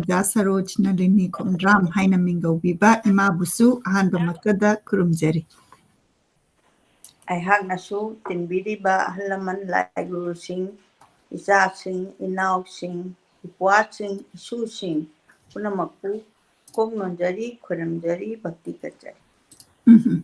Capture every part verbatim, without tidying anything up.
ꯑꯣꯖꯥ ꯁꯔꯣꯖ ꯅꯂꯤꯅꯤ ꯈꯣꯡꯗ꯭ꯔꯥꯝ ꯍꯥꯏꯅ ꯃꯤꯡꯒꯧꯕꯤꯕ ꯏꯃꯥꯕꯨꯁꯨ ꯑꯍꯥꯟꯕꯃꯛꯇꯗ ꯈꯨꯔꯨꯝꯖꯔꯤ꯫ ꯑꯩꯍꯥꯛꯅꯁꯨ ꯇꯤꯟꯕꯤꯔꯤꯕ ꯑꯍꯜ ꯂꯃꯟ, ꯂꯥꯏꯒꯨꯔꯨꯁꯤꯡ, ꯏꯆꯥꯁꯤꯡ, ꯏꯅꯥꯎꯁꯤꯡ, ꯏꯄ꯭ꯋꯥꯁꯤꯡ, ꯏꯁꯨꯁꯤꯡ ꯄꯨꯝꯅꯃꯛꯄꯨ ꯀꯣꯛ ꯅꯣꯟꯖꯔꯤ, ꯈꯨꯔꯨꯝꯖꯔꯤ, ꯚꯛꯇꯤ ꯀꯠꯆꯔꯤ꯫ ꯎꯝ꯫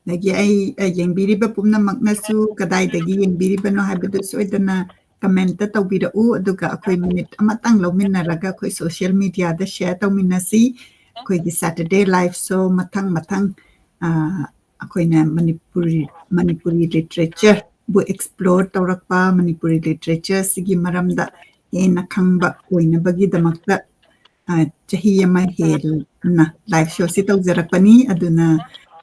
ꯑꯗꯒꯤ ꯑꯩ, ꯑ, ꯌꯦꯡꯕꯤꯔꯤꯕ ꯄꯨꯝꯅꯃꯛꯅꯁꯨ ꯀꯗꯥꯏꯗꯒꯤ ꯌꯦꯡꯕꯤꯔꯤꯕꯅꯣ ꯍꯥꯏꯕꯗꯨ ꯁꯣꯏꯗꯅ comment ꯇꯧꯕꯤꯔꯛꯎ꯫ ꯑꯗꯨꯒ ꯑꯩꯈꯣꯏ minute ꯑꯃꯇꯪ ꯂꯧꯃꯤꯟꯅꯔꯒ ꯑꯩꯈꯣꯏ social media ꯗ share ꯇꯧꯃꯤꯟꯅꯁꯤ꯫ ꯑꯩꯈꯣꯏꯒꯤ Saturday live show ꯃꯊꯪ ꯃꯊꯪ, ꯑ, ꯑꯩꯈꯣꯏꯅ ꯃꯅꯤꯄꯨꯔꯤ, ꯃꯅꯤꯄꯨꯔꯤ literature ꯕꯨ explore ꯇꯧꯔꯛꯄ, ꯃꯅꯤꯄꯨꯔꯤ literature ꯁꯤꯒꯤ ꯃꯔꯝꯗ ꯍꯦꯟꯅ ꯈꯪꯕ ꯑꯣꯏꯅꯕꯒꯤꯗꯃꯛꯇ, ꯑ, ꯆꯍꯤ ꯑꯃ ꯍꯦꯟꯅ live show ꯁꯤ ꯇꯧꯖꯔꯛꯄꯅꯤ꯫ ꯑꯗꯨꯅ,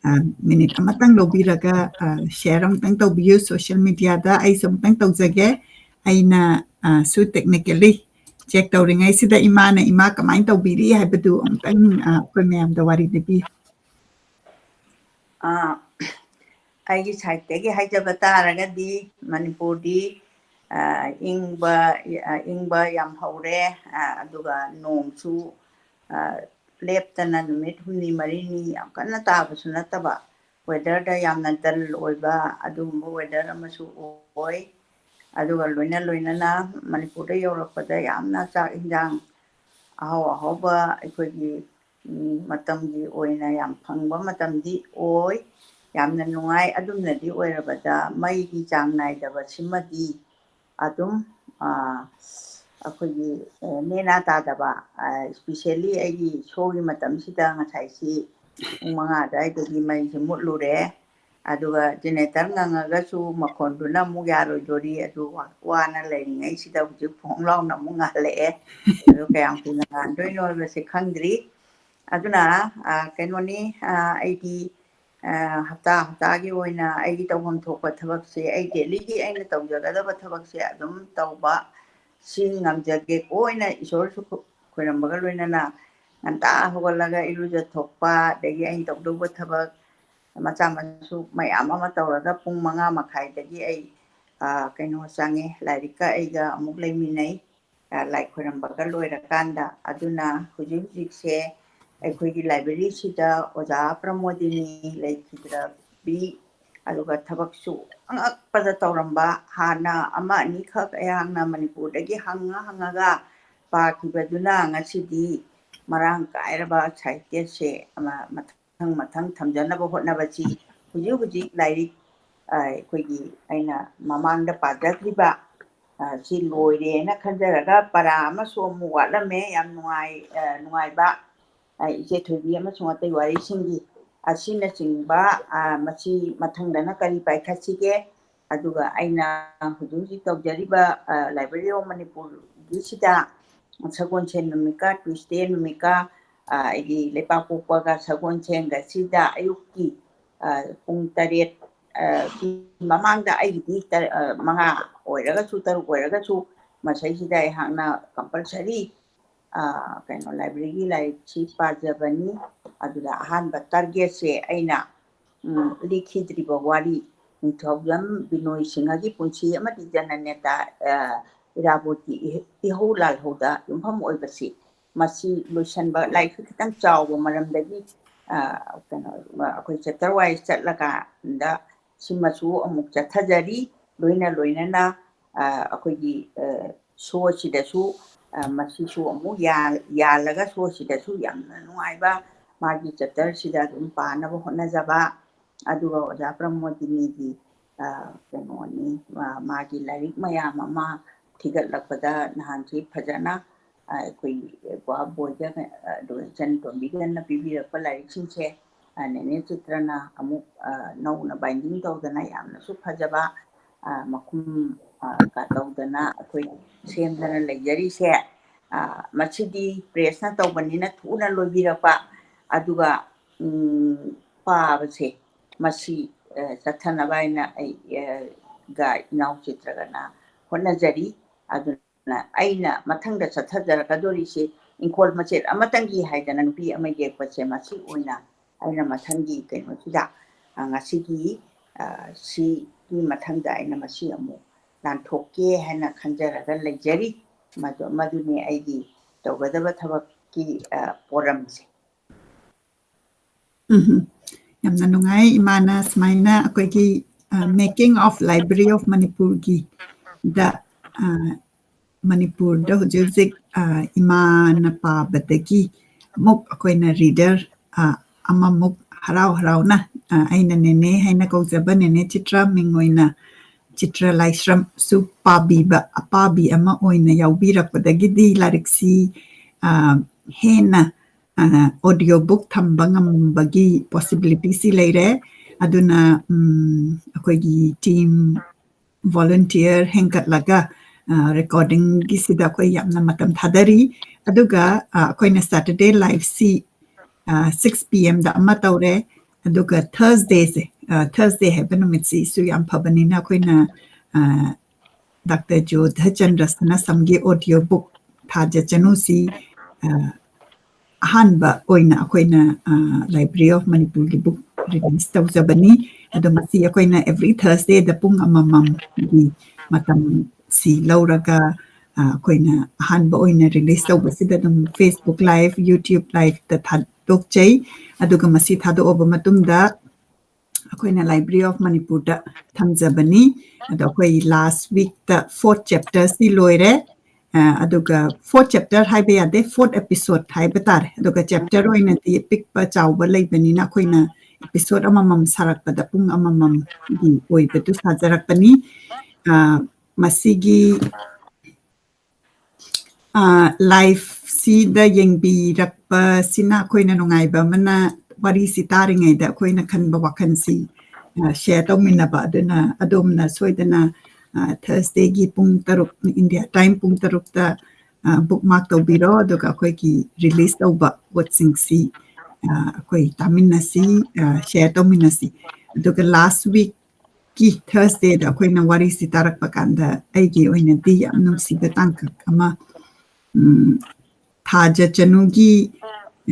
ꯑ, minute ꯑꯃꯇꯪ ꯂꯧꯕꯤꯔꯒ, ꯑ, share ꯑꯃꯇꯪ ꯇꯧꯕꯤꯌꯨ social media ꯗ꯫ ꯑꯩꯁꯨ ꯑꯃꯨꯛꯇꯪ ꯇꯧꯖꯒꯦ꯫ ꯑꯩꯅ, ꯑ, ꯁꯨ technically check ꯇꯧꯔꯤꯉꯩꯁꯤꯗ ꯏꯃꯥꯅ, ꯏꯃꯥ ꯀꯃꯥꯏꯅ ꯇꯧꯕꯤꯔꯤ ꯍꯥꯏꯕꯗꯨ ꯑꯃꯨꯛꯇꯪ, ꯑ, ꯑꯩꯈꯣꯏ ꯃꯌꯥꯝꯗ ꯋꯥꯔꯤ ꯂꯤꯕꯤꯌꯨ꯫ ꯑ, ꯑꯩꯒꯤ side ꯇꯒꯤ ꯍꯥꯏꯖꯕ ꯇꯥꯔꯒꯗꯤ ꯃꯅꯤꯄꯨꯔꯗꯤ, ꯑ, ꯏꯪꯕ, ꯑ, ꯏꯪꯕ ꯌꯥꯝ ꯍꯧꯔꯦ, ꯑ, ꯑꯗꯨꯒ ꯅꯣꯡꯁꯨ, ꯑ, ꯂꯦꯞꯇꯅ ꯅꯨꯃꯤꯠ ꯍꯨꯝꯅꯤ ꯃꯔꯤꯅꯤ ꯌꯥꯝ ꯀꯟꯅ ꯇꯥꯕꯁꯨ ꯅꯠꯇꯕ, weather ꯗ ꯌꯥꯝꯅ dull ꯑꯣꯏꯕ ꯑꯗꯨꯒꯨꯝꯕ weather ꯑꯃꯁꯨ ꯑꯣꯏ꯫ ꯑꯗꯨꯒ ꯂꯣꯏꯅ ꯂꯣꯏꯅꯅ ꯃꯅꯤꯄꯨꯔꯗ ꯌꯧꯔꯛꯄꯗ ꯌꯥꯝꯅ ꯆꯥꯛ ꯏꯟꯖꯥꯡ ꯑꯍꯥꯎ ꯑꯍꯥꯎꯕ ꯑꯩꯈꯣꯏꯒꯤ, ꯎꯝ, ꯃꯇꯝꯒꯤ ꯑꯣꯏꯅ ꯌꯥꯝ ꯐꯪꯕ ꯃꯇꯝꯗꯤ ꯑꯣꯏ꯫ ꯌꯥꯝꯅ ꯅꯨꯡꯉꯥꯏ꯫ ꯑꯗꯨꯝꯅꯗꯤ ꯑꯣꯏꯔꯕꯗ ꯃꯩꯒꯤ ꯆꯥꯡ ꯅꯥꯏꯗꯕꯁꯤꯃꯗꯤ ꯑꯗꯨꯝ, ꯑ, ꯑꯩꯈꯣꯏꯒꯤ, ꯑ, ꯅꯦꯅꯥ ꯇꯥꯗꯕ, ꯑ, especially ꯑꯩꯒꯤ show ꯒꯤ ꯃꯇꯝꯁꯤꯗ ꯉꯁꯥꯏꯁꯤ ꯄꯨꯡ ꯃꯉꯥ ꯑꯗꯨꯋꯥꯏꯗꯒꯤ ꯃꯩꯁꯦ ꯃꯨꯠꯂꯨꯔꯦ꯫ ꯑꯗꯨꯒ generator ꯉꯪꯉꯒꯁꯨ ꯃꯈꯣꯟꯗꯨꯅ ꯑꯃꯨꯛ ꯌꯥꯔꯣꯏꯗꯣꯔꯤ꯫ ꯑꯗꯨ ꯋꯥ-, ꯋꯥꯅ ꯂꯩꯔꯤꯉꯩꯁꯤꯗ ꯍꯧꯖꯤꯛ ꯐꯣꯡ ꯂꯥꯎꯅ ꯑꯃꯨꯛ ꯉꯥꯜꯂꯛꯑꯦ꯫ ꯑꯗꯨ ꯀꯌꯥꯝ ꯀꯨꯏꯅ ꯉꯥꯟꯗꯣꯏꯅꯣ ꯍꯥꯏꯕꯁꯦ ꯈꯪꯗ꯭ꯔꯤ꯫ ꯑꯗꯨꯅ, ꯑ, ꯀꯩꯅꯣꯅꯤ, ꯑ, ꯑꯩꯗꯤ, ꯑ, ꯍꯞꯇꯥ ꯍꯞꯇꯥꯒꯤ ꯑꯣꯏꯅ ꯑꯩꯒꯤ ꯇꯧꯐꯝ ꯊꯣꯛꯄ ꯊꯕꯛꯁꯦ, ꯑꯩ daily ꯒꯤ ꯑꯩꯅ ꯇꯧꯖꯒꯗꯕ ꯊꯕꯛꯁꯦ ꯑꯗꯨꯝ ꯇꯧꯕ, ꯁꯤ ꯉꯝꯖꯒꯦꯀꯣ ꯑꯩꯅ ꯏꯁꯣꯔꯁꯨ ꯈꯨ-, ꯈꯣꯏꯔꯝꯕꯒ ꯂꯣꯏꯅꯅ ꯉꯟꯇꯥ ꯍꯧꯒꯠꯂꯒ ꯏꯔꯨꯖꯊꯣꯛꯄ, ꯑꯗꯒꯤ ꯑꯩꯅ ꯇꯧꯗꯧꯕ ꯊꯕꯛ ꯃꯆꯥ ꯃꯁꯨ ꯃꯌꯥꯝ ꯑꯃ ꯇꯧꯔꯒ ꯄꯨꯡ ꯃꯉꯥ ꯃꯈꯥꯏꯗꯒꯤ ꯑꯩ, ꯑ, ꯀꯩꯅꯣ ꯆꯪꯉꯦ, ꯂꯥꯏꯔꯤꯛꯀ ꯑꯩꯒ ꯑꯃꯨꯛ ꯂꯩꯃꯤꯟꯅꯩ꯫ ꯂꯥꯏ ꯈꯣꯏꯔꯝꯕꯒ ꯂꯣꯏꯔꯀꯥꯟꯗ꯫ ꯑꯗꯨꯅ ꯍꯧꯖꯤꯛ ꯍꯧꯖꯤꯛꯁꯦ ꯑꯩꯈꯣꯏꯒꯤ ꯂꯥꯏꯕ꯭ꯔꯦꯔꯤꯁꯤꯗ ꯑꯣꯖꯥ ꯄ꯭ꯔꯃꯣꯗꯤꯅꯤ ꯂꯩꯈꯤꯗ꯭ꯔꯕꯤ, ꯑꯗꯨꯒ ꯊꯕꯛꯁꯨ ꯑꯉꯛꯄꯗ ꯇꯧꯔꯝꯕ, ꯍꯥꯟꯅ ꯑꯃ ꯑꯅꯤꯈꯛ ꯑꯩꯍꯥꯛꯅ ꯃꯅꯤꯄꯨꯔꯗꯒꯤ ꯍꯪꯉ ꯍꯪꯉꯒ ꯄꯥꯈꯤꯕꯗꯨꯅ ꯉꯁꯤꯗꯤ ꯃꯔꯥꯡ ꯀꯥꯏꯔꯕ ꯁꯥꯍꯤꯇ꯭ꯌꯁꯦ ꯑꯃ ꯃꯊꯪ ꯃꯊꯪ ꯊꯝꯖꯅꯕ ꯍꯣꯠꯅꯕꯁꯤ ꯍꯧꯖꯤꯛ ꯍꯧꯖꯤꯛ ꯂꯥꯏꯔꯤꯛ, ꯑ, ꯑꯩꯈꯣꯏꯒꯤ ꯑꯩꯅ ꯃꯃꯥꯡꯗ ꯄꯥꯖꯈ꯭ꯔꯤꯕ, ꯑ, ꯁꯤ ꯂꯣꯏꯔꯦꯅ ꯈꯟꯖꯔꯒ ꯄꯔꯥ ꯑꯃꯁꯨ ꯑꯃꯨꯛ ꯋꯥꯠꯂꯝꯃꯦ꯫ ꯌꯥꯝ ꯅꯨꯡꯉꯥꯏ-, ꯑ, ꯅꯨꯡꯉꯥꯏꯕ, ꯑ, ꯏꯆꯦ ꯊꯣꯏꯕꯤ ꯑꯃꯁꯨꯡ ꯑꯇꯩ ꯋꯥꯔꯤꯁꯤꯡꯒꯤ ꯑꯁꯤꯅꯆꯤꯡꯕ, ꯑ, ꯃꯁꯤ ꯃꯊꯪꯗꯅ ꯀꯔꯤ ꯄꯥꯏꯈꯠꯁꯤꯒꯦ? ꯑꯗꯨꯒ ꯑꯩꯅ ꯍꯧꯖꯤꯛ ꯍꯧꯖꯤꯛ ꯇꯧꯖꯔꯤꯕ, ꯑ, Library of ꯃꯅꯤꯄꯨꯔꯒꯤꯁꯤꯗ ꯁꯒꯣꯜꯁꯦꯟ ꯅꯨꯃꯤꯠꯀ Tuesday ꯅꯨꯃꯤꯠꯀ, ꯑ, ꯑꯩꯒꯤ ꯂꯩꯄꯥꯛꯄꯣꯛꯄꯒ ꯁꯒꯣꯜꯁꯦꯟꯒꯁꯤꯗ ꯑꯌꯨꯛꯀꯤ, ꯑ, ꯄꯨꯡ ꯇꯔꯦꯠ, ꯑ, ꯀꯤ ꯃꯃꯥꯡꯗ ꯑꯩꯒꯤꯗꯤ ꯇꯔ-, ꯑ, ꯃꯉꯥ ꯑꯣꯏꯔꯒꯁꯨ, ꯇꯔꯨꯛ ꯑꯣꯏꯔꯒꯁꯨ, ꯃꯁꯩꯁꯤꯗ ꯑꯩꯍꯥꯛꯅ compulsory, ꯑ, ꯀꯩꯅꯣ, library ꯒꯤ ꯂꯥꯏꯔꯤꯛꯁꯤ ꯄꯥꯖꯕꯅꯤ꯫ ꯑꯗꯨꯗ ꯑꯍꯥꯟꯕ target ꯁꯦ ꯑꯩꯅ, ꯎꯝ, ꯂꯤꯈꯤꯗ꯭ꯔꯤꯕ ꯋꯥꯔꯤ, ꯅꯤꯡꯊꯧꯖꯝ ꯕꯤꯅꯣꯏ ꯁꯤꯡꯍꯒꯤ ꯄꯨꯟꯁꯤ ꯑꯃꯗꯤ ꯖꯅꯅꯦꯇꯥ, ꯑ, ꯏꯔꯥꯕꯣꯠꯀꯤ ꯏꯍ-, ꯏꯍꯧ ꯂꯥꯜꯍꯧꯗ ꯌꯨꯝꯐꯝ ꯑꯣꯏꯕꯁꯤ, ꯃꯁꯤ ꯂꯣꯏꯁꯟꯕ, ꯂꯥꯏꯔꯤꯛꯁꯨ ꯈꯤꯇꯪ ꯆꯥꯎꯕ ꯃꯔꯝꯗꯒꯤ, ꯑ, ꯀꯩꯅꯣ, ꯑꯩꯈꯣꯏ chapter wise ꯆꯠꯂꯀꯥꯟꯗ ꯁꯤꯃꯁꯨ ꯑꯃꯨꯛ ꯆꯠꯊꯖꯔꯤ꯫ ꯂꯣꯏꯅ ꯂꯣꯏꯅꯅ, ꯑ, ꯑꯩꯈꯣꯏꯒꯤ, ꯑ, show ꯁꯤꯗꯁꯨ, ꯑ, ꯃꯁꯤꯁꯨ ꯑꯃꯨꯛ ꯌꯥ-, ꯌꯥꯜꯂꯒ show ꯁꯤꯗꯁꯨ ꯌꯥꯝꯅ ꯅꯨꯡꯉꯥꯏꯕ ꯃꯥꯒꯤ chapter ꯁꯤꯗ ꯑꯗꯨꯝ ꯄꯥꯅꯕ ꯍꯣꯠꯅꯖꯕ꯫ ꯑꯗꯨꯒ ꯑꯣꯖꯥ ꯄ꯭ꯔꯃꯣꯗꯤꯅꯤꯒꯤ, ꯑ, ꯀꯩꯅꯣꯅꯤ, ꯃꯥ-, ꯃꯥꯒꯤ ꯂꯥꯏꯔꯤꯛ ꯃꯌꯥꯝ ꯑꯃ ꯊꯤꯒꯠꯂꯛꯄꯗ ꯅꯍꯥꯟꯁꯤ ꯐꯖꯅ, ꯑ, ꯑꯩꯈꯣꯏ ꯒꯨꯍꯥ ꯕꯣꯏꯒ, ꯑ, ꯑꯗꯨꯒ ꯏꯆꯟ ꯇꯣꯝꯕꯤꯒꯅ ꯄꯤꯕꯤꯔꯛꯄ ꯂꯥꯏꯔꯤꯛꯁꯤꯡꯁꯦ, ꯑ, ꯅꯦꯅꯦ ꯆꯤꯇ꯭ꯔꯅ ꯑꯃꯨꯛ, ꯑ, ꯅꯧꯅ binding ꯇꯧꯗꯅ ꯌꯥꯝꯅꯁꯨ ꯐꯖꯕ, ꯑ, ꯃꯈꯨꯝ, ꯑ, ꯀꯥ ꯇꯧꯗꯅ ꯑꯩꯈꯣꯏ ꯁꯦꯝꯗꯅ ꯂꯩꯖꯔꯤꯁꯦ, ꯑ, ꯃꯁꯤꯗꯤ press ꯅ ꯇꯧꯕꯅꯤꯅ ꯊꯨꯅ ꯂꯣꯏꯕꯤꯔꯛꯄ, ꯑꯗꯨꯒ, ꯎꯝ, ꯄꯥꯕꯁꯦ ꯃꯁꯤ, ꯑ, ꯆꯠꯊꯅꯕ ꯍꯥꯏꯅ ꯑꯩ, ꯑ, ꯒ ꯏꯅꯥꯎ ꯆꯤꯇ꯭ꯔꯒꯅ ꯍꯣꯠꯅꯖꯔꯤ꯫ ꯑꯗꯨꯅ ꯑꯩꯅ ꯃꯊꯪꯗ ꯆꯠꯊꯖꯔꯛꯀꯗꯣꯔꯤꯁꯤ ꯏꯪꯈꯣꯜ ꯃꯆꯦꯠ ꯑꯃꯇꯪꯒꯤ ꯍꯥꯏꯗꯅ ꯅꯨꯄꯤ ꯑꯃ ꯌꯦꯛꯄꯁꯦ ꯃꯁꯤ ꯑꯣꯏꯅ ꯑꯩꯅ ꯃꯊꯪꯒꯤ ꯀꯩꯅꯣꯁꯤꯗ, ꯑ, ꯉꯁꯤꯒꯤ, ꯑ, ꯁꯤꯒꯤ ꯃꯊꯪꯗ ꯑꯩꯅ ꯃꯁꯤ ꯑꯃꯨꯛ ꯂꯥꯟꯊꯣꯛꯀꯦ ꯍꯥꯏꯅ ꯈꯟꯖꯔꯒ ꯂꯩꯖꯔꯤ꯫ ꯃꯗꯨ, ꯃꯗꯨꯅꯤ ꯑꯩꯒꯤ ꯇꯧꯒꯗꯕ ꯊꯕꯛꯀꯤ, ꯑ, ꯄꯣꯔꯝꯁꯦ꯫ ꯎꯝ, ꯌꯥꯝꯅ ꯅꯨꯡꯉꯥꯏ꯫ ꯏꯃꯥꯅ ꯁꯨꯃꯥꯏꯅ ꯑꯩꯈꯣꯏꯒꯤ, ꯑ, Making of Library of Manipurꯒꯤꯗ, ꯑ, ꯃꯅꯤꯄꯨꯔꯗ ꯍꯧꯖꯤꯛ ꯍꯧꯖꯤꯛ, ꯑ, ꯏꯃꯥꯅ ꯄꯥꯕꯗꯒꯤ ꯑꯃꯨꯛ ꯑꯩꯈꯣꯏꯅ reader, ꯑ, ꯑꯃꯃꯨꯛ ꯍꯔꯥꯎ ꯍꯔꯥꯎꯅ, ꯑ, ꯑꯩꯅ ꯅꯦꯅꯦ ꯍꯥꯏꯅ ꯀꯧꯖꯕ ꯅꯦꯅꯦ ꯆꯤꯇ꯭ꯔ, ꯃꯤꯡ ꯑꯣꯏꯅ ꯆꯤꯇ꯭ꯔ ꯂꯥꯏꯁ꯭ꯔꯝꯁꯨ ꯄꯥꯕꯤꯕ, ꯑꯄꯥꯕꯤ ꯑꯃ ꯑꯣꯏꯅ ꯌꯥꯎꯕꯤꯔꯛꯄꯗꯒꯤꯗꯤ ꯂꯥꯏꯔꯤꯛꯁꯤ, ꯑ, ꯍꯦꯟꯅ, ꯑ, audio book ꯊꯝꯕ ꯉꯝꯕꯒꯤ possibilityꯁꯤ ꯂꯩꯔꯦ꯫ ꯑꯗꯨꯅ, ꯎꯝ, ꯑꯩꯈꯣꯏꯒꯤ team volunteer ꯍꯦꯟꯒꯠꯂꯒ, ꯑ, recordingꯒꯤꯁꯤꯗ ꯑꯩꯈꯣꯏ ꯌꯥꯝꯅ ꯃꯇꯝ ꯊꯥꯗꯔꯤ꯫ ꯑꯗꯨꯒ, ꯑ, ꯑꯩꯈꯣꯏꯅ Saturday liveꯁꯤ, ꯑ, six P Mꯗ ꯑꯃ ꯇꯧꯔꯦ꯫ ꯑꯗꯨꯒ Thursdayꯁꯦ, ꯑ, Thursday ꯍꯥꯏꯕ ꯅꯨꯃꯤꯠꯁꯤꯁꯨ ꯌꯥꯝ ꯐꯕꯅꯤꯅ ꯑꯩꯈꯣꯏꯅ, ꯑ, Doctor ꯖꯣꯙꯆꯟꯗ꯭ꯔ ꯁꯅꯥꯁꯝꯒꯤ audio book ꯊꯥꯖ ꯆꯅꯨꯁꯤ, ꯑ, ꯑꯍꯥꯟꯕ ꯑꯣꯏꯅ ꯑꯩꯈꯣꯏꯅ, ꯑ, Library of Manipurꯒꯤ book release ꯇꯧꯖꯕꯅꯤ꯫ ꯑꯗꯣ ꯃꯁꯤ ꯑꯩꯈꯣꯏꯅ every Thursdayꯗ ꯄꯨꯡ ꯑꯃꯃꯝꯒꯤ ꯃꯇꯝꯁꯤ ꯂꯧꯔꯒ, ꯑ, ꯑꯩꯈꯣꯏꯅ ꯑꯍꯥꯟꯕ ꯑꯣꯏꯅ release ꯇꯧꯕꯁꯤꯗ ꯑꯗꯨꯝ Facebook live, YouTube liveꯇ ꯊꯥꯗꯣꯛꯆꯩ꯫ ꯑꯗꯨꯒ ꯃꯁꯤ ꯊꯥꯗꯣꯛꯑꯕ ꯃꯇꯨꯡꯗ ꯑꯩꯈꯣꯏꯅ Library of Manipurꯗ ꯊꯝꯖꯕꯅꯤ꯫ ꯑꯗꯣ ꯑꯩꯈꯣꯏ last weekꯇ fourth chapterꯁꯤ ꯂꯣꯏꯔꯦ꯫ ꯑ, ꯑꯗꯨꯒ fourth chapter ꯍꯥꯏꯕ ꯌꯥꯗꯦ, fourth episode ꯍꯥꯏꯕ ꯇꯥꯔꯦ꯫ ꯑꯗꯨꯒ chapter ꯑꯣꯏꯅꯗꯤ ꯄꯤꯛꯄ ꯆꯥꯎꯕ ꯂꯩꯕꯅꯤꯅ ꯑꯩꯈꯣꯏꯅ episode ꯑꯃꯃꯝ ꯁꯥꯔꯛꯄꯗ ꯄꯨꯡ ꯑꯃꯃꯝꯒꯤ ꯑꯣꯏꯕꯗꯨ ꯁꯥꯖꯔꯛꯄꯅꯤ꯫ ꯑ, ꯃꯁꯤꯒꯤ, ꯑ, liveꯁꯤꯗ ꯌꯦꯡꯕꯤꯔꯛꯄꯁꯤꯅ ꯑꯩꯈꯣꯏꯅ ꯅꯨꯡꯉꯥꯏꯕ ꯑꯃꯅ ꯋꯥꯔꯤꯁꯤ ꯇꯥꯔꯤꯉꯩꯗ ꯑꯩꯈꯣꯏꯅ ꯈꯟꯕ ꯋꯥꯈꯜꯁꯤ, ꯑ, share ꯇꯧꯃꯤꯟꯅꯕ꯫ ꯑꯗꯨꯅ ꯑꯗꯣꯝꯅ ꯁꯣꯏꯗꯅ, ꯑ, Thursdayꯒꯤ ꯄꯨꯡ ꯇꯔꯨꯛ, India time ꯄꯨꯡ ꯇꯔꯨꯛꯇ, ꯑ, bookmark ꯇꯧꯕꯤꯔꯣ꯫ ꯑꯗꯨꯒ ꯑꯩꯈꯣꯏꯒꯤ release ꯇꯧꯕ ꯄꯣꯠꯁꯤꯡꯁꯤ, ꯑ, ꯑꯩꯈꯣꯏ ꯇꯥꯃꯤꯟꯅꯁꯤ, ꯑ, share ꯇꯧꯃꯤꯟꯅꯁꯤ꯫ ꯑꯗꯨꯒ last weekꯀꯤ Thursdayꯗ ꯑꯩꯈꯣꯏꯅ ꯋꯥꯔꯤꯁꯤ ꯇꯥꯔꯛꯄ ꯀꯥꯟꯗ ꯑꯩꯒꯤ ꯑꯣꯏꯅꯗꯤ ꯌꯥꯝ ꯅꯨꯡꯁꯤꯕ ꯇꯥꯡꯀꯛ ꯑꯃ, ꯎꯝ, ꯊꯥꯖ ꯆꯅꯨꯒꯤ,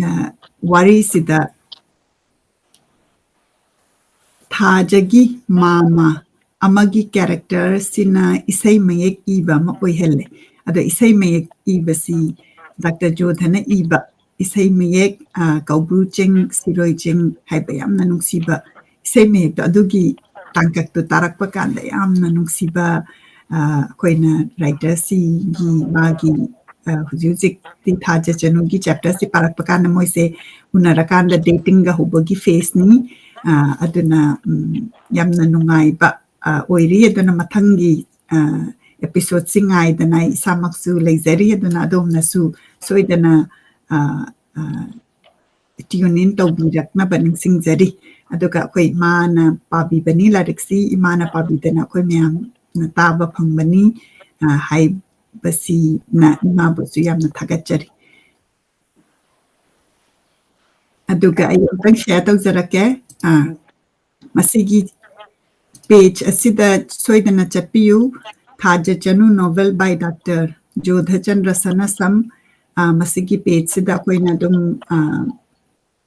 ꯑ, ꯋꯥꯔꯤꯁꯤꯗ ꯊꯥꯖꯒꯤ ꯃꯥꯃ ꯑꯃꯒꯤ characterꯁꯤꯅ ꯏꯁꯩ ꯃꯌꯦꯛ ꯏꯕ ꯑꯃ ꯑꯣꯏꯍꯜꯂꯦ꯫ ꯑꯗꯣ ꯏꯁꯩ ꯃꯌꯦꯛ ꯏꯕꯁꯤ ꯗꯥꯛꯇꯔ ꯖꯣꯙꯅ ꯏꯕ ꯏꯁꯩ ꯃꯌꯦꯛ, ꯑ, ꯀꯧꯕ꯭ꯔꯨ ꯆꯤꯡ, ꯁꯤꯔꯣꯏ ꯆꯤꯡ ꯍꯥꯏꯕ ꯌꯥꯝꯅ ꯅꯨꯡꯁꯤꯕ ꯏꯁꯩ ꯃꯌꯦꯛꯇꯣ, ꯑꯗꯨꯒꯤ ꯇꯥꯡꯀꯛꯇꯣ ꯇꯥꯔꯛꯄ ꯀꯥꯟꯗ ꯌꯥꯝꯅ ꯅꯨꯡꯁꯤꯕ, ꯑ, ꯑꯩꯈꯣꯏꯅ writer ꯁꯤꯒꯤ ꯃꯥꯒꯤ, ꯑ, ꯍꯧꯖꯤꯛ ꯍꯧꯖꯤꯛꯇꯤ ꯊꯥꯖ ꯆꯅꯨꯒꯤ chapter ꯁꯤ ꯄꯥꯔꯛꯄ ꯀꯥꯟꯗ ꯃꯣꯏꯁꯦ ꯎꯅꯔꯀꯥꯟꯗ dating ꯒ ꯍꯧꯕꯒꯤ phase ꯅꯤ꯫ ꯑ, ꯑꯗꯨꯅ, ꯎꯝ, ꯌꯥꯝꯅ ꯅꯨꯡꯉꯥꯏꯕ, ꯑ, ꯑꯣꯏꯔꯤ꯫ ꯑꯗꯨꯅ ꯃꯊꯪꯒꯤ, ꯑ, episode ꯁꯤ ꯉꯥꯏꯗꯅ ꯑꯩ ꯏꯁꯥꯃꯛꯁꯨ ꯂꯩꯖꯔꯤ꯫ ꯑꯗꯨꯅ ꯑꯗꯣꯝꯅꯁꯨ ꯁꯣꯏꯗꯅ, ꯑ, ꯑ, tune in ꯇꯧꯕꯤꯔꯛꯅꯕ ꯅꯤꯡꯁꯤꯡꯖꯔꯤ꯫ ꯑꯗꯨꯒ ꯑꯩꯈꯣꯏ ꯏꯃꯥꯅ ꯄꯥꯕꯤꯕꯅꯤ ꯂꯥꯏꯔꯤꯛꯁꯤ, ꯏꯃꯥꯅ ꯄꯥꯕꯤꯗꯅ ꯑꯩꯈꯣꯏ ꯃꯌꯥꯝꯅ ꯇꯥꯕ ꯐꯪꯕꯅꯤ, ꯑ, ꯍꯥꯏꯕꯁꯤꯅ ꯏꯃꯥꯕꯨꯁꯨ ꯌꯥꯝꯅ ꯊꯥꯒꯠꯆꯔꯤ꯫ ꯑꯗꯨꯒ ꯑꯩ ꯑꯃꯨꯛꯇꯪ share ꯇꯧꯖꯔꯛꯀꯦ꯫ ꯑ, ꯃꯁꯤꯒꯤ page ꯑꯁꯤꯗ ꯁꯣꯏꯗꯅ ꯆꯠꯄꯤꯌꯨ꯫ ꯊꯥꯖ ꯆꯅꯨ, novel by ꯗꯥꯛꯇꯔ ꯖꯣꯙꯆꯟꯗ꯭ꯔ ꯁꯅꯥꯁꯝ꯫ ꯑ, ꯃꯁꯤꯒꯤ page ꯁꯤꯗ ꯑꯩꯈꯣꯏꯅ ꯑꯗꯨꯝ, ꯑ,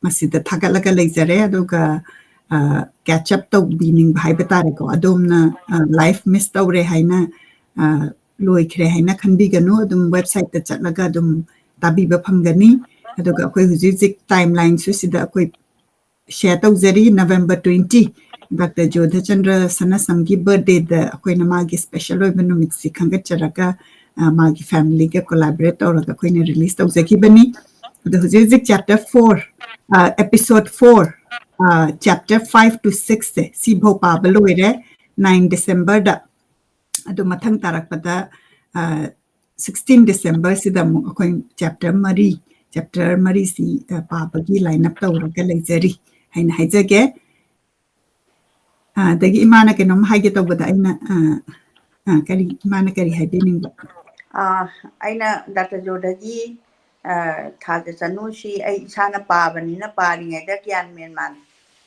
ꯃꯁꯤꯗ ꯊꯥꯒꯠꯂꯒ ꯂꯩꯖꯔꯦ꯫ ꯑꯗꯨꯒ, ꯑ, catch up ꯇꯧꯕꯤꯅꯤꯡꯕ ꯍꯥꯏꯕ ꯇꯥꯔꯦꯀꯣ꯫ ꯑꯗꯣꯝꯅ, ꯑ, live miss ꯇꯧꯔꯦ ꯍꯥꯏꯅ, ꯑ, ꯂꯣꯏꯈ꯭ꯔꯦ ꯍꯥꯏꯅ ꯈꯟꯕꯤꯒꯅꯨ꯫ ꯑꯗꯨꯝ website ꯇ ꯆꯠꯂꯒ ꯑꯗꯨꯝ ꯇꯥꯕꯤꯕ ꯐꯪꯒꯅꯤ꯫ ꯑꯗꯨꯒ ꯑꯩꯈꯣꯏ ꯍꯧꯖꯤꯛ ꯍꯧꯖꯤꯛ timeline ꯁꯨ ꯁꯤꯗ ꯑꯩꯈꯣꯏ share ꯇꯧꯖꯔꯤ꯫ November twenty, ꯗꯥꯛꯇꯔ ꯖꯣꯙꯆꯟꯗ꯭ꯔ ꯁꯅꯥꯁꯝꯒꯤ birthday ꯗ ꯑꯩꯈꯣꯏꯅ ꯃꯥꯒꯤ special ꯑꯣꯏꯕ ꯅꯨꯃꯤꯠꯁꯤ ꯈꯟꯒꯠꯆꯔꯒ, ꯑ, ꯃꯥꯒꯤ family ꯒ collaborate ꯇꯧꯔꯒ ꯑꯩꯈꯣꯏꯅ release ꯇꯧꯖꯈꯤꯕꯅꯤ꯫ ꯑꯗꯣ ꯍꯧꯖꯤꯛ ꯍꯧꯖꯤꯛ chapter four, ꯑ, episode four, ꯑ, chapter five to six ꯁꯦ ꯁꯤꯐꯥꯎ ꯄꯥꯕ ꯂꯣꯏꯔꯦ, nine December ꯗ꯫ ꯑꯗꯨ ꯃꯊꯪ ꯇꯥꯔꯛꯄꯗ, ꯑ, sixteen December ꯁꯤꯗ ꯑꯃꯨꯛ ꯑꯩꯈꯣꯏ chapter ꯃꯔꯤ, chapter ꯃꯔꯤꯁꯤ, ꯑ, ꯄꯥꯕꯒꯤ line up ꯇꯧꯔꯒ ꯂꯩꯖꯔꯤ ꯍꯥꯏꯅ ꯍꯥꯏꯖꯒꯦ꯫ ꯑ, ꯑꯗꯒꯤ ꯏꯃꯥꯅ ꯀꯩꯅꯣꯝ ꯍꯥꯏꯒꯦ ꯇꯧꯕꯗ ꯑꯩꯅ, ꯑ, ꯑ, ꯀꯔꯤ, ꯏꯃꯥꯅ ꯀꯔꯤ ꯍꯥꯏꯕꯤꯅꯤꯡꯕ? ꯑ, ꯑꯩꯅ ꯗꯥꯛꯇꯔ ꯖꯣꯙꯒꯤ, ꯑ, ꯊꯥꯖ ꯆꯅꯨꯁꯤ ꯑꯩ ꯏꯁꯥꯅ ꯄꯥꯕꯅꯤꯅ ꯄꯥꯔꯤꯉꯩꯗ ꯒ꯭ꯌꯥꯟ ꯃꯦꯟ ꯃꯥꯟ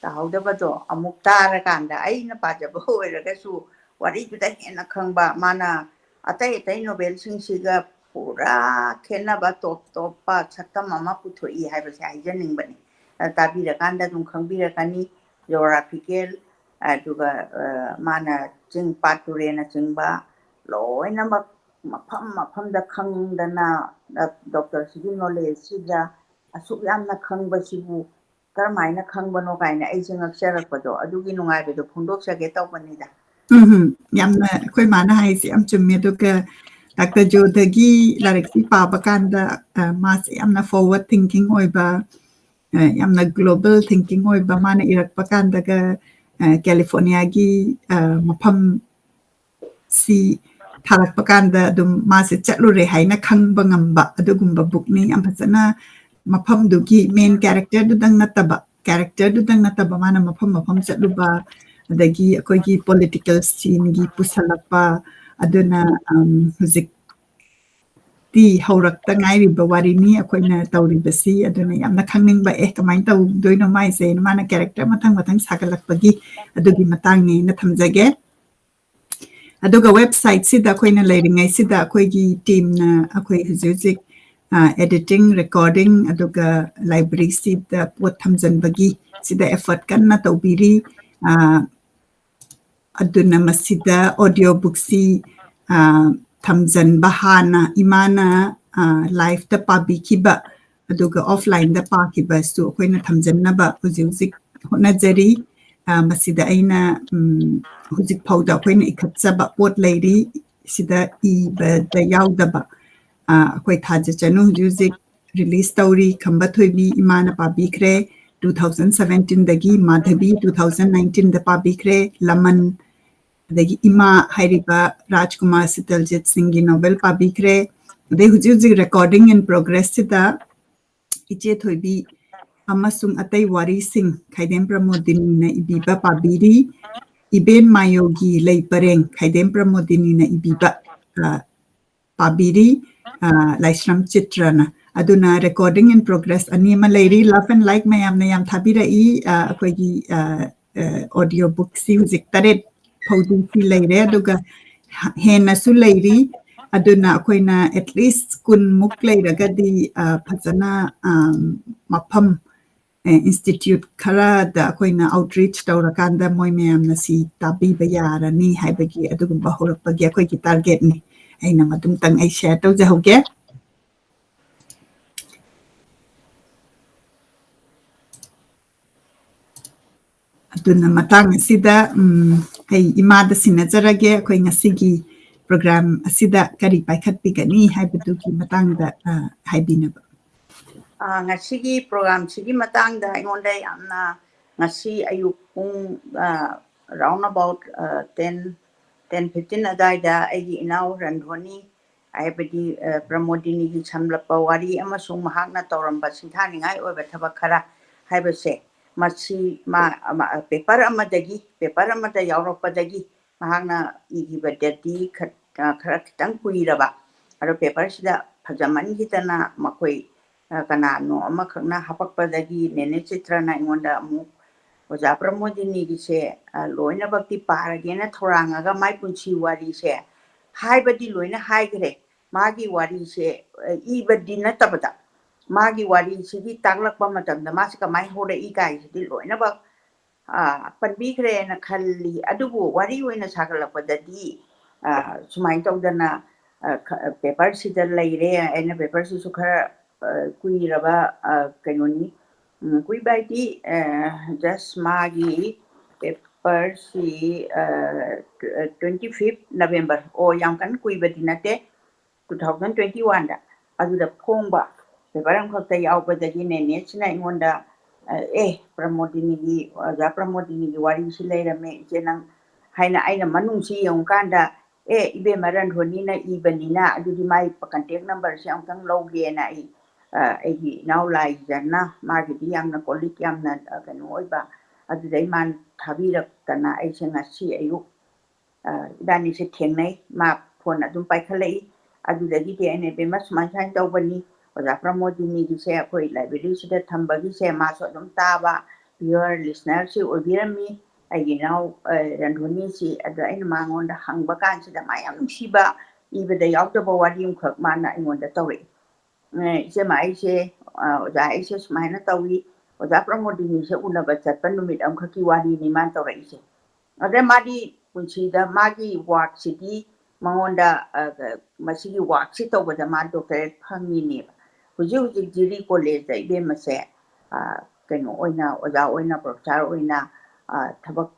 ꯇꯥꯍꯧꯗꯕꯗꯣ ꯑꯃꯨꯛ ꯇꯥꯔꯀꯥꯟꯗ ꯑꯩꯅ ꯄꯥꯖꯕ ꯑꯣꯏꯔꯒꯁꯨ ꯋꯥꯔꯤꯗꯨꯗ ꯍꯦꯟꯅ ꯈꯪꯕ, ꯃꯥꯅ ꯑꯇꯩ ꯑꯇꯩ novel ꯁꯤꯡꯁꯤꯒ ꯄꯨꯔꯥ ꯈꯦꯠꯅꯕ ꯇꯣꯞ ꯇꯣꯞꯄ ꯁꯛꯇꯝ ꯑꯃ ꯄꯨꯊꯣꯛꯏ ꯍꯥꯏꯕꯁꯦ ꯍꯥꯏꯖꯅꯤꯡꯕꯅꯤ꯫ ꯑ, ꯇꯥꯕꯤꯔꯀꯥꯟꯗ ꯑꯗꯨꯝ ꯈꯪꯕꯤꯔꯛꯀꯅꯤ꯫ Geographical, ꯑꯗꯨꯒ, ꯑ, ꯃꯥꯅ ꯆꯤꯡ ꯄꯥꯠ ꯇꯨꯔꯦꯜꯅꯆꯤꯡꯕ ꯂꯣꯏꯅꯃꯛ ꯃꯐꯝ ꯃꯐꯝꯗ ꯈꯪꯗꯅ, ꯗꯣꯛꯇꯔꯁꯤꯒꯤ ꯅꯣꯂꯦꯖꯁꯤꯗ ꯑꯁꯨꯛ ꯌꯥꯝꯅ ꯈꯪꯕꯁꯤꯕꯨ ꯀꯔꯝꯍꯥꯏꯅ ꯈꯪꯕꯅꯣ ꯀꯥꯏꯅ ꯑꯩꯁꯦ ꯉꯛꯆꯔꯛꯄꯗꯣ, ꯑꯗꯨꯒꯤ ꯅꯨꯡꯉꯥꯏꯕꯗꯣ ꯐꯣꯡꯗꯣꯛꯆꯒꯦ ꯇꯧꯕꯅꯤꯗ꯫ ꯎꯝ, ꯌꯥꯝꯅ ꯑꯩꯈꯣꯏ ꯃꯥꯅ ꯍꯥꯏꯁꯦ ꯌꯥꯝ ꯆꯨꯝꯃꯦ꯫ ꯑꯗꯨꯒ ꯗꯥꯛꯇꯔ ꯖꯣꯗꯒꯤ ꯂꯥꯏꯔꯤꯛꯁꯤ ꯄꯥꯕ ꯀꯥꯟꯗ, ꯑ, ꯃꯥꯁꯦ ꯌꯥꯝꯅ forward thinking ꯑꯣꯏꯕ, ꯑ, ꯌꯥꯝꯅ global thinking ꯑꯣꯏꯕ, ꯃꯥꯅ ꯏꯔꯛꯄ ꯀꯥꯟꯗꯒ, ꯑ, ꯀꯦꯂꯤꯐꯣꯔꯅꯤꯌꯥꯒꯤ, ꯑ, ꯃꯐꯝ ꯁꯤ ꯊꯥꯔꯛꯄ ꯀꯥꯟꯗ ꯑꯗꯨꯝ ꯃꯥꯁꯦ ꯆꯠꯂꯨꯔꯦ ꯍꯥꯏꯅ ꯈꯪꯕ ꯉꯝꯕ ꯑꯗꯨꯒꯨꯝꯕ bookꯅꯤ꯫ ꯌꯥꯝ ꯐꯖꯅ ꯃꯐꯝꯗꯨꯒꯤ main characterꯗꯨꯗꯪ ꯅꯠꯇꯕ, characterꯗꯨꯗꯪ ꯅꯠꯇꯕ, ꯃꯥꯅ ꯃꯐꯝ ꯃꯐꯝ ꯆꯠꯂꯨꯕ, ꯑꯗꯒꯤ ꯑꯩꯈꯣꯏꯒꯤ political sceneꯒꯤ ꯄꯨꯁꯜꯂꯛꯄ, ꯑꯗꯨꯅ, ꯎꯝ, ꯍꯧꯖꯤꯛꯇꯤ ꯍꯧꯔꯛꯇ ꯉꯥꯏꯔꯤꯕ ꯋꯥꯔꯤꯅꯤ ꯑꯩꯈꯣꯏꯅ ꯇꯧꯔꯤꯕꯁꯤ꯫ ꯑꯗꯨꯅ ꯌꯥꯝꯅ ꯈꯪꯅꯤꯡꯕ, ꯑꯦ, ꯀꯃꯥꯏꯅ ꯇꯧꯗꯣꯏꯅꯣ ꯃꯥꯏꯁꯦ, ꯃꯥꯅ character ꯃꯊꯪ ꯃꯊꯪ ꯁꯥꯒꯠꯂꯛꯄꯒꯤ ꯑꯗꯨꯒꯤ ꯃꯇꯥꯡꯅꯦꯅ ꯊꯝꯖꯒꯦ꯫ ꯑꯗꯨꯒ websiteꯁꯤꯗ ꯑꯩꯈꯣꯏꯅ ꯂꯩꯔꯤꯉꯩꯁꯤꯗ ꯑꯩꯈꯣꯏꯒꯤ teamꯅ ꯑꯩꯈꯣꯏ ꯍꯧꯖꯤꯛ ꯍꯧꯖꯤꯛ, ꯑ, editing, recording, ꯑꯗꯨꯒ libraryꯁꯤꯗ ꯄꯣꯠ ꯊꯝꯖꯤꯟꯕꯒꯤ ꯁꯤꯗ effort ꯀꯟꯅ ꯇꯧꯕꯤꯔꯤ꯫ ꯑ, ꯑꯗꯨꯅ ꯃꯁꯤꯗ audiobookꯁꯤ, ꯑ, ꯊꯝꯖꯤꯟꯕ ꯍꯥꯟꯅ ꯏꯃꯥꯅ, ꯑ, liveꯇ ꯄꯥꯕꯤꯈꯤꯕ, ꯑꯗꯨꯒ offlineꯗ ꯄꯥꯈꯤꯕꯁꯨ ꯑꯩꯈꯣꯏꯅ ꯊꯝꯖꯤꯟꯅꯕ ꯍꯧꯖꯤꯛ ꯍꯧꯖꯤꯛ ꯍꯣꯠꯅꯖꯔꯤ꯫ ꯑ, ꯃꯁꯤꯗ ꯑꯩꯅ, ꯎꯝ, ꯍꯧꯖꯤꯛ ꯐꯥꯎꯗ ꯑꯩꯈꯣꯏꯅ ꯏꯈꯠꯆꯕ ꯄꯣꯠ ꯂꯩꯔꯤ꯫ ꯁꯤꯗ ꯏꯕꯗ ꯌꯥꯎꯗꯕ, ꯑ, ꯑꯩꯈꯣꯏ ꯊꯥꯖ ꯆꯅꯨ ꯍꯧꯖꯤꯛ ꯍꯧꯖꯤꯛ release ꯇꯧꯔꯤ, ꯈꯝꯕ ꯊꯣꯏꯕꯤ ꯏꯃꯥꯅ ꯄꯥꯕꯤꯈ꯭ꯔꯦ two thousand seventeenꯗꯒꯤ, ꯃꯥꯙꯕꯤ two thousand nineteenꯗ ꯄꯥꯕꯤꯈ꯭ꯔꯦ, ꯂꯃꯟ, ꯑꯗꯒꯤ ꯏꯃꯥ ꯍꯥꯏꯔꯤꯕ ꯔꯥꯖꯀꯨꯃꯥꯔ ꯁꯤꯇꯜꯖꯤꯠ ꯁꯤꯡꯒꯤ novel ꯄꯥꯕꯤꯈ꯭ꯔꯦ꯫ ꯑꯗꯩ ꯍꯧꯖꯤꯛ ꯍꯧꯖꯤꯛ recording in progressꯁꯤꯗ ꯏꯆꯦ ꯊꯣꯏꯕꯤ ꯑꯃꯁꯨꯡ ꯑꯇꯩ ꯋꯥꯔꯤꯁꯤꯡ ꯈꯥꯏꯗꯦꯝ ꯄ꯭ꯔꯃꯣꯗꯤꯅꯤꯅ ꯏꯕꯤꯕ ꯄꯥꯕꯤꯔꯤ꯫ ꯏꯕꯦꯟ ꯃꯥꯌꯣꯒꯤ ꯂꯩ ꯄꯔꯦꯡ ꯈꯥꯏꯗꯦꯝ ꯄ꯭ꯔꯃꯣꯗꯤꯅꯤꯅ ꯏꯕꯤꯕ, ꯑ, ꯄꯥꯕꯤꯔꯤ, ꯑ, ꯂꯥꯏꯁ꯭ꯔꯝ ꯆꯤꯇ꯭ꯔꯅ꯫ ꯑꯗꯨꯅ recording in progress ꯑꯅꯤ ꯑꯃ ꯂꯩꯔꯤ꯫ Love and like ꯃꯌꯥꯝꯅ ꯌꯥꯝ ꯊꯥꯕꯤꯔꯛꯏ꯫ ꯑ, ꯑꯩꯈꯣꯏꯒꯤ, ꯑ, ꯑ, audiobookꯁꯤ ꯍꯧꯖꯤꯛ ꯇꯔꯦꯠ ꯐꯥꯎꯗꯤ ꯁꯤ ꯂꯩꯔꯦ, ꯑꯗꯨꯒ ꯍꯦꯟꯅꯁꯨ ꯂꯩꯔꯤ꯫ ꯑꯗꯨꯅ ꯑꯩꯈꯣꯏꯅ at least ꯀꯨꯟꯃꯨꯛ ꯂꯩꯔꯒꯗꯤ, ꯑ, ꯐꯖꯅ, ꯑꯝ, ꯃꯐꯝ, ꯑ, institute ꯈꯔꯗ ꯑꯩꯈꯣꯏꯅ outreach ꯇꯧꯔꯀꯥꯟꯗ ꯃꯣꯏ ꯃꯌꯥꯝꯅ ꯁꯤ ꯇꯥꯕꯤꯕ ꯌꯥꯔꯅꯤ ꯍꯥꯏꯕꯒꯤ ꯑꯗꯨꯒꯨꯝꯕ ꯍꯧꯔꯛꯄꯒꯤ ꯑꯩꯈꯣꯏꯒꯤ targetꯅꯤ꯫ ꯑꯩꯅ ꯃꯗꯨꯝꯇꯪ ꯑꯩ share ꯇꯧꯖꯍꯧꯒꯦ꯫ ꯑꯗꯨꯅ ꯃꯇꯥꯡ ꯑꯁꯤꯗ, ꯎꯝ, ꯑꯩ ꯏꯃꯥꯗ ꯁꯤꯟꯅꯖꯔꯒꯦ, ꯑꯩꯈꯣꯏ ꯉꯁꯤꯒꯤ program ꯑꯁꯤꯗ ꯀꯔꯤ ꯄꯥꯏꯈꯠꯄꯤꯒꯅꯤ ꯍꯥꯏꯕꯗꯨꯒꯤ ꯃꯇꯥꯡꯗ, ꯑ, ꯍꯥꯏꯕꯤꯅꯕ꯫ ꯑ, ꯉꯁꯤꯒꯤ program ꯁꯤꯒꯤ ꯃꯇꯥꯡꯗ ꯑꯩꯉꯣꯟꯗ ꯌꯥꯝꯅ, ꯉꯁꯤ ꯑꯌꯨꯛ ꯄꯨꯡ, ꯑ, round about, ꯑ, ten, ten fifteen ꯑꯗꯨꯋꯥꯏꯗ ꯑꯩꯒꯤ ꯏꯅꯥꯎ ꯔꯟꯙꯣꯅꯤ, ꯍꯥꯏꯕꯗꯤ, ꯑ, ꯄ꯭ꯔꯃꯣꯗꯤꯅꯤꯒꯤ ꯁꯝꯂꯞꯄ ꯋꯥꯔꯤ ꯑꯃꯁꯨꯡ ꯃꯍꯥꯛꯅ ꯇꯧꯔꯝꯕ ꯁꯤꯡꯊꯥꯅꯤꯡꯉꯥꯏ ꯑꯣꯏꯕ ꯊꯕꯛ ꯈꯔ ꯍꯥꯏꯕꯁꯦ, ꯃꯁꯤ ꯃꯥ, ꯑꯃ, paper ꯑꯃꯗꯒꯤ, paper ꯑꯃꯗ ꯌꯥꯎꯔꯛꯄꯗꯒꯤ ꯃꯍꯥꯛꯅ ꯏꯈꯤꯕꯗꯗꯤ ꯈꯠ-, ꯑ, ꯈꯔ ꯈꯤꯇꯪ ꯀꯨꯏꯔꯕ, ꯑꯗꯣ paper ꯁꯤꯗ ꯐꯖꯃꯟꯈꯤꯗꯅ ꯃꯈꯣꯏ, ꯑ, ꯀꯅꯥꯅꯣ ꯑꯃꯈꯛꯅ ꯍꯥꯄꯛꯄꯗꯒꯤ ꯅꯦꯅꯦ ꯆꯤꯇ꯭ꯔꯅ ꯑꯩꯉꯣꯟꯗ ꯑꯃꯨꯛ ꯑꯣꯖꯥ ꯄ꯭ꯔꯃꯣꯗꯤꯅꯤꯒꯤꯁꯦ, ꯑ, ꯂꯣꯏꯅꯃꯛꯇꯤ ꯄꯥꯔꯒꯦꯅ ꯊꯧꯔꯥꯡꯉꯒ ꯃꯥꯏ ꯄꯨꯟꯁꯤ ꯋꯥꯔꯤꯁꯦ ꯍꯥꯏꯕꯗꯤ ꯂꯣꯏꯅ ꯍꯥꯏꯈ꯭ꯔꯦ꯫ ꯃꯥꯒꯤ ꯋꯥꯔꯤꯁꯦ, ꯑ, ꯏꯕꯗꯤ ꯅꯠꯇꯕꯗ ꯃꯥꯒꯤ ꯋꯥꯔꯤꯁꯤꯒꯤ ꯇꯥꯛꯂꯛꯄ ꯃꯇꯝꯗ ꯃꯥꯁꯤ ꯀꯃꯥꯏꯅ ꯍꯧꯔꯛꯏ ꯀꯥꯏꯁꯤꯗꯤ ꯂꯣꯏꯅꯃꯛ, ꯑ, ꯄꯟꯕꯤꯈ꯭ꯔꯦꯅ ꯈꯜꯂꯤ꯫ ꯑꯗꯨꯕꯨ ꯋꯥꯔꯤ ꯑꯣꯏꯅ ꯁꯥꯒꯠꯂꯛꯄꯗꯗꯤ, ꯑ, ꯁꯨꯃꯥꯏꯅ ꯇꯧꯗꯅ, ꯑ, ꯈ-, paper ꯁꯤꯗ ꯂꯩꯔꯦ꯫ ꯑꯩꯅ paper ꯁꯤꯁꯨ ꯈꯔ, ꯑ, ꯀꯨꯏꯔꯕ, ꯑ, ꯀꯩꯅꯣꯅꯤ꯫ ꯎꯝ, ꯀꯨꯏꯕ ꯍꯥꯏꯗꯤ, ꯑ, just ꯃꯥꯒꯤ paper ꯁꯤ, ꯑ, twenty fifth November, ꯑꯣ, ꯌꯥꯝ ꯀꯟꯅ ꯀꯨꯏꯕꯗꯤ ꯅꯠꯇꯦ, two thousand twenty one ꯗ ꯑꯗꯨꯗ ꯐꯣꯡꯕ paper ꯑꯃꯈꯛꯇ ꯌꯥꯎꯕꯗꯒꯤ ꯅꯦꯅꯦꯁꯤꯅ ꯑꯩꯉꯣꯟꯗ, ꯑ, "ꯑꯦ, ꯄ꯭ꯔꯃꯣꯗꯤꯅꯤꯒꯤ, ꯑꯣꯖꯥ ꯄ꯭ꯔꯃꯣꯗꯤꯅꯤꯒꯤ ꯋꯥꯔꯤꯁꯤ ꯂꯩꯔꯝꯃꯦ, ꯏꯆꯦ, ꯅꯪ," ꯍꯥꯏꯅ ꯑꯩꯅ ꯃꯅꯨꯡꯁꯤ ꯌꯦꯡꯉꯨꯀꯥꯟꯗ, "ꯑꯦ, ꯏꯕꯦꯝꯃ ꯔꯟꯙꯣꯅꯤꯅ ꯏꯕꯅꯤꯅ ꯑꯗꯨꯗꯤ ꯃꯥꯏ contact number ꯁꯤ ꯑꯃꯨꯛꯇꯪ ꯂꯧꯒꯦꯅ" ꯑꯩ, ꯑ, ꯑꯩꯒꯤ ꯏꯅꯥꯎ ꯂꯥꯏꯖꯅ, ꯃꯥꯒꯤꯗꯤ ꯌꯥꯝꯅ ꯀꯣꯂꯤꯛ ꯌꯥꯝꯅ, ꯑ, ꯀꯩꯅꯣ ꯑꯣꯏꯕ, ꯑꯗꯨꯗꯩ ꯃꯥꯅ ꯊꯥꯕꯤꯔꯛꯇꯅ ꯑꯩꯁꯦ ꯉꯁꯤ ꯑꯌꯨꯛ, ꯑ, ꯏꯕꯥꯅꯤꯁꯦ ꯊꯦꯡꯅꯩ꯫ ꯃꯥ phone ꯑꯗꯨꯝ ꯄꯥꯏꯈꯠꯂꯛꯏ꯫ ꯑꯗꯨꯗꯒꯤꯗꯤ ꯑꯩꯅ, "ꯏꯕꯦꯝꯃ, ꯁꯨꯃꯥꯏ ꯁꯨꯃꯥꯏꯅ ꯇꯧꯕꯅꯤ, ꯑꯣꯖꯥ ꯄ꯭ꯔꯃꯣꯗꯤꯅꯤꯒꯤꯁꯦ ꯑꯩꯈꯣꯏ library ꯁꯤꯗ ꯊꯝꯕꯒꯤꯁꯦ ꯃꯥꯁꯨ ꯑꯗꯨꯝ ꯇꯥꯕ, pure listener ꯁꯤ ꯑꯣꯏꯕꯤꯔꯝꯃꯤ, ꯑꯩꯒꯤ ꯏꯅꯥꯎ, ꯑ, ꯔꯟꯙꯣꯅꯤꯁꯤ꯫" ꯑꯗ ꯑꯩꯅ ꯃꯉꯣꯟꯗ ꯍꯪꯕ ꯀꯥꯟꯁꯤꯗ ꯃꯥ ꯌꯥꯝ ꯅꯨꯡꯁꯤꯕ, ꯏꯕꯗ ꯌꯥꯎꯗꯕ ꯋꯥꯔꯤ ꯑꯃꯈꯛ ꯃꯥꯅ ꯑꯩꯉꯣꯟꯗ ꯇꯧꯔꯛꯏ꯫ "ꯑ, ꯏꯆꯦꯃ, ꯑꯩꯁꯦ, ꯑ, ꯑꯣꯖꯥ, ꯑꯩꯁꯦ ꯁꯨꯃꯥꯏꯅ ꯇꯧꯏ, ꯑꯣꯖꯥ ꯄ꯭ꯔꯃꯣꯗꯤꯅꯤꯁꯦ ꯎꯅꯕ ꯆꯠꯄ ꯅꯨꯃꯤꯠ ꯑꯃꯈꯛꯀꯤ ꯋꯥꯔꯤꯅꯤ ꯃꯥꯅ ꯇꯧꯔꯛꯏꯁꯦ꯫" ꯑꯗ ꯃꯥꯗꯤ ꯄꯨꯟꯁꯤꯗ ꯃꯥꯒꯤ work ꯁꯤꯗꯤ, ꯃꯉꯣꯟꯗ ꯃꯁꯤꯒꯤ ꯋꯥꯔꯛꯁꯤ ꯇꯧꯕꯗ ꯃꯥ ꯗꯣꯛꯇꯔꯦꯠ ꯐꯪꯉꯤꯅꯦꯕ꯫ ꯍꯧꯖꯤꯛ ꯍꯧꯖꯤꯛ ꯖꯤꯔꯤ ꯀꯣꯂꯦꯖꯇ ꯏꯕꯦꯝꯃꯁꯦ ꯀꯩꯅꯣ ꯑꯣꯏꯅ, ꯑꯣꯖꯥ ꯑꯣꯏꯅ, ꯄ꯭ꯔꯣꯐꯦꯁꯥꯔ ꯑꯣꯏꯅ ꯊꯕꯛ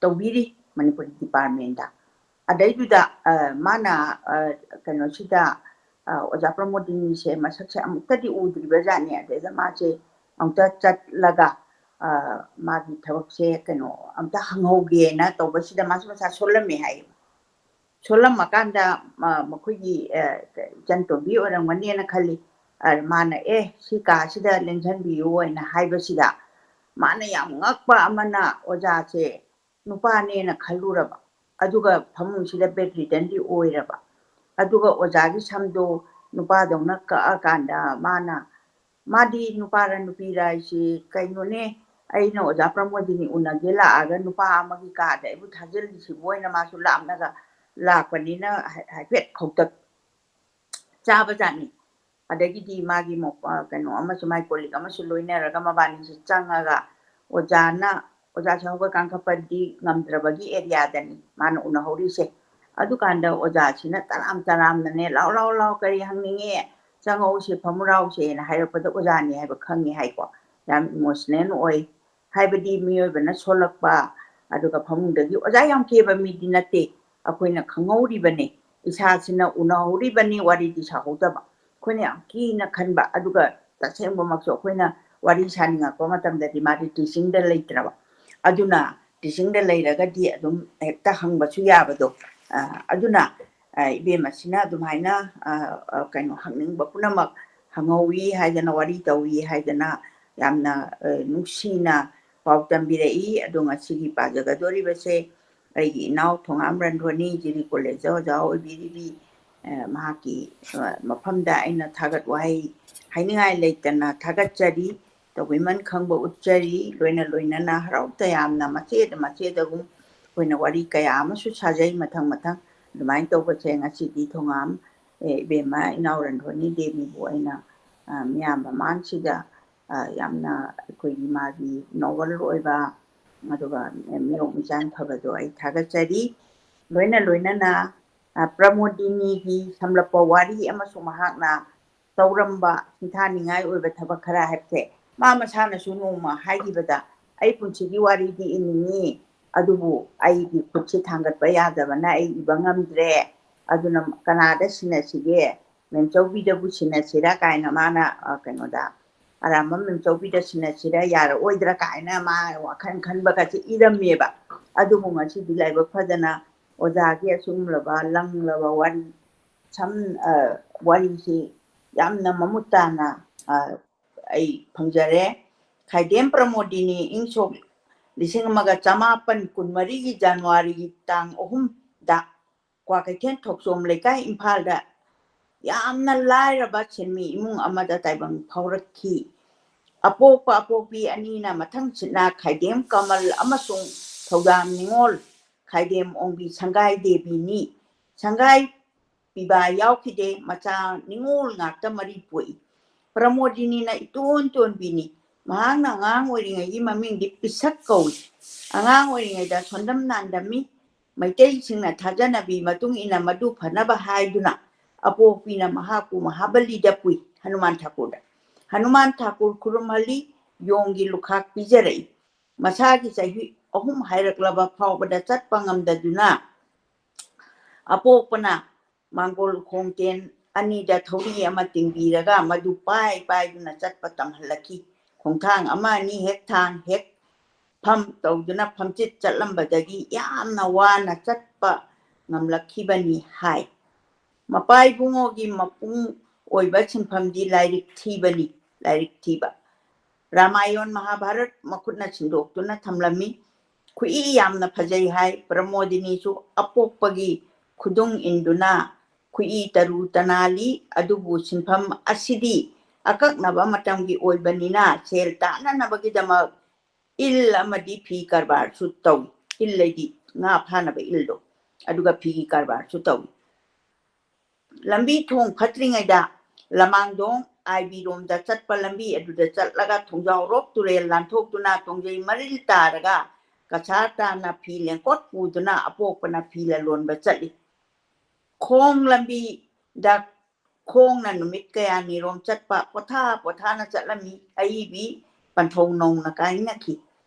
ꯇꯧꯕꯤꯔꯤ ꯃꯅꯤꯄꯨꯔꯤ ꯗꯤꯄꯥꯔꯠꯃꯦꯟꯗ꯫ ꯑꯗꯩꯗꯨꯗ ꯃꯥꯅ ꯀꯩꯅꯣꯁꯤꯗ ꯑꯣꯖꯥ ꯄ꯭ꯔꯃꯣꯗꯤꯅꯤꯁꯦ ꯃꯁꯛꯁꯦ ꯑꯃꯨꯛꯇꯗꯤ ꯎꯗ꯭ꯔꯤꯕ ꯖꯥꯠꯅꯤ꯫ ꯑꯗꯩꯗ ꯃꯥꯁꯦ ꯑꯃꯨꯛꯇ ꯆꯠꯂꯒ ꯃꯥꯒꯤ ꯊꯕꯛꯁꯦ ꯀꯩꯅꯣ ꯑꯝꯇ ꯍꯪꯍꯧꯒꯦꯅ ꯇꯧꯕꯁꯤꯗ ꯃꯥꯁꯨ ꯃꯁꯥ ꯁꯣꯜꯂꯝꯃꯦ ꯍꯥꯏꯌꯦꯕ꯫ ꯁꯣꯜꯂꯝꯃꯀꯥꯟꯗ ꯃꯈꯣꯏꯒꯤ ꯏꯆꯟ ꯇꯣꯝꯕꯤ ꯑꯣꯏꯔꯝꯒꯅꯦꯅ ꯈꯜꯂꯤ꯫ ꯃꯥꯅ "ꯑꯦ, ꯁꯤ ꯀꯥꯁꯤꯗ ꯂꯦꯡꯁꯟꯕꯤꯌꯨ" ꯍꯥꯏꯅ ꯍꯥꯏꯕꯁꯤꯗ ꯃꯥꯅ ꯌꯥꯝ ꯉꯛꯄ ꯑꯃꯅ ꯑꯣꯖꯥꯁꯦ ꯅꯨꯄꯥꯅꯦꯅ ꯈꯜꯂꯨꯔꯕ, ꯑꯗꯨꯒ ꯐꯃꯨꯡꯁꯤꯗ ꯕꯦꯗ ꯔꯤꯗꯟꯗꯤ ꯑꯣꯏꯔꯕ꯫ ꯑꯗꯨꯒ ꯑꯣꯖꯥꯒꯤ ꯁꯝꯗꯣ ꯅꯨꯄꯥꯗꯧꯅ ꯀꯛꯑꯀꯥꯟꯗ ꯃꯥꯅ, ꯃꯥꯗꯤ ꯅꯨꯄꯥꯔ ꯅꯨꯄꯤꯔ ꯍꯥꯏꯁꯤ ꯀꯩꯅꯣꯅꯦ, ꯑꯩꯅ ꯑꯣꯖꯥ ꯄ꯭ꯔꯃꯣꯗꯤꯅꯤ ꯎꯅꯒꯦ ꯂꯥꯛꯑꯒ ꯅꯨꯄꯥ ꯑꯃꯒꯤ ꯀꯥꯗ ꯑꯩꯕꯨ ꯊꯥꯖꯤꯜꯂꯤꯁꯤꯕꯨ ꯑꯣꯏꯅ ꯃꯥꯁꯨ ꯂꯥꯞꯅꯒ ꯂꯥꯛꯄꯅꯤꯅ ꯍꯥꯏꯐꯦꯠ ꯈꯧꯇꯛ ꯆꯥꯕꯖꯥꯠꯅꯤ꯫ ꯑꯗꯒꯤꯗꯤ ꯃꯥꯒꯤ ꯀꯩꯅꯣ ꯑꯃꯁꯨ, ꯃꯥꯒꯤ ꯀꯣꯂꯤꯛ ꯑꯃꯁꯨ ꯂꯣꯏꯅꯔꯒ ꯃꯕꯥꯅꯤꯁꯤ ꯆꯪꯉꯒ ꯑꯣꯖꯥꯅ, ꯑꯣꯖꯥꯁꯦ ꯍꯧꯒꯠ ꯀꯥꯡꯈꯠꯄꯗꯤ ꯉꯝꯗ꯭ꯔꯕꯒꯤ ꯑꯦꯔꯤꯌꯥꯗꯅꯤ ꯃꯥꯅ ꯎꯅꯍꯧꯔꯤꯁꯦ꯫ ꯑꯗꯨꯀꯥꯟꯗ ꯑꯣꯖꯥꯁꯤꯅ ꯇꯔꯥꯝ ꯇꯔꯥꯝꯅꯅꯦ "ꯂꯥꯎ ꯂꯥꯎ ꯂꯥꯎ, ꯀꯔꯤ ꯍꯪꯅꯤꯡꯉꯦ? ꯆꯪꯉꯛꯎꯁꯦ, ꯐꯝꯃꯨꯔꯥꯎꯁꯦꯅ" ꯍꯥꯏꯔꯛꯄꯗ ꯑꯣꯖꯥꯅꯤ ꯍꯥꯏꯕ ꯈꯪꯉꯦ ꯍꯥꯏꯀꯣ꯫ ꯌꯥꯝ ꯏꯃꯣꯁꯅꯦꯜ ꯑꯣꯏ꯫ ꯍꯥꯏꯕꯗꯤ ꯃꯤꯑꯣꯏꯕꯅ ꯁꯣꯜꯂꯛꯄ, ꯑꯗꯨꯒ ꯐꯃꯨꯡꯗꯒꯤ ꯑꯣꯖꯥ ꯌꯥꯝ ꯀꯦꯕ ꯃꯤꯗꯤ ꯅꯠꯇꯦ, ꯑꯩꯈꯣꯏꯅ ꯈꯪꯍꯧꯔꯤꯕꯅꯤ, ꯏꯁꯥꯁꯤꯅ ꯎꯅꯍꯧꯔꯤꯕꯅꯤ, ꯋꯥꯔꯤꯗꯤ ꯁꯥꯍꯧꯗꯕ꯫ ꯑꯩꯈꯣꯏꯅ ꯌꯥꯝ ꯀꯤꯅ ꯈꯟꯕ, ꯑꯗꯨꯒ ꯇꯁꯦꯡꯕꯃꯛꯁꯨ ꯑꯩꯈꯣꯏꯅ ꯋꯥꯔꯤ ꯁꯥꯅꯤꯡꯉꯛꯄ ꯃꯇꯝꯗꯗꯤ ꯃꯥꯗꯤ ꯇꯤꯆꯤꯡꯗ ꯂꯩꯇ꯭ꯔꯕ꯫ ꯑꯗꯨꯅ ꯇꯤꯆꯤꯡꯗ ꯂꯩꯔꯒꯗꯤ ꯑꯗꯨꯝ ꯍꯦꯛꯇ ꯍꯪꯕꯁꯨ ꯌꯥꯕꯗꯣ꯫ ꯑꯗꯨꯅ ꯏꯕꯦꯝꯃꯁꯤꯅ ꯑꯗꯨꯃꯥꯏꯅ ꯀꯩꯅꯣ ꯍꯪꯅꯤꯡꯕ ꯄꯨꯝꯅꯃꯛ ꯍꯪꯍꯧꯋꯤ ꯍꯥꯏꯗꯅ, ꯋꯥꯔꯤ ꯇꯧꯏ ꯍꯥꯏꯗꯅ ꯌꯥꯝꯅ ꯅꯨꯡꯁꯤꯅ ꯄꯥꯎ ꯇꯝꯕꯤꯔꯛꯏ꯫ ꯑꯗꯣ ꯉꯁꯤꯒꯤ ꯄꯥꯖꯒꯗꯣꯔꯤꯕꯁꯦ ꯑꯩꯒꯤ ꯏꯅꯥꯎ ꯊꯣꯉꯥꯝ ꯔꯟꯙꯣꯅꯤ, ꯖꯤꯔꯤ ꯀꯣꯂꯦꯖꯇ ꯑꯣꯖꯥ ꯑꯣꯏꯕꯤꯔꯤꯕꯤ꯫ ꯃꯍꯥꯛꯀꯤ ꯃꯐꯝꯗ ꯑꯩꯅ ꯊꯥꯒꯠ ꯋꯥꯍꯩ ꯍꯥꯏꯅꯤꯡꯉꯥꯏ ꯂꯩꯇꯅ ꯊꯥꯒꯠꯆꯔꯤ꯫ ꯇꯧꯕꯤꯃꯜ ꯈꯪꯕ ꯎꯠꯆꯔꯤ꯫ ꯂꯣꯏꯅ ꯂꯣꯏꯅꯅ ꯍꯔꯥꯎ ꯇꯌꯥꯝꯅ ꯃꯆꯦꯗ ꯃꯆꯦꯗꯒꯨꯝ ꯑꯩꯈꯣꯏꯅ ꯋꯥꯔꯤ ꯀꯌꯥ ꯑꯃꯁꯨ ꯁꯥꯖꯩ ꯃꯊꯪ ꯃꯊꯪ꯫ ꯑꯗꯨꯃꯥꯏꯅ ꯇꯧꯕꯁꯦ ꯉꯁꯤꯗꯤ ꯊꯣꯉꯥꯝ, ꯑꯦ, ꯏꯕꯦꯝꯃ ꯏꯅꯥꯎ ꯔꯟꯙꯣꯅꯤ ꯗꯦꯕꯤꯕꯨ ꯑꯩꯅ ꯃꯤꯌꯥꯝ ꯃꯃꯥꯡꯁꯤꯗ ꯌꯥꯝꯅ ꯑꯩꯈꯣꯏꯒꯤ ꯃꯥꯒꯤ ꯅꯣꯕꯜ ꯑꯣꯏꯕ ꯑꯗꯨꯒ ꯃꯤꯔꯣꯛ ꯃꯤꯆꯥꯟ ꯐꯕꯗꯣ ꯑꯩ ꯊꯥꯒꯠꯆꯔꯤ꯫ ꯂꯣꯏꯅ ꯂꯣꯏꯅꯅ ꯄ꯭ꯔꯃꯣꯗꯤꯅꯤꯒꯤ ꯁꯝꯂꯞꯄ ꯋꯥꯔꯤ ꯑꯃꯁꯨꯡ ꯃꯍꯥꯛꯅ ꯇꯧꯔꯝꯕ ꯁꯤꯡꯊꯥꯅꯤꯡꯉꯥꯏ ꯑꯣꯏꯕ ꯊꯕꯛ ꯈꯔ ꯍꯥꯏꯕꯁꯦ, ꯃꯥ ꯃꯁꯥꯅꯁꯨ ꯅꯣꯡꯃ ꯍꯥꯏꯈꯤꯕꯗ, "ꯑꯩ ꯄꯨꯟꯁꯤꯒꯤ ꯋꯥꯔꯤꯗꯤ ꯏꯅꯤꯡꯉꯤ, ꯑꯗꯨꯕꯨ ꯑꯩꯒꯤ ꯈꯨꯠꯁꯤ ꯊꯥꯡꯒꯠꯄ ꯌꯥꯗꯕꯅ ꯑꯩ ꯏꯕ ꯉꯝꯗ꯭ꯔꯦ, ꯑꯗꯨꯅ ꯀꯅꯥꯗ ꯁꯤꯟꯅꯁꯤꯒꯦ? ꯃꯦꯝꯆꯧꯕꯤꯗꯕꯨ ꯁꯤꯟꯅꯁꯤꯔꯥ?" ꯀꯥꯏꯅ ꯃꯥꯅ, ꯑ, ꯀꯩꯅꯣꯗ, ꯑꯔꯥꯝꯕꯝ ꯃꯦꯝꯆꯧꯕꯤꯗ ꯁꯤꯟꯅꯁꯤꯔꯥ, ꯌꯥꯔꯛꯑꯣꯏꯗ꯭ꯔꯥ ꯀꯥꯏꯅ ꯃꯥ ꯋꯥꯈꯜ ꯈꯟꯕꯒꯁꯦ ꯏꯔꯝꯃꯦꯕ꯫ ꯑꯗꯨꯕꯨ ꯉꯁꯤꯗꯤ ꯂꯥꯏꯕꯛ ꯐꯗꯅ ꯑꯣꯖꯥꯒꯤ ꯑꯁꯤꯒꯨꯝꯂꯕ ꯂꯪꯂꯕ ꯋꯥꯔꯤ ꯁꯝ-, ꯑ, ꯋꯥꯔꯤꯁꯤ ꯌꯥꯝꯅ ꯃꯃꯨꯠ ꯇꯥꯅ, ꯑ, ꯑꯩ ꯐꯪꯖꯔꯦ꯫ ꯈꯥꯏꯗꯦꯝ ꯄ꯭ꯔꯃꯣꯗꯤꯅꯤ ꯏꯪ ꯁꯣꯛ ꯂꯤꯁꯤꯡ ꯑꯃꯒ ꯆꯃꯥꯄꯟ ꯀꯨꯟꯃꯔꯤꯒꯤ ꯖꯅꯋꯥꯔꯤꯒꯤ ꯇꯥꯡ ꯑꯍꯨꯝꯗ ꯀ꯭ꯋꯥꯀꯩꯊꯦꯜ ꯊꯣꯛꯆꯣꯝ ꯂꯩꯀꯥꯏ, ꯏꯝꯐꯥꯜꯗ ꯌꯥꯝꯅ ꯂꯥꯏꯔꯕ ꯁꯤꯟꯃꯤ ꯏꯃꯨꯡ ꯑꯃꯗ ꯇꯥꯏꯕꯪ ꯐꯥꯎꯔꯛꯈꯤ꯫ ꯑꯄꯣꯛꯄ ꯑꯄꯣꯛꯄꯤ ꯑꯅꯤꯅ ꯃꯊꯪꯁꯤꯠꯅ ꯈꯥꯏꯗꯦꯝ ꯀꯃꯜ ꯑꯃꯁꯨꯡ ꯊꯧꯗꯥꯝ ꯅꯤꯉꯣꯜ, ꯈꯥꯏꯗꯦꯝ ꯑꯣꯡꯕꯤ ꯁꯪꯒꯥꯏ ꯗꯦꯕꯤꯅꯤ꯫ ꯁꯪꯒꯥꯏ ꯄꯤꯕ ꯌꯥꯎꯈꯤꯗꯦ꯫ ꯃꯆꯥ ꯅꯤꯉꯣꯜ ꯉꯥꯛꯇ ꯃꯔꯤ ꯄꯣꯛꯏ꯫ ꯄ꯭ꯔꯃꯣꯗꯤꯅꯤꯅ ꯏꯇꯣꯟ ꯇꯣꯟꯕꯤꯅꯤ꯫ ꯃꯍꯥꯛꯅ ꯑꯉꯥꯡ ꯑꯣꯏꯔꯤꯉꯩꯒꯤ ꯃꯃꯤꯡꯗꯤ ꯄꯤꯁꯛ ꯀꯧꯏ꯫ ꯑꯉꯥꯡ ꯑꯣꯏꯔꯤꯉꯩꯗ ꯁꯣꯟꯗꯝ ꯅꯥꯟꯗꯝꯃꯤ꯫ ꯃꯩꯇꯩꯁꯤꯡꯅ ꯊꯥꯖꯅꯕꯤ ꯃꯇꯨꯡ ꯏꯟꯅ ꯃꯗꯨ ꯐꯅꯕ ꯍꯥꯏꯗꯨꯅ ꯑꯄꯣꯛꯄꯤꯅ ꯃꯍꯥꯛꯄꯨ ꯃꯍꯥꯕꯂꯤꯗ ꯄꯨꯏ, ꯍꯅꯨꯃꯥꯟ ꯊꯥꯀꯨꯔꯗ꯫ ꯍꯅꯨꯃꯥꯟ ꯊꯥꯀꯨꯔ ꯈꯨꯔꯨꯝꯍꯜꯂꯤ, ꯌꯣꯡꯒꯤ ꯂꯨꯈꯥꯛ ꯄꯤꯖꯔꯛꯏ꯫ ꯃꯁꯥꯒꯤ ꯆꯍꯤ ꯑꯍꯨꯝ ꯍꯥꯏꯔꯛꯂꯕ ꯐꯥꯎꯕꯗ ꯆꯠꯄ ꯉꯝꯗꯗꯨꯅ ꯑꯄꯣꯛꯄꯅ ꯃꯥꯡꯒꯣꯜ ꯈꯣꯡꯇꯦꯟ ꯑꯅꯤꯗ ꯊꯧꯔꯤ ꯑꯃ ꯇꯤꯡꯕꯤꯔꯒ ꯃꯗꯨ ꯄꯥꯏ ꯄꯥꯏꯗꯨꯅ ꯆꯠꯄ ꯇꯝꯍꯜꯂꯛꯈꯤ꯫ ꯈꯣꯡꯊꯥꯡ ꯑꯃ ꯑꯅꯤ ꯍꯦꯛ ꯊꯥꯡ ꯍꯦꯛ ꯐꯝ ꯇꯧꯗꯨꯅ ꯐꯝꯆꯤꯠ ꯆꯠꯂꯝꯕꯗꯒꯤ ꯌꯥꯝꯅ ꯋꯥꯅ ꯆꯠꯄ ꯉꯝꯂꯛꯈꯤꯕꯅꯤ ꯍꯥꯏ꯫ ꯃꯄꯥ ꯏꯕꯨꯡꯉꯣꯒꯤ ꯃꯄꯨꯡ ꯑꯣꯏꯕ ꯁꯤꯟꯐꯝꯗꯤ ꯂꯥꯏꯔꯤꯛ ꯊꯤꯕꯅꯤ, ꯂꯥꯏꯔꯤꯛ ꯊꯤꯕ꯫ ꯔꯥꯃꯥꯌꯣꯟ ꯃꯍꯥꯚꯥꯔꯠ ꯃꯈꯨꯠꯅ ꯁꯤꯟꯗꯣꯛꯇꯨꯅ ꯊꯝꯂꯝꯃꯤ꯫ ꯈꯨꯏ ꯌꯥꯝꯅ ꯐꯖꯩ ꯍꯥꯏ꯫ ꯄ꯭ꯔꯃꯣꯗꯤꯅꯤꯁꯨ ꯑꯄꯣꯛꯄꯒꯤ ꯈꯨꯗꯨꯡ ꯏꯟꯗꯨꯅ ꯈꯨꯏ ꯇꯔꯨ ꯇꯅꯥꯜꯂꯤ꯫ ꯑꯗꯨꯕꯨ ꯁꯤꯟꯐꯝ ꯑꯁꯤꯗꯤ ꯑꯀꯛꯅꯕ ꯃꯇꯝꯒꯤ ꯑꯣꯏꯕꯅꯤꯅ ꯁꯦꯜ ꯇꯥꯟꯅꯅꯕꯒꯤꯗꯃꯛ ꯏꯜ ꯑꯃꯗꯤ ꯐꯤ ꯀꯔꯕꯥꯔꯁꯨ ꯇꯧꯏ꯫ ꯏꯜ ꯍꯥꯏꯗꯤ ꯉꯥ ꯐꯥꯅꯕ ꯏꯜꯗꯣ, ꯑꯗꯨꯒ ꯐꯤꯒꯤ ꯀꯔꯕꯥꯔꯁꯨ ꯇꯧꯏ꯫ ꯂꯝꯕꯤ ꯊꯣꯡ ꯐꯠꯇ꯭ꯔꯤꯉꯩꯗ ꯂꯃꯥꯡꯗꯣꯡ ꯑꯥꯏ ꯕꯤ ꯔꯣꯝꯗ ꯆꯠꯄ ꯂꯝꯕꯤ ꯑꯗꯨꯗ ꯆꯠꯂꯒ ꯊꯣꯡꯖꯥꯎꯔꯣꯛ ꯇꯨꯔꯦꯜ ꯂꯥꯟꯊꯣꯛꯇꯨꯅ ꯇꯣꯡꯖꯩ ꯃꯔꯤꯜ ꯇꯥꯔꯒ ꯀꯁꯥꯔ ꯇꯥꯅ ꯐꯤ ꯂꯦꯡꯀꯣꯠ ꯄꯨꯗꯨꯅ ꯑꯄꯣꯛꯄꯅ ꯐꯤ ꯂꯂꯣꯟꯕ ꯆꯠꯂꯤ꯫ ꯈꯣꯡ ꯂꯝꯕꯤꯗ ꯈꯣꯡꯅ ꯅꯨꯃꯤꯠ ꯀꯌꯥꯅꯤꯔꯣꯝ ꯆꯠꯄ, ꯄꯣꯊꯥ ꯄꯣꯊꯥꯅ ꯆꯠꯂꯝꯃꯤ꯫ ꯑꯏꯕꯤ ꯄꯟꯊꯧ ꯅꯧꯅ ꯀꯥꯏꯅꯈꯤ꯫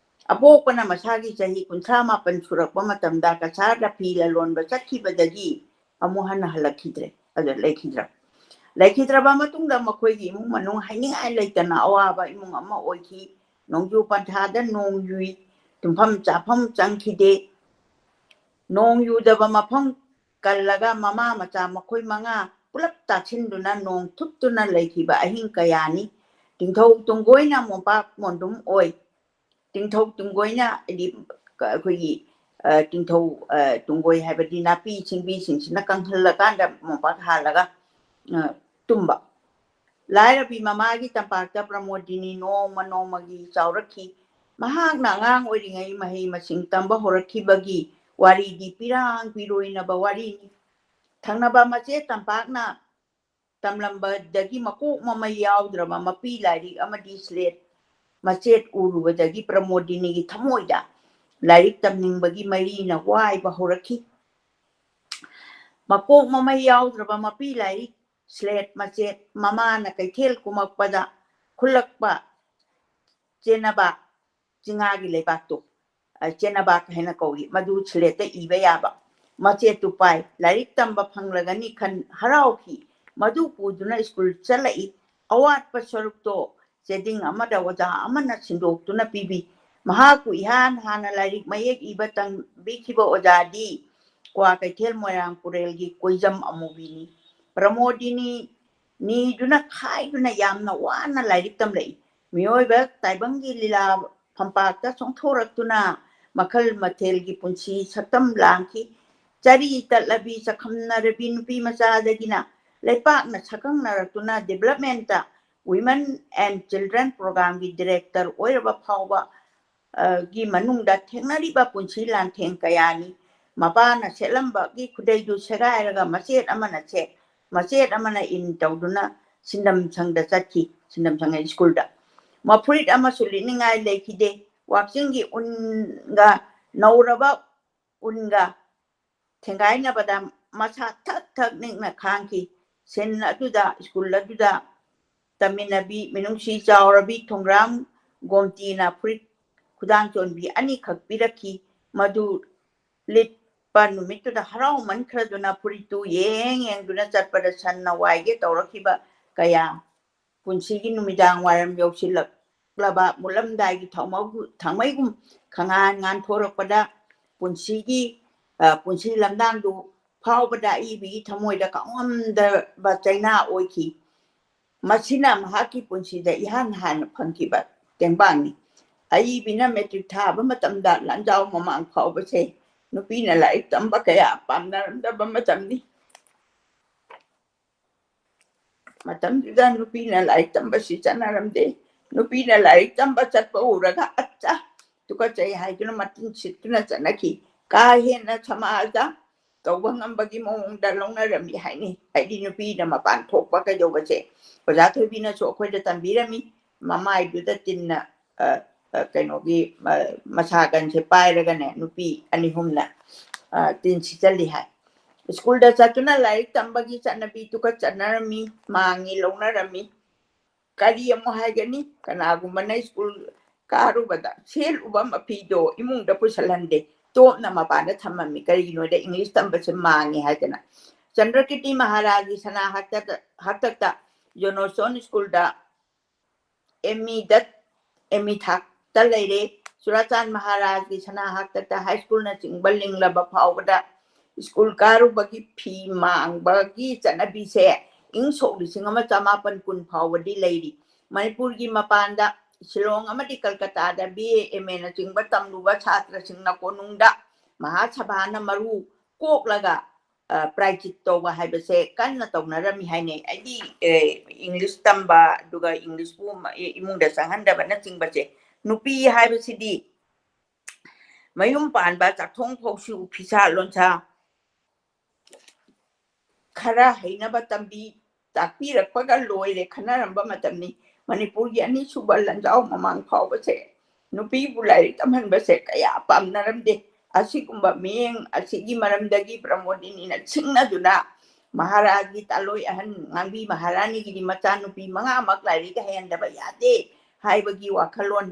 ꯑꯄꯣꯛꯄꯅ ꯃꯁꯥꯒꯤ ꯆꯍꯤ ꯀꯨꯟꯊ꯭ꯔꯥ ꯃꯥꯄꯟ ꯁꯨꯔꯛꯄ ꯃꯇꯝꯗ ꯀꯁꯥꯔꯗ ꯐꯤ ꯂꯂꯣꯟꯕ ꯆꯠꯈꯤꯕꯗꯒꯤ ꯑꯃꯨꯛ ꯍꯟꯅ ꯍꯜꯂꯛꯈꯤꯗ꯭ꯔꯦ꯫ ꯑꯗꯨ ꯂꯩꯈꯤꯗ꯭ꯔꯕ꯫ ꯂꯩꯈꯤꯗ꯭ꯔꯕ ꯃꯇꯨꯡꯗ ꯃꯈꯣꯏꯒꯤ ꯏꯃꯨꯡ ꯃꯅꯨꯡ ꯍꯥꯏꯅꯤꯡꯉꯥꯏ ꯂꯩꯇꯅ ꯑꯋꯥꯕ ꯏꯃꯨꯡ ꯑꯃ ꯑꯣꯏꯈꯤ꯫ ꯅꯣꯡꯖꯨ ꯄꯟꯊꯥꯗ ꯅꯣꯡ ꯌꯨꯏ, ꯇꯨꯝꯐꯝ ꯆꯥꯐꯝ ꯆꯪꯈꯤꯗꯦ꯫ ꯅꯣꯡ ꯌꯨꯗꯕ ꯃꯐꯝ ꯀꯜꯂꯒ ꯃꯃꯥ ꯃꯆꯥ ꯃꯈꯣꯏ ꯃꯉꯥ ꯄꯨꯂꯞ ꯇꯥꯁꯤꯟꯗꯨꯅ ꯅꯣꯡ ꯊꯨꯞꯇꯨꯅ ꯂꯩꯈꯤꯕ ꯑꯍꯤꯡ ꯀꯌꯥꯅꯤ꯫ ꯇꯤꯡꯊꯧ ꯇꯨꯡꯒꯣꯏꯅ ꯃꯣꯝꯄꯥꯛ ꯃꯣꯟꯗꯨꯝ ꯑꯣꯏ꯫ ꯇꯤꯡꯊꯧ ꯇꯨꯡꯒꯣꯏꯅ, ꯍꯥꯏꯗꯤ, ꯑꯩꯈꯣꯏꯒꯤ, ꯑ, ꯇꯤꯡꯊꯧ, ꯑ, ꯇꯨꯡꯒꯣꯏ ꯍꯥꯏꯕꯗꯤ ꯅꯥꯄꯤ ꯁꯤꯡꯕꯤꯁꯤꯡꯁꯤꯅ ꯀꯪꯍꯜꯂꯀꯥꯟꯗ ꯃꯣꯝꯄꯥꯛ ꯍꯥꯜꯂꯒ, ꯑ, ꯇꯨꯝꯕ꯫ ꯂꯥꯏꯔꯕꯤ ꯃꯃꯥꯒꯤ ꯇꯝꯄꯥꯛꯇ ꯄ꯭ꯔꯃꯣꯗꯤꯅꯤ ꯅꯣꯡꯃ ꯅꯣꯡꯃꯒꯤ ꯆꯥꯎꯔꯛꯈꯤ꯫ ꯃꯍꯥꯛꯅ ꯑꯉꯥꯡ ꯑꯣꯏꯔꯤꯉꯩ ꯃꯍꯩ ꯃꯁꯤꯡ ꯇꯝꯕ ꯍꯧꯔꯛꯈꯤꯕꯒꯤ ꯋꯥꯔꯤꯗꯤ ꯄꯤꯔꯥꯡ ꯄꯤꯔꯣꯏꯅꯕ ꯋꯥꯔꯤꯅꯤ꯫ ꯊꯪꯅꯕ ꯃꯆꯦꯠ ꯇꯝꯄꯥꯛꯅ ꯇꯝꯂꯝꯕꯗꯒꯤ ꯃꯀꯣꯛ ꯃꯃꯩ ꯌꯥꯎꯗ꯭ꯔꯕ ꯃꯄꯤ ꯂꯥꯏꯔꯤꯛ ꯑꯃꯗꯤ ꯁ꯭ꯂꯦꯠ ꯃꯆꯦꯠ ꯎꯔꯨꯕꯗꯒꯤ ꯄ꯭ꯔꯃꯣꯗꯤꯅꯤꯒꯤ ꯊꯃꯣꯏꯗ ꯂꯥꯏꯔꯤꯛ ꯇꯝꯅꯤꯡꯕꯒꯤ ꯃꯩꯔꯤꯅ ꯋꯥꯏꯕ ꯍꯧꯔꯛꯈꯤ꯫ ꯃꯀꯣꯛ ꯃꯃꯩ ꯌꯥꯎꯗ꯭ꯔꯕ ꯃꯄꯤ ꯂꯥꯏꯔꯤꯛ ꯁ꯭ꯂꯦꯠ ꯃꯆꯦꯠ ꯃꯃꯥꯅ ꯀꯩꯊꯦꯜ ꯀꯨꯝꯃꯛꯄꯗ ꯈꯨꯜꯂꯛꯄ ꯆꯦꯅꯕ ꯆꯤꯉꯥꯒꯤ ꯂꯩꯕꯥꯛꯇꯣ, ꯑ, ꯆꯦꯅꯕꯥꯛ ꯍꯥꯏꯅ ꯀꯧꯏ, ꯃꯗꯨ ꯁ꯭ꯂꯦꯠꯇ ꯏꯕ ꯌꯥꯕ ꯃꯆꯦꯠꯇꯨ ꯄꯥꯏ꯫ ꯂꯥꯏꯔꯤꯛ ꯇꯝꯕ ꯐꯪꯂꯒꯅꯤ ꯈꯟ ꯍꯔꯥꯎꯈꯤ꯫ ꯃꯗꯨ ꯄꯨꯗꯨꯅ ꯁ꯭ꯀꯨꯜ ꯆꯠꯂꯛꯏ꯫ ꯑꯋꯥꯠꯄ ꯁꯔꯨꯛꯇꯣ ꯆꯦꯗꯤꯡ ꯑꯃꯗ ꯑꯣꯖꯥ ꯑꯃꯅ ꯁꯤꯟꯗꯣꯛꯇꯨꯅ ꯄꯤꯕꯤ꯫ ꯃꯍꯥꯛꯄꯨ ꯏꯍꯥꯟ ꯍꯥꯟꯅ ꯂꯥꯏꯔꯤꯛ ꯃꯌꯦꯛ ꯏꯕ ꯇꯝꯕꯤꯈꯤꯕ ꯑꯣꯖꯥꯗꯤ ꯀ꯭ꯋꯥꯀꯩꯊꯦꯜ ꯃꯣꯏꯔꯥꯡ ꯄꯨꯔꯦꯜꯒꯤ ꯀꯣꯏꯖꯝ ꯑꯃꯨꯕꯤꯅꯤ꯫ ꯄ꯭ꯔꯃꯣꯗꯤꯅꯤ ꯅꯤꯗꯨꯅ ꯈꯥꯏꯗꯨꯅ ꯌꯥꯝꯅ ꯋꯥꯅ ꯂꯥꯏꯔꯤꯛ ꯇꯝꯂꯛꯏ꯫ ꯃꯤꯑꯣꯏꯕ ꯇꯥꯏꯕꯪꯒꯤ ꯂꯤꯂꯥ ꯐꯝꯄꯥꯛꯇ ꯆꯣꯡꯊꯣꯔꯛꯇꯨꯅ ꯃꯈꯜ ꯃꯊꯦꯜꯒꯤ ꯄꯨꯟꯁꯤ ꯁꯛꯇꯝ ꯂꯥꯡꯈꯤ꯫ ꯆꯔꯤ ꯇꯠꯂꯕꯤ, ꯆꯈꯝꯅꯔꯕꯤ ꯅꯨꯄꯤ ꯃꯆꯥꯗꯒꯤꯅ ꯂꯩꯄꯥꯛꯅ ꯁꯛꯈꯪꯅꯔꯛꯇꯨꯅ development ꯇ Women and Children Program ꯒꯤ director ꯑꯣꯏꯔꯕ ꯐꯥꯎꯕ, ꯑ, ꯒꯤ ꯃꯅꯨꯡꯗ ꯊꯦꯡꯅꯔꯤꯕ ꯄꯨꯟꯁꯤ ꯂꯥꯟꯊꯦꯡ ꯀꯌꯥꯅꯤ꯫ ꯃꯄꯥꯅ ꯁꯦꯠꯂꯝꯕꯒꯤ ꯈꯨꯗꯩꯗꯨ ꯁꯦꯒꯥꯏꯔꯒ ꯃꯆꯦꯠ ꯑꯃꯅ ꯁꯦꯠ, ꯃꯆꯦꯠ ꯑꯃꯅ ꯏꯟ ꯇꯧꯗꯨꯅ ꯁꯤꯟꯗꯝ ꯁꯪꯗ ꯆꯠꯈꯤ꯫ ꯁꯤꯟꯗꯝ ꯁꯪ ꯁ꯭ꯀꯨꯜꯗ꯫ ꯃꯐꯨꯔꯤꯠ ꯑꯃꯁꯨ ꯂꯤꯠꯅꯤꯡꯉꯥꯏ ꯂꯩꯈꯤꯗꯦ꯫ ꯋꯥꯛꯆꯤꯡꯒꯤ ꯎꯟꯒ ꯅꯧꯔꯕ ꯎꯟꯒ ꯊꯦꯡꯒꯥꯏꯅꯕꯗ ꯃꯁꯥ ꯊꯛ ꯊꯛ ꯅꯤꯛꯅ ꯈꯥꯡꯈꯤ꯫ ꯁꯤꯟ ꯑꯗꯨꯗ, ꯁ꯭ꯀꯨꯜ ꯑꯗꯨꯗ ꯇꯝꯃꯤꯟꯅꯕꯤ ꯃꯤꯅꯨꯡꯁꯤ ꯆꯥꯎꯔꯕꯤ ꯊꯣꯡꯒ꯭ꯔꯥꯝ ꯒꯣꯝꯇꯤꯅ ꯐꯨꯔꯤꯠ ꯈꯨꯗꯥꯡ ꯆꯣꯟꯕꯤ ꯑꯅꯤꯈꯛ ꯄꯤꯔꯛꯈꯤ꯫ ꯃꯗꯨ ꯂꯤꯠꯄ ꯅꯨꯃꯤꯠꯇꯨꯗ ꯍꯔꯥꯎꯃꯟꯈ꯭ꯔꯗꯨꯅ ꯐꯨꯔꯤꯠꯇꯨ ꯌꯦꯡ ꯌꯦꯡꯗꯨꯅ ꯆꯠꯄꯗ ꯁꯟꯅ ꯋꯥꯏꯒꯦ ꯇꯧꯔꯛꯈꯤꯕ ꯀꯌꯥ ꯄꯨꯟꯁꯤꯒꯤ ꯅꯨꯃꯤꯗꯥꯡ ꯋꯥꯏꯔꯝ ꯌꯧꯁꯤꯜꯂꯛꯂꯕ ꯃꯨꯜꯂꯝꯗꯥꯏꯒꯤ ꯊꯥꯎꯃꯩꯒꯨꯝ ꯈꯪꯉꯥꯟ ꯉꯥꯟꯊꯣꯔꯛꯄꯗ ꯄꯨꯟꯁꯤꯒꯤ, ꯑ, ꯄꯨꯟꯁꯤ ꯂꯝꯗꯥꯡꯗꯨ ꯐꯥꯎꯕꯗ ꯑꯏꯕꯤꯒꯤ ꯊꯃꯣꯏꯗ ꯀꯥꯎꯉꯝꯗꯕ ꯆꯩꯅꯥ ꯑꯣꯏꯈꯤ꯫ ꯃꯁꯤꯅ ꯃꯍꯥꯛꯀꯤ ꯄꯨꯟꯁꯤꯗ ꯏꯍꯥꯟ ꯍꯥꯟꯅ ꯐꯪꯈꯤꯕ ꯇꯦꯡꯕꯥꯡꯅꯤ꯫ ꯑꯏꯕꯤꯅ ꯃꯦꯇ꯭ꯔꯤꯛ ꯊꯥꯕ ꯃꯇꯝꯗ ꯂꯥꯟꯖꯥꯎ ꯃꯃꯥꯡ ꯐꯥꯎꯕꯁꯦ ꯅꯨꯄꯤꯅ ꯂꯥꯏꯔꯤꯛ ꯇꯝꯕ ꯀꯌꯥ ꯄꯥꯝꯅꯔꯝꯗꯕ ꯃꯇꯝꯅꯤ꯫ ꯃꯇꯝꯗꯨꯗ ꯅꯨꯄꯤꯅ ꯂꯥꯏꯔꯤꯛ ꯇꯝꯕꯁꯤ ꯆꯠꯅꯔꯝꯗꯦ꯫ ꯅꯨꯄꯤꯅ ꯂꯥꯏꯔꯤꯛ ꯇꯝꯕ ꯆꯠꯄ ꯎꯔꯒ "ꯑꯠꯆꯥ, ꯇꯨꯀꯠꯆꯩ" ꯍꯥꯏꯗꯨꯅ ꯃꯇꯤꯟ ꯁꯤꯠꯇꯨꯅ ꯆꯠꯅꯈꯤ꯫ ꯀꯥ ꯍꯦꯟꯅ ꯁꯃꯥꯖꯗ ꯇꯧꯕ ꯉꯝꯕꯒꯤ ꯃꯑꯣꯡꯗ ꯂꯧꯅꯔꯝꯃꯤ ꯍꯥꯏꯅꯤ꯫ ꯍꯥꯏꯗꯤ ꯅꯨꯄꯤꯅ ꯃꯄꯥꯟ ꯊꯣꯛꯄ ꯀꯩꯗꯧꯕꯁꯦ ꯑꯣꯖꯥ ꯊꯣꯏꯕꯤꯅꯁꯨ ꯑꯩꯈꯣꯏꯗ ꯇꯝꯕꯤꯔꯝꯃꯤ꯫ ꯃꯃꯥꯏꯗꯨꯗ ꯇꯤꯟꯅ, ꯑ, ꯑ, ꯀꯩꯅꯣꯒꯤ, ꯑ, ꯃꯁꯥꯒꯟꯁꯦ ꯄꯥꯏꯔꯒꯅꯦ ꯅꯨꯄꯤ ꯑꯅꯤ ꯑꯍꯨꯝꯅ, ꯑ, ꯇꯤꯟ ꯁꯤꯠꯆꯜꯂꯤ ꯍꯥꯏ꯫ ꯁ꯭ꯀꯨꯜꯗ ꯆꯠꯇꯨꯅ ꯂꯥꯏꯔꯤꯛ ꯇꯝꯕꯒꯤ ꯆꯠꯅꯕꯤ ꯇꯨꯀꯠꯆꯅꯔꯝꯃꯤ, ꯃꯥꯡꯉꯤ ꯂꯧꯅꯔꯝꯃꯤ꯫ ꯀꯔꯤ ꯑꯃꯨꯛ ꯍꯥꯏꯒꯅꯤ? ꯀꯅꯥꯒꯨꯝꯕꯅ ꯁ꯭ꯀꯨꯜ ꯀꯥꯔꯨꯕꯗ ꯁꯦꯠꯂꯨꯕ ꯃꯐꯤꯗꯣ ꯏꯃꯨꯡꯗ ꯄꯨꯁꯜꯍꯟꯗꯦ, ꯇꯣꯞꯅ ꯃꯄꯥꯟꯗ ꯊꯝꯃꯝꯃꯤ꯫ ꯀꯔꯤꯒꯤꯅꯣꯗ ꯏꯪꯂꯤꯁ ꯇꯝꯕꯁꯦ ꯃꯥꯡꯉꯤ ꯍꯥꯏꯗꯅ꯫ ꯆꯟꯗ꯭ꯔꯀꯤꯔꯇꯤ ꯃꯍꯥꯔꯥꯖꯒꯤ ꯁꯅꯥ ꯍꯥꯛꯇꯛꯇ, ꯍꯥꯛꯇꯛꯇ ꯖꯣꯅꯣꯁꯇꯣꯟ ꯁ꯭ꯀꯨꯜꯗ ꯑꯦꯝ ꯏꯗ, ꯑꯦꯝ ꯏ ꯊꯥꯛꯇ ꯂꯩꯔꯦ꯫ ꯆꯨꯔꯥꯆꯥꯟ ꯃꯍꯥꯔꯥꯖꯒꯤ ꯁꯅꯥ ꯍꯥꯛꯇꯛꯇ ꯍꯥꯏ ꯁ꯭ꯀꯨꯜꯅꯆꯤꯡꯕ ꯂꯤꯡꯂꯕ ꯐꯥꯎꯕꯗ ꯁ꯭ꯀꯨꯜ ꯀꯥꯔꯨꯕꯒꯤ ꯐꯤ ꯃꯥꯡꯕꯒꯤ ꯆꯠꯅꯕꯤꯁꯦ ꯏꯪ ꯁꯣꯛ ꯂꯤꯁꯤꯡ ꯑꯃ ꯆꯃꯥꯄꯟ ꯀꯨꯟ ꯐꯥꯎꯕꯗꯤ ꯂꯩꯔꯤ꯫ ꯃꯅꯤꯄꯨꯔꯒꯤ ꯃꯄꯥꯟꯗ ꯁꯤꯂꯣꯡ ꯑꯃꯗꯤ ꯀꯜꯀꯇꯥꯗ ꯕꯤ ꯑꯦ, ꯑꯦꯝ ꯑꯦꯅꯆꯤꯡꯕ ꯇꯝꯂꯨꯕ ꯁꯥꯇ꯭ꯔꯁꯤꯡꯅ ꯀꯣꯅꯨꯡꯗ ꯃꯍꯥꯁꯚꯥꯅ ꯃꯔꯨ ꯀꯣꯛꯂꯒ, ꯑ, ꯄ꯭ꯔꯥꯏꯆꯤꯠ ꯇꯧꯕ ꯍꯥꯏꯕꯁꯦ ꯀꯟꯅ ꯇꯧꯅꯔꯝꯃꯤ ꯍꯥꯏꯅꯩ꯫ ꯍꯥꯏꯗꯤ, ꯑꯦ, ꯏꯪꯂꯤꯁ ꯇꯝꯕ, ꯑꯗꯨꯒ ꯏꯪꯂꯤꯁꯄꯨ ꯃ-, ꯏꯃꯨꯡꯗ ꯆꯪꯍꯟꯗꯕꯅꯆꯤꯡꯕꯁꯦ꯫ ꯅꯨꯄꯤ ꯍꯥꯏꯕꯁꯤꯗꯤ ꯃꯌꯨꯝ ꯄꯥꯟꯕ, ꯆꯥꯛꯊꯣꯡ ꯐꯧꯁꯨ, ꯐꯤꯁꯥ ꯂꯣꯟꯁꯥ ꯈꯔ ꯍꯩꯅꯕ ꯇꯝꯕꯤ, ꯇꯥꯛꯄꯤꯔꯛꯄꯒ ꯂꯣꯏꯔꯦ ꯈꯟꯅꯔꯝꯕ ꯃꯇꯝꯅꯤ꯫ ꯃꯅꯤꯄꯨꯔꯒꯤ ꯑꯅꯤꯁꯨꯕ ꯂꯥꯟꯖꯥꯎ ꯃꯃꯥꯡ ꯐꯥꯎꯕꯁꯦ ꯅꯨꯄꯤꯕꯨ ꯂꯥꯏꯔꯤꯛ ꯇꯝꯍꯟꯕꯁꯦ ꯀꯌꯥ ꯄꯥꯝꯅꯔꯝꯗꯦ꯫ ꯑꯁꯤꯒꯨꯝꯕ ꯃꯤꯠꯌꯦꯡ ꯑꯁꯤꯒꯤ ꯃꯔꯝꯗꯒꯤ ꯄ꯭ꯔꯃꯣꯗꯤꯅꯤꯅ ꯁꯤꯡꯅꯗꯨꯅ ꯃꯍꯥꯔꯥꯖꯒꯤ ꯇꯥꯂꯣꯏ ꯑꯍꯟ ꯉꯥꯡꯕꯤ ꯃꯍꯥꯔꯥꯅꯤꯒꯤꯗꯤ ꯃꯆꯥꯅꯨꯄꯤ ꯃꯉꯥꯃꯛ ꯂꯥꯏꯔꯤꯛ ꯍꯩꯍꯟꯗꯕ ꯌꯥꯗꯦ ꯍꯥꯏꯕꯒꯤ ꯋꯥꯈꯜꯂꯣꯟ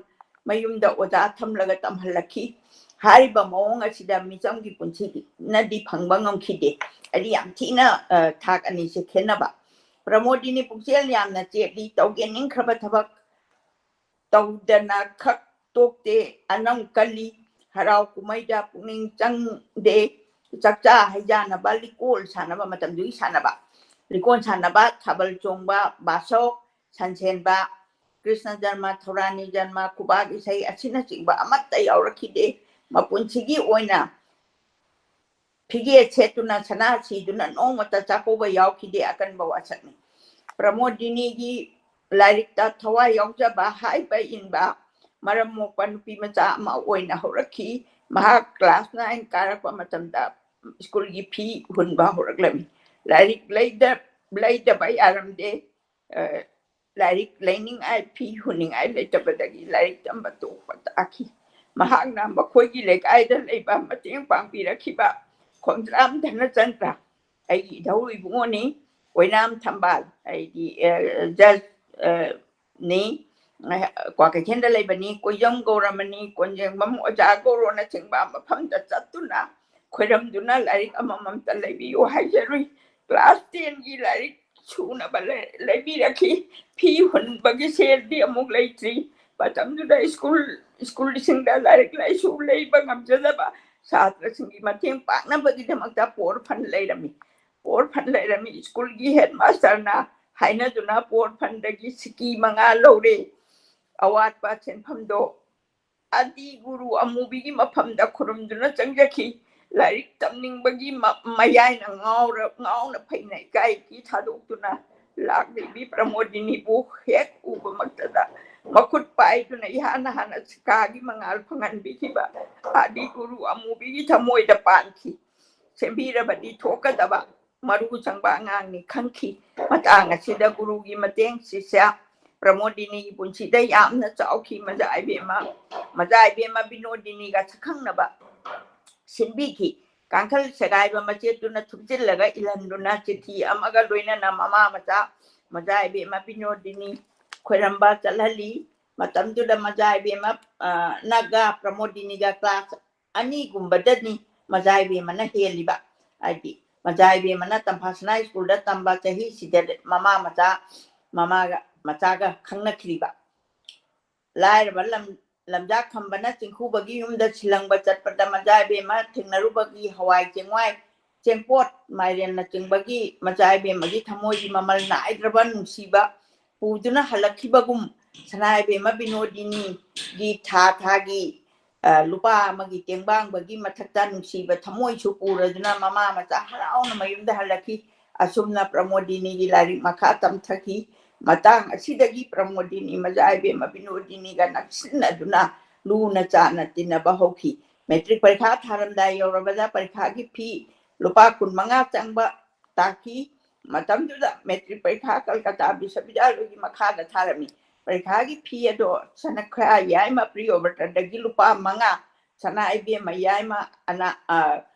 ꯃꯌꯨꯝꯗ ꯑꯣꯖꯥ ꯊꯝꯂꯒ ꯇꯝꯍꯜꯂꯛꯈꯤ꯫ ꯍꯥꯏꯔꯤꯕ ꯃꯑꯣꯡ ꯑꯁꯤꯗ ꯃꯤꯆꯝꯒꯤ ꯄꯨꯟꯁꯤꯅꯗꯤ ꯐꯪꯕ ꯉꯝꯈꯤꯗꯦ꯫ ꯑꯩꯗꯤ ꯌꯥꯝ ꯊꯤꯅ, ꯑ, ꯊꯥꯛ ꯑꯅꯤꯁꯦ ꯈꯦꯠꯅꯕ꯫ ꯄ꯭ꯔꯃꯣꯗꯤꯅꯤ ꯄꯨꯛꯆꯦꯜ ꯌꯥꯝꯅ ꯆꯦꯠꯂꯤ, ꯇꯧꯒꯦ ꯅꯤꯡꯈ꯭ꯔꯕ ꯊꯕꯛ ꯇꯧꯗꯅ ꯈꯛ ꯇꯣꯛꯇꯦ, ꯑꯅꯝ ꯀꯜꯂꯤ꯫ ꯍꯔꯥꯎ ꯀꯨꯝꯍꯩꯗ ꯄꯨꯛꯅꯤꯡ ꯆꯪꯗꯦ꯫ ꯆꯥꯛꯆꯥ ꯍꯩꯖꯥꯟꯅꯕ, ꯂꯤꯀꯣꯟ ꯁꯥꯟꯅꯕ, ꯃꯇꯝꯗꯨꯒꯤ ꯁꯥꯟꯅꯕ, ꯂꯤꯀꯣꯟ ꯁꯥꯟꯅꯕ, ꯊꯥꯕꯜ ꯆꯣꯡꯕ, ꯕꯥꯁꯣꯛ, ꯁꯟꯁꯦꯟꯕ, ꯀ꯭ꯔꯤꯁꯅ ꯖꯔꯃ, ꯊꯧꯔꯥꯅꯤ ꯖꯔꯃ, ꯈꯨꯕꯥꯛ ꯏꯁꯩ ꯑꯁꯤꯅꯆꯤꯡꯕ ꯑꯃꯠꯇ ꯌꯥꯎꯔꯛꯈꯤꯗꯦ꯫ ꯃꯄꯨꯟꯁꯤꯒꯤ ꯑꯣꯏꯅ ꯐꯤꯒꯦ ꯁꯦꯠꯇꯨꯅ, ꯁꯅꯥ ꯁꯤꯗꯨꯅ ꯅꯣꯡꯃꯇ ꯆꯥꯛꯀꯧꯕ ꯌꯥꯎꯈꯤꯗꯦ꯫ ꯑꯀꯟꯕ ꯋꯥꯁꯛꯅꯤ꯫ ꯄ꯭ꯔꯃꯣꯗꯤꯅꯤꯒꯤ ꯂꯥꯏꯔꯤꯛꯇ ꯊꯋꯥꯏ ꯌꯥꯎꯖꯕ, ꯍꯥꯏꯕ ꯏꯟꯕ, ꯃꯔꯝ ꯃꯣꯛꯄ ꯅꯨꯄꯤ ꯃꯆꯥ ꯑꯃ ꯑꯣꯏꯅ ꯍꯧꯔꯛꯈꯤ꯫ ꯃꯍꯥꯛ class nine ꯀꯥꯔꯛꯄ ꯃꯇꯝꯗ ꯁ꯭ꯀꯨꯜꯒꯤ ꯐꯤ ꯍꯨꯟꯕ ꯍꯧꯔꯛꯂꯝꯃꯤ꯫ ꯂꯥꯏꯔꯤꯛ ꯂꯩꯗ-, ꯂꯩꯗꯕ ꯌꯥꯔꯝꯗꯦ꯫ ꯑ, ꯂꯥꯏꯔꯤꯛ ꯂꯩꯅꯤꯡꯉꯥꯏ, ꯐꯤ ꯍꯨꯟꯅꯤꯡꯉꯥꯏ ꯂꯩꯇꯕꯗꯒꯤ ꯂꯥꯏꯔꯤꯛ ꯇꯝꯕ ꯇꯣꯛꯄ ꯇꯥꯈꯤ꯫ ꯃꯍꯥꯛꯅ ꯃꯈꯣꯏꯒꯤ ꯂꯩꯀꯥꯏꯗ ꯂꯩꯕ ꯃꯇꯦꯡ ꯄꯥꯡꯕꯤꯔꯛꯈꯤꯕ ꯈꯣꯡꯖ꯭ꯔꯥꯝ ꯙꯅꯆꯟꯗ꯭ꯔ, ꯑꯩꯒꯤ ꯏꯙꯧ ꯏꯕꯨꯡꯉꯣꯅꯤ, ꯑꯣꯏꯅꯥꯝ ꯊꯝꯕꯥꯜ, ꯑꯩꯒꯤ, ꯑ, judge, ꯑ, ꯅꯤ, ꯑ, ꯀ꯭ꯋꯥꯀꯩꯊꯦꯜꯗ ꯂꯩꯕꯅꯤ, ꯀꯣꯏꯖꯝ ꯒꯧꯔꯃꯅꯤ, ꯀꯣꯟꯖꯦꯡꯕꯝ ꯑꯣꯖꯥ ꯒꯧꯔꯣꯅꯆꯤꯡꯕ ꯃꯐꯝꯗ ꯆꯠꯇꯨꯅ ꯈꯣꯏꯔꯝꯗꯨꯅ ꯂꯥꯏꯔꯤꯛ ꯑꯃꯃꯝꯇ ꯂꯩꯕꯤꯌꯨ ꯍꯥꯏꯖꯔꯨꯏ꯫ Class ten ꯒꯤ ꯂꯥꯏꯔꯤꯛ ꯁꯨꯅꯕ ꯂꯩ-, ꯂꯩꯕꯤꯔꯛꯈꯤ꯫ ꯐꯤ ꯍꯨꯟꯕꯒꯤ ꯁꯦꯜꯗꯤ ꯑꯃꯨꯛ ꯂꯩꯇ꯭ꯔꯤ꯫ ꯃꯇꯝꯗꯨꯗ ꯁ꯭ꯀꯨꯜ, ꯁ꯭ꯀꯨꯜꯁꯤꯡꯗ ꯂꯥꯏꯔꯤꯛ ꯂꯥꯏꯁꯨ ꯂꯩꯕ ꯉꯝꯖꯗꯕ ꯁꯥꯇ꯭ꯔꯁꯤꯡꯒꯤ ꯃꯇꯦꯡ ꯄꯥꯡꯅꯕꯒꯤꯗꯃꯛꯇ poor fund ꯂꯩꯔꯝꯃꯤ꯫ Poor fund ꯂꯩꯔꯝꯃꯤ꯫ ꯁ꯭ꯀꯨꯜꯒꯤ headmaster ꯅ ꯍꯥꯏꯅꯗꯨꯅ poor fund ꯗꯒꯤ ꯁꯤꯀꯤ ꯃꯉꯥ ꯂꯧꯔꯦ꯫ ꯑꯋꯥꯠꯄ ꯁꯦꯟꯐꯝꯗꯣ ꯑꯥꯗꯤ ꯒꯨꯔꯨ ꯑꯃꯨꯕꯤꯒꯤ ꯃꯐꯝꯗ ꯈꯨꯔꯨꯝꯗꯨꯅ ꯆꯪꯖꯈꯤ꯫ ꯂꯥꯏꯔꯤꯛ ꯇꯝꯅꯤꯡꯕꯒꯤ ꯃ-, ꯃꯌꯥꯏꯅ ꯉꯥꯎꯔ-, ꯉꯥꯎꯅ ꯐꯩꯅ ꯏꯀꯥꯏ ꯏꯀꯤ ꯊꯥꯗꯣꯛꯇꯨꯅ ꯂꯥꯛꯂꯤꯕꯤ ꯄ꯭ꯔꯃꯣꯗꯤꯅꯤꯕꯨ ꯍꯦꯛ ꯎꯕꯃꯛꯇꯗ ꯃꯈꯨꯠ ꯄꯥꯏꯗꯨꯅ ꯏꯍꯥꯟ ꯍꯥꯟꯅ ꯁꯤꯀꯥꯒꯤ ꯃꯉꯥꯜ ꯐꯪꯍꯟꯕꯤꯈꯤꯕ ꯑꯥꯗꯤ ꯒꯨꯔꯨ ꯑꯃꯨꯕꯤꯒꯤ ꯊꯃꯣꯏꯗ ꯄꯥꯟꯈꯤ꯫ ꯁꯦꯝꯕꯤꯔꯕꯗꯤ ꯊꯣꯛꯀꯗꯕ ꯃꯔꯨ ꯆꯪꯕ ꯑꯉꯥꯡꯅꯤ ꯈꯪꯈꯤ꯫ ꯃꯇꯥꯡ ꯑꯁꯤꯗ ꯒꯨꯔꯨꯒꯤ ꯃꯇꯦꯡ ꯁꯤꯁ꯭ꯌꯥ ꯄ꯭ꯔꯃꯣꯗꯤꯅꯤꯒꯤ ꯄꯨꯟꯁꯤꯗ ꯌꯥꯝꯅ ꯆꯥꯎꯈꯤ꯫ ꯃꯖꯥ ꯏꯕꯦꯝꯃ, ꯃꯖꯥ ꯏꯕꯦꯝꯃ ꯕꯤꯅꯣꯗꯤꯅꯤꯒ ꯁꯛꯈꯪꯅꯕ ꯁꯤꯟꯕꯤꯈꯤ꯫ ꯀꯥꯡꯈꯜ ꯁꯦꯒꯥꯏꯕ ꯃꯆꯦꯠꯇꯨꯅ ꯊꯨꯞꯆꯤꯜꯂꯒ ꯏꯜꯍꯟꯗꯨꯅ ꯆꯤꯊꯤ ꯑꯃꯒ ꯂꯣꯏꯅꯅ ꯃꯃꯥ ꯃꯆꯥ ꯃꯖꯥ ꯏꯕꯦꯝꯃ ꯕꯤꯅꯣꯗꯤꯅꯤ ꯈꯣꯏꯔꯝꯕ ꯆꯠꯍꯜꯂꯤ꯫ ꯃꯇꯝꯗꯨꯗ ꯃꯖꯥ ꯏꯕꯦꯝꯃ, ꯑ, ꯅꯒ ꯄ꯭ꯔꯃꯣꯗꯤꯅꯤꯒ ꯀ꯭ꯂꯥꯁ ꯑꯅꯤꯒꯨꯝꯕꯗꯅꯤ ꯃꯖꯥ ꯏꯕꯦꯝꯃꯅ ꯍꯦꯜꯂꯤꯕ꯫ ꯍꯥꯏꯗꯤ ꯃꯖꯥ ꯏꯕꯦꯝꯃꯅ ꯇꯝꯐꯥꯁꯅꯥ ꯁ꯭ꯀꯨꯜꯗ ꯇꯝꯕ ꯆꯍꯤꯁꯤꯗ ꯃꯃꯥ ꯃꯆꯥ, ꯃꯃꯥꯒ ꯃꯆꯥꯒ ꯈꯪꯅꯈ꯭ꯔꯤꯕ꯫ ꯂꯥꯏꯔꯕ ꯂꯝ, ꯂꯝꯖꯥ ꯈꯝꯕꯅ ꯆꯤꯡꯈꯨꯕꯒꯤ ꯌꯨꯝꯗ ꯁꯤꯂꯪꯕ ꯆꯠꯄꯗ ꯃꯖꯥ ꯏꯕꯦꯝꯃ ꯊꯦꯡꯅꯔꯨꯕꯒꯤ ꯍꯋꯥꯏ ꯆꯦꯡꯋꯥꯏ, ꯆꯦꯡꯄꯣꯠ, ꯃꯥꯏꯔꯦꯟꯅꯆꯤꯡꯕꯒꯤ ꯃꯖꯥ ꯏꯕꯦꯝꯃꯒꯤ ꯊꯃꯣꯏꯒꯤ ꯃꯃꯜ ꯅꯥꯏꯗ꯭ꯔꯕ ꯅꯨꯡꯁꯤꯕ ꯄꯨꯗꯨꯅ ꯍꯜꯂꯛꯈꯤꯕꯒꯨꯝ, ꯁꯅꯥ ꯏꯕꯦꯝꯃ ꯕꯤꯅꯣꯗꯤꯅꯤꯒꯤ ꯊꯥ ꯊꯥꯒꯤ, ꯑ, ꯂꯨꯄꯥ ꯑꯃꯒꯤ ꯇꯦꯡꯕꯥꯡꯕꯒꯤ ꯃꯊꯛꯇ ꯅꯨꯡꯁꯤꯕ ꯊꯃꯣꯏꯁꯨ ꯄꯨꯔꯗꯨꯅ ꯃꯃꯥ ꯃꯆꯥ ꯍꯔꯥꯎꯅ ꯃꯌꯨꯝꯗ ꯍꯜꯂꯛꯈꯤ꯫ ꯑꯁꯨꯝꯅ ꯄ꯭ꯔꯃꯣꯗꯤꯅꯤꯒꯤ ꯂꯥꯏꯔꯤꯛ ꯃꯈꯥ ꯇꯝꯊꯈꯤ꯫ ꯃꯇꯥꯡ ꯑꯁꯤꯗꯒꯤ ꯄ꯭ꯔꯃꯣꯗꯤꯅꯤ ꯃꯖꯥ ꯏꯕꯦꯝꯃ ꯕꯤꯅꯣꯗꯤꯅꯤꯒ ꯅꯛꯁꯤꯟꯅꯗꯨꯅ ꯂꯨꯅ ꯆꯥꯟꯅ ꯇꯤꯟꯅꯕ ꯍꯧꯈꯤ꯫ ꯃꯦꯇ꯭ꯔꯤꯛ ꯄꯔꯤꯈꯥ ꯊꯥꯔꯝꯗꯥꯏ ꯌꯧꯔꯕꯗ ꯄꯔꯤꯈꯥꯒꯤ ꯐꯤ ꯂꯨꯄꯥ ꯀꯨꯟꯃꯉꯥ ꯆꯪꯕ ꯇꯥꯈꯤ꯫ ꯃꯇꯝꯗꯨꯗ ꯃꯦꯇ꯭ꯔꯤꯛ ꯄꯔꯤꯈꯥ ꯀꯜꯀꯇꯥ ꯕꯤꯁ꯭ꯋꯕꯤꯗ꯭ꯌꯥꯂꯌꯒꯤ ꯃꯈꯥꯗ ꯊꯥꯔꯝꯃꯤ꯫ ꯄꯔꯤꯈꯥꯒꯤ ꯐꯤ ꯑꯗꯣ ꯁꯅꯈ꯭ꯌꯥ ꯌꯥꯏꯃ ꯄ꯭ꯔꯤꯌꯣꯕ꯭ꯔꯇꯗꯒꯤ ꯂꯨꯄꯥ ꯃꯉꯥ, ꯁꯅꯥ ꯏꯕꯦꯝꯃ ꯌꯥꯏꯃ ꯑꯅꯥ-, ꯑ,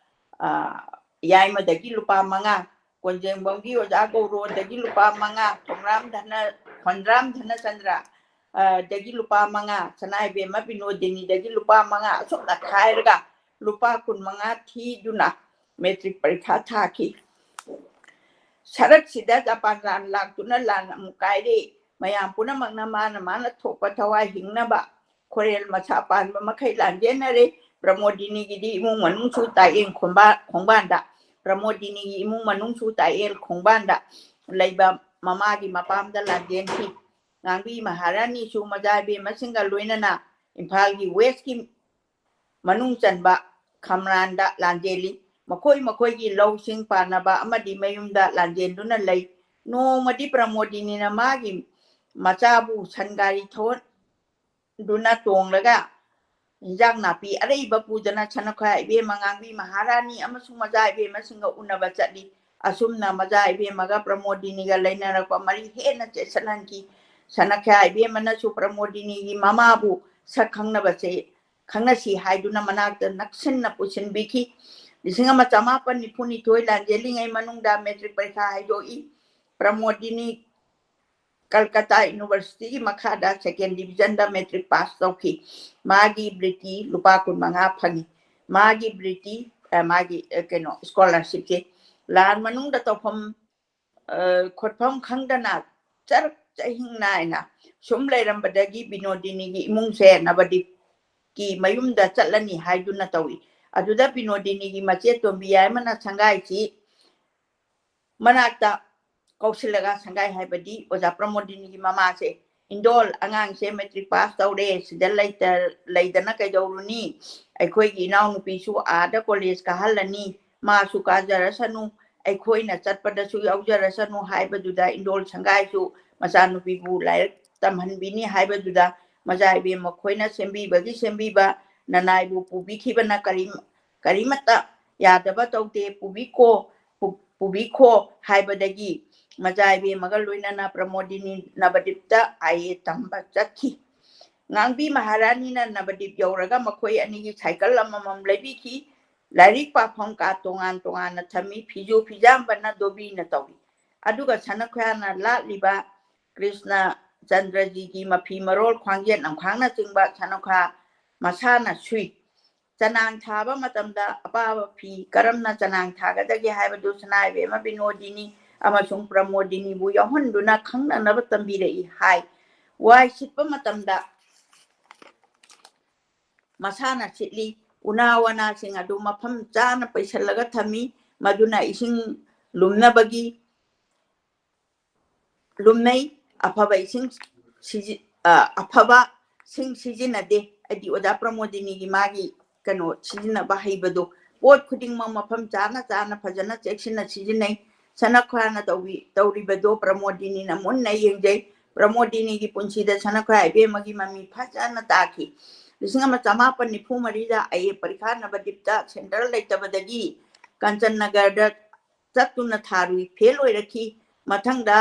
ꯑ, ꯌꯥꯏꯃꯗꯒꯤ ꯂꯨꯄꯥ ꯃꯉꯥ, ꯀꯣꯟꯖꯦꯡꯕꯝꯒꯤ ꯑꯣꯖꯥ ꯒꯧꯔꯣꯗꯒꯤ ꯂꯨꯄꯥ ꯃꯉꯥ, ꯈꯣꯡꯗ꯭ꯔꯥꯝ ꯙꯅ-, ꯈꯣꯟꯗ꯭ꯔꯥꯝ ꯙꯅꯆꯟꯗ꯭ꯔ, ꯑ, ꯗꯒꯤ ꯂꯨꯄꯥ ꯃꯉꯥ, ꯁꯅꯥ ꯏꯕꯦꯝꯃ ꯕꯤꯅꯣꯗꯤꯅꯤꯗꯒꯤ ꯂꯨꯄꯥ ꯃꯉꯥ, ꯑꯁꯨꯝꯅ ꯈꯥꯏꯔꯒ ꯂꯨꯄꯥ ꯀꯨꯟꯃꯉꯥ ꯊꯤꯗꯨꯅ ꯃꯦꯇ꯭ꯔꯤꯛ ꯄꯔꯤꯈꯥ ꯊꯥꯈꯤ꯫ ꯁꯔꯛꯁꯤꯗ ꯖꯄꯥꯟ ꯂꯥꯟ ꯂꯥꯛꯇꯨꯅ ꯂꯥꯟ ꯑꯃꯨꯛ ꯀꯥꯏꯔꯦ꯫ ꯃꯌꯥꯝ ꯄꯨꯝꯅꯃꯛꯅ ꯃꯥꯅ ꯃꯥꯅ ꯊꯣꯛꯄ ꯊꯋꯥꯏ ꯍꯤꯡꯅꯕ ꯈꯣꯔꯦꯜ ꯃꯁꯥ ꯄꯥꯟꯕ ꯃꯈꯩ ꯂꯥꯟꯖꯦꯟꯅꯔꯦ꯫ ꯄ꯭ꯔꯃꯣꯗꯤꯅꯤꯒꯤꯗꯤ ꯏꯃꯨꯡ ꯃꯅꯨꯡꯁꯨ ꯇꯥꯏꯌꯦꯟ ꯈꯣꯡꯕꯥ-, ꯈꯣꯡꯕꯥꯟꯗ, ꯄ꯭ꯔꯃꯣꯗꯤꯅꯤꯒꯤ ꯏꯃꯨꯡ ꯃꯅꯨꯡꯁꯨ ꯇꯥꯏꯌꯦꯟ ꯈꯣꯡꯕꯥꯟꯗ ꯂꯩꯕ ꯃꯃꯥꯒꯤ ꯃꯄꯥꯝꯗ ꯂꯥꯟꯖꯦꯟꯈꯤ꯫ ꯉꯥꯡꯕꯤ ꯃꯍꯥꯔꯥꯅꯤꯁꯨ ꯃꯖꯥ ꯏꯕꯦꯝꯃꯁꯤꯡꯒ ꯂꯣꯏꯅꯅ ꯏꯝꯐꯥꯜꯒꯤ ꯋꯦꯁꯀꯤ ꯃꯅꯨꯡ ꯆꯟꯕ ꯈꯝꯔꯥꯟꯗ ꯂꯥꯟꯖꯦꯜꯂꯤ꯫ ꯃꯈꯣꯏ ꯃꯈꯣꯏꯒꯤ ꯂꯧꯁꯤꯡ ꯄꯥꯟꯅꯕ ꯑꯃꯗꯤ ꯃꯌꯨꯝꯗ ꯂꯥꯟꯖꯦꯟꯗꯨꯅ ꯂꯩ꯫ ꯅꯣꯡꯃꯗꯤ ꯄ꯭ꯔꯃꯣꯗꯤꯅꯤꯅ ꯃꯥꯒꯤ ꯃꯆꯥꯕꯨ ꯁꯟ ꯒꯥꯔꯤ ꯊꯧꯍꯟꯗꯨꯅ ꯇꯣꯡꯂꯒ ꯏꯟꯖꯥꯡ ꯅꯥꯄꯤ ꯑꯔꯩꯕ ꯄꯨꯗꯨꯅ ꯁꯅꯈ꯭ꯌꯥ ꯏꯕꯦꯝꯃ, ꯉꯥꯡꯕꯤ ꯃꯍꯥꯔꯥꯅꯤ ꯑꯃꯁꯨꯡ ꯃꯖꯥ ꯏꯕꯦꯝꯃꯁꯤꯡꯒ ꯎꯅꯕ ꯆꯠꯂꯤ꯫ ꯑꯁꯨꯝꯅ ꯃꯖꯥ ꯏꯕꯦꯝꯃꯒ ꯄ꯭ꯔꯃꯣꯗꯤꯅꯤꯒ ꯂꯩꯅꯔꯛꯄ ꯃꯔꯤ ꯍꯦꯟꯅ ꯆꯦꯠꯁꯤꯟꯍꯟꯈꯤ꯫ ꯁꯅꯈ꯭ꯌꯥ ꯏꯕꯦꯝꯃꯅꯁꯨ ꯄ꯭ꯔꯃꯣꯗꯤꯅꯤꯒꯤ ꯃꯃꯥꯕꯨ ꯁꯛ ꯈꯪꯅꯕꯁꯦ ꯈꯪꯅꯁꯤ ꯍꯥꯏꯗꯨꯅ ꯃꯅꯥꯛꯇ ꯅꯛꯁꯤꯟꯅ ꯄꯨꯁꯤꯟꯕꯤꯈꯤ꯫ ꯂꯤꯁꯤꯡ ꯑꯃ ꯆꯃꯥꯄꯟ ꯅꯤꯐꯨ ꯅꯤꯊꯣꯏ ꯂꯥꯟꯖꯦꯜꯂꯤꯉꯩ ꯃꯅꯨꯡꯗ ꯃꯦꯇ꯭ꯔꯤꯛ ꯄꯔꯤꯈꯥ ꯍꯥꯏꯗꯣꯛꯏ꯫ ꯄ꯭ꯔꯃꯣꯗꯤꯅꯤ ꯀꯜꯀꯇꯥ ꯌꯨꯅꯤꯚꯔꯁꯤꯇꯤꯒꯤ ꯃꯈꯥꯗ ꯁꯦꯀꯦꯟ ꯗꯤꯕꯤꯖꯟꯗ ꯃꯦꯇ꯭ꯔꯤꯛ ꯄꯥꯁ ꯇꯧꯈꯤ꯫ ꯃꯥꯒꯤ ꯕ꯭ꯔꯤꯇꯤ ꯂꯨꯄꯥ ꯀꯨꯟ ꯃꯉꯥ ꯐꯪꯉꯤ꯫ ꯃꯥꯒꯤ ꯕ꯭ꯔꯤꯇꯤ, ꯑ, ꯃꯥꯒꯤ, ꯑ, ꯀꯩꯅꯣ, ꯁ꯭ꯀꯣꯂꯔꯁꯤꯞꯁꯦ ꯂꯥꯟ ꯃꯅꯨꯡꯗ ꯇꯧꯐꯝ, ꯑ, ꯈꯣꯠꯐꯝ ꯈꯪꯗꯅ ꯆꯔꯛ ꯆꯍꯤꯡ ꯅꯥꯏꯅ ꯁꯨꯝ ꯂꯩꯔꯝꯕꯗꯒꯤ ꯕꯤꯅꯣꯗꯤꯅꯤꯒꯤ ꯏꯃꯨꯡꯁꯦ ꯅꯕꯗꯤꯞꯀꯤ ꯃꯌꯨꯝꯗ ꯆꯠꯂꯅꯤ ꯍꯥꯏꯗꯨꯅ ꯇꯧꯏ꯫ ꯑꯗꯨꯗ ꯕꯤꯅꯣꯗꯤꯅꯤꯒꯤ ꯃꯆꯦ ꯇꯣꯝꯕꯤ ꯌꯥꯏꯃꯅ ꯁꯪꯒꯥꯏꯁꯤ ꯃꯅꯥꯛꯇ ꯀꯧꯁꯤꯜꯂꯒ, ꯁꯪꯒꯥꯏ ꯍꯥꯏꯕꯗꯤ ꯑꯣꯖꯥ ꯄ꯭ꯔꯃꯣꯗꯤꯅꯤꯒꯤ ꯃꯃꯥꯁꯦ, "ꯏꯟꯗꯣꯜ, ꯑꯉꯥꯡꯁꯦ ꯃꯦꯇ꯭ꯔꯤꯛ ꯄꯥꯁ ꯇꯧꯔꯦ, ꯁꯤꯗ ꯂꯩꯇ-, ꯂꯩꯗꯅ ꯀꯩꯗꯧꯔꯨꯅꯤ? ꯑꯩꯈꯣꯏꯒꯤ ꯏꯅꯥꯎꯅꯨꯄꯤꯁꯨ ꯑꯥꯗ ꯀꯣꯂꯦꯖ ꯀꯥꯍꯜꯂꯅꯤ, ꯃꯥꯁꯨ ꯀꯥꯖꯔꯁꯅꯨ, ꯑꯩꯈꯣꯏꯅ ꯆꯠꯄꯗꯁꯨ ꯌꯥꯎꯖꯔꯁꯅꯨ" ꯍꯥꯏꯕꯗꯨꯗ ꯏꯟꯗꯣꯜ ꯁꯪꯒꯥꯏꯁꯨ ꯃꯆꯥꯅꯨꯄꯤꯕꯨ ꯂꯥꯏꯔꯤꯛ ꯇꯝꯍꯟꯕꯤꯅꯤ ꯍꯥꯏꯕꯗꯨꯗ ꯃꯆꯥ ꯏꯕꯦꯝ ꯃꯈꯣꯏꯅ ꯁꯦꯝꯕꯤꯕꯒꯤ ꯁꯦꯝꯕꯤꯕ, ꯅꯅꯥꯏꯕꯨ ꯄꯨꯕꯤꯈꯤꯕꯅ ꯀꯔꯤ, ꯀꯔꯤꯃꯠꯇ ꯌꯥꯗꯕ ꯇꯧꯗꯦ, ꯄꯨꯕꯤꯈꯣ, ꯄꯨ-, ꯄꯨꯕꯤꯈꯣ ꯍꯥꯏꯕꯗꯒꯤ ꯃꯆꯥ ꯏꯕꯦꯝꯃꯒ ꯂꯣꯏꯅꯅ ꯄ꯭ꯔꯃꯣꯗꯤꯅꯤ ꯅꯕꯗꯤꯞꯇ ꯑꯥꯏ ꯑꯦ ꯇꯝꯕ ꯆꯠꯈꯤ꯫ ꯉꯥꯡꯕꯤ ꯃꯍꯥꯔꯥꯅꯤꯅ ꯅꯕꯗꯤꯞ ꯌꯧꯔꯒ ꯃꯈꯣꯏ ꯑꯅꯤꯒꯤ ꯁꯥꯏꯀꯜ ꯑꯃꯃꯝ ꯂꯩꯕꯤꯈꯤ꯫ ꯂꯥꯏꯔꯤꯛ ꯄꯥꯐꯝ ꯀꯥ ꯇꯣꯉꯥꯟ ꯇꯣꯉꯥꯟꯅ ꯊꯝꯃꯤ꯫ ꯐꯤꯖꯨ ꯐꯤꯖꯥꯝꯕꯅ ꯗꯣꯕꯤꯅ ꯇꯧꯏ꯫ ꯑꯗꯨꯒ ꯁꯅꯈ꯭ꯌꯥꯅ ꯂꯥꯠꯂꯤꯕ ꯀ꯭ꯔꯤꯁꯅ ꯆꯟꯗ꯭ꯔꯖꯤꯒꯤ ꯃꯐꯤ ꯃꯔꯣꯜ, ꯈ꯭ꯋꯥꯡꯖꯦꯠ ꯅꯝꯈꯥꯡꯅꯆꯤꯡꯕ ꯁꯅꯈ꯭ꯌꯥ ꯃꯁꯥꯅ ꯁꯨꯏ꯫ ꯆꯅꯥꯡ ꯊꯥꯕ ꯃꯇꯝꯗ ꯑꯄꯥꯕ ꯐꯤ ꯀꯔꯝꯅ ꯆꯅꯥꯡ ꯊꯥꯒꯗꯒꯦ ꯍꯥꯏꯕꯗꯨ ꯁꯅꯥ ꯏꯕꯦꯝꯃ ꯕꯤꯅꯣꯗꯤꯅꯤ ꯑꯃꯁꯨꯡ ꯄ꯭ꯔꯃꯣꯗꯤꯅꯤꯕꯨ ꯌꯥꯎꯍꯟꯗꯨꯅ ꯈꯪꯅꯅꯕ ꯇꯝꯕꯤꯔꯛꯏ ꯍꯥꯏ꯫ ꯋꯥꯏ ꯁꯤꯠꯄ ꯃꯇꯝꯗ ꯃꯁꯥꯅ ꯁꯤꯠꯂꯤ꯫ ꯎꯅꯥ ꯋꯥꯅꯥꯁꯤꯡ ꯑꯗꯨ ꯃꯐꯝ ꯆꯥꯅ ꯄꯩꯁꯜꯂꯒ ꯊꯝꯃꯤ, ꯃꯗꯨꯅ ꯏꯁꯤꯡ ꯂꯨꯝꯅꯕꯒꯤ ꯂꯨꯝꯅꯩ꯫ ꯑꯐꯕ ꯏꯁꯤꯡ ꯁꯤꯖꯤ-, ꯑ, ꯑꯐꯕ ꯁꯤꯡ ꯁꯤꯖꯤꯟꯅꯗꯦ꯫ ꯍꯥꯏꯗꯤ ꯑꯣꯖꯥ ꯄ꯭ꯔꯃꯣꯗꯤꯅꯤꯒꯤ ꯃꯥꯒꯤ ꯀꯩꯅꯣ ꯁꯤꯖꯤꯟꯅꯕ ꯍꯩꯕꯗꯣ, ꯄꯣꯠ ꯈꯨꯗꯤꯡꯃꯛ ꯃꯐꯝ ꯆꯥꯅ ꯆꯥꯅ ꯐꯖꯅ ꯆꯦꯛꯁꯤꯟꯅ ꯁꯤꯖꯤꯟꯅꯩ꯫ ꯁꯅꯈ꯭ꯌꯥꯅ ꯇꯧꯕꯤ-, ꯇꯧꯔꯤꯕꯗꯣ ꯄ꯭ꯔꯃꯣꯗꯤꯅꯤꯅ ꯃꯨꯟꯅ ꯌꯦꯡꯖꯩ꯫ ꯄ꯭ꯔꯃꯣꯗꯤꯅꯤꯒꯤ ꯄꯨꯟꯁꯤꯗ ꯁꯅꯈ꯭ꯌꯥ ꯏꯕꯦꯝꯃꯒꯤ ꯃꯃꯤ ꯐꯖꯅ ꯇꯥꯈꯤ꯫ ꯂꯤꯁꯤꯡ ꯑꯃ ꯆꯃꯥꯄꯟ ꯅꯤꯐꯨ ꯃꯔꯤꯗ ꯑꯥꯏ ꯑꯦ ꯄꯔꯤꯈꯥ ꯅꯕꯗꯤꯞꯇ ꯁꯦꯟꯇꯔ ꯂꯩꯇꯕꯗꯒꯤ ꯀꯥꯟꯆꯟꯅꯒꯔꯗ ꯆꯠꯇꯨꯅ ꯊꯥꯔꯨꯏ, ꯐꯦꯜ ꯑꯣꯏꯔꯛꯈꯤ꯫ ꯃꯊꯪꯗ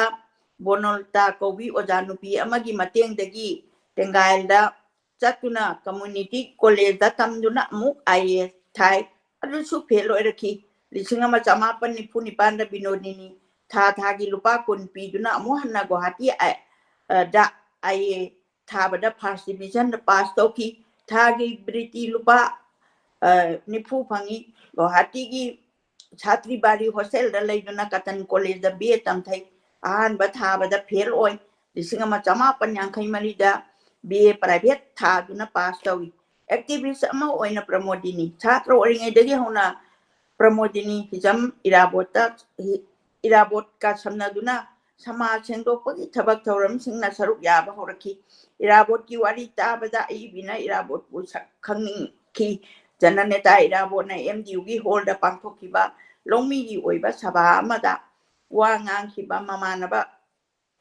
ꯕꯣꯅꯣꯜꯇꯥ ꯀꯧꯕꯤ ꯑꯣꯖꯥ ꯅꯨꯄꯤ ꯑꯃꯒꯤ ꯃꯇꯦꯡꯗꯒꯤ ꯇꯦꯡꯒꯥꯏꯜꯗ ꯆꯠꯇꯨꯅ community college ꯇ ꯇꯝꯗꯨꯅ ꯑꯃꯨꯛ I A S ꯊꯥꯏ꯫ ꯑꯗꯨꯁꯨ fail ꯑꯣꯏꯔꯛꯈꯤ꯫ ꯂꯤꯁꯤꯡ ꯑꯃ ꯆꯃꯥꯄꯟ ꯅꯤꯐꯨ ꯅꯤꯄꯥꯟꯗ ꯕꯤꯅꯣꯗꯤꯅꯤ ꯊꯥ ꯊꯥꯒꯤ ꯂꯨꯄꯥ ꯀꯨꯟ ꯄꯤꯗꯨꯅ ꯑꯃꯨꯛ ꯍꯟꯅ ꯒꯨꯋꯥꯍꯥꯇꯤ ꯑ, ꯑ, ꯗ I A ꯊꯥꯕꯗ first division ꯗ pass ꯇꯧꯈꯤ꯫ ꯊꯥꯒꯤ ꯕ꯭ꯔꯤꯇꯤ ꯂꯨꯄꯥ, ꯑ, ꯅꯤꯐꯨ ꯐꯪꯉꯤ꯫ ꯒꯨꯋꯥꯍꯥꯇꯤꯒꯤ ꯁꯥꯇ꯭ꯔꯤ ꯕꯥꯔꯤ hostel ꯗ ꯂꯩꯗꯨꯅ Cotton College ꯇ B A ꯇꯝꯊꯩ꯫ ꯑꯍꯥꯟꯕ ꯊꯥꯕꯗ fail ꯑꯣꯏ꯫ ꯂꯤꯁꯤꯡ ꯑꯃ ꯆꯃꯥꯄꯟ ꯌꯥꯡꯈꯩ ꯃꯔꯤꯗ B A private ꯊꯥꯗꯨꯅ pass ꯇꯧꯏ꯫ Activist ꯑꯃ ꯑꯣꯏꯅ ꯄ꯭ꯔꯃꯣꯗꯤꯅꯤ ꯁꯥꯇ꯭ꯔ ꯑꯣꯏꯔꯤꯉꯩꯗꯒꯤ ꯍꯧꯅ ꯄ꯭ꯔꯃꯣꯗꯤꯅꯤ ꯍꯤꯖꯝ ꯏꯔꯥꯕꯣꯠꯇ, ꯏꯔꯥꯕꯣꯠꯀ ꯁꯝꯅꯗꯨꯅ ꯁꯃꯥꯖ ꯁꯦꯡꯗꯣꯛꯄꯒꯤ ꯊꯕꯛ ꯊꯧꯔꯝꯁꯤꯡꯅ ꯁꯔꯨꯛ ꯌꯥꯕ ꯍꯧꯔꯛꯈꯤ꯫ ꯏꯔꯥꯕꯣꯠꯀꯤ ꯋꯥꯔꯤ ꯇꯥꯕꯗ ꯑꯏꯕꯤꯅ ꯏꯔꯥꯕꯣꯠꯄꯨ ꯁꯛ ꯈꯪꯅꯤꯡꯈꯤ꯫ ꯖꯅꯅꯦꯇꯥ ꯏꯔꯥꯕꯣꯠꯅ M D U ꯒꯤ hall ꯗ ꯄꯥꯡꯊꯣꯛꯈꯤꯕ ꯂꯧꯃꯤꯒꯤ ꯑꯣꯏꯕ ꯁꯚꯥ ꯑꯃꯗ ꯋꯥ ꯉꯥꯡꯈꯤꯕ ꯃꯃꯥꯟꯅꯕ,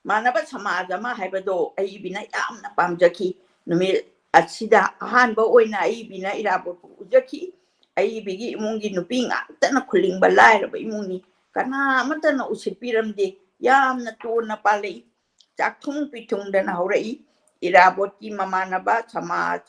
ꯃꯥꯟꯅꯕ ꯁꯃꯥꯖ ꯑꯃ ꯍꯥꯏꯕꯗꯣ ꯑꯏꯕꯤꯅ ꯌꯥꯝꯅ ꯄꯥꯝꯖꯈꯤ꯫ ꯅꯨꯃꯤꯠ ꯑꯁꯤꯗ ꯑꯍꯥꯟꯕ ꯑꯣꯏꯅ ꯑꯏꯕꯤꯅ ꯏꯔꯥꯕꯣꯠꯄꯨ ꯎꯖꯈꯤ꯫ ꯑꯏꯕꯤꯒꯤ ꯏꯃꯨꯡꯒꯤ ꯅꯨꯄꯤ ꯉꯥꯛꯇꯅ ꯈꯨꯂꯤꯡꯕ ꯂꯥꯏꯔꯕ ꯏꯃꯨꯡꯅꯤ꯫ ꯀꯅꯥ ꯑꯃꯠꯇꯅ ꯎꯁꯤꯠꯄꯤꯔꯝꯗꯦ꯫ ꯌꯥꯝꯅ ꯇꯣꯟꯅ ꯄꯥꯜꯂꯛꯏ꯫ ꯆꯥꯛꯊꯨꯡ ꯄꯤꯊꯨꯡꯗꯅ ꯍꯧꯔꯛꯏ꯫ ꯏꯔꯥꯕꯣꯠꯀꯤ ꯃꯃꯥꯟꯅꯕ ꯁꯃꯥꯖ,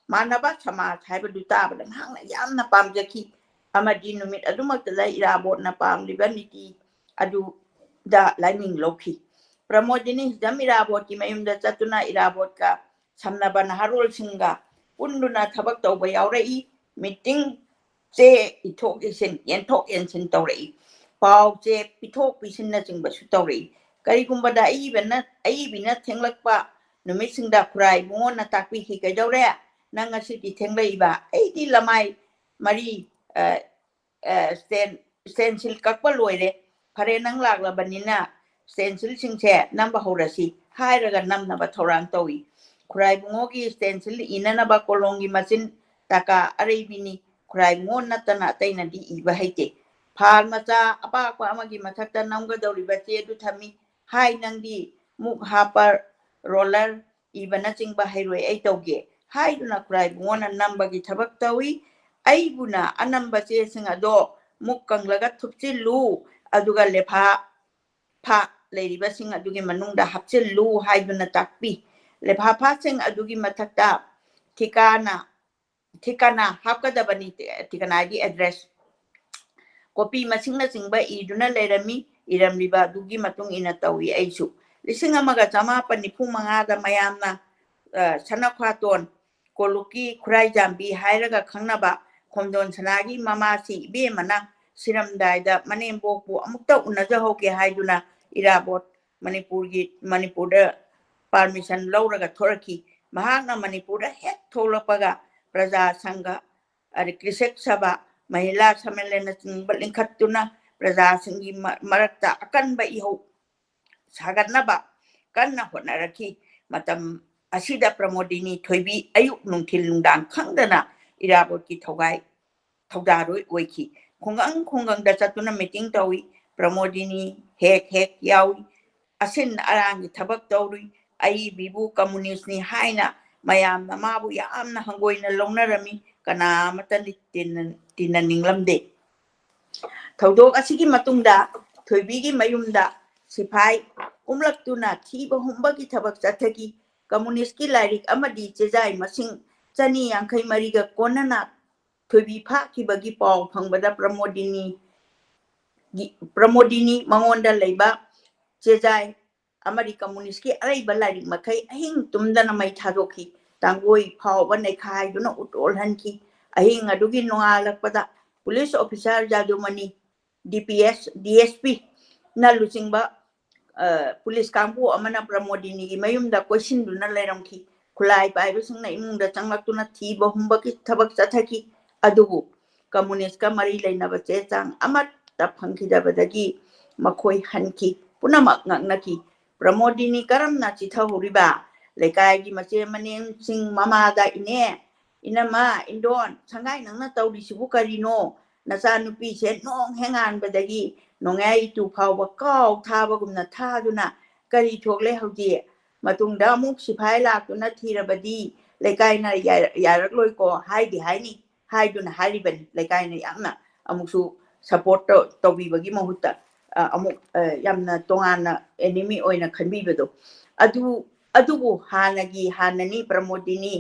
ꯃꯥꯟꯅꯕ ꯁꯃꯥꯖ ꯍꯥꯏꯕꯗꯨ ꯇꯥꯕꯗ ꯃꯍꯥꯛꯅ ꯌꯥꯝꯅ ꯄꯥꯝꯖꯈꯤ ꯑꯃꯗꯤ ꯅꯨꯃꯤꯠ ꯑꯗꯨꯃꯛꯇꯗ ꯏꯔꯥꯕꯣꯠꯅ ꯄꯥꯝꯂꯤꯕ ꯅꯤꯇꯤ ꯑꯗꯨꯗ ꯂꯥꯏꯃꯤꯡ ꯂꯧꯈꯤ꯫ ꯄ꯭ꯔꯃꯣꯗꯤꯅꯤ ꯍꯤꯖꯝ ꯏꯔꯥꯕꯣꯠꯀꯤ ꯃꯌꯨꯝꯗ ꯆꯠꯇꯨꯅ ꯏꯔꯥꯕꯣꯠꯀ ꯁꯝꯅꯕ ꯅꯍꯥꯔꯣꯜꯁꯤꯡꯒ ꯄꯨꯟꯗꯨꯅ ꯊꯕꯛ ꯇꯧꯕ ꯌꯥꯎꯔꯛꯏ꯫ Meeting ꯆꯦ ꯏꯊꯣꯛ ꯏꯁꯤꯟ, ꯌꯦꯟꯊꯣꯛ ꯌꯦꯟꯁꯤꯟ ꯇꯧꯔꯛꯏ꯫ ꯄꯥꯎ ꯆꯦ ꯄꯤꯊꯣꯛ ꯄꯤꯁꯤꯟꯅꯆꯤꯡꯕꯁꯨ ꯇꯧꯔꯛꯏ꯫ ꯀꯔꯤꯒꯨꯝꯕꯗ ꯑꯏꯕꯅ, ꯑꯏꯕꯤꯅ ꯊꯦꯡꯂꯛꯄ ꯅꯨꯃꯤꯠꯁꯤꯡꯗ ꯈꯨꯔꯥꯏ ꯏꯕꯨꯡꯉꯣꯅ ꯇꯥꯛꯄꯤꯈꯤ, "ꯀꯩꯗꯧꯔꯦ? ꯅꯪ ꯉꯁꯤꯗꯤ ꯊꯦꯡꯂꯛꯏꯕ?" "ꯑꯩꯗꯤ ꯂꯃꯥꯏ ꯃꯔꯤ, ꯑ, ꯑ, ꯁ꯭ꯇꯦꯟ-, ꯁ꯭ꯇꯦꯟꯁꯤꯜ ꯀꯛꯄ ꯂꯣꯏꯔꯦ꯫ ꯐꯔꯦ, ꯅꯪ ꯂꯥꯛꯂꯕꯅꯤꯅ ꯁ꯭ꯇꯦꯟꯁꯤꯜꯁꯤꯡꯁꯦ ꯅꯝꯕ ꯍꯧꯔꯁꯤ" ꯍꯥꯏꯔꯒ ꯅꯝꯅꯕ ꯊꯧꯔꯥꯡ ꯇꯧꯏ꯫ ꯈꯨꯔꯥꯏ ꯏꯕꯨꯡꯉꯣꯒꯤ ꯁ꯭ꯇꯦꯟꯁꯤꯜ ꯏꯅꯅꯕ ꯀꯣꯂꯣꯝꯒꯤ ꯃꯆꯤꯟ ꯇꯀꯥ ꯑꯔꯩꯕꯤꯅꯤ꯫ ꯈꯨꯔꯥꯏ ꯏꯕꯨꯡꯉꯣ ꯅꯠꯇꯅ ꯑꯇꯩꯅꯗꯤ ꯏꯕ ꯍꯩꯇꯦ꯫ ꯐꯥꯜ ꯃꯆꯥ ꯑꯄꯥꯛꯄ ꯑꯃꯒꯤ ꯃꯊꯛꯇ ꯅꯝꯒꯗꯧꯔꯤꯕ ꯆꯦ ꯑꯗꯨ ꯊꯝꯃꯤ꯫ "ꯍꯥꯏ, ꯅꯪꯗꯤ ꯃꯨꯛ ꯍꯥꯞꯄ, ꯔꯣꯂꯔ ꯏꯕꯅꯆꯤꯡꯕ ꯍꯩꯔꯣꯏ, ꯑꯩ ꯇꯧꯒꯦ" ꯍꯥꯏꯗꯨꯅ ꯈꯨꯔꯥꯏ ꯏꯕꯨꯡꯉꯣꯅ ꯅꯝꯕꯒꯤ ꯊꯕꯛ ꯇꯧꯏ꯫ ꯑꯩꯕꯨꯅ ꯑꯅꯝꯕ ꯆꯦꯁꯤꯡ ꯑꯗꯣ ꯃꯨꯛ ꯀꯪꯂꯒ ꯊꯨꯞꯆꯤꯜꯂꯨ, ꯑꯗꯨꯒ ꯂꯦꯐꯥ ꯐꯥ ꯂꯩꯔꯤꯕꯁꯤꯡ ꯑꯗꯨꯒꯤ ꯃꯅꯨꯡꯗ ꯍꯥꯞꯆꯤꯜꯂꯨ ꯍꯥꯏꯗꯨꯅ ꯇꯥꯛꯄꯤ꯫ ꯂꯤꯐꯥꯐꯥꯁꯤꯡ ꯑꯗꯨꯒꯤ ꯃꯊꯛꯇ ꯊꯤꯀꯥꯅ ꯊꯤꯀꯥꯅ ꯍꯥꯞꯀꯗꯕꯅꯤ꯫ ꯊꯤꯀꯥꯅꯥꯒꯤ ꯑꯦꯗ꯭ꯔꯦꯁ, ꯀꯣꯄꯤ ꯃꯁꯤꯡꯅꯆꯤꯡꯕ ꯏꯗꯨꯅ ꯂꯩꯔꯝꯃꯤ꯫ ꯏꯔꯝꯂꯤꯕ ꯑꯗꯨꯒꯤ ꯃꯇꯨꯡ ꯏꯟꯅ ꯇꯧꯏ꯫ ꯑꯩꯁꯨ ꯂꯤꯁꯤꯡ ꯑꯃꯒ ꯆꯃꯥꯄꯟ ꯅꯤꯐꯨ ꯃꯉꯥꯗ ꯃꯌꯥꯝꯅ, ꯑ, ꯁꯅꯈ꯭ꯋꯥꯇꯣꯟ ꯀꯣꯂꯨꯞꯀꯤ ꯈꯨꯔꯥꯏꯖꯥꯝꯕꯤ ꯍꯥꯏꯔꯒ ꯈꯪꯅꯕ ꯈꯣꯝꯗꯣꯟ ꯁꯅꯥꯒꯤ ꯃꯃꯥꯁꯤ ꯏꯕꯦꯝꯃꯅ ꯁꯤꯔꯝꯗꯥꯏꯗ ꯃꯅꯦꯝꯕꯣꯛꯄꯨ ꯑꯃꯨꯛꯇ ꯎꯅꯖꯍꯧꯒꯦ ꯍꯥꯏꯗꯨꯅ ꯏꯔꯥꯕꯣꯠ ꯃꯅꯤꯄꯨꯔꯒꯤ, ꯃꯅꯤꯄꯨꯔꯗ ꯄꯥꯔꯃꯤꯁꯟ ꯂꯧꯔꯒ ꯊꯣꯔꯛꯈꯤ꯫ ꯃꯍꯥꯛꯅ ꯃꯅꯤꯄꯨꯔꯗ ꯍꯦꯛ ꯊꯣꯛꯂꯛꯄꯒ ꯄ꯭ꯔꯖꯥ ꯁꯪꯘ, ꯑꯗꯩ ꯀ꯭ꯔꯤꯁꯛ ꯁꯚꯥ, ꯃꯍꯤꯂꯥ ꯁꯝꯃꯦꯂꯟꯅꯆꯤꯡꯕ ꯂꯤꯡꯈꯠꯇꯨꯅ ꯄ꯭ꯔꯖꯥꯁꯤꯡꯒꯤ ꯃ-, ꯃꯔꯛꯇ ꯑꯀꯟꯕ ꯏꯍꯧ ꯁꯥꯒꯠꯅꯕ ꯀꯟꯅ ꯍꯣꯠꯅꯔꯛꯈꯤ꯫ ꯃꯇꯝ ꯑꯁꯤꯗ ꯄ꯭ꯔꯃꯣꯗꯤꯅꯤ ꯊꯣꯏꯕꯤ ꯑꯌꯨꯛ ꯅꯨꯡꯊꯤꯜ ꯅꯨꯡꯗꯥꯡ ꯈꯪꯗꯅ ꯏꯔꯥꯕꯣꯠꯀꯤ ꯊꯧꯒꯥꯏ ꯊꯧꯗꯥꯔꯣꯏ ꯑꯣꯏꯈꯤ꯫ ꯈꯨꯡꯒꯪ ꯈꯨꯡꯒꯪꯗ ꯆꯠꯇꯨꯅ ꯃꯤꯇꯤꯡ ꯇꯧꯏ꯫ ꯄ꯭ꯔꯃꯣꯗꯤꯅꯤ ꯍꯦꯛ ꯍꯦꯛ ꯌꯥꯎꯏ꯫ ꯑꯁꯤꯟ ꯑꯔꯥꯡꯒꯤ ꯊꯕꯛ ꯇꯧꯔꯨꯏ꯫ ꯑꯏꯕꯤꯕꯨ ꯀꯝꯃꯨꯅꯤꯁ꯭ꯠꯅꯤ ꯍꯥꯏꯅ ꯃꯌꯥꯝꯅ ꯃꯥꯕꯨ ꯌꯥꯝꯅ ꯍꯪꯒꯣꯏꯅ ꯂꯧꯅꯔꯝꯃꯤ꯫ ꯀꯅꯥ ꯑꯃꯠꯇ ꯇꯤꯟꯅ-, ꯇꯤꯟꯅꯅꯤꯡꯂꯝꯗꯦ꯫ ꯊꯧꯗꯣꯛ ꯑꯁꯤꯒꯤ ꯃꯇꯨꯡꯗ ꯊꯣꯏꯕꯤꯒꯤ ꯃꯌꯨꯝꯗ ꯁꯤꯐꯥꯏ ꯀꯨꯝꯂꯛꯇꯨꯅ ꯊꯤꯕ ꯍꯨꯝꯕꯒꯤ ꯊꯕꯛ ꯆꯠꯊꯈꯤ꯫ ꯀꯝꯃꯨꯅꯤꯁ꯭ꯠꯀꯤ ꯂꯥꯏꯔꯤꯛ ꯑꯃꯗꯤ ꯆꯦꯖꯥꯏ ꯃꯁꯤꯡ ꯆꯅꯤ ꯌꯥꯡꯈꯩ ꯃꯔꯤꯒ ꯀꯣꯟꯅꯅ ꯊꯣꯏꯕꯤ ꯐꯥꯈꯤꯕꯒꯤ ꯄꯥꯎ ꯐꯪꯕꯗ ꯄ꯭ꯔꯃꯣꯗꯤꯅꯤ, ꯄ꯭ꯔꯃꯣꯗꯤꯅꯤ ꯃꯉꯣꯟꯗ ꯂꯩꯕ ꯆꯦꯖꯥꯏ ꯑꯃꯗꯤ ꯀꯝꯃꯨꯅꯤꯁ꯭ꯠꯀꯤ ꯑꯔꯩꯕ ꯂꯥꯏꯔꯤꯛ ꯃꯈꯩ ꯑꯍꯤꯡ ꯇꯨꯝꯗꯅ ꯃꯩ ꯊꯥꯗꯣꯛꯈꯤ꯫ ꯇꯥꯡꯒꯣꯏ ꯐꯥꯎꯕ ꯅꯩꯈꯥꯏꯗꯨꯅ ꯎꯠ ꯑꯣꯜꯍꯟꯈꯤ꯫ ꯑꯍꯤꯡ ꯑꯗꯨꯒꯤ ꯅꯣꯡꯉꯥꯜꯂꯛꯄꯗ ꯄꯨꯂꯤꯁ ꯑꯣꯐꯤꯁꯥꯔ ꯖꯥꯗꯨꯃꯅꯤ, ꯗꯤ ꯄꯤ ꯑꯦꯁ, ꯗꯤ ꯑꯦꯁ ꯄꯤꯅ ꯂꯨꯆꯤꯡꯕ, ꯑ, ꯄꯨꯂꯤꯁ ꯀꯥꯡꯕꯨ ꯑꯃꯅ ꯄ꯭ꯔꯃꯣꯗꯤꯅꯤꯒꯤ ꯃꯌꯨꯝꯗ ꯀꯣꯏꯁꯤꯟꯗꯨꯅ ꯂꯩꯔꯝꯈꯤ꯫ ꯈꯨꯠꯂꯥꯏ ꯄꯥꯏꯕꯁꯤꯡꯅ ꯏꯃꯨꯡꯗ ꯆꯪꯂꯛꯇꯨꯅ ꯊꯤꯕ ꯍꯨꯝꯕꯒꯤ ꯊꯕꯛ ꯆꯠꯊꯈꯤ꯫ ꯑꯗꯨꯕꯨ ꯀꯝꯃꯨꯅꯤꯁ꯭ꯠꯀ ꯃꯔꯤ ꯂꯩꯅꯕ ꯆꯦ ꯆꯥꯡ ꯑꯃꯠꯇ ꯐꯪꯈꯤꯗꯕꯗꯒꯤ ꯃꯈꯣꯏ ꯍꯟꯈꯤ꯫ ꯄꯨꯝꯅꯃꯛ ꯉꯛꯅꯈꯤ꯫ ꯄ꯭ꯔꯃꯣꯗꯤꯅꯤ ꯀꯔꯝꯅ ꯆꯤꯊꯍꯧꯔꯤꯕ? ꯂꯩꯀꯥꯏꯒꯤ ꯃꯆꯦ ꯃꯅꯦꯝꯁꯤꯡ ꯃꯃꯥꯗ, "ꯏꯅꯦ, ꯏꯅꯝꯃ, ꯏꯟꯗꯣꯟ, ꯁꯪꯒꯥꯏ ꯅꯪꯅ ꯇꯧꯔꯤꯁꯤꯕꯨ ꯀꯔꯤꯅꯣ? ꯅꯆꯥꯅꯨꯄꯤꯁꯦ ꯅꯣꯡ ꯍꯦꯛ ꯉꯥꯟꯕꯗꯒꯤ ꯅꯣꯡꯌꯥꯏ ꯏꯇꯨ ꯐꯥꯎꯕ ꯀꯥꯎ ꯊꯥꯕꯒꯨꯝꯅ ꯊꯥꯗꯨꯅ ꯀꯔꯤ ꯊꯣꯛꯂꯦ ꯍꯧꯖꯤꯛ? ꯃꯇꯨꯡꯗ ꯑꯃꯨꯛ ꯁꯤꯐꯥꯏ ꯂꯥꯛꯇꯨꯅ ꯊꯤꯔꯕꯗꯤ ꯂꯩꯀꯥꯏꯅ ꯌꯥ-, ꯌꯥꯔꯛꯂꯣꯏꯀꯣ, ꯍꯥꯏꯗꯤ ꯍꯥꯏꯅꯤ" ꯍꯥꯏꯗꯨꯅ ꯍꯥꯏꯔꯤꯕꯅꯤ꯫ ꯂꯩꯀꯥꯏꯅ ꯌꯥꯝꯅ ꯑꯃꯨꯛꯁꯨ support ꯇꯧ-, ꯇꯧꯕꯤꯕꯒꯤ ꯃꯍꯨꯠꯇ, ꯑ, ꯑꯃꯨꯛ, ꯑ, ꯌꯥꯝꯅ ꯇꯣꯉꯥꯟꯅ enemy ꯑꯣꯏꯅ ꯈꯟꯕꯤꯕꯗꯣ꯫ ꯑꯗꯨ ꯑꯗꯨꯕꯨ ꯍꯥꯟꯅꯒꯤ ꯍꯥꯟꯅꯅꯤ꯫ ꯄ꯭ꯔꯃꯣꯗꯤꯅꯤ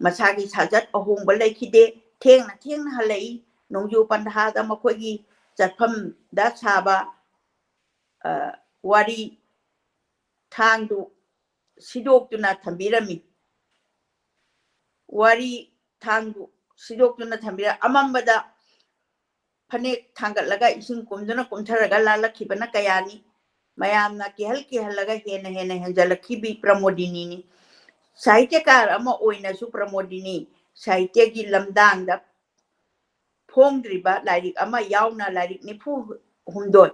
ꯃꯁꯥꯒꯤ ꯁꯥꯖꯠ ꯑꯍꯣꯡꯕ ꯂꯩꯈꯤꯗꯦ꯫ ꯊꯦꯡꯅ ꯊꯦꯡꯅ ꯍꯜꯂꯛꯏ꯫ ꯅꯣꯡꯖꯨ ꯄꯟꯊꯥꯗ ꯃꯈꯣꯏꯒꯤ ꯆꯠꯐꯝꯗ ꯁꯥꯕ, ꯑ, ꯋꯥꯔꯤ ꯊꯥꯡꯗꯨ ꯁꯤꯗꯣꯛꯇꯨꯅ ꯊꯝꯕꯤꯔꯝꯃꯤ꯫ ꯋꯥꯔꯤ ꯊꯥꯡꯗꯨ ꯁꯤꯗꯣꯛꯇꯨꯅ ꯊꯝꯕꯤꯔ-, ꯑꯃꯝꯕꯗ ꯐꯅꯦꯛ ꯊꯥꯡꯒꯠꯂꯒ ꯏꯁꯤꯡ ꯀꯨꯝꯗꯨꯅ ꯀꯨꯝꯊꯔꯒ ꯂꯥꯜꯂꯛꯈꯤꯕꯅ ꯀꯌꯥꯅꯤ꯫ ꯃꯌꯥꯝꯅ ꯀꯤꯍꯜ ꯀꯤꯍꯜꯂꯒ ꯍꯦꯟꯅ ꯍꯦꯟꯅ ꯍꯦꯟꯖꯜꯂꯛꯈꯤꯕꯤ ꯄ꯭ꯔꯃꯣꯗꯤꯅꯤꯅꯤ꯫ ꯁꯥꯍꯤꯇ꯭ꯌꯀꯥꯔ ꯑꯃ ꯑꯣꯏꯅꯁꯨ ꯄ꯭ꯔꯃꯣꯗꯤꯅꯤ ꯁꯥꯍꯤꯇ꯭ꯌꯒꯤ ꯂꯝꯗꯥꯡꯗ ꯐꯣꯡꯗ꯭ꯔꯤꯕ ꯂꯥꯏꯔꯤꯛ ꯑꯃ ꯌꯥꯎꯅ ꯂꯥꯏꯔꯤꯛ ꯅꯤꯐꯨ ꯍꯨꯝꯗꯣꯏ,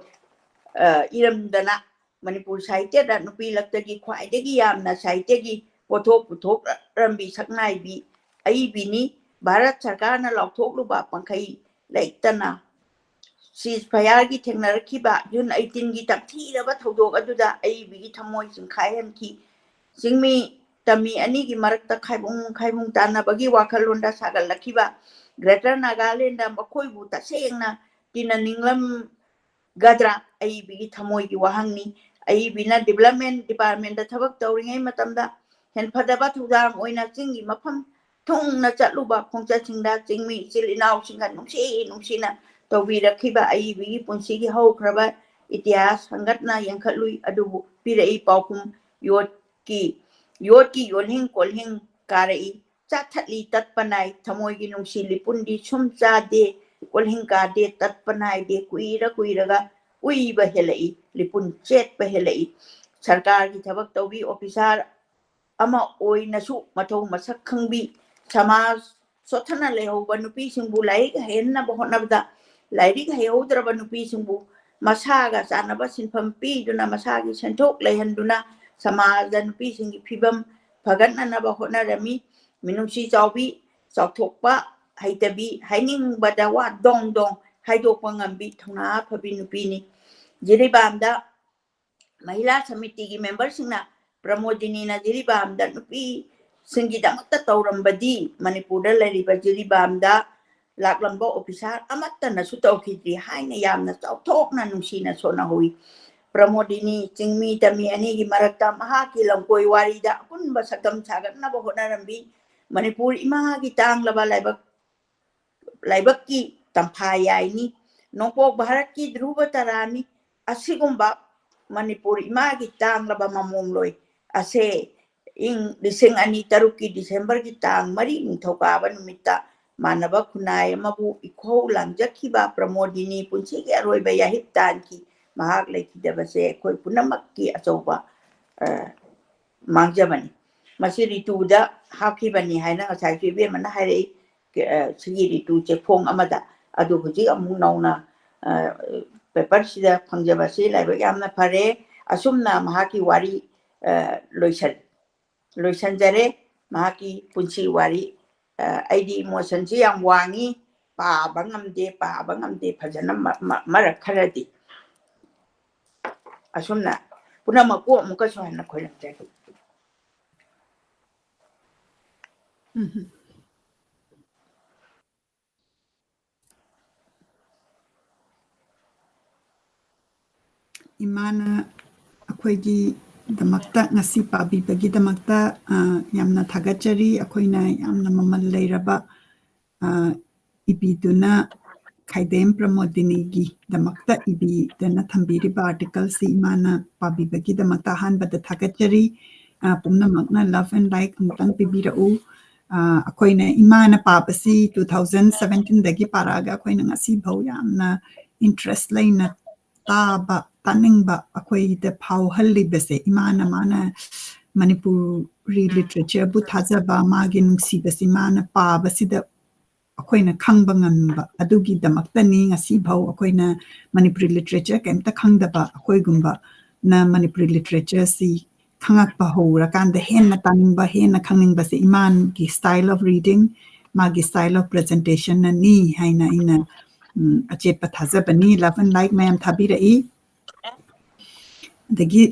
ꯑ, ꯏꯔꯝꯗꯅ ꯃꯅꯤꯄꯨꯔ ꯁꯥꯍꯤꯇ꯭ꯌꯗ ꯅꯨꯄꯤ ꯂꯛꯇꯒꯤ ꯈ꯭ꯋꯥꯏꯗꯒꯤ ꯌꯥꯝꯅ ꯁꯥꯍꯤꯇ꯭ꯌꯒꯤ ꯄꯣꯠꯊꯣꯛ ꯄꯨꯊꯣꯛꯂꯝꯕꯤ ꯁꯛꯅꯥꯏꯕꯤ ꯑꯏꯕꯤꯅꯤ꯫ ꯚꯥꯔꯠ ꯁꯔꯀꯥꯔꯅ ꯂꯥꯎꯊꯣꯛꯂꯨꯕ ꯄꯪꯈꯩ ꯂꯩꯇꯅ ceasefire ꯒꯤ ꯊꯦꯡꯅꯔꯛꯈꯤꯕ ꯖꯨꯟ eighteenꯒꯤ ꯇꯝꯊꯤꯔꯕ ꯊꯧꯗꯣꯛ ꯑꯗꯨꯗ ꯑꯏꯕꯤꯒꯤ ꯊꯃꯣꯏ ꯆꯤꯡꯈꯥꯏꯍꯟꯈꯤ꯫ ꯆꯤꯡꯃꯤ ꯇꯝꯃꯤ ꯑꯅꯤꯒꯤ ꯃꯔꯛꯇ ꯈꯥꯏꯕꯨꯡ ꯈꯥꯏꯕꯨꯡ ꯇꯥꯟꯅꯕꯒꯤ ꯋꯥꯈꯜꯂꯣꯟꯗ ꯁꯥꯒꯠꯂꯛꯈꯤꯕ Greater Nagaland ꯗ ꯃꯈꯣꯏꯕꯨ ꯇꯁꯦꯡꯅ ꯇꯤꯟꯅꯅꯤꯡꯂꯝꯒꯗ꯭ꯔꯥ? ꯑꯏꯕꯤꯒꯤ ꯊꯃꯣꯏꯒꯤ ꯋꯥꯍꯪꯅꯤ꯫ ꯑꯏꯕꯤꯅ Development Department ꯇ ꯊꯕꯛ ꯇꯧꯔꯤꯉꯩ ꯃꯇꯝꯗ ꯍꯦꯟꯐꯗꯕ ꯊꯧꯗꯥꯡ ꯑꯣꯏꯅ ꯆꯤꯡꯒꯤ ꯃꯐꯝ ꯊꯨꯡꯅ ꯆꯠꯂꯨꯕ ꯈꯣꯡꯆꯠꯁꯤꯡꯗ ꯆꯤꯡꯃꯤ ꯏꯆꯤꯜ ꯏꯅꯥꯎꯁꯤꯡꯒ ꯅꯨꯡꯁꯤ ꯅꯨꯡꯁꯤꯅ ꯇꯧꯕꯤꯔꯛꯈꯤꯕ ꯑꯏꯕꯤꯒꯤ ꯄꯨꯟꯁꯤꯒꯤ ꯍꯧꯈ꯭ꯔꯕ ꯏꯇꯤꯍꯥꯁ ꯍꯪꯒꯠꯅ ꯌꯦꯡꯈꯠꯂꯨꯏ꯫ ꯑꯗꯨꯕꯨ ꯄꯤꯔꯛꯏ ꯄꯥꯎꯈꯨꯝ ꯌꯣꯠꯀꯤ, ꯌꯣꯠꯀꯤ ꯌꯣꯜꯍꯤꯡ ꯀꯣꯜꯍꯤꯡ ꯀꯥꯔꯛꯏ꯫ ꯆꯥꯊꯠꯂꯤ ꯇꯠꯄ ꯅꯥꯏ꯫ ꯊꯃꯣꯏꯒꯤ ꯅꯨꯡꯁꯤ ꯂꯤꯄꯨꯟꯗꯤ ꯁꯨꯝ ꯆꯥꯗꯦ, ꯀꯣꯜꯍꯤꯡ ꯀꯥꯗꯦ, ꯇꯠꯄ ꯅꯥꯏꯗꯦ꯫ ꯀꯨꯏꯔ ꯀꯨꯏꯔꯒ ꯎꯏꯕ ꯍꯦꯜꯂꯛꯏ, ꯂꯤꯄꯨꯟ ꯆꯦꯠꯄ ꯍꯦꯜꯂꯛꯏ꯫ ꯁꯔꯀꯥꯔꯒꯤ ꯊꯕꯛ ꯇꯧꯕꯤ ꯑꯣꯐꯤꯁꯥꯔ ꯑꯃ ꯑꯣꯏꯅꯁꯨ ꯃꯊꯧ ꯃꯁꯛ ꯈꯪꯕꯤ, ꯁꯃꯥꯖ ꯁꯣꯠꯊꯅ ꯂꯩꯍꯧꯕ ꯅꯨꯄꯤꯁꯤꯡꯕꯨ ꯂꯥꯏꯔꯤꯛ ꯍꯩꯍꯟꯅꯕ ꯍꯣꯠꯅꯕꯗ ꯂꯥꯏꯔꯤꯛ ꯍꯩꯍꯧꯗ꯭ꯔꯕ ꯅꯨꯄꯤꯁꯤꯡꯕꯨ ꯃꯁꯥꯒ ꯆꯥꯟꯅꯕ ꯁꯤꯟꯐꯝ ꯄꯤꯗꯨꯅ ꯃꯁꯥꯒꯤ ꯁꯦꯟꯊꯣꯛ ꯂꯩꯍꯟꯗꯨꯅ ꯁꯃꯥꯖꯗ ꯅꯨꯄꯤꯁꯤꯡꯒꯤ ꯐꯤꯕꯝ ꯐꯒꯠꯅꯅꯕ ꯍꯣꯠꯅꯔꯝꯃꯤ꯫ ꯃꯤꯅꯨꯡꯁꯤ ꯆꯥꯎꯕꯤ, ꯆꯥꯎꯊꯣꯛꯄ ꯍꯩꯇꯕꯤ, ꯍꯥꯏꯅꯤꯡꯕꯗ ꯋꯥ ꯗꯣꯡ ꯗꯣꯡ ꯍꯥꯏꯗꯣꯛꯄ ꯉꯝꯕꯤ ꯊꯧꯅꯥ ꯐꯕꯤ ꯅꯨꯄꯤꯅꯤ꯫ ꯖꯤꯔꯤꯕꯥꯝꯗ ꯃꯍꯤꯂꯥ ꯁꯃꯤꯇꯤꯒꯤ ꯃꯦꯝꯕꯔꯁꯤꯡꯅ ꯄ꯭ꯔꯃꯣꯗꯤꯅꯤꯅ ꯖꯤꯔꯤꯕꯥꯝꯗ ꯅꯨꯄꯤꯁꯤꯡꯒꯤꯗꯃꯛꯇ ꯇꯧꯔꯝꯕꯗꯤ ꯃꯅꯤꯄꯨꯔꯗ ꯂꯩꯔꯤꯕ ꯖꯤꯔꯤꯕꯥꯝꯗ ꯂꯥꯛꯂꯝꯕ ꯑꯣꯐꯤꯁꯥꯔ ꯑꯃꯠꯇꯅꯁꯨ ꯇꯧꯈꯤꯗ꯭ꯔꯤ ꯍꯥꯏꯅ ꯌꯥꯝꯅ ꯆꯥꯎꯊꯣꯛꯅ ꯅꯨꯡꯁꯤꯅ ꯁꯣꯟꯅꯍꯧꯏ꯫ ꯄ꯭ꯔꯃꯣꯗꯤꯅꯤ ꯆꯤꯡꯃꯤ ꯇꯝꯃꯤ ꯑꯅꯤꯒꯤ ꯃꯔꯛꯇ ꯃꯍꯥꯛꯀꯤ ꯂꯝꯀꯣꯏ ꯋꯥꯔꯤꯗ ꯑꯄꯨꯟꯕ ꯁꯛꯇꯝ ꯁꯥꯒꯠꯅꯕ ꯍꯣꯠꯅꯔꯝꯃꯤ꯫ ꯃꯅꯤꯄꯨꯔ ꯏꯃꯥꯒꯤ ꯇꯥꯡꯂꯕ ꯂꯥꯏꯕꯛ, ꯂꯥꯏꯕꯛꯀꯤ ꯇꯝꯐꯥ ꯌꯥꯏꯅꯤ꯫ ꯅꯣꯡꯄꯣꯛ ꯚꯥꯔꯠꯀꯤ ꯙ꯭ꯔꯨꯕ ꯇꯔꯥꯅꯤ꯫ ꯑꯁꯤꯒꯨꯝꯕ ꯃꯅꯤꯄꯨꯔ ꯏꯃꯥꯒꯤ ꯇꯥꯡꯂꯕ ꯃꯃꯣꯝꯂꯣꯏ ꯑꯁꯦ ꯏꯪ ꯂꯤꯁꯤꯡ ꯑꯅꯤ ꯇꯔꯨꯛꯀꯤ ꯗꯤꯁꯦꯝꯕꯔꯒꯤ ꯇꯥꯡ ꯃꯔꯤ ꯅꯤꯡꯊꯧꯀꯥꯕ ꯅꯨꯃꯤꯠꯇ ꯃꯥꯟꯅꯕ ꯈꯨꯟꯅꯥꯏ ꯑꯃꯕꯨ ꯏꯈꯧ ꯂꯥꯡꯖꯈꯤꯕ ꯄ꯭ꯔꯃꯣꯗꯤꯅꯤ ꯄꯨꯟꯁꯤꯒꯤ ꯑꯔꯣꯏꯕ ꯌꯥꯍꯤꯞ ꯇꯥꯟꯈꯤ꯫ ꯃꯍꯥꯛ ꯂꯩꯈꯤꯗꯕꯁꯦ ꯑꯩꯈꯣꯏ ꯄꯨꯝꯅꯃꯛꯀꯤ ꯑꯆꯧꯕ, ꯑ, ꯃꯥꯡꯖꯕꯅꯤ꯫ ꯃꯁꯤ ꯔꯤꯇꯨꯗ ꯍꯥꯞꯈꯤꯕꯅꯤ ꯍꯥꯏꯅ ꯉꯁꯥꯏꯁꯨ ꯏꯕꯦꯝꯃꯅ ꯍꯥꯏꯔꯛꯏ꯫ ꯀ-, ꯑ, ꯁꯤꯒꯤ ꯔꯤꯇꯨ ꯆꯦꯐꯣꯡ ꯑꯃꯗ꯫ ꯑꯗꯨ ꯍꯧꯖꯤꯛ ꯑꯃꯨꯛ ꯅꯧꯅ, ꯑ, ꯄꯦꯄꯔꯁꯤꯗ ꯐꯪꯖꯕꯁꯤ ꯂꯥꯏꯕꯛ ꯌꯥꯝꯅ ꯐꯔꯦ꯫ ꯑꯁꯨꯝꯅ ꯃꯍꯥꯛꯀꯤ ꯋꯥꯔꯤ, ꯑ, ꯂꯣꯏꯁꯟ-, ꯂꯣꯏꯁꯟꯖꯔꯦ꯫ ꯃꯍꯥꯛꯀꯤ ꯄꯨꯟꯁꯤ ꯋꯥꯔꯤ, ꯑ, ꯑꯩꯗꯤ ꯏꯃꯣꯁꯟꯁꯤ ꯌꯥꯝ ꯋꯥꯡꯉꯤ, ꯄꯥꯕ ꯉꯝꯗꯦ, ꯄꯥꯕ ꯉꯝꯗꯦ ꯐꯖꯅ ꯃ-, ꯃ-, ꯃꯔꯛ ꯈꯔꯗꯤ꯫ ꯑꯁꯨꯝꯅ ꯄꯨꯝꯅꯃꯛꯄꯨ ꯑꯃꯨꯛꯀꯁꯨ ꯍꯟꯅ ꯈꯣꯏꯔꯝꯖꯔꯤ꯫ ꯎꯝ꯫ ꯏꯃꯥꯅ ꯑꯩꯈꯣꯏꯒꯤꯗꯃꯛꯇ, ꯉꯁꯤ ꯄꯥꯕꯤꯕꯒꯤꯗꯃꯛꯇ, ꯑ, ꯌꯥꯝꯅ ꯊꯥꯒꯠꯆꯔꯤ꯫ ꯑꯩꯈꯣꯏꯅ ꯌꯥꯝꯅ ꯃꯃꯜ ꯂꯩꯔꯕ, ꯑ, ꯏꯕꯤꯗꯨꯅ ꯈꯥꯏꯗꯦꯝ ꯄ꯭ꯔꯃꯣꯗꯤꯅꯤꯒꯤꯗꯃꯛꯇ ꯏꯕꯤꯗꯅ ꯊꯝꯕꯤꯔꯤꯕ ꯑꯥꯔꯇꯤꯀꯜꯁꯤ ꯏꯃꯥꯅ ꯄꯥꯕꯤꯕꯒꯤꯗꯃꯛꯇ ꯑꯍꯥꯟꯕꯗ ꯊꯥꯒꯠꯆꯔꯤ꯫ ꯑ, ꯄꯨꯝꯅꯃꯛꯅ love and like ꯑꯃꯨꯛꯇꯪ ꯄꯤꯕꯤꯔꯛꯎ꯫ ꯑ, ꯑꯩꯈꯣꯏꯅ, ꯏꯃꯥꯅ ꯄꯥꯕꯁꯤ two thousand seventeenꯗꯒꯤ ꯄꯥꯔꯛꯑꯒ ꯑꯩꯈꯣꯏꯅ ꯉꯁꯤꯐꯥꯎ ꯌꯥꯝꯅ interest ꯂꯩꯅ ꯇꯥꯕ, ꯇꯥꯅꯤꯡꯕ ꯑꯩꯈꯣꯏꯗ ꯐꯥꯎꯍꯜꯂꯤꯕꯁꯦ ꯏꯃꯥꯅ, ꯃꯥꯅ ꯃꯅꯤꯄꯨꯔꯤ literatureꯕꯨ ꯊꯥꯖꯕ, ꯃꯥꯒꯤ ꯅꯨꯡꯁꯤꯕꯁꯤ ꯃꯥꯅ ꯄꯥꯕꯁꯤꯗ ꯑꯩꯈꯣꯏꯅ ꯈꯪꯕ ꯉꯝꯕ ꯑꯗꯨꯒꯤꯗꯃꯛꯇꯅꯤ ꯉꯁꯤꯐꯥꯎ ꯑꯩꯈꯣꯏꯅ ꯃꯅꯤꯄꯨꯔꯤ literature ꯀꯩꯝꯇ ꯈꯪꯗꯕ ꯑꯩꯈꯣꯏꯒꯨꯝꯕꯅ ꯃꯅꯤꯄꯨꯔꯤ literatureꯁꯤ ꯈꯪꯉꯛꯄ ꯍꯧꯔꯀꯥꯟꯗ ꯍꯦꯟꯅ ꯇꯥꯅꯤꯡꯕ, ꯍꯦꯟꯅ ꯈꯪꯅꯤꯡꯕꯁꯦ ꯏꯃꯥꯒꯤ style of reading, ꯃꯥꯒꯤ style of presentationꯅꯅꯤ ꯍꯥꯏꯅ ꯑꯩꯅ, ꯎꯝ, ꯑꯆꯦꯠꯄ ꯊꯥꯖꯕꯅꯤ꯫ Love and like ꯃꯌꯥꯝ ꯊꯥꯕꯤꯔꯛꯏ꯫ ꯑꯗꯒꯤ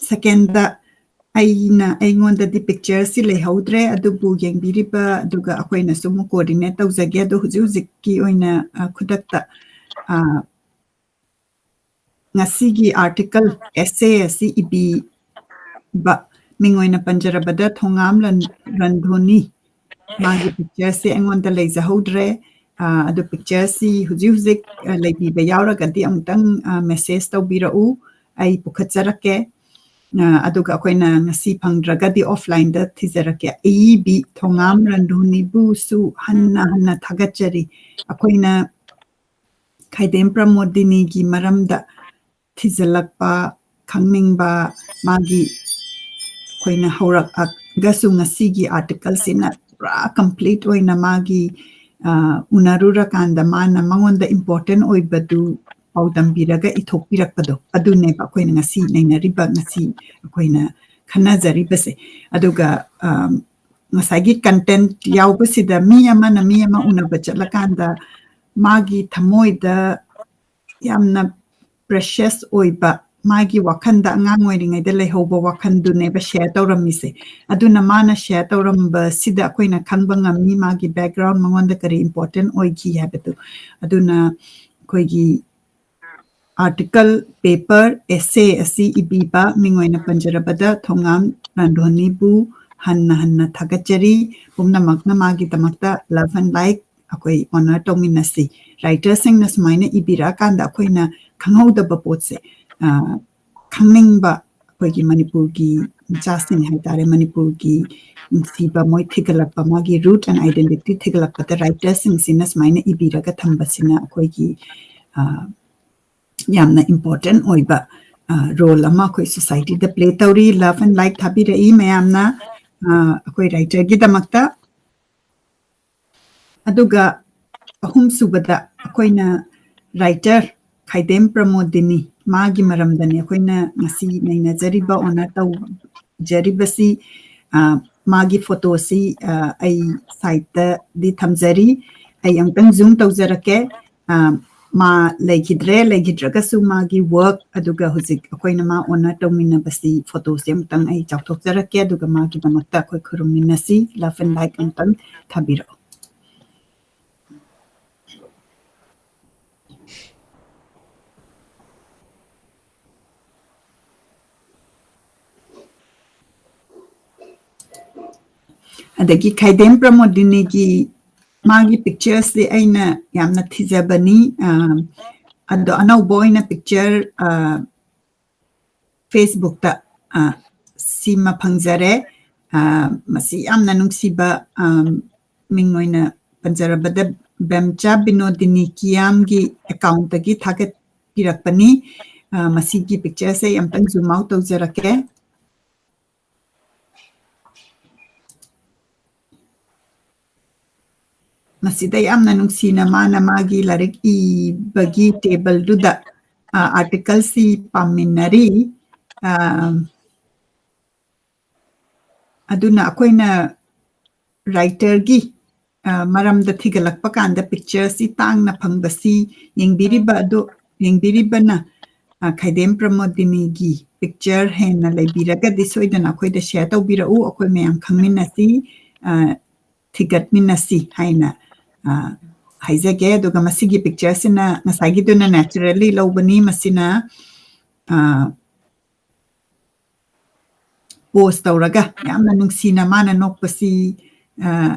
secondꯗ ꯑꯩꯅ, ꯑꯩꯉꯣꯟꯗꯗꯤ pictureꯁꯤ ꯂꯩꯍꯧꯗ꯭ꯔꯦ, ꯑꯗꯨꯕꯨ ꯌꯦꯡꯕꯤꯔꯤꯕ, ꯑꯗꯨꯒ ꯑꯩꯈꯣꯏꯅꯁꯨ ꯑꯃꯨꯛ coordinate ꯇꯧꯖꯒꯦ꯫ ꯑꯗꯣ ꯍꯧꯖꯤꯛ ꯍꯧꯖꯤꯛꯀꯤ ꯑꯣꯏꯅ, ꯑ, ꯈꯨꯗꯛꯇ, ꯑ, ꯉꯁꯤꯒꯤ article essay ꯑꯁꯤ ꯏꯕꯤꯕ ꯃꯤꯡ ꯑꯣꯏꯅ ꯄꯟꯖꯔꯕꯗ ꯊꯣꯉꯥꯝ ꯔꯟ-, ꯔꯟꯙꯣꯅꯤ꯫ ꯃꯥꯒꯤ picture ꯁꯦ ꯑꯩꯉꯣꯟꯗ ꯂꯩꯖꯍꯧꯗ꯭ꯔꯦ꯫ ꯑ, ꯑꯗꯨ picture ꯁꯤ ꯍꯧꯖꯤꯛ ꯍꯧꯖꯤꯛ, ꯑ, ꯂꯩꯕꯤꯕ ꯌꯥꯎꯔꯒꯗꯤ ꯑꯃꯨꯛꯇꯪ, ꯑ, message ꯇꯧꯕꯤꯔꯛꯎ꯫ ꯑꯩ ꯄꯨꯈꯠꯆꯔꯛꯀꯦ꯫ ꯑ, ꯑꯗꯨꯒ ꯑꯩꯈꯣꯏꯅ ꯉꯁꯤ ꯐꯪꯗ꯭ꯔꯒꯗꯤ offline ꯗ ꯊꯤꯖꯔꯛꯀꯦ꯫ ꯑꯏꯕꯤ ꯊꯣꯉꯥꯝ ꯔꯟꯙꯣꯅꯤꯕꯨꯁꯨ ꯍꯟꯅ ꯍꯟꯅ ꯊꯥꯒꯠꯆꯔꯤ꯫ ꯑꯩꯈꯣꯏꯅ ꯈꯥꯏꯗꯦꯝ ꯄ꯭ꯔꯃꯣꯗꯤꯅꯤꯒꯤ ꯃꯔꯝꯗ ꯊꯤꯖꯤꯜꯂꯛꯄ, ꯈꯪꯅꯤꯡꯕ, ꯃꯥꯒꯤ ꯑꯩꯈꯣꯏꯅ ꯍꯧꯔꯛꯑꯒꯁꯨ ꯉꯁꯤꯒꯤ article ꯁꯤꯅ ꯄꯨꯔꯥ complete ꯑꯣꯏꯅ ꯃꯥꯒꯤ, ꯑ, ꯎꯅꯔꯨꯔꯀꯥꯟꯗ ꯃꯥꯅ ꯃꯉꯣꯟꯗ important ꯑꯣꯏꯕꯗꯨ ꯄꯥꯎꯗꯝꯕꯤꯔꯒ ꯏꯊꯣꯛꯄꯤꯔꯛꯄꯗꯣ, ꯑꯗꯨꯅꯦꯕ ꯑꯩꯈꯣꯏꯅ ꯉꯁꯤ ꯅꯩꯅꯔꯤꯕ, ꯉꯁꯤ ꯑꯩꯈꯣꯏꯅ ꯈꯟꯅꯖꯔꯤꯕꯁꯦ꯫ ꯑꯗꯨꯒ, ꯑ, ꯉꯁꯥꯏꯒꯤ content ꯌꯥꯎꯕꯁꯤꯗ ꯃꯤ ꯑꯃꯅ ꯃꯤ ꯑꯃ ꯎꯅꯕ ꯆꯠꯂꯀꯥꯟꯗ ꯃꯥꯒꯤ ꯊꯃꯣꯏꯗ ꯌꯥꯝꯅ precious ꯑꯣꯏꯕ, ꯃꯥꯒꯤ ꯋꯥꯈꯜꯗ ꯑꯉꯥꯡ ꯑꯣꯏꯔꯤꯉꯩꯗ ꯂꯩꯍꯧꯕ ꯋꯥꯈꯜꯗꯨꯅꯦꯕ share ꯇꯧꯔꯝꯃꯤꯁꯦ꯫ ꯑꯗꯨꯅ ꯃꯥꯅ share ꯇꯧꯔꯝꯕꯁꯤꯗ ꯑꯩꯈꯣꯏꯅ ꯈꯪꯕ ꯉꯝꯃꯤ ꯃꯥꯒꯤ background, ꯃꯉꯣꯟꯗ ꯀꯔꯤ important ꯑꯣꯏꯈꯤ ꯍꯥꯏꯕꯗꯨ꯫ ꯑꯗꯨꯅ ꯑꯩꯈꯣꯏꯒꯤ article, paper, essay ꯑꯁꯤ ꯏꯕꯤꯕ ꯃꯤꯡ ꯑꯣꯏꯅ ꯄꯟꯖꯔꯕꯗ ꯊꯣꯉꯥꯝ ꯔꯥꯟꯙꯣꯅꯤꯕꯨ ꯍꯟꯅ ꯍꯟꯅ ꯊꯥꯒꯠꯆꯔꯤ꯫ ꯄꯨꯝꯅꯃꯛꯅ ꯃꯥꯒꯤꯗꯃꯛꯇ love and like ꯑꯩꯈꯣꯏ honor ꯇꯧꯃꯤꯟꯅꯁꯤ꯫ Writer ꯁꯤꯡꯅ ꯁꯨꯃꯥꯏꯅ ꯏꯕꯤꯔꯛꯑꯀꯥꯟꯗ ꯑꯩꯈꯣꯏꯅ ꯈꯪꯍꯧꯗꯕ ꯄꯣꯠꯁꯦ, ꯑ, ꯈꯪꯅꯤꯡꯕ, ꯑꯩꯈꯣꯏꯒꯤ ꯃꯅꯤꯄꯨꯔꯒꯤ ꯃꯆꯥꯁꯤꯡ ꯍꯥꯏꯇꯥꯔꯦ, ꯃꯅꯤꯄꯨꯔꯒꯤ ꯅꯨꯡꯁꯤꯕ ꯃꯣꯏ ꯊꯤꯒꯠꯂꯛꯄ, ꯃꯥꯒꯤ root and identity ꯊꯤꯒꯠꯂꯛꯄꯗ writer ꯁꯤꯡꯁꯤꯅ ꯁꯨꯃꯥꯏꯅ ꯏꯕꯤꯔꯒ ꯊꯝꯕꯁꯤꯅ ꯑꯩꯈꯣꯏꯒꯤ, ꯑ, ꯌꯥꯝꯅ important ꯑꯣꯏꯕ, ꯑ, role ꯑꯃ ꯑꯩꯈꯣꯏ society ꯗ play ꯇꯧꯔꯤ꯫ Love and like ꯊꯥꯕꯤꯔꯛꯏ ꯃꯌꯥꯝꯅ, ꯑ, ꯑꯩꯈꯣꯏ writer ꯒꯤꯗꯃꯛꯇ꯫ ꯑꯗꯨꯒ ꯑꯍꯨꯝꯁꯨꯕꯗ ꯑꯩꯈꯣꯏꯅ writer ꯈꯥꯏꯗꯦꯝ ꯄ꯭ꯔꯃꯣꯗꯤꯅꯤ, ꯃꯥꯒꯤ ꯃꯔꯝꯗꯅꯤ ꯑꯩꯈꯣꯏꯅ ꯉꯁꯤ ꯅꯩꯅꯖꯔꯤꯕ, honor ꯇꯧꯖꯔꯤꯕꯁꯤ꯫ ꯑ, ꯃꯥꯒꯤ photo ꯁꯤ, ꯑ, ꯑꯩ site ꯇꯗꯤ ꯊꯝꯖꯔꯤ, ꯑꯩ ꯑꯃꯨꯛꯇꯪ zoom ꯇꯧꯖꯔꯛꯀꯦ꯫ ꯑ, ꯃꯥ ꯂꯩꯈꯤꯗ꯭ꯔꯦ, ꯂꯩꯈꯤꯗ꯭ꯔꯒꯁꯨ ꯃꯥꯒꯤ work, ꯑꯗꯨꯒ ꯍꯧꯖꯤꯛ ꯑꯩꯈꯣꯏꯅ ꯃꯥ honor ꯇꯧꯃꯤꯟꯅꯕꯁꯤ photo ꯁꯦ ꯑꯃꯨꯛꯇꯪ ꯑꯩ ꯆꯥꯎꯊꯣꯛꯆꯔꯛꯀꯦ, ꯑꯗꯨꯒ ꯃꯥꯒꯤꯗꯃꯛꯇ ꯑꯩꯈꯣꯏ ꯈꯨꯔꯨꯝꯃꯤꯟꯅꯁꯤ꯫ Love and like ꯑꯃꯨꯛꯇꯪ ꯊꯥꯕꯤꯔꯛꯑꯣ꯫ ꯑꯗꯒꯤ ꯈꯥꯏꯗꯦꯝ ꯄ꯭ꯔꯃꯣꯗꯤꯅꯤꯒꯤ ꯃꯥꯒꯤ pictureꯁꯦ ꯑꯩꯅ ꯌꯥꯝꯅ ꯊꯤꯖꯕꯅꯤ꯫ ꯑ, ꯑꯗꯣ ꯑꯅꯧꯕ ꯑꯣꯏꯅ picture, ꯑ, Facebookꯇ, ꯑ, ꯁꯤꯃ ꯐꯪꯖꯔꯦ꯫ ꯑ, ꯃꯁꯤ ꯌꯥꯝꯅ ꯅꯨꯡꯁꯤꯕ, ꯑ, ꯃꯤꯡ ꯑꯣꯏꯅ ꯄꯟꯖꯔꯕꯗ ꯕꯦꯝꯆꯥ ꯕꯤꯅꯣꯗꯤꯅꯤ ꯀꯤꯌꯥꯝꯒꯤ accountꯇꯒꯤ ꯊꯥꯒꯠꯄꯤꯔꯛꯄꯅꯤ꯫ ꯑ, ꯃꯁꯤꯒꯤ pictureꯁꯦ ꯑꯩ ꯑꯝꯇꯪ zoom out ꯇꯧꯖꯔꯛꯀꯦ꯫ ꯃꯁꯤꯗ ꯌꯥꯝꯅ ꯅꯨꯡꯁꯤꯅ ꯃꯥꯅ ꯃꯥꯒꯤ ꯂꯥꯏꯔꯤꯛ ꯏꯕꯒꯤ tableꯗꯨꯗ, ꯑ, articleꯁꯤ ꯄꯥꯃꯤꯟꯅꯔꯤ꯫ ꯑ, ꯑꯗꯨꯅ ꯑꯩꯈꯣꯏꯅ writerꯒꯤ, ꯑ, ꯃꯔꯝꯗ ꯊꯤꯒꯠꯂꯛꯄ ꯀꯥꯟꯗ pictureꯁꯤ ꯇꯥꯡꯅ ꯐꯪꯕꯁꯤ ꯌꯦꯡꯕꯤꯔꯤꯕ ꯑꯗꯨ, ꯌꯦꯡꯕꯤꯔꯤꯕꯅ, ꯑ, ꯈꯥꯏꯗꯦꯝ ꯄ꯭ꯔꯃꯣꯗꯤꯅꯤꯒꯤ picture ꯍꯦꯟꯅ ꯂꯩꯕꯤꯔꯒꯗꯤ ꯁꯣꯏꯗꯅ ꯑꯩꯈꯣꯏꯗ share ꯇꯧꯕꯤꯔꯛꯎ꯫ ꯑꯩꯈꯣꯏ ꯃꯌꯥꯝ ꯈꯪꯃꯤꯟꯅꯁꯤ, ꯑ, ꯊꯤꯒꯠꯃꯤꯟꯅꯁꯤ ꯍꯥꯏꯅ, ꯑ, ꯍꯥꯏꯖꯒꯦ꯫ ꯑꯗꯨꯒ ꯃꯁꯤꯒꯤ pictureꯁꯤꯅ ꯉꯁꯥꯏꯒꯤꯗꯨꯅ naturally ꯂꯧꯕꯅꯤ꯫ ꯃꯁꯤꯅ, ꯑ, pose ꯇꯧꯔꯒ ꯌꯥꯝꯅ ꯅꯨꯡꯁꯤꯅ ꯃꯥꯅ ꯅꯣꯛꯄꯁꯤ, ꯑ,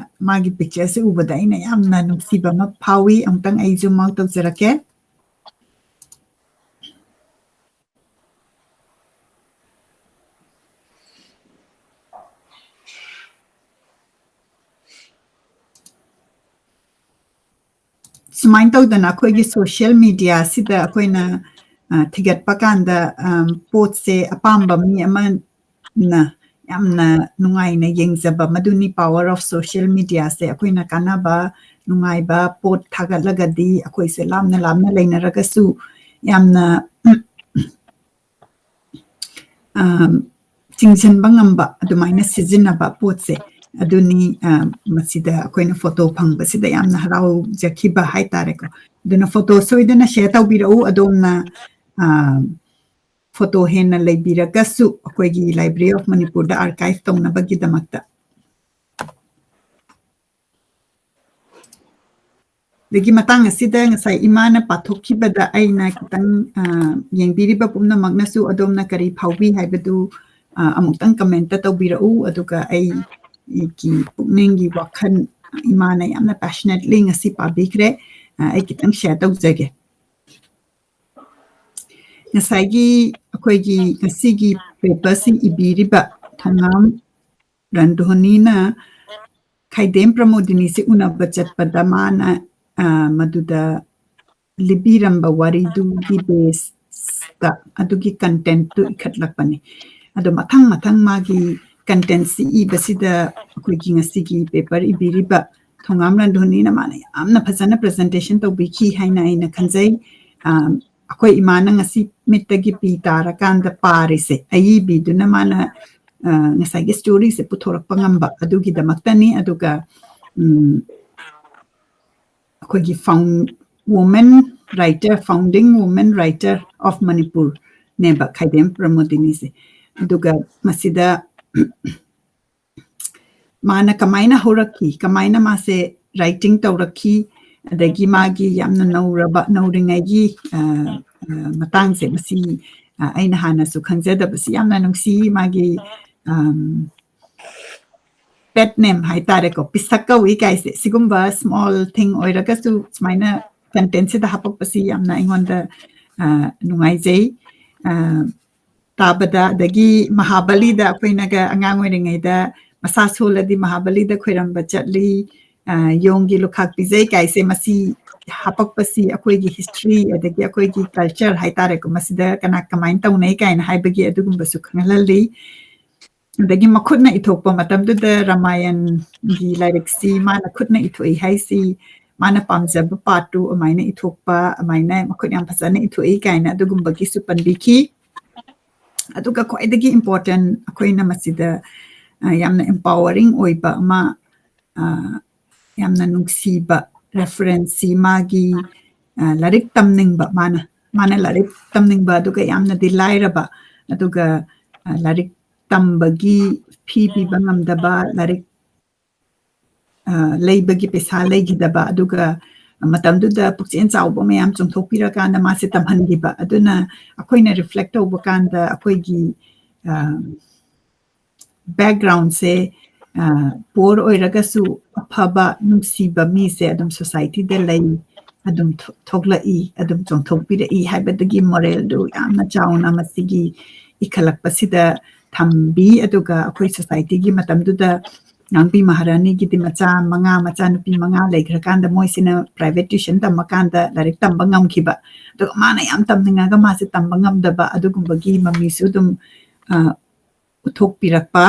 ꯃꯥꯒꯤ pictureꯁꯤ ꯎꯕꯗ ꯑꯩꯅ ꯌꯥꯝꯅ ꯅꯨꯡꯁꯤꯕ ꯑꯃ ꯐꯥꯎꯏ꯫ ꯑꯃꯨꯛꯇꯪ ꯑꯩ zoom out ꯇꯧꯖꯔꯛꯀꯦ꯫ ꯁꯨꯃꯥꯏꯅ ꯇꯧꯗꯅ ꯑꯩꯈꯣꯏꯒꯤ social mediaꯁꯤꯗ ꯑꯩꯈꯣꯏꯅ, ꯑ, ꯊꯤꯒꯠꯄ ꯀꯥꯟꯗ, ꯑꯝ, ꯄꯣꯠꯁꯦ ꯑꯄꯥꯝꯕ ꯃꯤ ꯑꯃꯅ ꯌꯥꯝꯅ ꯅꯨꯡꯉꯥꯏꯅ ꯌꯦꯡꯖꯕ, ꯃꯗꯨꯅꯤ power of social mediaꯁꯦ꯫ ꯑꯩꯈꯣꯏꯅ ꯀꯥꯟꯅꯕ, ꯅꯨꯡꯉꯥꯏꯕ ꯄꯣꯠ ꯊꯥꯒꯠꯂꯒꯗꯤ ꯑꯩꯈꯣꯏꯁꯦ ꯂꯥꯞꯅ ꯂꯥꯞꯅ ꯂꯩꯅꯔꯒꯁꯨ ꯌꯥꯝꯅ, ꯑꯝ, ꯆꯤꯡꯁꯤꯟꯕ ꯉꯝꯕ ꯑꯗꯨꯃꯥꯏꯅ ꯁꯤꯖꯤꯟꯅꯕ ꯄꯣꯠꯁꯦ ꯑꯗꯨꯅꯤ꯫ ꯑ, ꯃꯁꯤꯗ ꯑꯩꯈꯣꯏꯅ photo ꯐꯪꯕꯁꯤꯗ ꯌꯥꯝꯅ ꯍꯔꯥꯎꯖꯈꯤꯕ ꯍꯥꯏꯇꯥꯔꯦꯀꯣ꯫ ꯑꯗꯨꯅ photo ꯁꯣꯏꯗꯅ share ꯇꯧꯕꯤꯔꯛꯎ꯫ ꯑꯗꯣꯝꯅ, ꯑ, photo ꯍꯦꯟꯅ ꯂꯩꯕꯤꯔꯒꯁꯨ ꯑꯩꯈꯣꯏꯒꯤ Library of Manipurꯗ archive ꯇꯧꯅꯕꯒꯤꯗꯃꯛꯇ꯫ ꯑꯗꯒꯤ ꯃꯇꯥꯡ ꯑꯁꯤꯗ ꯉꯁꯥꯏ ꯏꯃꯥꯅ ꯄꯥꯊꯣꯛꯈꯤꯕꯗ ꯑꯩꯅ ꯈꯤꯇꯪ, ꯑ, ꯌꯦꯡꯕꯤꯔꯤꯕ ꯄꯨꯝꯅꯃꯛꯅꯁꯨ ꯑꯗꯣꯝꯅ ꯀꯔꯤ ꯐꯥꯎꯕꯤ ꯍꯥꯏꯕꯗꯨ, ꯑ, ꯑꯃꯨꯛꯇꯪ commentꯇ ꯇꯧꯕꯤꯔꯛꯎ꯫ ꯑꯗꯨꯒ ꯑꯩ ꯑꯩꯒꯤ ꯄꯨꯛꯅꯤꯡꯒꯤ ꯋꯥꯈꯜ ꯏꯃꯥꯅ ꯌꯥꯝꯅ passionately ꯉꯁꯤ ꯄꯥꯕꯤꯈ꯭ꯔꯦ꯫ ꯑ, ꯑꯩ ꯈꯤꯇꯪ share ꯇꯧꯖꯒꯦ꯫ ꯉꯁꯥꯏꯒꯤ ꯑꯩꯈꯣꯏꯒꯤ ꯉꯁꯤꯒꯤ paperꯁꯤ ꯏꯕꯤꯔꯤꯕ ꯊꯣꯉꯥꯝ ꯔꯟꯙꯣꯅꯤꯅ ꯈꯥꯏꯗꯦꯝ ꯄ꯭ꯔꯃꯣꯗꯤꯅꯤꯁꯤ ꯎꯅꯕ ꯆꯠꯄꯗ ꯃꯥꯅ, ꯑ, ꯃꯗꯨꯗ ꯂꯤꯕꯤꯔꯝꯕ ꯋꯥꯔꯤꯗꯨꯒꯤ baseꯇ ꯑꯗꯨꯒꯤ contentꯇꯨ ꯏꯈꯠꯂꯛꯄꯅꯤ꯫ ꯑꯗꯣ ꯃꯊꯪ ꯃꯊꯪ ꯃꯥꯒꯤ contentꯁꯤ ꯏꯕꯁꯤꯗ ꯑꯩꯈꯣꯏꯒꯤ ꯉꯁꯤꯒꯤ paper ꯏꯕꯤꯔꯤꯕ ꯊꯣꯉꯥꯝ ꯔꯟꯙꯣꯅꯤꯅ ꯃꯥꯅ ꯌꯥꯝꯅ ꯐꯖꯅ presentation ꯇꯧꯕꯤꯈꯤ ꯍꯥꯏꯅ ꯑꯩꯅ ꯈꯟꯖꯩ꯫ ꯑ, ꯑꯩꯈꯣꯏ ꯏꯃꯥꯅ ꯉꯁꯤ ꯃꯤꯠꯇꯒꯤ ꯄꯤ ꯇꯥꯔꯀꯥꯟꯗ ꯄꯥꯔꯤꯁꯦ, ꯑꯏꯕꯤꯗꯨꯅ ꯃꯥꯅ, ꯑ, ꯉꯁꯥꯏꯒꯤ storyꯁꯦ ꯄꯨꯊꯣꯔꯛꯄ ꯉꯝꯕ ꯑꯗꯨꯒꯤꯗꯃꯛꯇꯅꯤ꯫ ꯑꯗꯨꯒ, ꯎꯝ, ꯑꯩꯈꯣꯏꯒꯤ found-, woman writer, founding woman writer of Manipurꯅꯦꯕ ꯈꯥꯏꯗꯦꯝ ꯄ꯭ꯔꯃꯣꯗꯤꯅꯤꯁꯦ꯫ ꯑꯗꯨꯒ ꯃꯁꯤꯗ ꯃꯥꯅ ꯀꯃꯥꯏꯅ ꯍꯧꯔꯛꯈꯤ, ꯀꯃꯥꯏꯅ ꯃꯥꯁꯦ writing ꯇꯧꯔꯛꯈꯤ, ꯑꯗꯒꯤ ꯃꯥꯒꯤ ꯌꯥꯝꯅ ꯅꯧꯔꯕ, ꯅꯧꯔꯤꯉꯩꯒꯤ, ꯑ, ꯑ, ꯃꯇꯥꯡꯁꯦ ꯃꯁꯤ, ꯑ, ꯑꯩꯅ ꯍꯥꯟꯅꯁꯨ ꯈꯪꯖꯗꯕꯁꯤ ꯌꯥꯝꯅ ꯅꯨꯡꯁꯤ꯫ ꯃꯥꯒꯤ, ꯑꯝ, pet name ꯍꯥꯏꯇꯥꯔꯦꯀꯣ, ꯄꯤꯁꯛ ꯀꯧꯏ ꯀꯥꯏꯁꯦ, ꯁꯤꯒꯨꯝꯕ small thing ꯑꯣꯏꯔꯒꯁꯨ ꯁꯨꯃꯥꯏꯅ contentꯁꯤꯗ ꯍꯥꯄꯛꯄꯁꯤ ꯌꯥꯝꯅ ꯑꯩꯉꯣꯟꯗ, ꯑ, ꯅꯨꯡꯉꯥꯏꯖꯩ꯫ ꯑ, ꯇꯥꯕꯗ, ꯑꯗꯒꯤ ꯃꯍꯥꯕꯂꯤꯗ ꯑꯩꯈꯣꯏꯅꯒ ꯑꯉꯥꯡ ꯑꯣꯏꯔꯤꯉꯩꯗ ꯃꯁꯥ ꯁꯣꯜꯂꯗꯤ ꯃꯍꯥꯕꯂꯤꯗ ꯈꯣꯏꯔꯝꯕ ꯆꯠꯂꯤ, ꯑ, ꯌꯣꯡꯒꯤ ꯂꯨꯈꯥꯛ ꯄꯤꯖꯩ ꯀꯥꯏꯁꯦ, ꯃꯁꯤ ꯍꯥꯄꯛꯄꯁꯤ ꯑꯩꯈꯣꯏꯒꯤ history ꯑꯗꯒꯤ ꯑꯩꯈꯣꯏꯒꯤ culture ꯍꯥꯏꯇꯥꯔꯦꯀꯣ, ꯃꯁꯤꯗ ꯀꯅꯥ ꯀꯃꯥꯏꯅ ꯇꯧꯅꯩ ꯀꯥꯏꯅ ꯍꯥꯏꯕꯒꯤ ꯑꯗꯨꯒꯨꯝꯕꯁꯨ ꯈꯪꯍꯜꯍꯜꯂꯤ꯫ ꯑꯗꯒꯤ ꯃꯈꯨꯠꯅ ꯏꯊꯣꯛꯄ ꯃꯇꯝꯗꯨꯗ ꯔꯥꯃꯥꯌꯟꯒꯤ ꯂꯥꯏꯔꯤꯛꯁꯤ ꯃꯥꯅ ꯈꯨꯠꯅ ꯏꯊꯣꯛꯏ ꯍꯥꯏꯁꯤ, ꯃꯥꯅ ꯄꯥꯝꯖꯕ part ꯇꯨ ꯑꯗꯨꯃꯥꯏꯅ ꯏꯊꯣꯛꯄ, ꯑꯗꯨꯃꯥꯏꯅ ꯃꯈꯨꯠ ꯌꯥꯝ ꯐꯖꯅ ꯏꯊꯣꯛꯏ ꯀꯥꯏꯅ ꯑꯗꯨꯒꯨꯝꯕꯒꯤꯁꯨ ꯄꯟꯕꯤꯈꯤ꯫ ꯑꯗꯨꯒ ꯈ꯭ꯋꯥꯏꯗꯒꯤ important ꯑꯩꯈꯣꯏꯅ ꯃꯁꯤꯗ, ꯑ, ꯌꯥꯝꯅ empowering ꯑꯣꯏꯕ ꯑꯃ, ꯑ, ꯌꯥꯝꯅ ꯅꯨꯡꯁꯤꯕ referenceꯁꯤ ꯃꯥꯒꯤ, ꯑ, ꯂꯥꯏꯔꯤꯛ ꯇꯝꯅꯤꯡꯕ, ꯃꯥꯅ, ꯃꯥꯅ ꯂꯥꯏꯔꯤꯛ ꯇꯝꯅꯤꯡꯕ, ꯑꯗꯨꯒ ꯌꯥꯝꯅꯗꯤ ꯂꯥꯏꯔꯕ, ꯑꯗꯨꯒ, ꯑ, ꯂꯥꯏꯔꯤꯛ ꯇꯝꯕꯒꯤ fee ꯄꯤꯕ ꯉꯝꯗꯕ, ꯂꯥꯏꯔꯤꯛ, ꯑ, ꯂꯩꯕꯒꯤ ꯄꯩꯁꯥ ꯂꯩꯈꯤꯗꯕ, ꯑꯗꯨꯒ ꯃꯇꯝꯗꯨꯗ ꯄꯨꯛꯆꯦꯜ ꯆꯥꯎꯕ ꯃꯌꯥꯝ ꯆꯣꯡꯊꯣꯛꯄꯤꯔꯀꯥꯟꯗ ꯃꯥꯁꯦ ꯇꯝꯍꯟꯈꯤꯕ꯫ ꯑꯗꯨꯅ ꯑꯩꯈꯣꯏꯅ reflect ꯇꯧꯕ ꯀꯥꯟꯗ ꯑꯩꯈꯣꯏꯒꯤ, ꯑ, backgroundꯁꯦ, ꯑ, poor ꯑꯣꯏꯔꯒꯁꯨ ꯑꯐꯕ, ꯅꯨꯡꯁꯤꯕ ꯃꯤꯁꯦ ꯑꯗꯨꯝ societyꯗ ꯂꯩ, ꯑꯗꯨꯝ ꯊꯣ-, ꯊꯣꯛꯂꯛꯏ, ꯑꯗꯨꯝ ꯆꯣꯡꯊꯣꯛꯄꯤꯔꯛꯏ ꯍꯥꯏꯕꯗꯒꯤ moralꯗꯨ ꯌꯥꯝꯅ ꯆꯥꯎꯅ ꯃꯁꯤꯒꯤ ꯏꯈꯠꯂꯛꯄꯁꯤꯗ ꯊꯝꯕꯤ꯫ ꯑꯗꯨꯒ ꯑꯩꯈꯣꯏ societyꯒꯤ ꯃꯇꯝꯗꯨꯗ ꯉꯥꯡꯕꯤ ꯃꯍꯥꯔꯥꯅꯤꯒꯤꯗꯤ ꯃꯆꯥ ꯃꯉꯥ, ꯃꯆꯥꯅꯨꯄꯤ ꯃꯉꯥ ꯂꯩꯈ꯭ꯔꯀꯥꯟꯗ ꯃꯣꯏꯁꯤꯅ private tuition ꯇꯝꯃꯀꯥꯟꯗ ꯂꯥꯏꯔꯤꯛ ꯇꯝꯕ ꯉꯝꯈꯤꯕ꯫ ꯑꯗꯨꯒ ꯃꯥꯅ ꯌꯥꯝ ꯇꯝꯅꯤꯡꯉꯒ ꯃꯥꯁꯦ ꯇꯝꯕ ꯉꯝꯗꯕ ꯑꯗꯨꯒꯨꯝꯕꯒꯤ ꯃꯃꯤꯁꯨ ꯑꯗꯨꯝ, ꯑ, ꯎꯠꯊꯣꯛꯄꯤꯔꯛꯄ꯫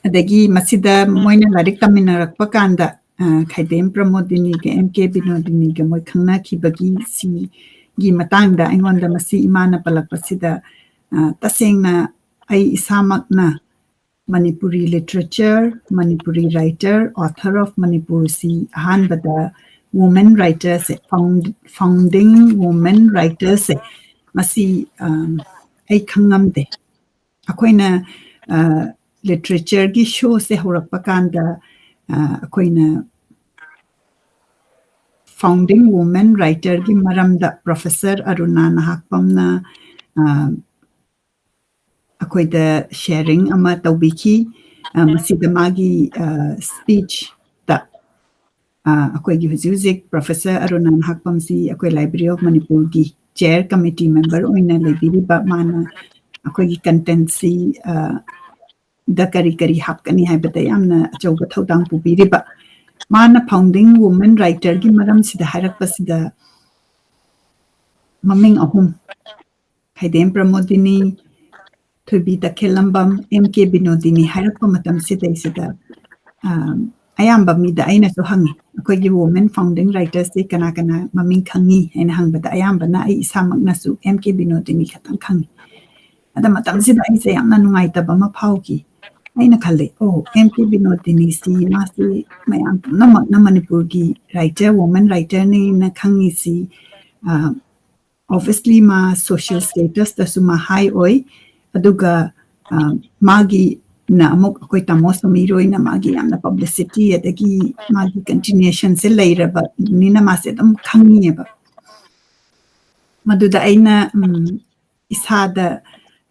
ꯑꯗꯒꯤ ꯃꯁꯤꯗ ꯃꯣꯏꯅ ꯂꯥꯏꯔꯤꯛ ꯇꯝꯃꯤꯟꯅꯔꯛꯄ ꯀꯥꯟꯗ, ꯑ, ꯈꯥꯏꯗꯦꯝ ꯄ꯭ꯔꯃꯣꯗꯤꯅꯤꯒ ꯑꯦꯝ ꯀꯦ ꯕꯤꯅꯣꯗꯤꯅꯤꯒ ꯃꯣꯏ ꯈꯪꯅꯈꯤꯕꯒꯤ ꯁꯤꯒꯤ ꯃꯇꯥꯡꯗ ꯑꯩꯉꯣꯟꯗ ꯃꯁꯤ ꯏꯃꯥꯅ ꯄꯜꯂꯛꯄꯁꯤꯗ, ꯑ, ꯇꯁꯦꯡꯅ ꯑꯩ ꯏꯁꯥꯃꯛꯅ Manipuri literature, Manipuri writer, author of ꯃꯅꯤꯄꯨꯔꯁꯤ ꯑꯍꯥꯟꯕꯗ woman writerꯁꯦ, found-, founding woman writerꯁꯦ, ꯃꯁꯤ, ꯑ, ꯑꯩ ꯈꯪꯉꯝꯗꯦ꯫ ꯑꯩꯈꯣꯏꯅ, ꯑ, literatureꯒꯤ showꯁꯦ ꯍꯧꯔꯛꯄ ꯀꯥꯟꯗ, ꯑ, ꯑꯩꯈꯣꯏꯅ founding woman writerꯒꯤ ꯃꯔꯝꯗ professor ꯑꯔꯨꯅꯥ ꯅꯍꯥꯛꯄꯝꯅ, ꯑ, ꯑꯩꯈꯣꯏꯗ sharing ꯑꯃ ꯇꯧꯕꯤꯈꯤ꯫ ꯑ, ꯃꯁꯤꯗ ꯃꯥꯒꯤ, ꯑ, speechꯇ, ꯑ, ꯑꯩꯈꯣꯏꯒꯤ ꯍꯧꯖꯤꯛ ꯍꯧꯖꯤꯛ professor ꯑꯔꯨꯅꯥ ꯅꯍꯥꯛꯄꯝꯁꯤ ꯑꯩꯈꯣꯏ Library of ꯃꯅꯤꯄꯨꯔꯒꯤ chair committee member ꯑꯣꯏꯅ ꯂꯩꯕꯤꯔꯤꯕ, ꯃꯥꯅ ꯑꯩꯈꯣꯏꯒꯤ contentꯁꯤ, ꯑ, ꯗ ꯀꯔꯤ ꯀꯔꯤ ꯍꯥꯞꯀꯅꯤ ꯍꯥꯏꯕꯗ ꯌꯥꯝꯅ ꯑꯆꯧꯕ ꯊꯧꯗꯥꯡ ꯄꯨꯕꯤꯔꯤꯕ꯫ ꯃꯥꯅ founding woman writerꯒꯤ ꯃꯔꯝꯁꯤꯗ ꯍꯥꯏꯔꯛꯄꯁꯤꯗ ꯃꯃꯤꯡ ꯑꯍꯨꯝ, ꯈꯥꯏꯗꯦꯝ ꯄ꯭ꯔꯃꯣꯗꯤꯅꯤ, ꯊꯣꯏꯕꯤ ꯇꯈꯦꯜꯂꯝꯕꯝ, ꯑꯦꯝ ꯀꯦ ꯕꯤꯅꯣꯗꯤꯅꯤ ꯍꯥꯏꯔꯛꯄ ꯃꯇꯝꯁꯤꯗꯩꯁꯤꯗ, ꯑ, ꯑꯌꯥꯝꯕ ꯃꯤꯗ ꯑꯩꯅꯁꯨ ꯍꯪꯉꯤ, "ꯑꯩꯈꯣꯏꯒꯤ women founding writersꯁꯤ ꯀꯅꯥ ꯀꯅꯥ ꯃꯃꯤꯡ ꯈꯪꯉꯤ?" ꯍꯥꯏꯅ ꯍꯪꯕꯗ ꯑꯌꯥꯝꯕꯅ ꯑꯩ ꯏꯁꯥꯃꯛꯅꯁꯨ ꯑꯦꯝ ꯀꯦ ꯕꯤꯅꯣꯗꯤꯅꯤ ꯈꯛꯇꯪ ꯈꯪꯉꯤ꯫ ꯑꯗ ꯃꯇꯝꯁꯤꯗ ꯑꯩꯁꯦ ꯌꯥꯝꯅ ꯅꯨꯡꯉꯥꯏꯇꯕ ꯑꯃ ꯐꯥꯎꯈꯤ꯫ ꯑꯩꯅ ꯈꯜꯂꯦ, "ꯑꯣ, ꯑꯦꯝ ꯀꯦ ꯕꯤꯅꯣꯗꯤꯅꯤꯁꯤ ꯃꯥꯁꯤ ꯃꯌꯥꯝ ꯄꯨꯝꯅꯃꯛꯅ ꯃꯅꯤꯄꯨꯔꯒꯤ writer, woman writerꯅꯤꯅ ꯈꯪꯉꯤꯁꯤ, ꯑ, obviously ꯃꯥ social statusꯇꯁꯨ ꯃꯥ high ꯑꯣꯏ, ꯑꯗꯨꯒ, ꯑ, ꯃꯥꯒꯤꯅ ꯑꯃꯨꯛ ꯑꯩꯈꯣꯏ ꯇꯥꯃꯣ ꯁꯃꯤꯔ ꯍꯣꯏꯅ ꯃꯥꯒꯤ ꯌꯥꯝꯅ publicity ꯑꯗꯒꯤ ꯃꯥꯒꯤ continuationꯁꯦ ꯂꯩꯔꯕꯅꯤꯅ ꯃꯥꯁꯦ ꯑꯗꯨꯝ ꯈꯪꯉꯤꯑꯕ꯫" ꯃꯗꯨꯗ ꯑꯩꯅ, ꯎꯝ, ꯏꯁꯥꯗ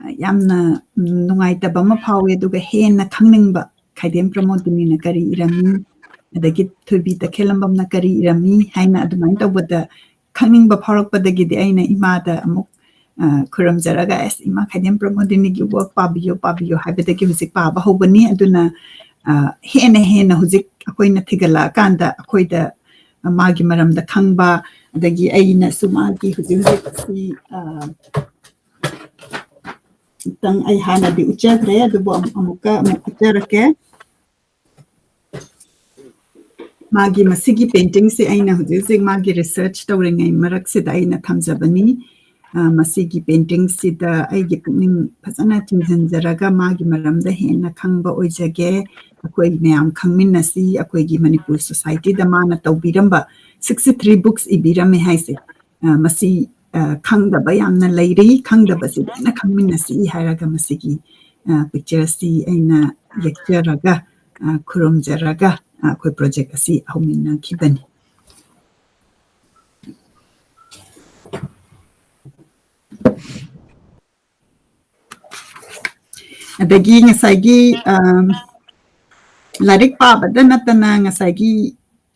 ꯌꯥꯝꯅ ꯅꯨꯡꯉꯥꯏꯇꯕ ꯑꯃ ꯐꯥꯎꯋꯦ꯫ ꯑꯗꯨꯒ ꯍꯦꯟꯅ ꯈꯪꯅꯤꯡꯕ, ꯈꯥꯏꯗꯦꯝ ꯄ꯭ꯔꯃꯣꯗꯤꯅꯤꯅ ꯀꯔꯤ ꯏꯔꯝꯃꯤ, ꯑꯗꯒꯤ ꯊꯣꯏꯕꯤ ꯇꯈꯦꯜꯂꯝꯕꯝꯅ ꯀꯔꯤ ꯏꯔꯝꯃꯤ ꯍꯥꯏꯅ ꯑꯗꯨꯃꯥꯏꯅ ꯇꯧꯕꯗ ꯈꯪꯅꯤꯡꯕ ꯐꯥꯎꯔꯛꯄꯗꯒꯤꯗꯤ ꯑꯩꯅ ꯏꯃꯥꯗ ꯑꯃꯨꯛ, ꯑ, ꯈꯨꯔꯨꯝꯖꯔꯒ, "ꯑꯁ, ꯏꯃꯥ ꯈꯥꯏꯗꯦꯝ ꯄ꯭ꯔꯃꯣꯗꯤꯅꯤꯒꯤ work ꯄꯥꯕꯤꯌꯨ, ꯄꯥꯕꯤꯌꯨ" ꯍꯥꯏꯕꯗꯒꯤ ꯍꯧꯖꯤꯛ ꯄꯥꯕ ꯍꯧꯕꯅꯤ꯫ ꯑꯗꯨꯅ, ꯑ, ꯍꯦꯟꯅ ꯍꯦꯟꯅ ꯍꯧꯖꯤꯛ ꯑꯩꯈꯣꯏꯅ ꯊꯤꯒꯠꯂꯛꯑꯀꯥꯟꯗ ꯑꯩꯈꯣꯏꯗ ꯃꯥꯒꯤ ꯃꯔꯝꯗ ꯈꯪꯕ, ꯑꯗꯒꯤ ꯑꯩꯅꯁꯨ ꯃꯥꯒꯤ ꯍꯧꯖꯤꯛ ꯍꯧꯖꯤꯛ ꯁꯤ, ꯑ, ꯑꯃꯨꯛꯇꯪ ꯑꯩ ꯍꯥꯟꯅꯗꯤ ꯎꯠꯆꯈ꯭ꯔꯦ, ꯑꯗꯨꯕꯨ ꯑꯃꯨꯛ-, ꯑꯃꯨꯛꯀ ꯑꯃꯨꯛ ꯎꯠꯆꯔꯛꯀꯦ꯫ ꯃꯥꯒꯤ ꯃꯁꯤꯒꯤ paintingꯁꯦ ꯑꯩꯅ ꯍꯧꯖꯤꯛ ꯍꯧꯖꯤꯛ ꯃꯥꯒꯤ research ꯇꯧꯔꯤꯉꯩ ꯃꯔꯛꯁꯤꯗ ꯑꯩꯅ ꯊꯝꯖꯕꯅꯤ꯫ ꯑ, ꯃꯁꯤꯒꯤ paintingꯁꯤꯗ ꯑꯩꯒꯤ ꯄꯨꯛꯅꯤꯡ ꯐꯖꯅ ꯆꯤꯡꯁꯤꯟꯖꯔꯒ ꯃꯥꯒꯤ ꯃꯔꯝꯗ ꯍꯦꯟꯅ ꯈꯪꯕ ꯑꯣꯏꯖꯒꯦ꯫ ꯑꯩꯈꯣꯏ ꯃꯌꯥꯝ ꯈꯪꯃꯤꯟꯅꯁꯤ, ꯑꯩꯈꯣꯏꯒꯤ ꯃꯅꯤꯄꯨꯔ societyꯗ ꯃꯥꯅ ꯇꯧꯕꯤꯔꯝꯕ sixty three books ꯏꯕꯤꯔꯝꯃꯦ ꯍꯥꯏꯁꯦ꯫ ꯑ, ꯃꯁꯤ, ꯑ, ꯈꯪꯗꯕ ꯌꯥꯝꯅ ꯂꯩꯔꯤ, ꯈꯪꯗꯕꯁꯤ ꯂꯣꯏꯅ ꯈꯪꯃꯤꯟꯅꯁꯤ ꯍꯥꯏꯔꯒ ꯃꯁꯤꯒꯤ, ꯑ, pictureꯁꯤ ꯑꯩꯅ ꯌꯦꯛꯆꯔꯒ, ꯑ, ꯈꯨꯔꯨꯝꯖꯔꯒ, ꯑ, ꯑꯩꯈꯣꯏ project ꯑꯁꯤ ꯍꯧꯃꯤꯟꯅꯈꯤꯕꯅꯤ꯫ ꯑꯗꯒꯤ ꯉꯁꯥꯏꯒꯤ, ꯑꯝ, ꯂꯥꯏꯔꯤꯛ ꯄꯥꯕꯗ ꯅꯠꯇꯅ ꯉꯁꯥꯏꯒꯤ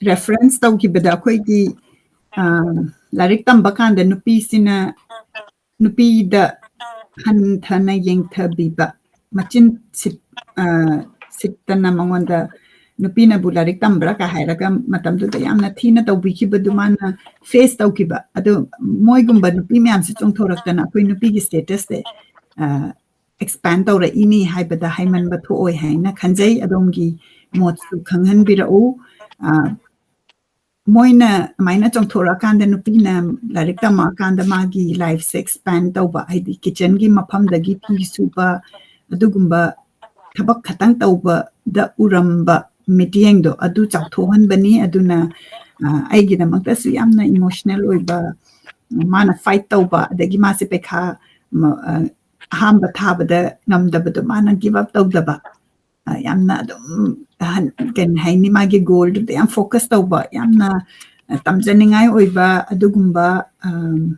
reference ꯇꯧꯈꯤꯕꯗ ꯑꯩꯈꯣꯏꯒꯤ, ꯑꯝ, ꯂꯥꯏꯔꯤꯛ ꯇꯝꯕ ꯀꯥꯟꯗ ꯅꯨꯄꯤꯁꯤꯅ ꯅꯨꯄꯤꯗ ꯍꯟꯊꯅ ꯌꯦꯡꯊꯕꯤꯕ, ꯃꯆꯤꯟ ꯁꯤꯠ-, ꯑ, ꯁꯤꯠꯇꯅ ꯃꯉꯣꯟꯗ ꯅꯨꯄꯤꯅꯕꯨ ꯂꯥꯏꯔꯤꯛ ꯇꯝꯕ꯭ꯔꯥ ꯀ ꯍꯥꯏꯔꯒ ꯃꯇꯝꯗꯨꯗ ꯌꯥꯝꯅ ꯊꯤꯅ ꯇꯧꯕꯤꯈꯤꯕꯗꯨ ꯃꯥꯅ face ꯇꯧꯈꯤꯕ꯫ ꯑꯗꯨ ꯃꯣꯏꯒꯨꯝꯕ ꯅꯨꯄꯤ ꯃꯌꯥꯝꯁꯦ ꯆꯣꯡꯊꯣꯔꯛꯇꯅ ꯑꯩꯈꯣꯏ ꯅꯨꯄꯤꯒꯤ statusꯁꯦ, ꯑ, expand ꯇꯧꯔꯛꯏꯅꯤ ꯍꯥꯏꯕꯗ ꯍꯥꯏꯃꯟꯕ ꯊꯣꯛꯑꯣꯏ ꯍꯥꯏꯅ ꯈꯟꯖꯩ꯫ ꯑꯗꯣꯝꯒꯤ ꯃꯣꯠꯁꯨ ꯈꯪꯍꯟꯕꯤꯔꯛꯎ꯫ ꯑ, ꯃꯣꯏꯅ ꯑꯗꯨꯃꯥꯏꯅ ꯆꯣꯡꯊꯣꯔꯛꯑꯀꯥꯟꯗ ꯅꯨꯄꯤꯅ ꯂꯥꯏꯔꯤꯛ ꯇꯝꯃꯛꯑꯀꯥꯟꯗ ꯃꯥꯒꯤ lifeꯁꯦ expand ꯇꯧꯕ, ꯍꯥꯏꯗꯤ kitchenꯒꯤ ꯃꯐꯝꯗꯒꯤ ꯐꯤ ꯁꯨꯕ, ꯑꯗꯨꯒꯨꯝꯕ ꯊꯕꯛ ꯈꯛꯇꯪ ꯇꯧꯕꯗ ꯎꯔꯝꯕ ꯃꯤꯠꯌꯦꯡꯗꯣ ꯑꯗꯨ ꯆꯥꯎꯊꯣꯛꯍꯟꯕꯅꯤ꯫ ꯑꯗꯨꯅ, ꯑ, ꯑꯩꯒꯤꯗꯃꯛꯇꯁꯨ ꯌꯥꯝꯅ emotional ꯑꯣꯏꯕ, ꯃꯥꯅ fight ꯇꯧꯕ, ꯑꯗꯒꯤ ꯃꯥꯁꯦ ꯄꯩꯈꯥ, ꯃ-, ꯑ, ꯑꯍꯥꯝꯕ ꯊꯥꯕꯗ ꯉꯝꯗꯕꯗꯣ ꯃꯥꯅ give up ꯇꯧꯗꯕ, ꯑ, ꯌꯥꯝꯅ ꯑꯗꯨꯝ, ꯑꯍꯟ-, ꯀꯩ ꯍꯥꯏꯅꯤ, ꯃꯥꯒꯤ goalꯗꯨꯗ ꯌꯥꯝ focus ꯇꯧꯕ, ꯌꯥꯝꯅ, ꯑ, ꯇꯝꯖꯅꯤꯡꯉꯥꯏ ꯑꯣꯏꯕ ꯑꯗꯨꯒꯨꯝꯕ, ꯑꯝ,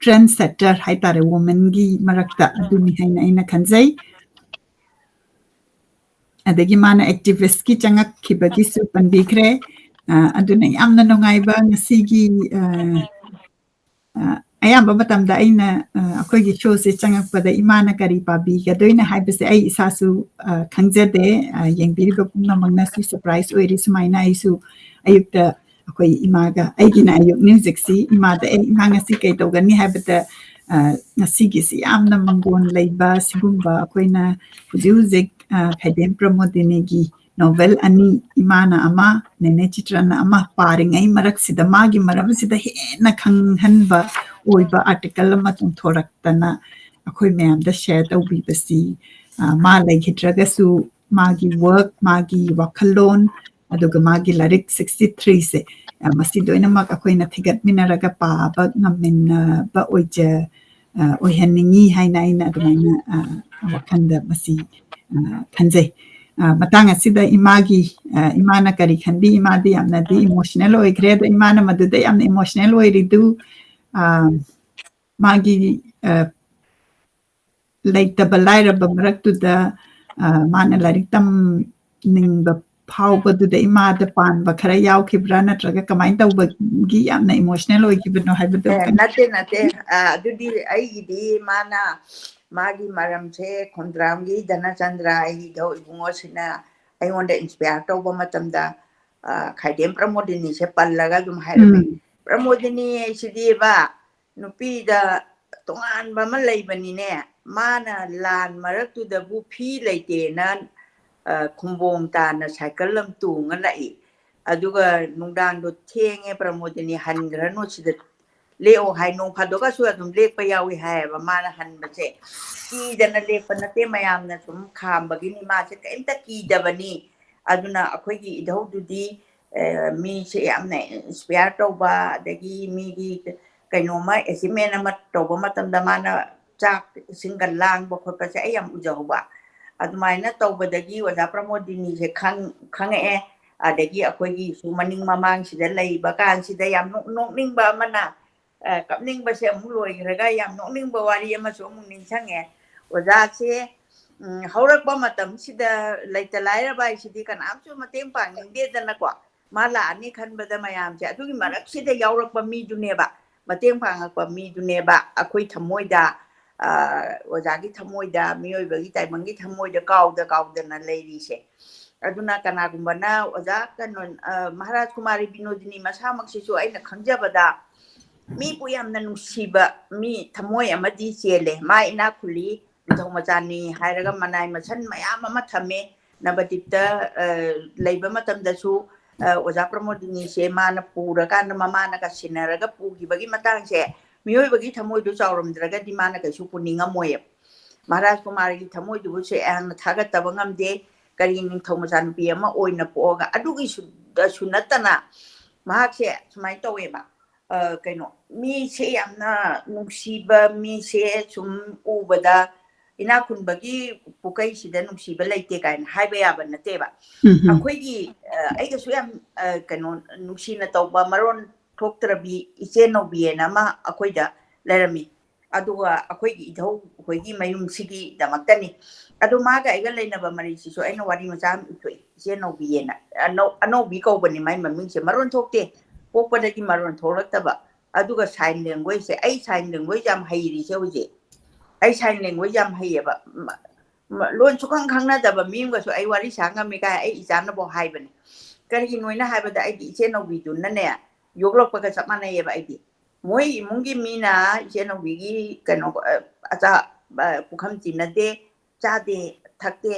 trendsetter ꯍꯥꯏꯇꯥꯔꯦ, womenꯒꯤ ꯃꯔꯛꯇ ꯑꯗꯨꯅꯤ ꯍꯥꯏꯅ ꯑꯩꯅ ꯈꯟꯖꯩ꯫ ꯑꯗꯒꯤ ꯃꯥꯅ activistꯀꯤ ꯆꯪꯉꯛꯈꯤꯕꯒꯤꯁꯨ ꯄꯟꯕꯤꯈ꯭ꯔꯦ꯫ ꯑ, ꯑꯗꯨꯅ ꯌꯥꯝꯅ ꯅꯨꯡꯉꯥꯏꯕ ꯉꯁꯤꯒꯤ, ꯑ, ꯑ, ꯑꯌꯥꯝꯕ ꯃꯇꯝꯗ ꯑꯩꯅ, ꯑ, ꯑꯩꯈꯣꯏꯒꯤ showꯁꯦ ꯆꯪꯉꯛꯄꯗ ꯏꯃꯥꯅ ꯀꯔꯤ ꯄꯥꯕꯤꯒꯗꯣꯏꯅꯣ ꯍꯥꯏꯕꯁꯦ ꯑꯩ ꯏꯁꯥꯁꯨ, ꯑ, ꯈꯪꯖꯗꯦ꯫ ꯑ, ꯌꯦꯡꯕꯤꯔꯤꯕ ꯄꯨꯝꯅꯃꯛꯅꯁꯨ surprise ꯑꯣꯏꯔꯤ꯫ ꯁꯨꯃꯥꯏꯅ ꯑꯩꯁꯨ ꯑꯌꯨꯛꯇ ꯑꯩꯈꯣꯏ ꯏꯃꯥꯒ, ꯑꯩꯒꯤꯅ ꯑꯌꯨꯛ musicꯁꯤ ꯏꯃꯥꯗ, "ꯑꯦ, ꯏꯃꯥ, ꯉꯁꯤ ꯀꯩ ꯇꯧꯒꯅꯤ?" ꯍꯥꯏꯕꯗ, ꯑ, ꯉꯁꯤꯒꯤꯁꯤ ꯌꯥꯝꯅ ꯃꯪꯒꯣꯟ ꯂꯩꯕ, ꯁꯤꯒꯨꯝꯕ ꯑꯩꯈꯣꯏꯅ ꯍꯧꯖꯤꯛ ꯍꯧꯖꯤꯛ, ꯑ, ꯈꯥꯏꯗꯦꯝ ꯄ꯭ꯔꯃꯣꯗꯤꯅꯤꯒꯤ novel ꯑꯅꯤ, ꯏꯃꯥꯅ ꯑꯃ, ꯅꯦꯅꯦ ꯆꯤꯇ꯭ꯔꯅ ꯑꯃ ꯄꯥꯔꯤꯉꯩ ꯃꯔꯛꯁꯤꯗ ꯃꯥꯒꯤ ꯃꯔꯝꯁꯤꯗ ꯍꯦꯟꯅ ꯈꯪꯍꯟꯕ ꯑꯣꯏꯕ article ꯑꯃ ꯆꯣꯡꯊꯣꯔꯛꯇꯅ ꯑꯩꯈꯣꯏ ꯃꯌꯥꯝꯗ share ꯇꯧꯕꯤꯕꯁꯤ, ꯑ, ꯃꯥ ꯂꯩꯈꯤꯗ꯭ꯔꯒꯁꯨ ꯃꯥꯒꯤ work, ꯃꯥꯒꯤ ꯋꯥꯈꯜꯂꯣꯟ, ꯑꯗꯨꯒ ꯃꯥꯒꯤ ꯂꯥꯏꯔꯤꯛ sixty threeꯁꯦ, ꯑ, ꯃꯁꯤ ꯂꯣꯏꯅꯃꯛ ꯑꯩꯈꯣꯏꯅ ꯊꯤꯒꯠꯃꯤꯟꯅꯔꯒ ꯄꯥꯕ ꯉꯝꯃꯤꯟꯅꯕ ꯑꯣꯏꯖ-, ꯑ, ꯑꯣꯏꯍꯟꯅꯤꯡꯉꯤ ꯍꯥꯏꯅ ꯑꯩꯅ ꯑꯗꯨꯃꯥꯏꯅ, ꯑ, ꯋꯥꯈꯜꯗ ꯃꯁꯤ, ꯑ, ꯈꯟꯖꯩ꯫ ꯑ, ꯃꯇꯥꯡ ꯑꯁꯤꯗ ꯏꯃꯥꯒꯤ, ꯑ, ꯏꯃꯥꯅ ꯀꯔꯤ ꯈꯟꯕꯤ? ꯏꯃꯥꯗꯤ ꯌꯥꯝꯅꯗꯤ emotional ꯑꯣꯏꯈ꯭ꯔꯦ꯫ ꯑꯗꯣ ꯏꯃꯥꯅ ꯃꯗꯨꯗ ꯌꯥꯝꯅ emotional ꯑꯣꯏꯔꯤꯗꯨ, ꯑ, ꯃꯥꯒꯤ, ꯑ, ꯂꯩꯇꯕ ꯂꯥꯏꯔꯕ ꯃꯔꯛꯇꯨꯗ, ꯑ, ꯃꯥꯅ ꯂꯥꯏꯔꯤꯛ ꯇꯝꯅꯤꯡꯕ ꯐꯥꯎꯕꯗꯨꯗ ꯏꯃꯥꯗ ꯄꯥꯟꯕ ꯈꯔ ꯌꯥꯎꯈꯤꯕ꯭ꯔꯥ, ꯅꯠꯇ꯭ꯔꯒ ꯀꯃꯥꯏꯅ ꯇꯧꯕꯒꯤ ꯌꯥꯝꯅ emotional ꯑꯣꯏꯈꯤꯕꯅꯣ ꯍꯥꯏꯕꯗꯣ ꯑꯦ, ꯈꯪ- ꯅꯠꯇꯦ, ꯅꯠꯇꯦ꯫ ꯑ, ꯑꯗꯨꯗꯤ ꯑꯩꯒꯤꯗꯤ ꯃꯥꯅ, ꯃꯥꯒꯤ ꯃꯔꯝꯁꯦ ꯈꯣꯡꯗ꯭ꯔꯥꯝꯒꯤ ꯙꯅꯆꯟꯗ꯭ꯔ, ꯑꯩꯒꯤ ꯏꯙꯧ ꯏꯕꯨꯡꯉꯣꯁꯤꯅ ꯑꯩꯉꯣꯟꯗ inspire ꯇꯧꯕ ꯃꯇꯝꯗ, ꯑ, ꯈꯥꯏꯗꯦꯝ ꯄ꯭ꯔꯃꯣꯗꯤꯅꯤꯁꯦ ꯄꯜꯂꯒ ꯑꯗꯨꯝ ꯍꯥꯏꯔꯝꯃꯦ꯫ ꯎꯝ꯫ "ꯄ꯭ꯔꯃꯣꯗꯤꯅꯤ ꯍꯥꯏꯁꯤꯗꯤꯕ ꯅꯨꯄꯤꯗ ꯇꯣꯉꯥꯟꯕ ꯑꯃ ꯂꯩꯕꯅꯤꯅꯦ, ꯃꯥꯅ ꯂꯥꯟ ꯃꯔꯛꯇꯨꯗꯕꯨ ꯐꯤ ꯂꯩꯇꯦꯅ, ꯑ, ꯈꯨꯝꯕꯣꯡ ꯇꯥꯅ ꯁꯥꯏꯀꯜ ꯑꯃ ꯇꯣꯡꯉ ꯂꯥꯛꯏ꯫ ꯑꯗꯨꯒ ꯅꯨꯡꯗꯥꯡꯗꯣ ꯊꯦꯡꯉꯦ, ꯄ꯭ꯔꯃꯣꯗꯤꯅꯤ ꯍꯟꯈ꯭ꯔꯅꯨ, ꯁꯤꯗ ꯂꯦꯛꯑꯣ ꯍꯥꯏ꯫ ꯅꯣꯡ ꯐꯥꯗꯣꯛꯀꯁꯨ ꯑꯗꯨꯝ ꯂꯦꯛꯄ ꯌꯥꯎꯏ ꯍꯥꯏꯌꯦꯕ ꯃꯥꯅ ꯍꯟꯕꯁꯦ꯫ ꯀꯤꯗꯅ ꯂꯦꯛꯄ ꯅꯠꯇꯦ, ꯃꯌꯥꯝꯅ ꯁꯨꯝ ꯈꯥꯝꯕꯒꯤꯅꯤ, ꯃꯥꯁꯦ ꯀꯔꯤꯝꯇ ꯀꯤꯗꯕꯅꯤ꯫ ꯑꯗꯨꯅ ꯑꯩꯈꯣꯏꯒꯤ ꯏꯙꯧꯗꯨꯗꯤ, ꯑ, ꯃꯤꯁꯦ ꯌꯥꯝꯅ inspire ꯇꯧꯕ, ꯑꯗꯒꯤ ꯃꯤꯒꯤ ꯀꯩꯅꯣꯝꯃ achievement ꯑꯃ ꯇꯧꯕ ꯃꯇꯝꯗ ꯃꯥꯅ ꯆꯥꯛ ꯏꯁꯤꯡꯒ ꯂꯥꯡꯕ ꯈꯣꯠꯄꯁꯦ ꯑꯩ ꯌꯥꯝ ꯎꯖꯍꯧꯕ꯫ ꯑꯗꯨꯃꯥꯏꯅ ꯇꯧꯕꯗꯒꯤ ꯑꯣꯖꯥ ꯄ꯭ꯔꯃꯣꯗꯤꯅꯤꯁꯦ ꯈꯪ-, ꯈꯪꯉꯛꯑꯦ꯫ ꯑꯗꯒꯤ ꯑꯩꯈꯣꯏꯒꯤꯁꯨ ꯃꯅꯤꯡ ꯃꯃꯥꯡꯁꯤꯗ ꯂꯩꯕ ꯀꯥꯟꯁꯤꯗ ꯌꯥꯝ ꯅꯣꯛ-, ꯅꯣꯛꯅꯤꯡꯕ ꯑꯃꯅ, ꯀꯞꯅꯤꯡꯕꯁꯦ ꯑꯃꯨꯛ ꯂꯣꯏꯈ꯭ꯔꯒ ꯌꯥꯝ ꯅꯣꯛꯅꯤꯡꯕ ꯋꯥꯔꯤ ꯑꯃꯁꯨ ꯑꯃꯨꯛ ꯅꯤꯡꯁꯤꯡꯉꯦ꯫ ꯑꯣꯖꯥꯁꯦ ꯎꯝ, ꯍꯧꯔꯛꯄ ꯃꯇꯝꯁꯤꯗ ꯂꯩꯇ ꯂꯥꯏꯔꯕ ꯍꯥꯏꯁꯤꯗꯤ ꯀꯅꯥꯝꯁꯨ ꯃꯇꯦꯡ ꯄꯥꯡꯅꯤꯡꯗꯦꯗꯅꯀꯣ꯫ ꯃꯥ ꯂꯥꯛꯑꯅꯤ ꯈꯟꯕꯗ ꯃꯌꯥꯝꯁꯦ ꯑꯗꯨꯒꯤ ꯃꯔꯛꯁꯤꯗ ꯌꯥꯎꯔꯛꯄ ꯃꯤꯗꯨꯅꯦꯕ, ꯃꯇꯦꯡ ꯄꯥꯡꯉꯛꯄ ꯃꯤꯗꯨꯅꯦꯕ꯫ ꯑꯩꯈꯣꯏ ꯊꯃꯣꯏꯗ, ꯑꯣꯖꯥꯒꯤ ꯊꯃꯣꯏꯗ, ꯃꯤꯑꯣꯏꯕꯒꯤ ꯇꯥꯏꯕꯪꯒꯤ ꯊꯃꯣꯏꯗ ꯀꯥꯎꯗ ꯀꯥꯎꯗꯅ ꯂꯩꯔꯤꯁꯦ꯫ ꯑꯗꯨꯅ ꯀꯅꯥꯒꯨꯝꯕꯅ ꯑꯣꯖꯥ ꯀꯩꯅꯣ, ꯃꯍꯥꯔꯥꯖ ꯀꯨꯃꯥꯔꯤ ꯕꯤꯅꯣꯗꯤꯅꯤ ꯃꯁꯥꯃꯛꯁꯤꯁꯨ ꯑꯩꯅ ꯈꯪꯖꯕꯗ ꯃꯤꯕꯨ ꯌꯥꯝꯅ ꯅꯨꯡꯁꯤꯕ ꯃꯤ, ꯊꯃꯣꯏ ꯑꯃꯗꯤ ꯆꯦꯜꯂꯦ꯫ ꯃꯥ ꯏꯅꯥꯛ ꯈꯨꯜꯂꯤ, ꯅꯤꯡꯊꯧ ꯃꯆꯥꯅꯤ ꯍꯥꯏꯔꯒ ꯃꯅꯥꯏ ꯃꯁꯟ ꯃꯌꯥꯝ ꯑꯃ ꯊꯝꯃꯦ꯫ ꯅꯕꯗꯤꯞꯇ ꯂꯩꯕ ꯃꯇꯝꯗꯁꯨ ꯑꯣꯖꯥ ꯄ꯭ꯔꯃꯣꯗꯤꯅꯤꯁꯦ ꯃꯥꯅ ꯄꯨꯔꯀꯥꯟꯗ ꯃꯃꯥꯅꯒ ꯁꯤꯟꯅꯔꯒ ꯄꯨꯈꯤꯕꯒꯤ ꯃꯇꯥꯡꯁꯦ, ꯃꯤꯑꯣꯏꯕꯒꯤ ꯊꯃꯣꯏꯗꯨ ꯆꯥꯎꯔꯝꯗ꯭ꯔꯒꯗꯤ ꯃꯥꯅ ꯀꯩꯁꯨ ꯄꯨꯅꯤꯡꯉꯝꯃꯣꯏꯌꯦꯕ꯫ ꯃꯍꯥꯔꯥꯖ ꯀꯨꯃꯥꯔꯒꯤ ꯊꯃꯣꯏꯗꯨꯕꯨꯁꯦ ꯑꯩꯍꯥꯛꯅ ꯊꯥꯒꯠꯇꯕ ꯉꯝꯗꯦ꯫ ꯀꯔꯤ ꯅꯤꯡꯊꯧ ꯃꯆꯥꯅꯨꯄꯤ ꯑꯃ ꯑꯣꯏꯅ ꯄꯣꯛꯑꯒ ꯑꯗꯨꯒꯤꯁꯨꯗꯁꯨ ꯅꯠꯇꯅ ꯃꯍꯥꯛꯁꯦ ꯁꯨꯃꯥꯏꯅ ꯇꯧꯋꯦꯕ꯫ ꯀꯩꯅꯣ, ꯃꯤꯁꯦ ꯌꯥꯝꯅ ꯅꯨꯡꯁꯤꯕ, ꯃꯤꯁꯦ ꯁꯨꯝ ꯎꯕꯗ ꯏꯅꯥꯛ ꯈꯨꯟꯕꯒꯤ ꯄꯨꯀꯩꯁꯤꯗ ꯅꯨꯡꯁꯤꯕ ꯂꯩꯇꯦ ꯀꯥꯏꯅ ꯍꯥꯏꯕ ꯌꯥꯕ ꯅꯠꯇꯦꯕ꯫ ꯑꯩꯈꯣꯏꯒꯤ ꯑꯩꯒꯁꯨ ꯌꯥꯝ ꯀꯩꯅꯣ, ꯅꯨꯡꯁꯤꯅ ꯇꯧꯕ, ꯃꯔꯣꯟ ꯊꯣꯛꯇ꯭ꯔꯕꯤ ꯏꯆꯦ ꯅꯧꯕꯤꯑꯅ ꯑꯃ ꯑꯩꯈꯣꯏꯗ ꯂꯩꯔꯝꯃꯤ꯫ ꯑꯗꯨꯒ ꯑꯩꯈꯣꯏꯒꯤ ꯏꯙꯧ ꯍꯣꯏꯒꯤ ꯃꯌꯨꯝꯁꯤꯒꯤꯗꯃꯛꯇꯅꯤ꯫ ꯑꯗꯣ ꯃꯥꯒ ꯑꯩꯒ ꯂꯩꯅꯕ ꯃꯔꯤꯁꯤꯁꯨ ꯑꯩꯅ ꯋꯥꯔꯤ ꯃꯆꯥ ꯑꯃ ꯏꯊꯣꯛꯏ꯫ ꯏꯆꯦ ꯅꯧꯕꯤꯑꯅ, ꯑꯅꯧꯕꯤ ꯀꯧꯕꯅꯤ ꯃꯥꯏ ꯃꯃꯤꯡꯁꯦ꯫ ꯃꯔꯣꯟ ꯊꯣꯛꯇꯦ, ꯄꯣꯛꯄꯗꯒꯤ ꯃꯔꯣꯟ ꯊꯣꯛꯂꯛꯇꯕ꯫ ꯑꯗꯨꯒ sign languageꯁꯦ, ꯑꯩ sign language ꯌꯥꯝ ꯍꯩꯔꯤꯁꯦ ꯍꯧꯖꯤꯛ꯫ ꯑꯩ sign language ꯌꯥꯝ ꯍꯩꯌꯦꯕ꯫ ꯂꯣꯟ ꯁꯨꯈꯪ ꯈꯪꯅꯗꯕ ꯃꯤ ꯑꯃꯒꯁꯨ ꯑꯩ ꯋꯥꯔꯤ ꯁꯥ ꯉꯝꯃꯤ ꯀꯥꯏ ꯑꯩ ꯏꯆꯥꯅꯐꯥꯎ ꯍꯥꯏꯕꯅꯦ꯫ ꯀꯔꯤꯒꯤꯅꯣꯅ ꯍꯥꯏꯕꯗ ꯑꯩꯗꯤ ꯏꯆꯦ ꯅꯧꯕꯤꯗꯨꯅꯅꯦ, ꯌꯣꯛꯂꯛꯄꯒ ꯆꯞ ꯃꯥꯟꯅꯩꯌꯦꯕ ꯑꯩꯗꯤ꯫ ꯃꯣꯏ ꯏꯃꯨꯡꯒꯤ ꯃꯤꯅ ꯏꯆꯦ ꯅꯧꯕꯤꯒꯤ ꯀꯩꯅꯣ, ꯑꯆꯥ, ꯄꯨꯈꯝ ꯆꯤꯟꯅꯗꯦ, ꯆꯥꯗꯦ, ꯊꯛꯇꯦ꯫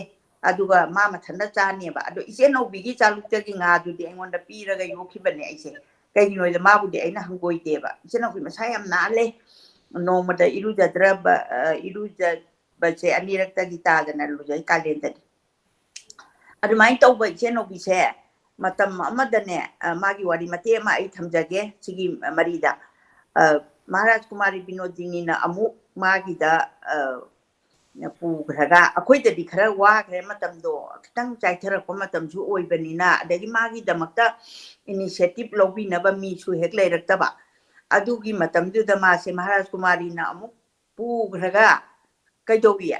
ꯑꯗꯨꯒ ꯃꯥ ꯃꯊꯟꯇ ꯆꯥꯅꯦꯕ꯫ ꯑꯗꯣ ꯏꯆꯦ ꯅꯧꯕꯤꯒꯤ ꯆꯥꯂꯨꯛꯇꯒꯤ ꯉꯥꯗꯨꯗꯤ ꯑꯩꯉꯣꯟꯗ ꯄꯤꯔꯒ ꯌꯣꯛꯈꯤꯕꯅꯦ ꯑꯩꯁꯦ꯫ ꯀꯩꯒꯤꯅꯣꯗ ꯃꯥꯕꯨꯗꯤ ꯑꯩꯅ ꯍꯪꯒꯣꯏꯗꯦꯕ꯫ ꯏꯆꯦ ꯅꯧꯕꯤ ꯃꯁꯥ ꯌꯥꯝ ꯅꯥꯜꯂꯦ꯫ ꯅꯣꯡꯃꯗ ꯏꯔꯨꯖꯗ꯭ꯔꯕ, ꯏꯔꯨꯖꯕꯁꯦ ꯑꯅꯤꯔꯛꯇꯒꯤ ꯇꯥꯗꯅ ꯂꯨꯖꯩ ꯀꯥꯂꯦꯟꯗꯗꯤ꯫ ꯑꯗꯨꯃꯥꯏꯅ ꯇꯧꯕ ꯏꯆꯦ ꯅꯧꯕꯤꯁꯦ ꯃꯇꯝ ꯑꯃꯗꯅꯦ, ꯃꯥꯒꯤ ꯋꯥꯔꯤ ꯃꯇꯦꯛ ꯑꯃ ꯑꯩ ꯊꯝꯖꯒꯦ ꯁꯤꯒꯤ ꯃꯔꯤꯗ꯫ ꯃꯍꯥꯔꯥꯖ ꯀꯨꯃꯥꯔꯤ ꯕꯤꯅꯣꯗꯤꯅꯤꯅ ꯑꯃꯨꯛ ꯃꯥꯒꯤꯗ ꯄꯨꯈ꯭ꯔꯒ, ꯑꯩꯈꯣꯏꯗꯗꯤ ꯈꯔ ꯋꯥꯈ꯭ꯔꯦ ꯃꯇꯝꯗꯣ, ꯈꯤꯇꯪ ꯆꯥꯏꯊꯔꯛꯄ ꯃꯇꯝꯁꯨ ꯑꯣꯏꯕꯅꯤꯅ, ꯑꯗꯒꯤ ꯃꯥꯒꯤꯗꯃꯛꯇ initiative ꯂꯧꯕꯤꯅꯕ ꯃꯤꯁꯨ ꯍꯦꯛ ꯂꯩꯔꯛꯇꯕ꯫ ꯑꯗꯨꯒꯤ ꯃꯇꯝꯗꯨꯗ ꯃꯥꯁꯦ ꯃꯍꯥꯔꯥꯖ ꯀꯨꯃꯥꯔꯤꯅ ꯑꯃꯨꯛ ꯄꯨꯈ꯭ꯔꯒ ꯀꯩꯗꯧꯏ?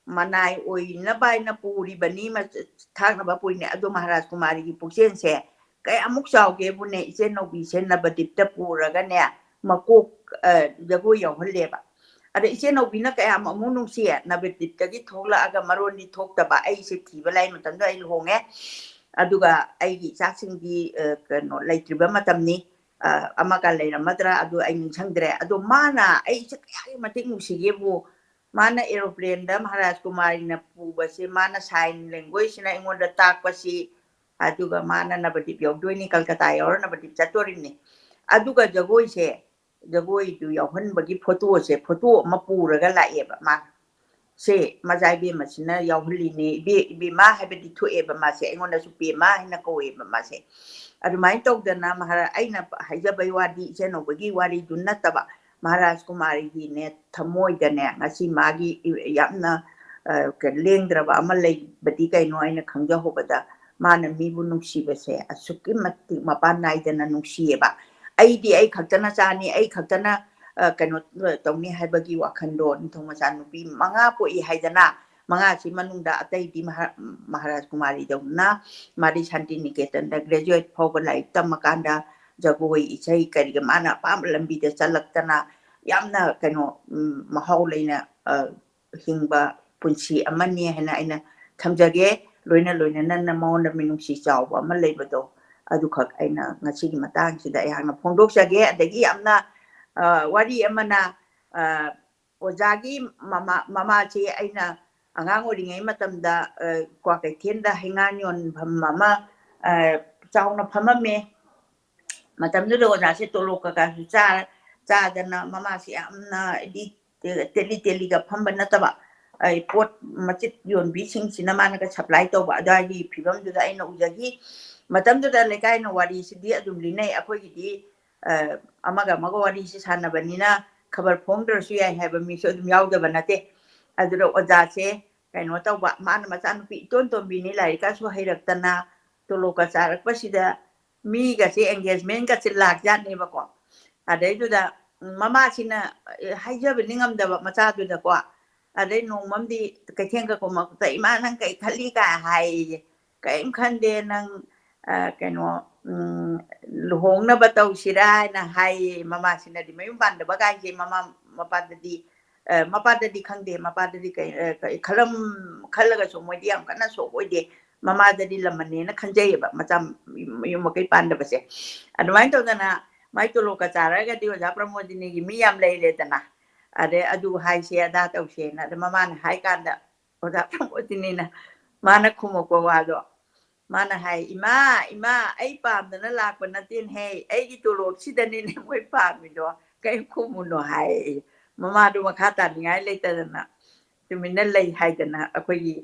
ꯃꯅꯥꯏ ꯑꯣꯏꯅꯕ ꯍꯥꯏꯅ ꯄꯨꯔꯤꯕꯅꯤ, ꯃ-, ꯊꯥꯛꯅꯕ ꯄꯨꯔꯤꯅꯦ꯫ ꯑꯗꯣ ꯃꯍꯥꯔꯥꯖ ꯀꯨꯃꯥꯔꯤꯒꯤ ꯄꯨꯛꯆꯦꯜꯁꯦ ꯀꯌꯥꯃꯨꯛ ꯆꯥꯎꯒꯦꯕꯨꯅꯦ, ꯏꯆꯦ ꯅꯧꯕꯤꯁꯦ ꯅꯕꯗꯤꯞꯇ ꯄꯨꯔꯒꯅꯦ, ꯃꯀꯣꯛ, ꯑ, ꯖꯒꯣꯏ ꯌꯥꯎꯍꯜꯂꯦꯕ꯫ ꯑꯗ ꯏꯆꯦ ꯅꯧꯕꯤꯅ ꯀꯌꯥꯝ ꯑꯃꯨꯛ ꯅꯨꯡꯁꯤ, ꯅꯕꯗꯤꯞꯇꯒꯤ ꯊꯣꯛꯂꯛꯑꯒ ꯃꯔꯣꯟꯗꯤ ꯊꯣꯛꯇꯕ, ꯑꯩꯁꯦ ꯊꯤꯕ ꯂꯥꯛꯏ ꯃꯇꯝꯗ ꯑꯩ ꯂꯨꯍꯣꯡꯉꯦ, ꯑꯗꯨꯒ ꯑꯩꯒꯤ ꯏꯆꯥꯁꯤꯡꯗꯤ, ꯑ, ꯀꯩꯅꯣ, ꯂꯩꯇ꯭ꯔꯤꯕ ꯃꯇꯝꯅꯤ, ꯑ, ꯑꯃꯒ ꯂꯩꯔꯝꯃꯗ꯭ꯔꯥ, ꯑꯗꯨ ꯑꯩ ꯅꯤꯡꯁꯤꯡꯗ꯭ꯔꯦ꯫ ꯑꯗꯣ ꯃꯥꯅ ꯑꯩꯁꯦ ꯀꯌꯥꯒꯤ ꯃꯇꯤꯛ ꯅꯨꯡꯁꯤꯒꯦꯕꯨ, ꯃꯥꯅ aeroplane ꯗ ꯃꯍꯥꯔꯥꯖ ꯀꯨꯃꯥꯔꯤꯅ ꯄꯨꯕꯁꯦ, ꯃꯥꯅ sign language ꯁꯤꯅ ꯑꯩꯉꯣꯟꯗ ꯇꯥꯛꯄꯁꯤ, ꯑꯗꯨꯒ ꯃꯥꯅ ꯅꯕꯗꯤꯞ ꯌꯧꯗꯣꯏꯅꯤ, ꯀꯜꯀꯇꯥ ꯌꯧꯔ ꯅꯕꯗꯤꯞ ꯆꯠꯇꯣꯔꯤꯕꯅꯤ꯫ ꯑꯗꯨꯒ ꯖꯒꯣꯏꯁꯦ, ꯖꯒꯣꯏꯗꯨ ꯌꯥꯎꯍꯟꯕꯒꯤ photo ꯁꯦ, photo ꯑꯃ ꯄꯨꯔꯒ ꯂꯥꯛꯑꯦꯕ ꯃꯥꯅ꯫ ꯁꯦ ꯃꯆꯥ ꯏꯕꯦꯝꯃꯁꯤꯅ ꯌꯥꯎꯍꯜꯂꯤꯅꯦ, ꯏꯕꯦ-, ꯏꯕꯦꯝꯃ ꯍꯥꯏꯕꯗꯤ ꯊꯣꯛꯑꯦꯕ ꯃꯥꯁꯦ, ꯑꯩꯉꯣꯟꯗꯁꯨ ꯄꯦꯝꯃ ꯍꯥꯏꯅ ꯀꯧꯋꯦꯕ ꯃꯥꯁꯦ꯫ ꯑꯗꯨꯃꯥꯏꯅ ꯇꯧꯗꯅ ꯃꯍꯥꯔꯥ-, ꯑꯩꯅ ꯍꯥꯏꯖꯕꯩ ꯋꯥꯗꯤ, ꯏꯆꯦꯅꯧꯕꯒꯤ ꯋꯥꯔꯤꯗꯨ ꯅꯠꯇꯕ, ꯃꯍꯥꯔꯥꯖ ꯀꯨꯃꯥꯔꯤꯒꯤꯅꯦ ꯊꯃꯣꯏꯗꯅꯦ ꯉꯁꯤ ꯃꯥꯒꯤ ꯌꯥꯝꯅ, ꯑ, ꯀ-, ꯂꯦꯡꯗ꯭ꯔꯕ ꯑꯃ ꯂꯩꯕꯗꯤ ꯀꯩꯅꯣ ꯍꯥꯏꯅ ꯈꯪꯖꯍꯧꯕꯗ, ꯃꯥꯅ ꯃꯤꯕꯨ ꯅꯨꯡꯁꯤꯕꯁꯦ ꯑꯁꯨꯛꯀꯤ ꯃꯇꯤꯛ ꯃꯄꯥꯟ ꯅꯥꯏꯗꯅ ꯅꯨꯡꯁꯤꯌꯦꯕ꯫ ꯑꯩꯗꯤ ꯑꯩ ꯈꯛꯇꯅ ꯆꯥꯅꯤ, ꯑꯩ ꯈꯛꯇꯅ, ꯑ, ꯀꯩꯅꯣ ꯇꯧꯅꯤ ꯍꯥꯏꯕꯒꯤ ꯋꯥꯈꯜꯗꯣ, ꯅꯤꯡꯊꯧ ꯃꯆꯥ ꯅꯨꯄꯤ ꯃꯉꯥ ꯄꯣꯛꯏ ꯍꯥꯏꯗꯅ, ꯃꯉꯥꯁꯤ ꯃꯅꯨꯡꯗ ꯑꯇꯩꯗꯤ ꯃꯍꯥ-, ꯃꯍꯥꯔꯥꯖ ꯀꯨꯃꯥꯔꯤꯗꯧꯅ ꯃꯥꯗꯤ ꯁꯥꯟꯇꯤꯅꯤꯀꯦꯇꯟꯗ graduate ꯐꯥꯎꯕ ꯂꯥꯏꯔꯤꯛ ꯇꯝꯃꯀꯥꯟꯗ ꯖꯒꯣꯏ, ꯏꯁꯩ, ꯀꯔꯤꯒ ꯃꯥꯅ ꯑꯄꯥꯝꯕ ꯂꯝꯕꯤꯗ ꯆꯠꯂꯛꯇꯅ ꯌꯥꯝꯅ ꯀꯩꯅꯣ, ꯎꯝ, ꯃꯍꯥꯎ ꯂꯩꯅ, ꯑ, ꯍꯤꯡꯕ ꯄꯨꯟꯁꯤ ꯑꯃꯅꯤ ꯍꯥꯏꯅ ꯑꯩꯅ ꯊꯝꯖꯒꯦ꯫ ꯂꯣꯏꯅ ꯂꯣꯏꯅꯅ ꯃꯉꯣꯟꯗ ꯃꯤꯅꯨꯡꯁꯤ ꯆꯥꯎꯕ ꯑꯃ ꯂꯩꯕꯗꯣ, ꯑꯗꯨꯈꯛ ꯑꯩꯅ ꯉꯁꯤꯒꯤ ꯃꯇꯥꯡꯁꯤꯗ ꯑꯩꯍꯥꯛꯅ ꯐꯣꯡꯗꯣꯛꯆꯒꯦ꯫ ꯑꯗꯒꯤ ꯌꯥꯝꯅ, ꯑ, ꯋꯥꯔꯤ ꯑꯃꯅ, ꯑ, ꯑꯣꯖꯥꯒꯤ ꯃꯃꯥ-, ꯃꯃꯥꯁꯤ ꯑꯩꯅ ꯑꯉꯥꯡ ꯑꯣꯏꯔꯤꯉꯩ ꯃꯇꯝꯗ, ꯑ, ꯀ꯭ꯋꯥꯀꯩꯊꯦꯜꯗ ꯍꯩꯉꯥꯟ ꯌꯣꯟꯐꯝ ꯑꯃ, ꯑ, ꯆꯥꯎꯅ ꯐꯝꯃꯝꯃꯦ꯫ ꯃꯇꯝꯗꯨꯗ ꯑꯣꯖꯥꯁꯦ ꯇꯣꯂꯣꯞ ꯀꯀꯥꯁꯨ ꯆꯥ-, ꯆꯥꯗꯅ ꯃꯃꯥꯁꯦ ꯌꯥꯝꯅ ꯍꯥꯏꯗꯤ ꯇꯦ-, ꯇꯦꯂꯤ ꯇꯦꯂꯤꯒ ꯐꯝꯕ ꯅꯠꯇꯕ, ꯑꯩ ꯄꯣꯠ ꯃꯆꯤꯠ ꯌꯣꯟꯕꯤꯁꯤꯡꯁꯤꯅ ꯃꯥꯅꯒ supply ꯇꯧꯕ ꯑꯗꯨꯋꯥꯏꯒꯤ ꯐꯤꯕꯝꯗꯨꯗ ꯑꯩꯅ ꯎꯖꯈꯤ꯫ ꯃꯇꯝꯗꯨꯗ ꯂꯩꯀꯥꯏꯅ ꯋꯥꯔꯤꯁꯤꯗꯤ ꯑꯗꯨꯝ ꯂꯤꯅꯩ꯫ ꯑꯩꯈꯣꯏꯒꯤꯗꯤ, ꯑ, ꯑꯃꯒ ꯑꯃꯒ ꯋꯥꯔꯤꯁꯤ ꯁꯥꯟꯅꯕꯅꯤꯅ ꯈꯕꯔ ꯐꯣꯡꯗ꯭ꯔꯁꯨ ꯌꯥꯏ ꯍꯥꯏꯕ ꯃꯤꯁꯨ ꯑꯗꯨꯝ ꯌꯥꯎꯗꯕ ꯅꯠꯇꯦ꯫ ꯑꯗꯨꯗ ꯑꯣꯖꯥꯁꯦ ꯀꯩꯅꯣ ꯇꯧꯕ, ꯃꯥꯅ ꯃꯆꯥꯅꯨꯄꯤ ꯏꯇꯣꯟ ꯇꯣꯟꯕꯤꯅꯤ, ꯂꯥꯏꯔꯤꯛꯀꯁꯨ ꯍꯩꯔꯛꯇꯅ, ꯇꯣꯂꯣꯞꯀ ꯆꯥꯔꯛꯄꯁꯤꯗ ꯃꯤꯒꯁꯦ engagement ꯀꯁꯦ ꯂꯥꯛꯖꯥꯠꯅꯦꯕꯀꯣ꯫ ꯑꯗꯩꯗꯨꯗ ꯃꯃꯥꯁꯤꯅ ꯍꯥꯏꯖꯕꯗꯤ ꯉꯝꯗꯕ ꯃꯆꯥꯗꯨꯗꯀꯣ꯫ ꯑꯗꯩ ꯅꯣꯡꯃꯝꯗꯤ ꯀꯩꯊꯦꯜꯒ ꯀꯨꯝꯃꯛꯄꯗ, "ꯏꯃꯥ, ꯅꯪ ꯀꯩ ꯈꯜꯂꯤ?" ꯀꯥꯏ ꯍꯥꯏꯌꯦ꯫ "ꯀꯔꯤꯝ ꯈꯟꯗꯦ, ꯅꯪ ꯀꯩꯅꯣ ꯂꯨꯍꯣꯡꯅꯕ ꯇꯧꯁꯤꯔꯥ?" ꯍꯥꯏꯅ ꯍꯥꯏꯌꯦ꯫ ꯃꯃꯥꯁꯤꯅꯗꯤ ꯃꯌꯨꯝ ꯄꯥꯟꯗꯕ ꯀꯥꯏꯁꯦ ꯃꯃꯥ ꯃꯄꯥꯗꯗꯤ, ꯃꯄꯥꯗꯗꯤ ꯈꯪꯗꯦ, ꯃꯄꯥꯗꯗꯤ ꯈꯜꯂꯝ ꯈꯜꯂꯒꯁꯨ ꯃꯣꯏꯗꯤ ꯌꯥꯝ ꯀꯟꯅ ꯁꯣꯛ ꯑꯣꯏꯗꯦ꯫ ꯃꯃꯥꯗꯗꯤ ꯂꯃꯟꯅꯦꯅ ꯈꯟꯖꯩꯌꯦꯕ, ꯃꯆꯥ ꯃꯌꯨꯝ ꯃꯀꯩ ꯄꯥꯟꯗꯕꯁꯦ꯫ ꯑꯗꯨꯃꯥꯏꯅ ꯇꯧꯗꯅ ꯃꯥꯏ ꯇꯣꯂꯣꯞꯀ ꯆꯥꯔꯒꯗꯤ ꯑꯣꯖꯥ ꯄ꯭ꯔꯃꯣꯗꯤꯅꯤꯒꯤ ꯃꯤ ꯌꯥꯝ ꯂꯩꯔꯦꯗꯅ꯫ ꯑꯗꯩ ꯑꯗꯨ ꯍꯥꯏꯁꯦ, ꯑꯗꯥ ꯇꯧꯁꯦꯅ꯫ ꯑꯗ ꯃꯃꯥꯅ ꯍꯥꯏ ꯀꯥꯟꯗ ꯑꯣꯖꯥ ꯄ꯭ꯔꯃꯣꯗꯤꯅꯤꯅ ꯃꯥꯅ ꯈꯨꯝꯃꯛꯄ ꯋꯥꯗꯣ, ꯃꯥꯅ ꯍꯥꯏ, "ꯏꯃꯥ, ꯏꯃꯥ, ꯑꯩ ꯄꯥꯝꯗꯅ ꯂꯥꯛꯄ ꯅꯠꯇꯦꯅꯦꯍꯦ, ꯑꯩꯒꯤ ꯇꯣꯂꯣꯞꯁꯤꯗꯅꯤꯅꯦ ꯃꯣꯏ ꯄꯥꯝꯃꯤꯗꯣ, ꯀꯔꯤꯝ ꯈꯨꯝꯃꯨꯅꯣ" ꯍꯥꯏ꯫ ꯃꯃꯥꯗꯣ ꯃꯈꯥ ꯇꯥꯅꯤꯡꯉꯥꯏ ꯂꯩꯇꯗꯅ ꯇꯨꯃꯤꯟꯅ ꯂꯩ ꯍꯥꯏꯗꯅ ꯑꯩꯈꯣꯏꯒꯤ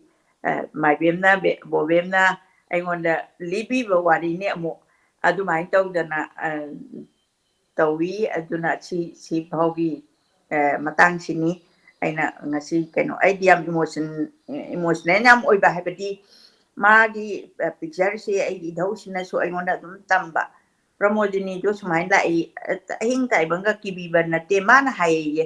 ꯃꯥꯏꯕꯦꯝꯅ, ꯕꯣꯕꯦꯝꯅ ꯑꯩꯉꯣꯟꯗ ꯂꯤꯕꯤꯕ ꯋꯥꯔꯤꯅꯤ꯫ ꯑꯃꯨꯛ ꯑꯗꯨꯃꯥꯏꯅ ꯇꯧꯗꯅ ꯇꯧꯏ꯫ ꯑꯗꯨꯅ ꯁꯤ ꯁꯤ ꯐꯥꯎꯒꯤ ꯃꯇꯥꯡꯁꯤꯅꯤ ꯑꯩꯅ ꯉꯁꯤ ꯀꯩꯅꯣ, ꯑꯩꯗꯤ ꯌꯥꯝ ꯏꯃꯣꯁꯟ ꯏꯃꯣꯁꯅꯦꯜ ꯌꯥꯝ ꯑꯣꯏꯕ, ꯍꯥꯏꯕꯗꯤ ꯃꯥꯒꯤ ꯄꯤꯛꯆꯔꯁꯦ ꯑꯩꯒꯤ ꯏꯙꯧꯁꯤꯅꯁꯨ ꯑꯩꯉꯣꯟꯗ ꯑꯗꯨꯝ ꯇꯝꯕ꯫ "ꯄ꯭ꯔꯃꯣꯗꯤꯅꯤꯗꯣ ꯁꯨꯃꯥꯏꯅ ꯂꯥꯛꯏ, ꯑꯍꯤꯡ ꯇꯥꯏꯕꯪꯒ ꯀꯤꯕꯤꯕ ꯅꯠꯇꯦ", ꯃꯥꯅ ꯍꯥꯏꯌꯦ꯫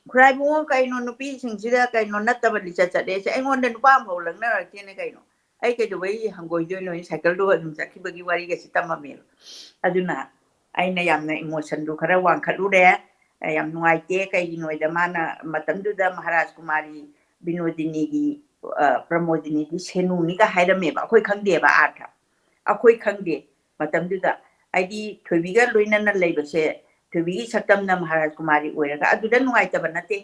"ꯈꯨꯔꯥꯏꯕꯨꯡꯉꯣ, ꯀꯩꯅꯣ ꯅꯨꯄꯤꯁꯤꯡꯁꯤꯗ ꯀꯩꯅꯣ ꯅꯠꯇꯕ ꯂꯤꯆꯠ ꯆꯠꯂꯦꯁꯦ, ꯑꯩꯉꯣꯟꯗ ꯅꯨꯄꯥ ꯑꯃꯐꯥꯎ ꯂꯛꯅꯔꯛꯇꯦꯅꯦ ꯀꯩꯅꯣ, ꯑꯩ ꯀꯩꯗꯧꯕꯩ ꯍꯪꯒꯣꯏꯗꯣꯏꯅꯣ?" ꯁꯥꯏꯀꯜꯗꯨꯒ ꯑꯗꯨꯝ ꯆꯠꯈꯤꯕꯒꯤ ꯋꯥꯔꯤꯒꯁꯤ ꯇꯝꯃꯝꯃꯦꯕ꯫ ꯑꯗꯨꯅ ꯑꯩꯅ ꯌꯥꯝꯅ ꯏꯃꯣꯁꯟꯗꯨ ꯈꯔ ꯋꯥꯡꯈꯠꯂꯨꯔꯦ꯫ ꯌꯥꯝ ꯅꯨꯡꯉꯥꯏꯇꯦ꯫ ꯀꯩꯒꯤꯅꯣꯗ ꯃꯥꯅ ꯃꯇꯝꯗꯨꯗ ꯃꯍꯥꯔꯥꯖ ꯀꯨꯃꯥꯔꯤ ꯕꯤꯅꯣꯗꯤꯅꯤꯒꯤ, ꯄ꯭ꯔꯃꯣꯗꯤꯅꯤꯒꯤ ꯁꯦꯅꯨꯅꯤꯒ ꯍꯥꯏꯔꯝꯃꯦꯕ꯫ ꯑꯩꯈꯣꯏ ꯈꯪꯗꯦꯕ ꯑꯥꯔꯊ꯫ ꯑꯩꯈꯣꯏ ꯈꯪꯗꯦ ꯃꯇꯝꯗꯨꯗ꯫ ꯍꯥꯏꯗꯤ ꯊꯣꯏꯕꯤꯒ ꯂꯣꯏꯅꯅ ꯂꯩꯕꯁꯦ, ꯊꯣꯏꯕꯤꯒꯤ ꯁꯛꯇꯝꯅ ꯃꯍꯥꯔꯥꯖ ꯀꯨꯃꯥꯔꯤ ꯑꯣꯏꯔꯒ ꯑꯗꯨꯗ ꯅꯨꯡꯉꯥꯏꯇꯕ ꯅꯠꯇꯦ꯫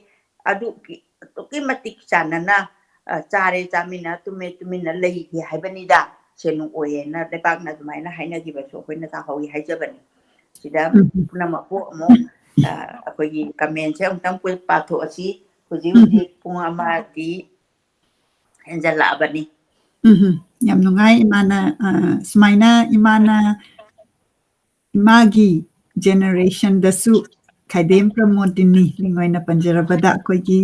ꯑꯗꯨ ꯑꯗꯨꯛꯀꯤ ꯃꯇꯤꯛ ꯆꯥꯟꯅꯅ ꯆꯥꯔꯦ, ꯆꯥꯃꯤꯟꯅ, ꯇꯨꯝꯃꯦ, ꯇꯨꯃꯤꯟꯅ ꯂꯩꯒꯦ ꯍꯥꯏꯕꯅꯤꯗ꯫ ꯁꯦꯅꯨ ꯑꯣꯏꯌꯦꯅ ꯂꯩꯕꯥꯛꯅ ꯑꯗꯨꯃꯥꯏꯅ ꯍꯥꯏꯅꯈꯤꯕꯁꯨ ꯑꯩꯈꯣꯏꯅ ꯇꯥꯍꯧꯏ ꯍꯥꯏꯖꯕꯅꯤ꯫ ꯁꯤꯗ ꯄꯨꯝꯅꯃꯛꯄꯨ ꯑꯃꯨꯛ ꯑꯩꯈꯣꯏꯒꯤ ꯀꯃꯦꯟꯁꯦ ꯑꯃꯨꯛꯇꯪ ꯄꯥꯊꯣꯛꯑꯁꯤ꯫ ꯍꯧꯖꯤꯛ ꯍꯧꯖꯤꯛ ꯄꯨꯡ ꯑꯃꯗꯤ ꯍꯦꯟꯖꯜꯂꯛꯑꯕꯅꯤ꯫ ꯎꯝ, ꯌꯥꯝ ꯅꯨꯡꯉꯥꯏ꯫ ꯏꯃꯥꯅ ꯁꯨꯃꯥꯏꯅ, ꯏꯃꯥꯅ ꯏꯃꯥꯒꯤ ꯖꯦꯅꯦꯔꯦꯁꯟꯗꯁꯨ ꯈꯥꯏꯗꯦꯝ ꯄ꯭ꯔꯃꯣꯗꯤꯅꯤ ꯂꯤꯡ ꯑꯣꯏꯅ ꯄꯟꯖꯔꯕꯗ ꯑꯩꯈꯣꯏꯒꯤ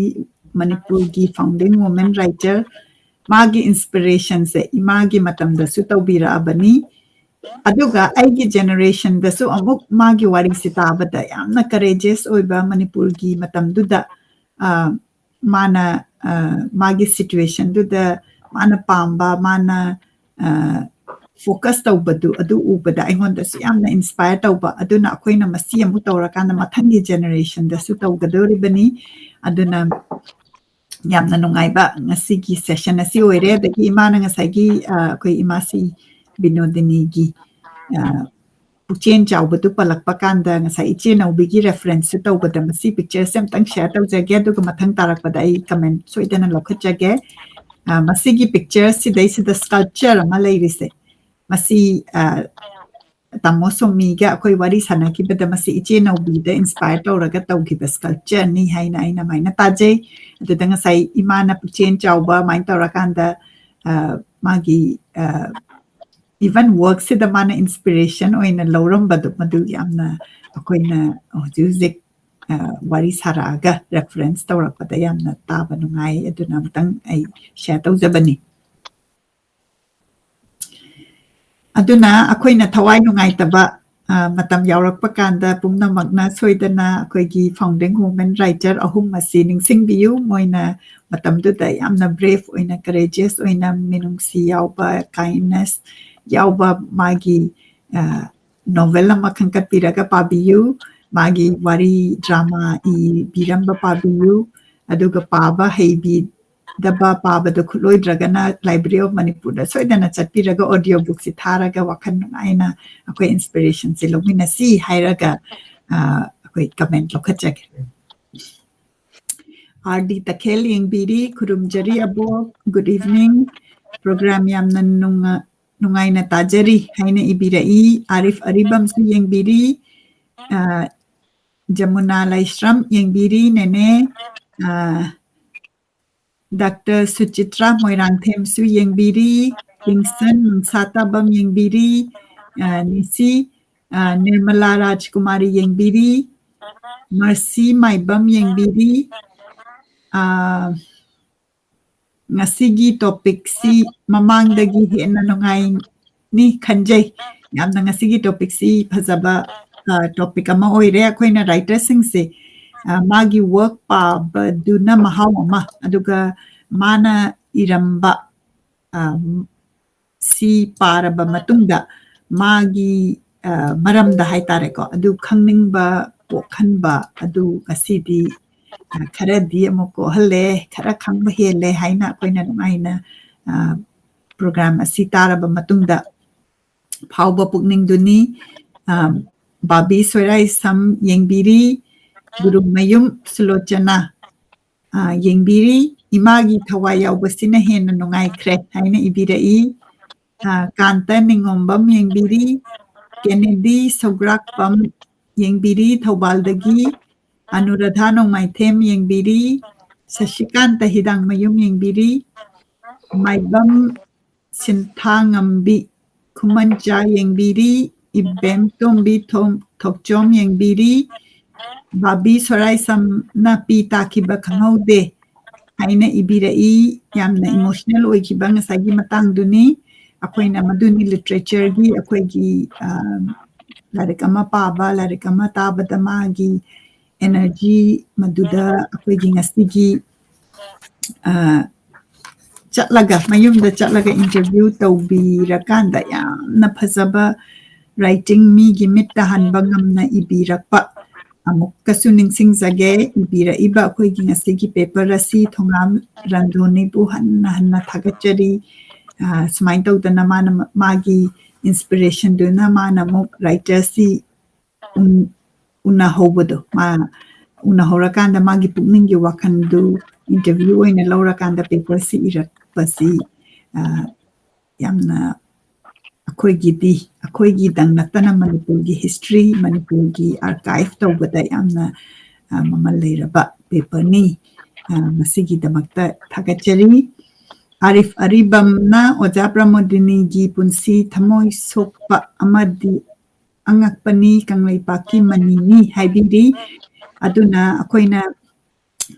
ꯃꯅꯤꯄꯨꯔꯒꯤ ꯐꯥꯎꯟꯗꯤꯡ ꯋꯨꯃꯦꯟ ꯔꯥꯏꯇꯔ, ꯃꯥꯒꯤ ꯏꯟꯁꯄꯤꯔꯦꯁꯟꯁꯦ ꯏꯃꯥꯒꯤ ꯃꯇꯝꯗꯁꯨ ꯇꯧꯕꯤꯔꯛꯑꯕꯅꯤ꯫ ꯑꯗꯨꯒ ꯑꯩꯒꯤ generationꯗꯁꯨ ꯑꯃꯨꯛ ꯃꯥꯒꯤ ꯋꯥꯔꯤꯁꯤ ꯇꯥꯕꯗ ꯌꯥꯝꯅ courageous ꯑꯣꯏꯕ, ꯃꯅꯤꯄꯨꯔꯒꯤ ꯃꯇꯝꯗꯨꯗ, ꯑ, ꯃꯥꯅ, ꯑ, ꯃꯥꯒꯤ situationꯗꯨꯗ ꯃꯥꯅ ꯄꯥꯝꯕ, ꯃꯥꯅ, ꯑ, focus ꯇꯧꯕꯗꯨ, ꯑꯗꯨ ꯎꯕꯗ ꯑꯩꯉꯣꯟꯗꯁꯨ ꯌꯥꯝꯅ inspire ꯇꯧꯕ꯫ ꯑꯗꯨꯅ ꯑꯩꯈꯣꯏꯅ ꯃꯁꯤ ꯑꯃꯨꯛ ꯇꯧꯔꯀꯥꯟꯗ ꯃꯊꯪꯒꯤ generationꯗꯁꯨ ꯇꯧꯒꯗꯧꯔꯤꯕꯅꯤ꯫ ꯑꯗꯨꯅ ꯌꯥꯝꯅ ꯅꯨꯡꯉꯥꯏꯕ ꯉꯁꯤꯒꯤ session ꯑꯁꯤ ꯑꯣꯏꯔꯦ꯫ ꯑꯗꯒꯤ ꯏꯃꯥꯅ ꯉꯁꯥꯏꯒꯤ, ꯑ, ꯑꯩꯈꯣꯏ ꯏꯃꯥꯁꯤ ꯕꯤꯅꯣꯗꯤꯅꯤꯒꯤ, ꯑ, ꯄꯨꯛꯆꯦꯜ ꯆꯥꯎꯕꯗꯨ ꯄꯜꯂꯛꯄ ꯀꯥꯟꯗ ꯉꯁꯥꯏ ꯏꯆꯦ ꯅꯧꯕꯤꯒꯤ referenceꯁꯨ ꯇꯧꯕꯗ ꯃꯁꯤ pictureꯁꯦ ꯑꯝꯇꯪ share ꯇꯧꯖꯒꯦ, ꯑꯗꯨꯒ ꯃꯊꯪ ꯇꯥꯔꯛꯄꯗ ꯑꯩ comment ꯁꯣꯏꯗꯅ ꯂꯧꯈꯠꯆꯒꯦ꯫ ꯑ, ꯃꯁꯤꯒꯤ pictureꯁꯤꯗꯩꯁꯤꯗ sculpture ꯑꯃ ꯂꯩꯔꯤꯁꯦ, ꯃꯁꯤ, ꯑ, ꯇꯥꯃꯣ ꯁꯣꯃꯤꯒ ꯑꯩꯈꯣꯏ ꯋꯥꯔꯤ ꯁꯥꯟꯅꯈꯤꯕꯗ ꯃꯁꯤ ꯏꯆꯦ ꯅꯧꯕꯤꯗ inspire ꯇꯧꯔꯒ ꯇꯧꯈꯤꯕ sculptureꯅꯤ ꯍꯥꯏꯅ ꯑꯩꯅ ꯑꯗꯨꯃꯥꯏꯅ ꯇꯥꯖꯩ꯫ ꯑꯗꯨꯗ ꯉꯁꯥꯏ ꯏꯃꯥꯅ ꯄꯨꯛꯆꯦꯜ ꯆꯥꯎꯕ ꯑꯗꯨꯃꯥꯏꯅ ꯇꯧꯔꯀꯥꯟꯗ, ꯑ, ꯃꯥꯒꯤ, ꯑ, even workꯁꯤꯗ ꯃꯥꯅ inspiration ꯑꯣꯏꯅ ꯂꯧꯔꯝꯕꯗꯣ, ꯃꯗꯨ ꯌꯥꯝꯅ ꯑꯩꯈꯣꯏꯅ ꯍꯧꯖꯤꯛ ꯍꯧꯖꯤꯛ, ꯑ, ꯋꯥꯔꯤ ꯁꯥꯔꯛꯑꯒ reference ꯇꯧꯔꯛꯄꯗ ꯌꯥꯝꯅ ꯇꯥꯕ ꯅꯨꯡꯉꯥꯏ꯫ ꯑꯗꯨꯅ ꯑꯃꯨꯛꯇꯪ ꯑꯩ share ꯇꯧꯖꯕꯅꯤ꯫ ꯑꯗꯨꯅ ꯑꯩꯈꯣꯏꯅ ꯊꯋꯥꯏ ꯅꯨꯡꯉꯥꯏꯇꯕ, ꯑ, ꯃꯇꯝ ꯌꯥꯎꯔꯛꯄ ꯀꯥꯟꯗ ꯄꯨꯝꯅꯃꯛꯅ ꯁꯣꯏꯗꯅ ꯑꯩꯈꯣꯏꯒꯤ founding women writer ꯑꯍꯨꯝ ꯑꯁꯤ ꯅꯤꯡꯁꯤꯡꯕꯤꯌꯨ꯫ ꯃꯣꯏꯅ ꯃꯇꯝꯗꯨꯗ ꯌꯥꯝꯅ brave ꯑꯣꯏꯅ, courageous ꯑꯣꯏꯅ, ꯃꯤꯅꯨꯡꯁꯤ ꯌꯥꯎꯕ, kindness ꯌꯥꯎꯕ ꯃꯥꯒꯤ, ꯑ, novel ꯑꯃ ꯈꯟꯒꯠꯄꯤꯔꯒ ꯄꯥꯕꯤꯌꯨ꯫ ꯃꯥꯒꯤ ꯋꯥꯔꯤ drama ꯏꯕꯤꯔꯝꯕ ꯄꯥꯕꯤꯌꯨ꯫ ꯑꯗꯨꯒ ꯄꯥꯕ ꯍꯩꯕꯤꯗꯕ, ꯄꯥꯕꯗꯣ ꯈꯨꯠꯂꯣꯏꯗ꯭ꯔꯒꯅ Library of Manipurꯗ ꯁꯣꯏꯗꯅ ꯆꯠꯄꯤꯔꯒ audio bookꯁꯤ ꯊꯥꯔꯒ ꯋꯥꯈꯜ ꯅꯨꯡꯉꯥꯏꯅ ꯑꯩꯈꯣꯏ inspirationꯁꯤ ꯂꯧꯃꯤꯟꯅꯁꯤ ꯍꯥꯏꯔꯒ, ꯑ, ꯑꯩꯈꯣꯏ comment ꯂꯧꯈꯠꯆꯒꯦ꯫ ꯑꯥꯔ ꯗꯤ ꯇꯈꯦꯜ ꯌꯦꯡꯕꯤꯔꯤ, ꯈꯨꯔꯨꯝꯖꯔꯤ ꯑꯕꯣꯛ, good evening, program ꯌꯥꯝꯅ ꯅꯨꯡꯉ-, ꯅꯨꯡꯉꯥꯏꯅ ꯇꯥꯖꯔꯤ ꯍꯥꯏꯅ ꯏꯕꯤꯔꯛꯏ꯫ ꯑꯥꯔꯤꯐ ꯑꯔꯤꯕꯝꯁꯨ ꯌꯦꯡꯕꯤꯔꯤ, ꯑ, ꯖꯃꯨꯅꯥ ꯂꯥꯏꯁ꯭ꯔꯝ ꯌꯦꯡꯕꯤꯔꯤ, ꯅꯦꯅꯦ, ꯑ, Doctor ꯁꯨꯆꯤꯇ꯭ꯔꯥ ꯃꯣꯏꯔꯥꯡꯊꯦꯝꯁꯨ ꯌꯦꯡꯕꯤꯔꯤ, ꯀꯤꯡꯁꯟ ꯃꯪꯁꯥꯇꯥꯕꯝ ꯌꯦꯡꯕꯤꯔꯤ, ꯑ, ꯅꯤꯁꯤ, ꯑ, ꯅꯤꯔꯃꯂꯥ ꯔꯥꯖꯀꯨꯃꯥꯔꯤ ꯌꯦꯡꯕꯤꯔꯤ, ꯃꯔꯁꯤ ꯃꯥꯏꯕꯝ ꯌꯦꯡꯕꯤꯔꯤ, ꯑ, ꯉꯁꯤꯒꯤ topicꯁꯤ ꯃꯃꯥꯡꯗꯒꯤ ꯍꯦꯟꯅ ꯅꯨꯡꯉꯥꯏ, ꯅꯤ ꯈꯟꯖꯩ꯫ ꯌꯥꯝꯅ ꯉꯁꯤꯒꯤ ꯇꯣꯄꯤꯛꯁꯤ ꯐꯖꯕ ꯇꯣꯄꯤꯛ ꯑꯃ ꯑꯣꯏꯔꯦ꯫ ꯑꯩꯈꯣꯏꯅ ꯔꯥꯏꯇꯔꯁꯤꯡꯁꯦ, ꯑ, ꯃꯥꯒꯤ ꯋꯥꯔꯛ ꯄꯥꯕꯗꯨꯅ ꯃꯍꯥꯎ ꯑꯃ, ꯑꯗꯨꯒ ꯃꯥꯅ ꯏꯔꯝꯕ, ꯑ, ꯁꯤ ꯄꯥꯔꯕ ꯃꯇꯨꯡꯗ ꯃꯥꯒꯤ, ꯑ, ꯃꯔꯝꯗ ꯍꯥꯏꯇꯥꯔꯦꯀꯣ, ꯑꯗꯨ ꯈꯪꯅꯤꯡꯕ ꯄꯣꯛꯍꯟꯕ ꯑꯗꯨ ꯉꯁꯤꯗꯤ, ꯑ, ꯈꯔꯗꯤ ꯑꯃꯨꯛ ꯀꯣꯛꯍꯜꯂꯦ, ꯈꯔ ꯈꯪꯕ ꯍꯦꯜꯂꯦ ꯍꯥꯏꯅ ꯑꯩꯈꯣꯏꯅ ꯅꯨꯡꯉꯥꯏꯅ, ꯑ, ꯄ꯭ꯔꯣꯒ꯭ꯔꯥꯝ ꯑꯁꯤ ꯇꯥꯔꯕ ꯃꯇꯨꯡꯗ ꯐꯥꯎꯕ ꯄꯨꯛꯅꯤꯡꯗꯨꯅꯤ꯫ ꯑ, ꯕꯥꯕꯤ ꯁꯣꯏꯔꯥꯏꯁꯝ ꯌꯦꯡꯕꯤꯔꯤ, ꯒꯨꯔꯨꯃꯌꯨꯝ ꯁꯨꯂꯣꯆꯅꯥ, ꯑ, ꯌꯦꯡꯕꯤꯔꯤ, "ꯏꯃꯥꯒꯤ ꯊꯋꯥꯏ ꯌꯥꯎꯕꯁꯤꯅ ꯍꯦꯟꯅ ꯅꯨꯡꯉꯥꯏꯈ꯭ꯔꯦ" ꯍꯥꯏꯅ ꯏꯕꯤꯔꯛꯏ꯫ ꯑ, ꯀꯥꯟꯇ ꯅꯤꯉꯣꯝꯕꯝ ꯌꯦꯡꯕꯤꯔꯤ, ꯀꯦꯅꯦꯗꯤ ꯁꯧꯒ꯭ꯔꯥꯛꯄꯝ ꯌꯦꯡꯕꯤꯔꯤ, ꯊꯧꯕꯥꯜꯗꯒꯤ, ꯑꯅꯨꯔꯥꯙꯥ ꯅꯣꯡꯃꯥꯏꯊꯦꯝ ꯌꯦꯡꯕꯤꯔꯤ, ꯁꯁꯤꯀꯥꯟꯇ ꯍꯤꯗꯥꯡꯃꯌꯨꯝ ꯌꯦꯡꯕꯤꯔꯤ, ꯃꯥꯏꯕꯝ ꯁꯤꯟꯊꯥꯉꯝꯕꯤ, ꯈꯨꯃꯟꯆꯥ ꯌꯦꯡꯕꯤꯔꯤ, ꯏꯕꯦꯝꯇꯣꯝꯕꯤ ꯊꯣꯝ-, ꯊꯣꯛꯆꯣꯝ ꯌꯦꯡꯕꯤꯔꯤ, ꯕꯥꯕꯤ ꯁꯣꯔꯥꯏꯁꯝꯅ "ꯄꯤ ꯇꯥꯈꯤꯕ ꯈꯪꯍꯧꯗꯦ" ꯍꯥꯏꯅ ꯏꯕꯤꯔꯛꯏ꯫ ꯌꯥꯝꯅ ꯏꯃꯣꯁꯅꯦꯜ ꯑꯣꯏꯈꯤꯕ ꯉꯁꯥꯏꯒꯤ ꯃꯇꯥꯡꯗꯨꯅꯤ꯫ ꯑꯩꯈꯣꯏꯅ ꯃꯗꯨꯅꯤ ꯂꯤꯇꯔꯦꯆꯔꯒꯤ ꯑꯩꯈꯣꯏꯒꯤ, ꯑ, ꯂꯥꯏꯔꯤꯛ ꯑꯃ ꯄꯥꯕ, ꯂꯥꯏꯔꯤꯛ ꯑꯃ ꯇꯥꯕꯗ ꯃꯥꯒꯤ ꯑꯦꯅꯔꯖꯤ ꯃꯗꯨꯗ ꯑꯩꯈꯣꯏꯒꯤ ꯉꯁꯤꯒꯤ, ꯑ, ꯆꯠꯂꯒ, ꯃꯌꯨꯝꯗ ꯆꯠꯂꯒ ꯏꯟꯇꯔꯚ꯭ꯌꯨ ꯇꯧꯕꯤꯔꯀꯥꯟꯗ ꯌꯥꯝꯅ ꯐꯖꯕ ꯔꯥꯏꯇꯤꯡ, ꯃꯤꯒꯤ ꯃꯤꯠꯇ ꯍꯟꯕ ꯉꯝꯅ ꯏꯕꯤꯔꯛꯄ ꯑꯃꯨꯛꯀꯁꯨ ꯅꯤꯡꯁꯤꯡꯖꯒꯦ꯫ ꯏꯕꯤꯔꯛꯏꯕ ꯑꯩꯈꯣꯏꯒꯤ ꯉꯁꯤꯒꯤ ꯄꯦꯄꯔ ꯑꯁꯤ ꯊꯣꯉꯥꯝ ꯔꯟꯙꯣꯅꯤꯕꯨ ꯍꯟꯅ ꯍꯟꯅ ꯊꯥꯒꯠꯆꯔꯤ꯫ ꯑ, ꯁꯨꯃꯥꯏꯅ ꯇꯧꯗꯅ ꯃꯥꯅ ꯃ-, ꯃꯥꯒꯤ ꯏꯟꯁꯄꯤꯔꯦꯁꯟꯗꯨꯅ ꯃꯥꯅ ꯑꯃꯨꯛ ꯔꯥꯏꯇꯔꯁꯤ ꯎꯟ-, ꯎꯅꯍꯧꯕꯗꯣ, ꯃꯥ ꯎꯅꯍꯧꯔꯀꯥꯟꯗ ꯃꯥꯒꯤ ꯄꯨꯛꯅꯤꯡꯒꯤ ꯋꯥꯈꯜꯗꯨ ꯏꯟꯇꯔꯚ꯭ꯌꯨ ꯑꯣꯏꯅ ꯂꯧꯔꯀꯥꯟꯗ ꯄꯦꯄꯔꯁꯤ ꯏꯔꯛꯄꯁꯤ, ꯑ, ꯌꯥꯝꯅ ꯑꯩꯈꯣꯏꯒꯤꯗꯤ, ꯑꯩꯈꯣꯏꯒꯤꯗꯪ ꯅꯠꯇꯅ ꯃꯅꯤꯄꯨꯔꯒꯤ ꯍꯤꯁꯇ꯭ꯔꯤ, ꯃꯅꯤꯄꯨꯔꯒꯤ ꯑꯥꯔꯀꯥꯏꯚ ꯇꯧꯕꯗ ꯌꯥꯝꯅ, ꯑ, ꯃꯃꯜ ꯂꯩꯔꯕ ꯄꯦꯄꯔꯅꯤ꯫ ꯑ, ꯃꯁꯤꯒꯤꯗꯃꯛꯇ ꯊꯥꯒꯠꯆꯔꯤ꯫ ꯑꯥꯔꯤꯐ ꯑꯔꯤꯕꯝꯅ ꯑꯣꯖꯥ ꯄ꯭ꯔꯃꯣꯗꯤꯅꯤꯒꯤ ꯄꯨꯟꯁꯤ ꯊꯃꯣꯏ ꯁꯣꯛꯄ ꯑꯃꯗꯤ ꯑꯉꯛꯄꯅꯤ, ꯀꯪꯂꯩꯄꯥꯛꯀꯤ ꯃꯅꯤꯅꯤ ꯍꯥꯏꯕꯤꯔꯤ꯫ ꯑꯗꯨꯅ ꯑꯩꯈꯣꯏꯅ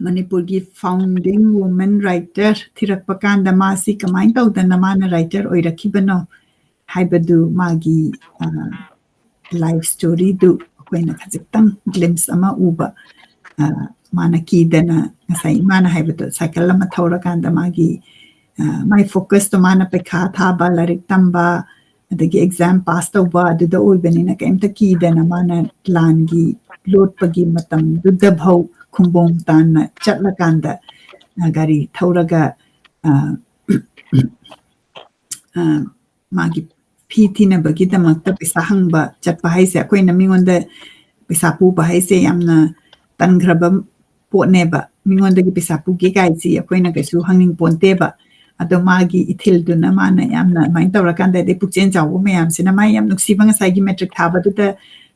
ꯃꯅꯤꯄꯨꯔꯒꯤ ꯐꯥꯎꯟꯗꯤꯡ ꯋꯨꯃꯦꯟ ꯔꯥꯏꯇꯔ ꯊꯤꯔꯛꯄ ꯀꯥꯟꯗ ꯃꯥꯁꯤ ꯀꯃꯥꯏꯅ ꯇꯧꯗꯅ ꯃꯥꯅ ꯔꯥꯏꯇꯔ ꯑꯣꯏꯔꯛꯈꯤꯕꯅꯣ? ꯍꯥꯏꯕꯗꯨ ꯃꯥꯒꯤ ꯂꯥꯏꯐ ꯁ꯭ꯇꯣꯔꯤꯗꯨ ꯑꯩꯈꯣꯏꯅ ꯈꯖꯤꯛꯇꯪ ꯒ꯭ꯂꯤꯝꯁ ꯑꯃ ꯎꯕ꯫ ꯃꯥꯅ ꯀꯤꯗꯅ, ꯉꯁꯥꯏ ꯏꯃꯥꯅ ꯍꯥꯏꯕꯗꯣ, ꯁꯥꯏꯀꯜ ꯑꯃ ꯊꯧꯔꯀꯥꯟꯗ ꯃꯥꯒꯤ ꯃꯥꯏ ꯐꯣꯀꯁꯇꯣ ꯃꯥꯅ ꯄꯩꯈꯥ ꯊꯥꯕ, ꯂꯥꯏꯔꯤꯛ ꯇꯝꯕ, ꯑꯗꯒꯤ ꯑꯦꯛꯖꯥꯝ ꯄꯥꯁ ꯇꯧꯕ ꯑꯗꯨꯗ ꯑꯣꯏꯕꯅꯤꯅ ꯀꯩꯝꯇ ꯀꯤꯗꯅ ꯃꯥꯅ ꯂꯥꯟꯒꯤ ꯂꯣꯠꯄꯒꯤ ꯃꯇꯝꯗꯨꯗ ꯐꯥꯎ ꯈꯨꯝꯕꯣꯡ ꯇꯥꯟꯅ ꯆꯠꯂꯀꯥꯟꯗ ꯒꯥꯔꯤ ꯊꯧꯔꯒ ꯃꯥꯒꯤ ꯐꯤ ꯊꯤꯅꯕꯒꯤꯗꯃꯛꯇ ꯄꯩꯁꯥ ꯍꯪꯕ ꯆꯠꯄ ꯍꯥꯏꯁꯦ, ꯑꯩꯈꯣꯏꯅ ꯃꯤꯉꯣꯟꯗ ꯄꯩꯁꯥ ꯄꯨꯕ ꯍꯥꯏꯁꯦ ꯌꯥꯝꯅ ꯇꯟꯈ꯭ꯔꯕ ꯄꯣꯠꯅꯦꯕ꯫ ꯃꯤꯉꯣꯟꯗꯒꯤ ꯄꯩꯁꯥ ꯄꯨꯒꯦ ꯀꯥꯏꯁꯤ ꯑꯩꯈꯣꯏꯅ ꯀꯩꯁꯨ ꯍꯪꯅꯤꯡ ꯄꯣꯟꯇꯦꯕ꯫ ꯑꯗꯣ ꯃꯥꯒꯤ ꯏꯊꯤꯜꯗꯨꯅ ꯃꯥꯅ ꯌꯥꯝꯅ ꯑꯗꯨꯃꯥꯏꯅ ꯇꯧꯔꯀꯥꯟꯗ, ꯑꯗꯩ ꯄꯨꯛꯆꯦꯜ ꯆꯥꯎꯕ ꯃꯌꯥꯝꯁꯤꯅ ꯃꯥ ꯌꯥꯝ ꯅꯨꯡꯁꯤꯕ, ꯉꯁꯥꯏꯒꯤ ꯃꯦꯇ꯭ꯔꯤꯛ ꯊꯥꯕꯗꯨꯗ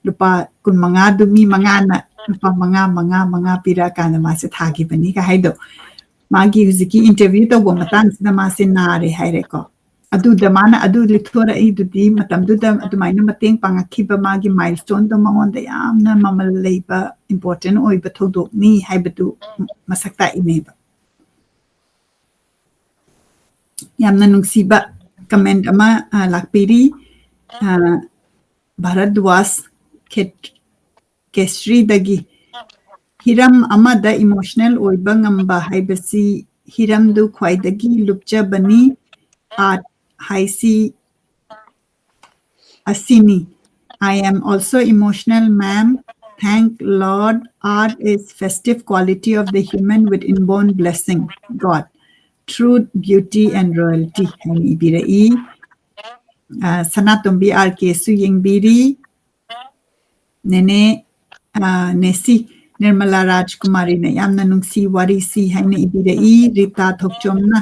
ꯂꯨꯄꯥ ꯀꯨꯟꯃꯉꯥꯗꯨ ꯃꯤ ꯃꯉꯥꯅ ꯂꯨꯄꯥ ꯃꯉꯥ, ꯃꯉꯥ, ꯃꯉꯥ ꯄꯤꯔꯛꯑꯀꯥꯟꯗ ꯃꯥꯁꯦ ꯊꯥꯈꯤꯕꯅꯤꯒ ꯍꯥꯏꯗꯣ꯫ ꯃꯥꯒꯤ ꯍꯧꯖꯤꯛꯀꯤ ꯏꯟꯇꯔꯚ꯭ꯌꯨ ꯇꯧꯕ ꯃꯇꯥꯡꯁꯤꯗ ꯃꯥꯁꯦ ꯅꯥꯔꯦ ꯍꯥꯏꯔꯦꯀꯣ꯫ ꯑꯗꯨꯗ ꯃꯥꯅ ꯑꯗꯨ ꯂꯤꯊꯣꯔꯛꯏꯗꯨꯗꯤ ꯃꯇꯝꯗꯨꯗ ꯑꯗꯨꯃꯥꯏꯅ ꯃꯇꯦꯡ ꯄꯥꯡꯉꯛꯈꯤꯕ ꯃꯥꯒꯤ ꯃꯥꯏꯜꯁ꯭ꯇꯣꯟꯗꯣ ꯃꯉꯣꯟꯗ ꯌꯥꯝꯅ ꯃꯃꯜ ꯂꯩꯕ, ꯏꯝꯄꯣꯔꯇꯦꯟ ꯑꯣꯏꯕ ꯊꯧꯗꯣꯛꯅꯤ ꯍꯥꯏꯕꯗꯨ ꯃꯁꯛ ꯇꯥꯛꯏꯅꯦꯕ꯫ ꯌꯥꯝꯅ ꯅꯨꯡꯁꯤꯕ ꯀꯃꯦꯟ ꯑꯃ ꯂꯥꯛꯄꯤꯔꯤ꯫ ꯚꯥꯔꯠꯗ꯭ꯋꯥꯖ ꯀꯦꯁ꯭ꯔꯤꯗꯒꯤ, ꯍꯤꯔꯝ ꯑꯃꯗ ꯏꯃꯣꯁꯅꯦꯜ ꯑꯣꯏꯕ ꯉꯝꯕ ꯍꯥꯏꯕꯁꯤ ꯍꯤꯔꯝꯗꯨ ꯈ꯭ꯋꯥꯏꯗꯒꯤ ꯂꯨꯞꯆꯕꯅꯤ꯫ ꯑꯥꯔꯠ ꯍꯥꯏꯁꯤ ꯑꯁꯤꯅꯤ꯫ I am also emotional, ma'am. Thank Lord, art is festive quality of the human with inborn blessing, God, truth, beauty and royalty ꯍꯥꯏꯅ ꯏꯕꯤꯔꯛꯏ꯫ ꯁꯅꯥꯇꯣꯝꯕꯤ ꯑꯥꯔ ꯀꯦꯁꯨ ꯌꯦꯡꯕꯤꯔꯤ꯫ ꯅꯦꯅꯦ ꯅꯦꯁꯤ ꯅꯤꯔꯃꯂꯥ ꯔꯥꯖꯀꯨꯃꯥꯔꯤꯅ ꯌꯥꯝꯅ ꯅꯨꯡꯁꯤ ꯋꯥꯔꯤꯁꯤ ꯍꯥꯏꯅ ꯏꯕꯤꯔꯛꯏ꯫ ꯔꯤꯇꯥ ꯊꯣꯛꯆꯣꯝꯅ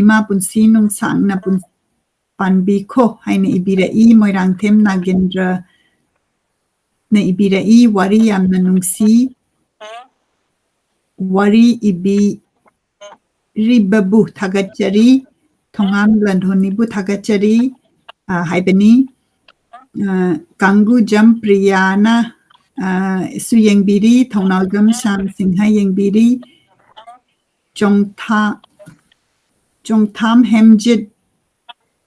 ꯏꯃꯥ ꯄꯨꯟꯁꯤ ꯅꯨꯡꯁꯥꯡꯅ ꯄꯥꯟꯕꯤꯈꯣ ꯍꯥꯏꯅ ꯏꯕꯤꯔꯛꯏ꯫ ꯃꯣꯏꯔꯥꯡꯊꯦꯝ ꯅꯥꯒꯦꯟꯗ꯭ꯔꯅ ꯏꯕꯤꯔꯛꯏ, ꯋꯥꯔꯤ ꯌꯥꯝꯅ ꯅꯨꯡꯁꯤ꯫ ꯋꯥꯔꯤ ꯏꯕꯤꯔꯤꯕꯕꯨ ꯊꯥꯒꯠꯆꯔꯤ, ꯊꯣꯉꯥꯝ ꯂꯟꯊꯣꯅꯤꯕꯨ ꯊꯥꯒꯠꯆꯔꯤ ꯍꯥꯏꯕꯅꯤ꯫ ꯀꯥꯡꯒꯨꯖꯝ ꯄ꯭ꯔꯤꯌꯥꯅ ꯁꯨ ꯌꯦꯡꯕꯤꯔꯤ, ꯊꯧꯅꯥꯎꯖꯝ ꯁ꯭ꯌꯥꯝ ꯁꯤꯡꯍ ꯌꯦꯡꯕꯤꯔꯤ, ꯆꯣꯡꯊꯥ ꯆꯣꯡꯊꯥꯝ ꯍꯦꯝꯖꯤꯠ,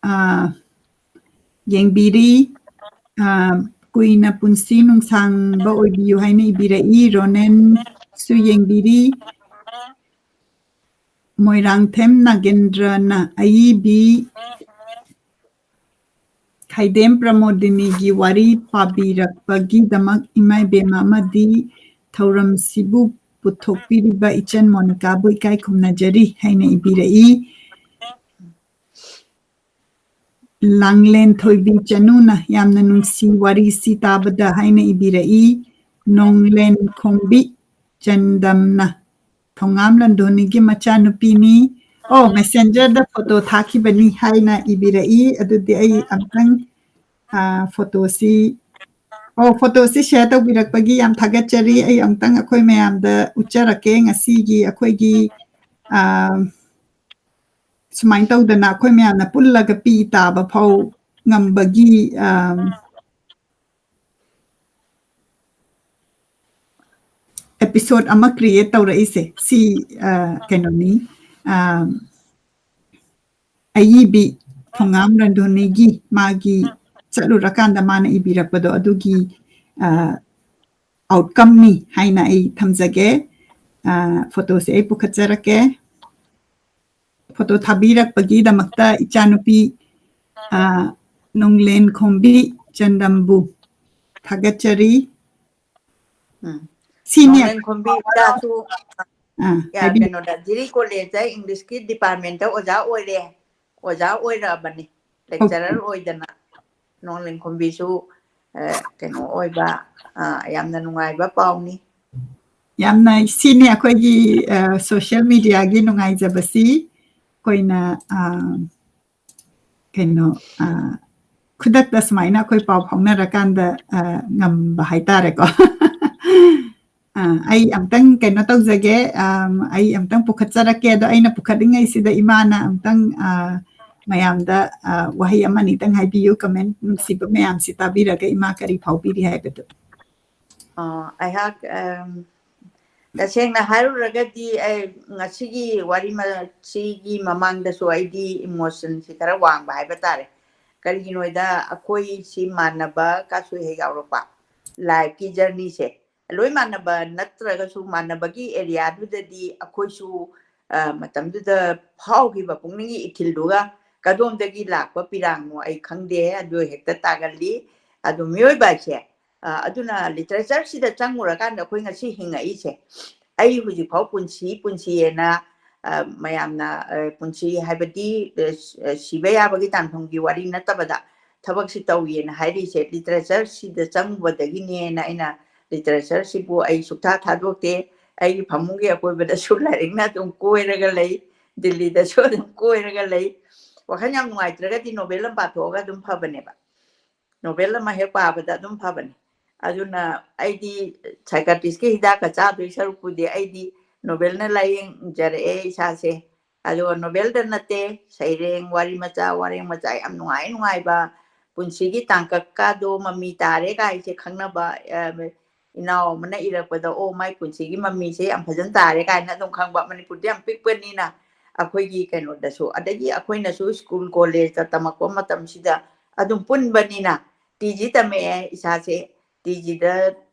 ꯑꯥ, ꯌꯦꯡꯕꯤꯔꯤ꯫ ꯑ, ꯀꯨꯏꯅ ꯄꯨꯟꯁꯤ ꯅꯨꯡꯁꯥꯡꯕ ꯑꯣꯏꯕꯤꯌꯨ ꯍꯥꯏꯅ ꯏꯕꯤꯔꯛꯏ꯫ ꯔꯣꯅꯦꯟꯁꯨ ꯌꯦꯡꯕꯤꯔꯤ꯫ ꯃꯣꯏꯔꯥꯡꯊꯦꯝ ꯅꯥꯒꯦꯟꯗ꯭ꯔꯅ ꯑꯏꯕꯤ ꯈꯥꯏꯗꯦꯝ ꯄ꯭ꯔꯃꯣꯗꯤꯅꯤꯒꯤ ꯋꯥꯔꯤ ꯄꯥꯕꯤꯔꯛꯄꯒꯤꯗꯃꯛ ꯏꯃꯥ ꯏꯕꯦꯝꯃ ꯑꯃꯗꯤ ꯊꯧꯔꯝꯁꯤꯕꯨ ꯄꯨꯊꯣꯛꯄꯤꯔꯤꯕ ꯏꯆꯟ ꯃꯣꯅꯤꯀꯥꯕꯨ ꯏꯀꯥꯏ ꯈꯨꯝꯅꯖꯔꯤ ꯍꯥꯏꯅ ꯏꯕꯤꯔꯛꯏ꯫ ꯂꯥꯡꯂꯦꯟ ꯊꯣꯏꯕꯤ ꯆꯅꯨꯅ ꯌꯥꯝꯅ ꯅꯨꯡꯁꯤ ꯋꯥꯔꯤꯁꯤ ꯇꯥꯕꯗ ꯍꯥꯏꯅ ꯏꯕꯤꯔꯛꯏ꯫ ꯅꯣꯡꯂꯦꯟ ꯈꯣꯝꯕꯤ ꯆꯟꯗꯝꯅ ꯊꯣꯉꯥꯝ ꯂꯟꯗꯣꯅꯤꯒꯤ ꯃꯆꯥꯅꯨꯄꯤꯅꯤ꯫ ꯑꯣ, ꯃꯦꯁꯦꯟꯖꯔꯗ ꯐꯣꯇꯣ ꯊꯥꯈꯤꯕꯅꯤ ꯍꯥꯏꯅ ꯏꯕꯤꯔꯛꯏ꯫ ꯑꯗꯨꯗꯤ ꯑꯩ ꯑꯝꯇꯪ, ꯑ, ꯐꯣꯇꯣꯁꯤ, ꯑꯣ, ꯐꯣꯇꯣꯁꯤ ꯁꯤꯌꯔ ꯇꯧꯕꯤꯔꯛꯄꯒꯤ ꯌꯥꯝ ꯊꯥꯒꯠꯆꯔꯤ꯫ ꯑꯩ ꯑꯝꯇꯪ ꯑꯩꯈꯣꯏ ꯃꯌꯥꯝꯗ ꯎꯠꯆꯔꯛꯀꯦ꯫ ꯉꯁꯤꯒꯤ ꯑꯩꯈꯣꯏꯒꯤ, ꯑ, ꯁꯨꯃꯥꯏꯅ ꯇꯧꯗꯅ ꯑꯩꯈꯣꯏ ꯃꯌꯥꯝꯅ ꯄꯨꯜꯂꯒ ꯄꯤ ꯇꯥꯕ ꯐꯥꯎ ꯉꯝꯕꯒꯤ, ꯑ, episode ꯑꯃ create ꯇꯧꯔꯛꯏꯁꯦ ꯁꯤ, ꯑ, ꯀꯩꯅꯣꯅꯤ, ꯑ, ꯑꯏꯕꯤ ꯊꯣꯉꯥꯝ ꯔꯟꯙꯣꯅꯤꯒꯤ ꯃꯥꯒꯤ ꯆꯠꯂꯨꯔꯀꯥꯟꯗ ꯃꯥꯅ ꯏꯕꯤꯔꯛꯄꯗꯣ ꯑꯗꯨꯒꯤ, ꯑ, outcomeꯅꯤ ꯍꯥꯏꯅ ꯑꯩ ꯊꯝꯖꯒꯦ꯫ ꯑ, ꯐꯣꯇꯣꯁꯦ ꯑꯩ ꯄꯨꯈꯠꯆꯔꯛꯀꯦ꯫ ꯐꯣꯇꯣ ꯊꯥꯕꯤꯔꯛꯄꯒꯤꯗꯃꯛꯇ ꯏꯆꯥꯅꯨꯄꯤ, ꯑ, ꯅꯣꯡꯂꯦꯟ ꯈꯣꯝꯕꯤ ꯆꯟꯗꯝꯕꯨ ꯊꯥꯒꯠꯆꯔꯤ꯫ ꯎꯝ꯫ ꯁꯤꯅꯤ꯫ ꯅꯣꯡꯂꯦꯟ ꯈꯣꯝꯕꯤ ꯏꯆꯥꯁꯨ, ꯑꯥ, ꯌꯥ, ꯍꯥꯏꯕꯤꯌꯨ꯫ ꯀꯩꯅꯣꯗ, ꯖꯤꯔꯤ ꯀꯣꯂꯦꯖꯇ ꯏꯪꯂꯤꯁꯀꯤ ꯗꯤꯄꯥꯔꯠꯃꯦꯟꯇ ꯑꯣꯖꯥ ꯑꯣꯏꯔꯦ꯫ ꯑꯣꯖꯥ ꯑꯣꯏꯔꯛꯑꯕꯅꯤ, ꯂꯦꯛꯆꯔꯔ ꯑꯣꯏꯗꯅ꯫ ꯅꯣꯡꯂꯦꯟ ꯈꯣꯝꯕꯤꯁꯨ, ꯑ, ꯀꯩꯅꯣ ꯑꯣꯏꯕ, ꯑ, ꯌꯥꯝꯅ ꯅꯨꯡꯉꯥꯏꯕ ꯄꯥꯎꯅꯤ꯫ ꯌꯥꯝꯅ ꯁꯤꯅꯤ ꯑꯩꯈꯣꯏꯒꯤ, ꯑ, social mediaꯒꯤ ꯅꯨꯡꯉꯥꯏꯖꯕꯁꯤ꯫ ꯑꯩꯈꯣꯏꯅ, ꯑ, ꯀꯩꯅꯣ, ꯑ, ꯈꯨꯗꯛꯇ ꯁꯨꯃꯥꯏꯅ ꯑꯩꯈꯣꯏ ꯄꯥꯎ ꯐꯥꯎꯅꯔꯀꯥꯟꯗ, ꯑ, ꯉꯝꯕ ꯍꯥꯏꯇꯥꯔꯦꯀꯣ꯫ ꯑ, ꯑꯩ ꯑꯝꯇꯪ ꯀꯩꯅꯣ ꯇꯧꯖꯒꯦ, ꯑꯝ, ꯑꯩ ꯑꯝꯇꯪ ꯄꯨꯈꯠꯆꯔꯛꯀꯦ꯫ ꯑꯗꯣ ꯑꯩꯅ ꯄꯨꯈꯠꯂꯤꯉꯩꯁꯤꯗ ꯏꯃꯥꯅ ꯑꯝꯇꯪ, ꯑ, ꯃꯌꯥꯝꯗ, ꯑ, ꯋꯥꯍꯩ ꯑꯃ ꯑꯅꯤꯇꯪ ꯍꯥꯏꯕꯤꯌꯨ꯫ Comment ꯅꯨꯡꯁꯤꯕ ꯃꯌꯥꯝꯁꯤ ꯇꯥꯕꯤꯔꯒ ꯏꯃꯥ ꯀꯔꯤ ꯐꯥꯎꯕꯤꯔꯤ ꯍꯥꯏꯕꯗꯨ꯫ ꯑ, ꯑꯩꯍꯥꯛ, ꯑꯝ, ꯇꯁꯦꯡꯅ ꯍꯥꯏꯔꯨꯔꯒꯗꯤ ꯑꯩ ꯉꯁꯤꯒꯤ ꯋꯥꯔꯤ ꯃ-, ꯁꯤꯒꯤ ꯃꯃꯥꯡꯗꯁꯨ ꯑꯩꯗꯤ emotionꯁꯤ ꯈꯔ ꯋꯥꯡꯕ ꯍꯥꯏꯕ ꯇꯥꯔꯦ꯫ ꯀꯔꯤꯒꯤꯅꯣꯗ ꯑꯩꯈꯣꯏꯁꯤ ꯃꯥꯟꯅꯕ ꯀꯥꯁꯨ ꯍꯦꯛ ꯌꯥꯎꯔꯛꯄ, ꯂꯥꯏꯐꯀꯤ ꯖꯔꯅꯤꯁꯦ ꯂꯣꯏ ꯃꯥꯟꯅꯕ ꯅꯠꯇ꯭ꯔꯒꯁꯨ ꯃꯥꯟꯅꯕꯒꯤ ꯑꯦꯔꯤꯌꯥꯗꯨꯗꯗꯤ ꯑꯩꯈꯣꯏꯁꯨ ꯃꯇꯝꯗꯨꯗ ꯐꯥꯎꯈꯤꯕ ꯄꯨꯛꯅꯤꯡꯒꯤ ꯏꯊꯤꯜꯗꯨꯒ ꯀꯗꯣꯝꯗꯒꯤ ꯂꯥꯛꯄ ꯄꯤꯔꯥꯡꯅꯣ ꯑꯩ ꯈꯪꯗꯦ, ꯑꯗꯨ ꯍꯦꯛꯇ ꯇꯥꯒꯜꯂꯤ꯫ ꯑꯗꯨ ꯃꯤꯑꯣꯏꯕ ꯍꯥꯏꯁꯦ ꯑꯗꯨꯅ ꯂꯤꯇꯔꯦꯆꯔꯁꯤꯗ ꯆꯪꯉꯨꯔꯀꯥꯟꯗ ꯑꯩꯈꯣꯏ ꯉꯁꯤ ꯍꯤꯡꯉꯛꯏꯁꯦ, ꯑꯩ ꯍꯧꯖꯤꯛꯐꯥꯎ ꯄꯨꯟꯁꯤ ꯄꯨꯟꯁꯤꯑꯅ ꯃꯌꯥꯝꯅ ꯄꯨꯟꯁꯤ ꯍꯥꯏꯕꯗꯤ ꯁꯤꯕ ꯌꯥꯕꯒꯤ ꯇꯥꯟꯐꯝꯒꯤ ꯋꯥꯔꯤ ꯅꯠꯇꯕꯗ ꯊꯕꯛꯁꯤ ꯇꯧꯏꯅ ꯍꯥꯏꯔꯤꯁꯦ ꯂꯤꯇꯔꯦꯆꯔꯁꯤꯗ ꯆꯪꯉꯨꯕꯗꯒꯤꯅꯦꯅ ꯑꯩꯅ ꯂꯤꯇꯔꯦꯆꯔꯁꯤꯕꯨ ꯑꯩ ꯁꯨꯛꯊꯥ ꯊꯥꯗꯣꯛꯇꯦ꯫ ꯑꯩꯒꯤ ꯐꯃꯨꯡꯒꯤ ꯑꯀꯣꯏꯕꯗꯁꯨ ꯂꯥꯏꯔꯤꯛꯅ ꯑꯗꯨꯝ ꯀꯣꯏꯔꯒ ꯂꯩ, ꯗꯤꯜꯂꯤꯗꯁꯨ ꯑꯗꯨꯝ ꯀꯣꯏꯔꯒ ꯂꯩ꯫ ꯋꯥꯈꯜ ꯌꯥꯝ ꯅꯨꯡꯉꯥꯏꯇ꯭ꯔꯒꯗꯤ ꯅꯣꯕꯦꯜ ꯑꯃ ꯄꯥꯊꯣꯛꯑꯒ ꯑꯗꯨꯝ ꯐꯕꯅꯦꯕ, ꯅꯣꯕꯦꯜ ꯑꯃ ꯍꯦꯛ ꯄꯥꯕꯗ ꯑꯗꯨꯝ ꯐꯕꯅꯤ꯫ ꯑꯗꯨꯅ ꯑꯩꯗꯤ ꯁꯥꯏꯀꯥꯇ꯭ꯔꯤꯁꯀꯤ ꯍꯤꯗꯥꯛꯀ ꯆꯥꯗꯣꯏ ꯁꯔꯨꯛꯄꯨꯗꯤ ꯑꯩꯗꯤ ꯅꯣꯕꯦꯜꯅ ꯂꯥꯏꯌꯦꯡꯖꯔꯛꯑꯦ ꯏꯁꯥꯁꯦ꯫ ꯑꯗꯨꯒ ꯅꯣꯕꯦꯜꯗ ꯅꯠꯇꯦ, ꯁꯩꯔꯦꯡ, ꯋꯥꯔꯤ ꯃꯆꯥ, ꯋꯥꯔꯦꯡ ꯃꯆꯥ ꯌꯥꯝ ꯅꯨꯡꯉꯥꯏ ꯅꯨꯡꯉꯥꯏꯕ ꯄꯨꯟꯁꯤꯒꯤ ꯇꯥꯡꯀꯛꯀꯗꯣ ꯃꯃꯤ ꯇꯥꯔꯦ ꯀꯥꯏꯁꯦ ꯈꯪꯅꯕ ꯏꯅꯥꯎ ꯑꯃꯅ ꯏꯔꯛꯄꯗ, "ꯑꯣ, ꯃꯥꯏ ꯄꯨꯟꯁꯤꯒꯤ ꯃꯃꯤꯁꯦ ꯌꯥꯝ ꯐꯖꯅ ꯇꯥꯔꯦ" ꯀꯥꯏꯅ ꯑꯗꯨꯝ ꯈꯪꯕ꯫ ꯃꯅꯤꯄꯨꯔꯗꯤ ꯌꯥꯝ ꯄꯤꯛꯄꯅꯤꯅ ꯑꯩꯈꯣꯏꯒꯤ ꯀꯩꯅꯣꯗꯁꯨ, ꯑꯗꯒꯤ ꯑꯩꯈꯣꯏꯅꯁꯨ ꯁ꯭ꯀꯨꯜ ꯀꯣꯂꯦꯖꯇ ꯇꯝꯃꯛꯄ ꯃꯇꯝꯁꯤꯗ ꯑꯗꯨꯝ ꯄꯨꯟꯕꯅꯤꯅ ꯇꯤ ꯖꯤ ꯇꯝꯃꯛꯑꯦ ꯏꯁꯥꯁꯦ꯫ ꯇꯤ ꯖꯤꯗ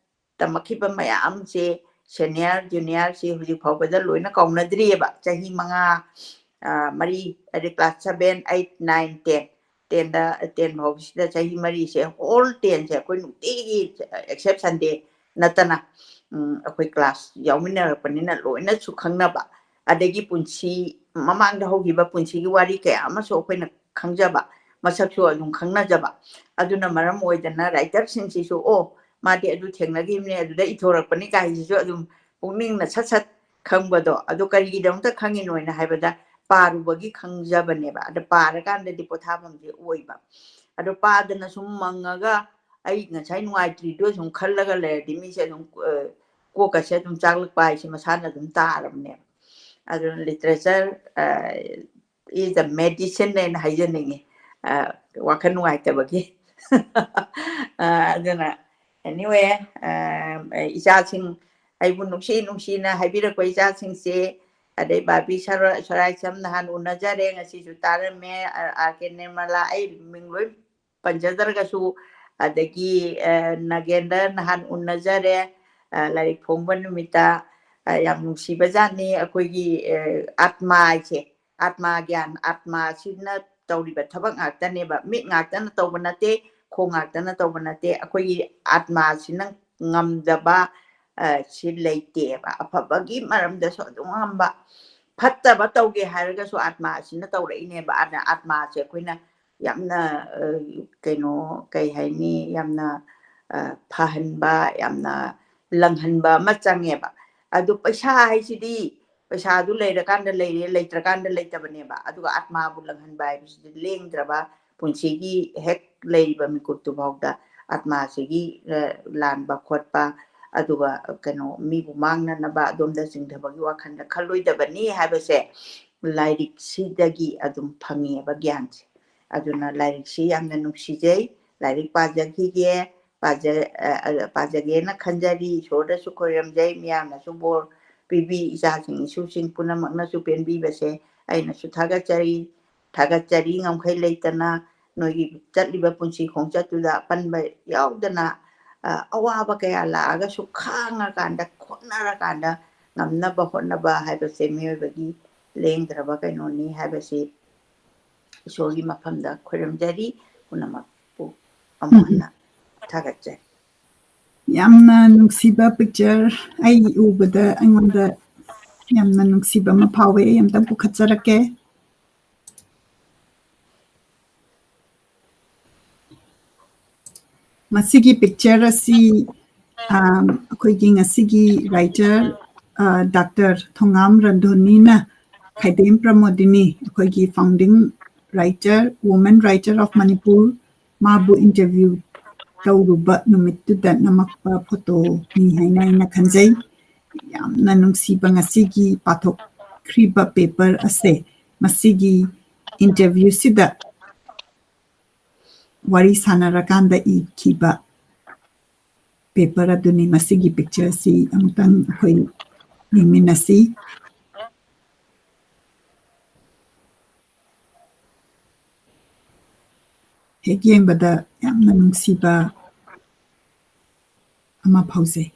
ꯇꯝꯃꯛꯈꯤꯕ ꯃꯌꯥꯝꯁꯦ, ꯁꯦꯅꯤꯌꯔ ꯖꯨꯅꯤꯌꯔꯁꯤ ꯍꯧꯖꯤꯛ ꯐꯥꯎꯕꯗ ꯂꯣꯏꯅ ꯀꯥꯎꯅꯗ꯭ꯔꯤꯑꯕ꯫ ꯆꯍꯤ ꯃꯉꯥ, ꯃꯔꯤ, ꯍꯥꯏꯗꯤ class seven, eight, nine, ten, ꯇꯦꯟꯗ, ꯇꯦꯟ ꯐꯥꯎꯕꯁꯤꯗ ꯆꯍꯤ ꯃꯔꯤꯁꯦ, all tenꯁꯦ ꯑꯩꯈꯣꯏ ꯅꯨꯡꯇꯤꯒꯤ, except Sunday ꯅꯠꯇꯅ, ꯑꯩꯈꯣꯏ class ꯌꯥꯎꯃꯤꯟꯅꯔꯛꯄꯅꯤꯅ ꯂꯣꯏꯅꯁꯨ ꯈꯪꯅꯕ꯫ ꯑꯗꯒꯤ ꯄꯨꯟꯁꯤ, ꯃꯃꯥꯡꯗ ꯍꯧꯈꯤꯕ ꯄꯨꯟꯁꯤꯒꯤ ꯋꯥꯔꯤ ꯀꯌꯥ ꯑꯃꯁꯨ ꯑꯩꯈꯣꯏꯅ ꯈꯪꯖꯕ, ꯃꯁꯛꯁꯨ ꯑꯗꯨꯝ ꯈꯪꯅꯖꯕ꯫ ꯑꯗꯨꯅ ꯃꯔꯝ ꯑꯣꯏꯗꯅ writerꯁꯤꯡꯁꯤꯁꯨ, "ꯑꯣ, ꯃꯥꯗꯤ ꯑꯗꯨ ꯊꯦꯡꯅꯈꯤꯕꯅꯦ, ꯑꯗꯨꯗ ꯏꯊꯣꯔꯛꯄꯅꯤ" ꯀꯥꯏꯁꯤꯁꯨ ꯑꯗꯨꯝ ꯄꯨꯛꯅꯤꯡꯅ ꯁꯠ ꯁꯠ ꯈꯪꯕꯗꯣ꯫ ꯑꯗꯨ ꯀꯔꯤꯒꯤꯗꯃꯛꯇ ꯈꯪꯉꯤꯅꯣꯅ ꯍꯥꯏꯕꯗ, ꯄꯥꯔꯨꯕꯒꯤ ꯈꯪꯖꯕꯅꯦꯕ꯫ ꯑꯗ ꯄꯥꯔꯀꯥꯟꯗꯗꯤ ꯄꯣꯊꯥꯐꯝꯁꯦ ꯑꯣꯏꯕ꯫ ꯑꯗꯣ ꯄꯥꯗꯅ ꯁꯨꯝ ꯃꯪꯉꯒ ꯑꯩ ꯉꯁꯥꯏ ꯅꯨꯡꯉꯥꯏꯇ꯭ꯔꯤꯗꯣ ꯁꯨꯝ ꯈꯜꯂꯒ ꯂꯩꯔꯗꯤ ꯃꯤꯁꯦ ꯑꯗꯨꯝ, ꯑ, ꯀꯣꯛꯀꯁꯦ ꯑꯗꯨꯝ ꯆꯥꯛꯂꯛꯄ ꯍꯥꯏꯁꯦ ꯃꯁꯥꯅ ꯑꯗꯨꯝ ꯇꯥꯔꯕꯅꯦꯕ꯫ ꯑꯗꯨꯅ literature, ꯑ, is a medicine ꯍꯥꯏꯅ ꯍꯥꯏꯖꯅꯤꯡꯉꯤ, ꯑ, ꯋꯥꯈꯜ ꯅꯨꯡꯉꯥꯏꯇꯕꯒꯤ꯫ ꯑ, ꯑꯗꯨꯅ anyway, ꯑ, ꯏꯆꯥꯁꯤꯡ, ꯑꯩꯕꯨ ꯅꯨꯡꯁꯤ ꯅꯨꯡꯁꯤꯅ ꯍꯥꯏꯕꯤꯔꯛꯄ ꯏꯆꯥꯁꯤꯡꯁꯦ ꯑꯗꯩ ꯕꯥꯕꯤ ꯁꯔ-, ꯁꯔꯥꯏꯁꯝ ꯅꯍꯥꯟ ꯎꯅꯖꯔꯦ, ꯉꯁꯤꯁꯨ ꯇꯥꯔꯝꯃꯦ, ꯑ-, ꯑꯥꯔ ꯀꯦ ꯅꯤꯔꯃꯂꯥ, ꯑꯩ ꯃꯤꯡ ꯂꯣꯏ ꯄꯟꯖꯗ꯭ꯔꯒꯁꯨ, ꯑꯗꯒꯤ, ꯑ, ꯅꯥꯒꯦꯟꯗ꯭ꯔ ꯅꯍꯥꯟ ꯎꯅꯖꯔꯦ, ꯑ, ꯂꯥꯏꯔꯤꯛ ꯐꯣꯡꯕ ꯅꯨꯃꯤꯠꯇ, ꯑ, ꯌꯥꯝ ꯅꯨꯡꯁꯤꯕꯖꯥꯠꯅꯤ ꯑꯩꯈꯣꯏꯒꯤ, ꯑ, ꯑꯥꯠꯃꯥ ꯍꯥꯏꯁꯦ, ꯑꯥꯠꯃꯥ ꯒ꯭ꯌꯥꯟ, ꯑꯥꯠꯃꯥꯁꯤꯅ ꯇꯧꯔꯤꯕ ꯊꯕꯛ ꯉꯥꯛꯇꯅꯦꯕ, ꯃꯤꯠ ꯉꯥꯛꯇꯅ ꯇꯧꯕ ꯅꯠꯇꯦ, ꯈꯣꯡ ꯉꯥꯛꯇꯅ ꯇꯧꯕ ꯅꯠꯇꯦ, ꯑꯩꯈꯣꯏꯒꯤ ꯑꯥꯠꯃꯥꯁꯤꯅ ꯉꯝꯗꯕ, ꯑ, ꯁꯤ ꯂꯩꯇꯦꯕ꯫ ꯑꯐꯕꯒꯤ ꯃꯔꯝꯗꯁꯨ ꯑꯗꯨꯝ ꯉꯝꯕ, ꯐꯠꯇꯕ ꯇꯧꯒꯦ ꯍꯥꯏꯔꯒꯁꯨ ꯑꯥꯠꯃꯥꯁꯤꯅ ꯇꯧꯔꯛꯏꯅꯦꯕ꯫ ꯑꯗ ꯑꯥꯠꯃꯥꯁꯦ ꯑꯩꯈꯣꯏꯅ ꯌꯥꯝꯅ, ꯑ, ꯀꯩꯅꯣ, ꯀꯩ ꯍꯥꯏꯅꯤ, ꯌꯥꯝꯅ, ꯑ, ꯐꯍꯟꯕ, ꯌꯥꯝꯅ ꯂꯪꯍꯟꯕ ꯑꯃ ꯆꯪꯉꯦꯕ꯫ ꯑꯗꯨ ꯄꯩꯁꯥ ꯍꯥꯏꯁꯤꯗꯤ, ꯄꯩꯁꯥꯗꯨ ꯂꯩꯔꯀꯥꯟꯗ ꯂꯩꯔꯦ, ꯂꯩꯇ꯭ꯔꯀꯥꯟꯗ ꯂꯩꯇꯕꯅꯦꯕ꯫ ꯑꯗꯨꯒ ꯑꯥꯠꯃꯥꯕꯨ ꯂꯪꯍꯟꯕ ꯍꯥꯏꯕꯁꯤꯗꯤ ꯂꯦꯡꯗ꯭ꯔꯕ ꯄꯨꯟꯁꯤꯒꯤ ꯍꯦꯛ ꯂꯩꯔꯤꯕ ꯃꯤꯀꯨꯞꯇꯨ ꯐꯥꯎꯗ ꯑꯥꯠꯃꯥꯁꯤꯒꯤ, ꯑ, ꯂꯥꯟꯕ ꯈꯣꯠꯄ, ꯑꯗꯨꯒ ꯀꯩꯅꯣ, ꯃꯤꯕꯨ ꯃꯥꯡꯅꯅꯕ ꯑꯗꯣꯝꯗ ꯆꯤꯡꯊꯕꯒꯤ ꯋꯥꯈꯜꯗ ꯈꯜꯂꯣꯏꯗꯕꯅꯤ ꯍꯥꯏꯕꯁꯦ ꯂꯥꯏꯔꯤꯛꯁꯤꯗꯒꯤ ꯑꯗꯨꯝ ꯐꯪꯉꯦꯕ ꯒ꯭ꯌꯥꯟꯁꯦ꯫ ꯑꯗꯨꯅ ꯂꯥꯏꯔꯤꯛꯁꯤ ꯌꯥꯝꯅ ꯅꯨꯡꯁꯤꯖꯩ꯫ ꯂꯥꯏꯔꯤꯛ ꯄꯥꯖꯈꯤꯒꯦ, ꯄꯥꯖ-, ꯑ, ꯑ, ꯄꯥꯖꯒꯦꯅ ꯈꯟꯖꯔꯤ꯫ ꯏꯁꯣꯔꯗꯁꯨ ꯈꯣꯏꯔꯝꯖꯩ, ꯃꯤꯌꯥꯝꯅꯁꯨ ꯕꯣꯔ ꯄꯤꯕꯤ, ꯏꯆꯥꯁꯤꯡ ꯏꯁꯨꯁꯤꯡ ꯄꯨꯝꯅꯃꯛꯅꯁꯨ ꯄꯦꯟꯕꯤꯕꯁꯦ ꯑꯩꯅꯁꯨ ꯊꯥꯒꯠꯆꯔꯤ꯫ ꯊꯥꯒꯠꯆꯔꯤ ꯉꯝꯈꯩ ꯂꯩꯇꯅ꯫ ꯅꯣꯏꯒꯤ ꯆꯠꯂꯤꯕ ꯄꯨꯟꯁꯤ ꯈꯣꯡꯆꯠꯇꯨꯗ ꯑꯄꯟꯕ ꯌꯥꯎꯗꯅ, ꯑ, ꯑꯋꯥꯕ ꯀꯌꯥ ꯂꯥꯛꯑꯒꯁꯨ ꯈꯥꯡꯉꯀꯥꯟꯗ, ꯈꯣꯠꯅꯔꯀꯥꯟꯗ ꯉꯝꯅꯕ ꯍꯣꯠꯅꯕ ꯍꯥꯏꯕꯁꯦ ꯃꯤꯑꯣꯏꯕꯒꯤ ꯂꯦꯡꯗ꯭ꯔꯕ ꯀꯩꯅꯣꯅꯤ ꯍꯥꯏꯕꯁꯤ ꯏꯁꯣꯔꯒꯤ ꯃꯐꯝꯗ ꯈꯣꯏꯔꯝꯖꯔꯤ꯫ ꯄꯨꯝꯅꯃꯛꯄꯨ ꯑꯃꯨꯛ ꯎꯝ꯫ ꯍꯟꯅ ꯊꯥꯒꯠꯆꯔꯤ꯫ ꯌꯥꯝꯅ ꯅꯨꯡꯁꯤꯕ picture ꯑꯩ ꯎꯕꯗ ꯑꯩꯉꯣꯟꯗ ꯌꯥꯝꯅ ꯅꯨꯡꯁꯤꯕ ꯑꯃ ꯐꯥꯎꯋꯦ꯫ ꯑꯩ ꯑꯝꯇꯪ ꯄꯨꯈꯠꯆꯔꯛꯀꯦ꯫ ꯃꯁꯤꯒꯤ picture ꯑꯁꯤ, ꯑꯥ, ꯑꯩꯈꯣꯏꯒꯤ ꯉꯁꯤꯒꯤ writer, ꯑꯥ, ꯗꯥꯛꯇꯔ ꯊꯣꯉꯥꯝ ꯔꯟꯙꯣꯅꯤꯅ ꯈꯥꯏꯗꯦꯝ ꯄ꯭ꯔꯃꯣꯗꯤꯅꯤ, ꯑꯩꯈꯣꯏꯒꯤ founding writer, woman writer of Manipur, ꯃꯥꯕꯨ interview ꯇꯧꯔꯨꯕ ꯅꯨꯃꯤꯠꯇꯨꯗ ꯅꯝꯃꯛꯄ photoꯅꯤ ꯍꯥꯏꯅ ꯑꯩꯅ ꯈꯟꯖꯩ꯫ ꯌꯥꯝꯅ ꯅꯨꯡꯁꯤꯕ ꯉꯁꯤꯒꯤ ꯄꯥꯊꯣꯛꯈ꯭ꯔꯤꯕ paper ꯑꯁꯦ ꯃꯁꯤꯒꯤ interviewꯁꯤꯗ ꯋꯥꯔꯤ ꯁꯥꯟꯅꯔꯀꯥꯟꯗ ꯏꯈꯤꯕ paper ꯑꯗꯨꯅꯤ꯫ ꯃꯁꯤꯒꯤ pictureꯁꯤ ꯑꯃꯨꯛꯇꯪ ꯑꯩꯈꯣꯏ ꯌꯦꯡꯃꯤꯟꯅꯁꯤ꯫ ꯍꯦꯛ ꯌꯦꯡꯕꯗ ꯌꯥꯝꯅ ꯅꯨꯡꯁꯤꯕ ꯑꯃ ꯐꯥꯎꯖꯩ꯫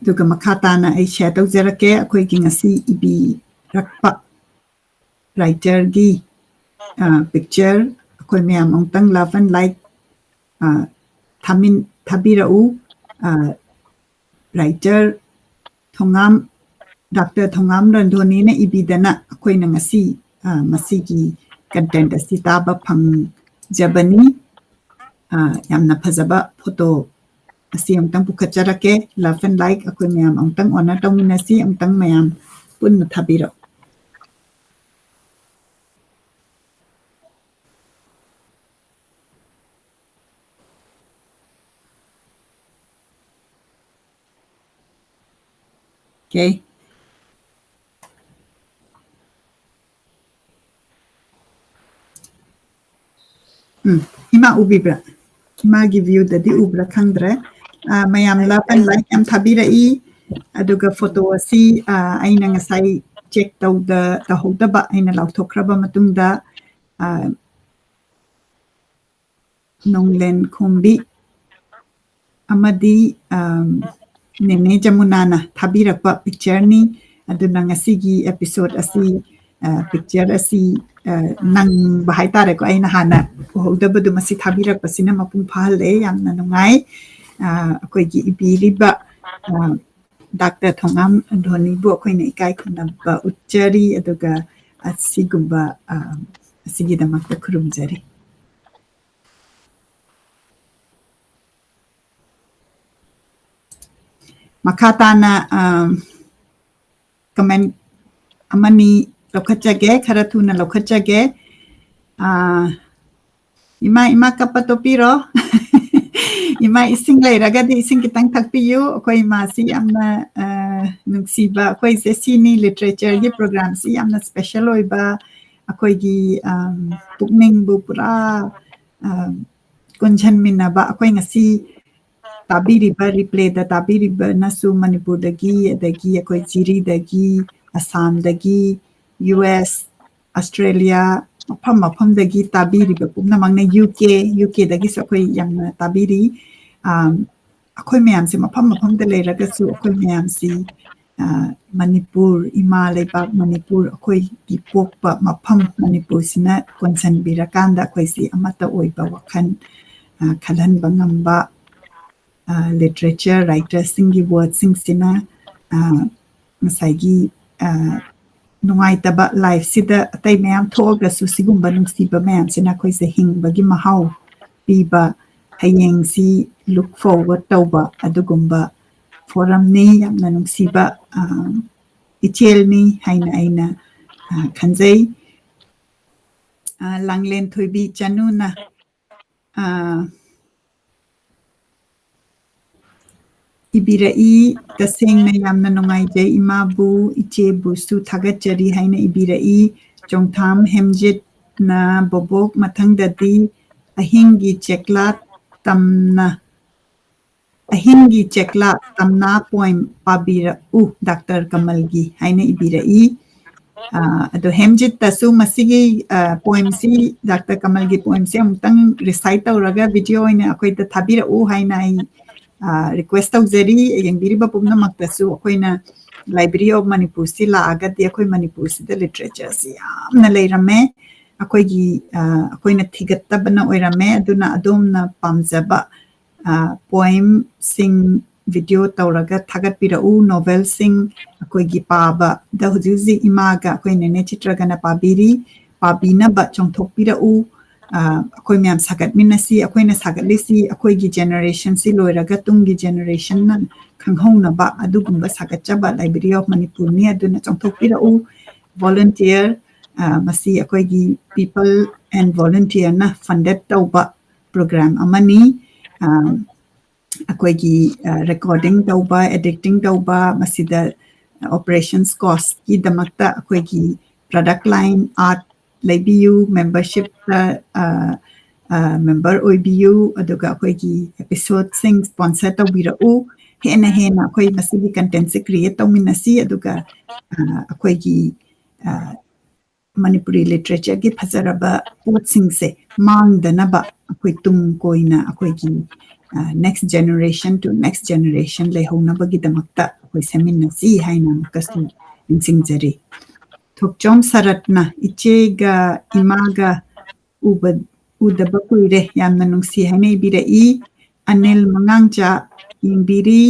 ꯑꯗꯨꯒ ꯃꯈꯥ ꯇꯥꯅ ꯑꯩ ꯁꯤꯌꯔ ꯇꯧꯖꯔꯛꯀꯦ꯫ ꯑꯩꯈꯣꯏꯒꯤ ꯉꯁꯤ ꯏꯕꯤꯔꯛꯄ ꯔꯥꯏꯇꯔꯒꯤ ꯄꯤꯛꯆꯔ ꯑꯩꯈꯣꯏ ꯃꯌꯥꯝ ꯑꯃꯨꯛꯇꯪ love and like ꯊꯥꯕꯤꯔꯛꯎ꯫ ꯔꯥꯏꯇꯔ ꯊꯣꯉꯥꯝ, ꯗꯥꯛꯇꯔ ꯊꯣꯉꯥꯝ ꯔꯟꯙꯣꯅꯤꯅ ꯏꯕꯤꯗꯅ ꯑꯩꯈꯣꯏꯅ ꯉꯁꯤ ꯃꯁꯤꯒꯤ ꯀꯟꯇꯦꯟꯠ ꯑꯁꯤ ꯇꯥꯕ ꯐꯪꯖꯕꯅꯤ꯫ ꯌꯥꯝꯅ ꯐꯖꯕ ꯐꯣꯇꯣ ꯑꯁꯤ ꯑꯃꯨꯛꯇꯪ ꯄꯨꯈꯠꯆꯔꯛꯀꯦ꯫ Love and like ꯑꯩꯈꯣꯏ ꯃꯌꯥꯝ ꯑꯃꯨꯛꯇꯪ ꯑꯣꯅꯔ ꯇꯧꯃꯤꯟꯅꯁꯤ꯫ ꯑꯃꯨꯛꯇꯪ ꯃꯌꯥꯝ ꯄꯨꯟꯅ ꯊꯥꯕꯤꯔꯛꯎ꯫ Okay. ꯎꯝ, ꯏꯃꯥ ꯎꯕꯤꯕ꯭ꯔꯥ? ꯏꯃꯥꯒꯤ viewꯗꯗꯤ ꯎꯕ꯭ꯔꯥ ꯈꯪꯗ꯭ꯔꯦ꯫ ꯃꯌꯥꯝ love and like ꯌꯥꯝ ꯊꯥꯕꯤꯔꯛꯏ꯫ ꯑꯗꯨꯒ ꯐꯣꯇꯣ ꯑꯁꯤ ꯑꯩꯅ ꯉꯁꯥꯏ ꯆꯦꯛ ꯇꯧꯗ ꯇꯧꯍꯧꯗꯕ, ꯑꯩꯅ ꯂꯥꯎꯊꯣꯛꯈ꯭ꯔꯕ ꯃꯇꯨꯡꯗ ꯅꯣꯡꯂꯦꯟ ꯈꯣꯝꯕꯤ ꯑꯃꯗꯤ ꯅꯦꯅꯦ ꯖꯃꯨꯅꯥꯅ ꯊꯥꯕꯤꯔꯛꯄ ꯄꯤꯛꯆꯔꯅꯤ꯫ ꯑꯗꯨꯅ ꯉꯁꯤꯒꯤ ꯑꯦꯄꯤꯁꯣꯗ ꯑꯁꯤ, ꯄꯤꯛꯆꯔ ꯑꯁꯤ ꯅꯪꯕ ꯍꯥꯏꯇꯥꯔꯦꯀꯣ, ꯑꯩꯅ ꯍꯥꯟꯅ ꯎꯍꯧꯗꯕꯗꯨ ꯃꯁꯤ ꯊꯥꯕꯤꯔꯛꯄꯁꯤꯅ ꯃꯄꯨꯡ ꯐꯥꯍꯜꯂꯦ꯫ ꯌꯥꯝꯅ ꯅꯨꯡꯉꯥꯏ꯫ ꯑꯩꯈꯣꯏꯒꯤ ꯏꯕꯤꯔꯤꯕ ꯗꯥꯛꯇꯔ ꯊꯣꯉꯥꯝ ꯔꯟꯙꯣꯅꯤꯕꯨ ꯑꯩꯈꯣꯏꯅ ꯏꯀꯥꯏ ꯈꯨꯝꯅꯕ ꯎꯠꯆꯔꯤ, ꯑꯗꯨꯒ ꯑꯁꯤꯒꯨꯝꯕ ꯑꯁꯤꯒꯤꯗꯃꯛꯇ ꯈꯨꯔꯨꯝꯖꯔꯤ꯫ ꯃꯈꯥ ꯇꯥꯅ ꯀꯃꯦꯟꯠ ꯑꯃꯅꯤ ꯂꯧꯈꯠꯆꯒꯦ, ꯈꯔ ꯊꯨꯅ ꯂꯧꯈꯠꯆꯒꯦ꯫ ꯏꯃꯥ, ꯏꯃꯥ ꯀꯞꯄ ꯇꯣꯛꯄꯤꯔꯣ꯫ ꯏꯃꯥ, ꯏꯁꯤꯡ ꯂꯩꯔꯒꯗꯤ ꯏꯁꯤꯡ ꯈꯤꯇꯪ ꯊꯛꯄꯤꯌꯨ꯫ ꯑꯩꯈꯣꯏ ꯏꯃꯥꯁꯤ ꯌꯥꯝꯅ ꯅꯨꯡꯁꯤꯕ, ꯑꯩꯈꯣꯏꯁꯦ ꯁꯤꯅꯤ ꯂꯤꯇꯔꯦꯆꯔꯒꯤ ꯄ꯭ꯔꯣꯒ꯭ꯔꯥꯝꯁꯤ ꯌꯥꯝꯅ ꯁ꯭ꯄꯦꯁꯦꯜ ꯑꯣꯏꯕ, ꯑꯩꯈꯣꯏꯒꯤ ꯄꯨꯛꯅꯤꯡꯕꯨ ꯄꯨꯔꯥ ꯀꯣꯟꯁꯤꯟꯃꯤꯟꯅꯕ꯫ ꯑꯩꯈꯣꯏ ꯉꯁꯤ ꯇꯥꯕꯤꯔꯤꯕ, ꯔꯤꯄ꯭ꯂꯦꯗ ꯇꯥꯕꯤꯔꯤꯕꯅꯁꯨ ꯃꯅꯤꯄꯨꯔꯗꯒꯤ, ꯑꯗꯒꯤ ꯑꯩꯈꯣꯏ ꯖꯤꯔꯤꯗꯒꯤ, ꯑꯁꯥꯝꯗꯒꯤ, ꯌꯨ ꯑꯦꯁ, ꯑꯁꯇ꯭ꯔꯦꯂꯤꯌꯥ, ꯃꯐꯝ ꯃꯐꯝꯗꯒꯤ ꯇꯥꯕꯤꯔꯤꯕ ꯄꯨꯝꯅꯃꯛꯅ, ꯌꯨ ꯀꯦ, ꯌꯨ ꯀꯦꯗꯒꯤꯁꯨ ꯑꯩꯈꯣꯏ ꯌꯥꯝꯅ ꯇꯥꯕꯤꯔꯤ꯫ ꯑꯥ, ꯑꯩꯈꯣꯏ ꯃꯌꯥꯝꯁꯦ ꯃꯐꯝ ꯃꯐꯝꯗ ꯂꯩꯔꯒꯁꯨ ꯑꯩꯈꯣꯏ ꯃꯌꯥꯝꯁꯤ, ꯑꯥ, ꯃꯅꯤꯄꯨꯔ, ꯏꯃꯥ ꯂꯩꯕꯥꯛ ꯃꯅꯤꯄꯨꯔ, ꯑꯩꯈꯣꯏꯒꯤ ꯄꯣꯛꯄ ꯃꯐꯝ ꯃꯅꯤꯄꯨꯔꯁꯤꯅ ꯀꯣꯟꯁꯤꯟꯕꯤꯔꯀꯥꯟꯗ ꯑꯩꯈꯣꯏꯁꯤ ꯑꯃꯠꯇ ꯑꯣꯏꯕ ꯋꯥꯈꯜ, ꯑꯥ, ꯈꯜꯍꯟꯕ ꯉꯝꯕ, ꯑꯥ, ꯂꯤꯇꯔꯦꯆꯔ ꯔꯥꯏꯇꯔꯁꯤꯡꯒꯤ ꯋꯥꯔꯗꯁꯤꯡꯁꯤꯅ, ꯑꯥ, ꯉꯁꯥꯏꯒꯤ, ꯑꯥ, ꯅꯨꯡꯉꯥꯏꯇꯕ ꯂꯥꯏꯐꯁꯤꯗ ꯑꯇꯩ ꯃꯌꯥꯝ ꯊꯣꯛꯑꯒꯁꯨ ꯁꯤꯒꯨꯝꯕ ꯅꯨꯡꯁꯤꯕ ꯃꯌꯥꯝꯁꯤꯅ ꯑꯩꯈꯣꯏꯁꯦ ꯍꯤꯡꯕꯒꯤ ꯃꯍꯥꯎ ꯄꯤꯕ, ꯍꯌꯦꯡꯁꯤ ꯂꯨꯛ ꯐꯣꯔꯋꯥꯔꯗ ꯇꯧꯕ ꯑꯗꯨꯒꯨꯝꯕ ꯐꯣꯔꯝꯅꯤ꯫ ꯌꯥꯝꯅ ꯅꯨꯡꯁꯤꯕ, ꯑꯥ, ꯏꯆꯦꯜꯅꯤ ꯍꯥꯏꯅ ꯑꯩꯅ, ꯑꯥ, ꯈꯟꯖꯩ꯫ ꯑꯥ, ꯂꯥꯡꯂꯦꯟ ꯊꯣꯏꯕꯤ ꯆꯅꯨꯅ, ꯑꯥ, ꯏꯕꯤꯔꯛꯏ꯫ ꯇꯁꯦꯡꯅ ꯌꯥꯝꯅ ꯅꯨꯡꯉꯥꯏꯖꯩ ꯏꯃꯥꯕꯨ, ꯏꯆꯦꯕꯨꯁꯨ ꯊꯥꯒꯠꯆꯔꯤ ꯍꯥꯏꯅ ꯏꯕꯤꯔꯛꯏ꯫ ꯆꯣꯡꯊꯥꯝ ꯍꯦꯝꯖꯤꯠꯅ ꯕꯣꯕꯣꯛ ꯃꯊꯪꯗꯗꯤ ꯑꯍꯤꯡꯒꯤ ꯆꯦꯛꯂꯥ ꯇꯝꯅ, ꯑꯍꯤꯡꯒꯤ ꯆꯦꯛꯂꯥ ꯇꯝꯅ ꯄꯣꯏꯝ ꯄꯥꯕꯤꯔꯛꯎ ꯗꯥꯛꯇꯔ ꯀꯃꯜꯒꯤ ꯍꯥꯏꯅ ꯏꯕꯤꯔꯛꯏ꯫ ꯑꯥ, ꯑꯗꯣ ꯍꯦꯝꯖꯤꯠꯇꯁꯨ ꯃꯁꯤꯒꯤ, ꯑꯥ, ꯄꯣꯏꯝꯁꯤ ꯗꯥꯛꯇꯔ ꯀꯃꯜꯒꯤ ꯄꯣꯏꯝꯁꯤ ꯑꯃꯨꯛꯇꯪ ꯔꯤꯁꯥꯏꯠ ꯇꯧꯔꯒ ꯚꯤꯗꯤꯑꯣ ꯑꯣꯏꯅ ꯑꯩꯈꯣꯏꯗ ꯊꯥꯕꯤꯔꯛꯎ ꯍꯥꯏꯅ ꯑꯩ, ꯑꯥ, ꯔꯤꯀ꯭ꯋꯦꯁ ꯇꯧꯖꯔꯤ꯫ ꯌꯦꯡꯕꯤꯔꯤꯕ ꯄꯨꯝꯅꯃꯛꯇꯁꯨ ꯑꯩꯈꯣꯏꯅ Library of ꯃꯅꯤꯄꯨꯔꯁꯤ ꯂꯥꯛꯑꯒꯗꯤ ꯑꯩꯈꯣꯏ ꯃꯅꯤꯄꯨꯔꯁꯤꯗ ꯂꯤꯇꯔꯦꯆꯔꯁꯤ ꯌꯥꯝꯅ ꯂꯩꯔꯝꯃꯦ꯫ ꯑꯩꯈꯣꯏꯒꯤ, ꯑꯥ, ꯑꯩꯈꯣꯏꯅ ꯊꯤꯒꯠꯇꯕꯅ ꯑꯣꯏꯔꯝꯃꯦ꯫ ꯑꯗꯨꯅ ꯑꯗꯣꯝꯅ ꯄꯥꯝꯖꯕ, ꯑꯥ, ꯄꯣꯏꯝꯁꯤꯡ ꯚꯤꯗꯤꯑꯣ ꯇꯧꯔꯒ ꯊꯥꯒꯠꯄꯤꯔꯛꯎ꯫ ꯅꯣꯚꯦꯜꯁꯤꯡ ꯑꯩꯈꯣꯏꯒꯤ ꯄꯥꯕꯗ ꯍꯧꯖꯤꯛ ꯍꯧꯖꯤꯛ ꯏꯃꯥꯒ ꯑꯩꯈꯣꯏ ꯅꯦꯅꯦ ꯆꯤꯇ꯭ꯔꯒꯅ ꯄꯥꯕꯤꯔꯤ꯫ ꯄꯥꯕꯤꯅꯕ ꯆꯣꯡꯊꯣꯛꯄꯤꯔꯛꯎ꯫ ꯑꯥ, ꯑꯩꯈꯣꯏ ꯃꯌꯥꯝ ꯁꯥꯒꯠꯃꯤꯟꯅꯁꯤ꯫ ꯑꯩꯈꯣꯏꯅ ꯁꯥꯒꯠꯂꯤꯁꯤ ꯑꯩꯈꯣꯏꯒꯤ ꯖꯦꯅꯦꯔꯦꯁꯟꯁꯤ ꯂꯣꯏꯔꯒ ꯇꯨꯡꯒꯤ ꯖꯦꯅꯦꯔꯦꯁꯟꯅ ꯈꯪꯍꯧꯅꯕ ꯑꯗꯨꯒꯨꯝꯕ ꯁꯥꯒꯠꯆꯕ Library of ꯃꯅꯤꯄꯨꯔꯅꯤ꯫ ꯑꯗꯨꯅ ꯆꯣꯡꯊꯣꯛꯄꯤꯔꯛꯎ꯫ ꯚꯣꯂꯨꯟꯇꯤꯌꯔ, ꯑꯥ, ꯃꯁꯤ ꯑꯩꯈꯣꯏꯒꯤ People and Volunteerꯅ ꯐꯟꯗꯦꯠ ꯇꯧꯕ ꯄ꯭ꯔꯣꯒ꯭ꯔꯥꯝ ꯑꯃꯅꯤ꯫ ꯑꯥ, ꯑꯩꯈꯣꯏꯒꯤ, ꯑꯥ, ꯔꯦꯀꯣꯔꯗꯤꯡ ꯇꯧꯕ, ꯑꯦꯗꯤꯇꯤꯡ ꯇꯧꯕ, ꯃꯁꯤꯗ ꯑꯣꯄꯔꯦꯁꯟꯁ ꯀꯣꯁꯀꯤꯗꯃꯛꯇ ꯑꯩꯈꯣꯏꯒꯤ ꯄ꯭ꯔꯗꯛ ꯂꯥꯏꯟ ꯑꯥꯔꯠ ꯂꯩꯕꯤꯌꯨ, ꯃꯦꯝꯕꯔꯁꯤꯞꯇ, ꯑꯥ, ꯑꯥ, ꯃꯦꯝꯕꯔ ꯑꯣꯏꯕꯤꯌꯨ, ꯑꯗꯨꯒ ꯑꯩꯈꯣꯏꯒꯤ ꯑꯦꯄꯤꯁꯣꯗꯁꯤꯡ ꯁ꯭ꯄꯣꯟꯁꯔ ꯇꯧꯕꯤꯔꯛꯎ꯫ ꯍꯦꯟꯅ ꯍꯦꯟꯅ ꯑꯩꯈꯣꯏ ꯃꯁꯤꯒꯤ content ꯁꯦ create ꯇꯧꯃꯤꯟꯅꯁꯤ, ꯑꯗꯨꯒ ꯑ, ꯑꯩꯈꯣꯏꯒꯤ ꯑ, ꯃꯅꯤꯄꯨꯔꯤ literature ꯒꯤ ꯐꯖꯔꯕ ꯄꯣꯠꯁꯤꯡꯁꯦ ꯃꯥꯡꯗꯅꯕ ꯑꯩꯈꯣꯏ ꯇꯨꯡ ꯀꯣꯏꯅ ꯑꯩꯈꯣꯏꯒꯤ next generation to next generation ꯂꯩꯍꯧꯅꯕꯒꯤꯗꯃꯛꯇ ꯑꯩꯈꯣꯏ ꯁꯦꯝꯃꯤꯟꯅꯁꯤ ꯍꯥꯏꯅ ꯑꯃꯨꯛꯀꯁꯨ ꯅꯤꯡꯁꯤꯡꯖꯔꯤ꯫ ꯊꯣꯛꯆꯣꯝ ꯁꯔꯠꯅ ꯏꯆꯦꯒ ꯏꯃꯥꯒ ꯎꯕ ꯎꯗꯕ ꯀꯨꯏꯔꯦ, ꯌꯥꯝꯅ ꯅꯨꯡꯁꯤ ꯍꯥꯏꯅ ꯏꯕꯤꯔꯛꯏ꯫ ꯑꯅꯤꯜ ꯃꯉꯥꯡꯆꯥ ꯌꯦꯡꯕꯤꯔꯤ꯫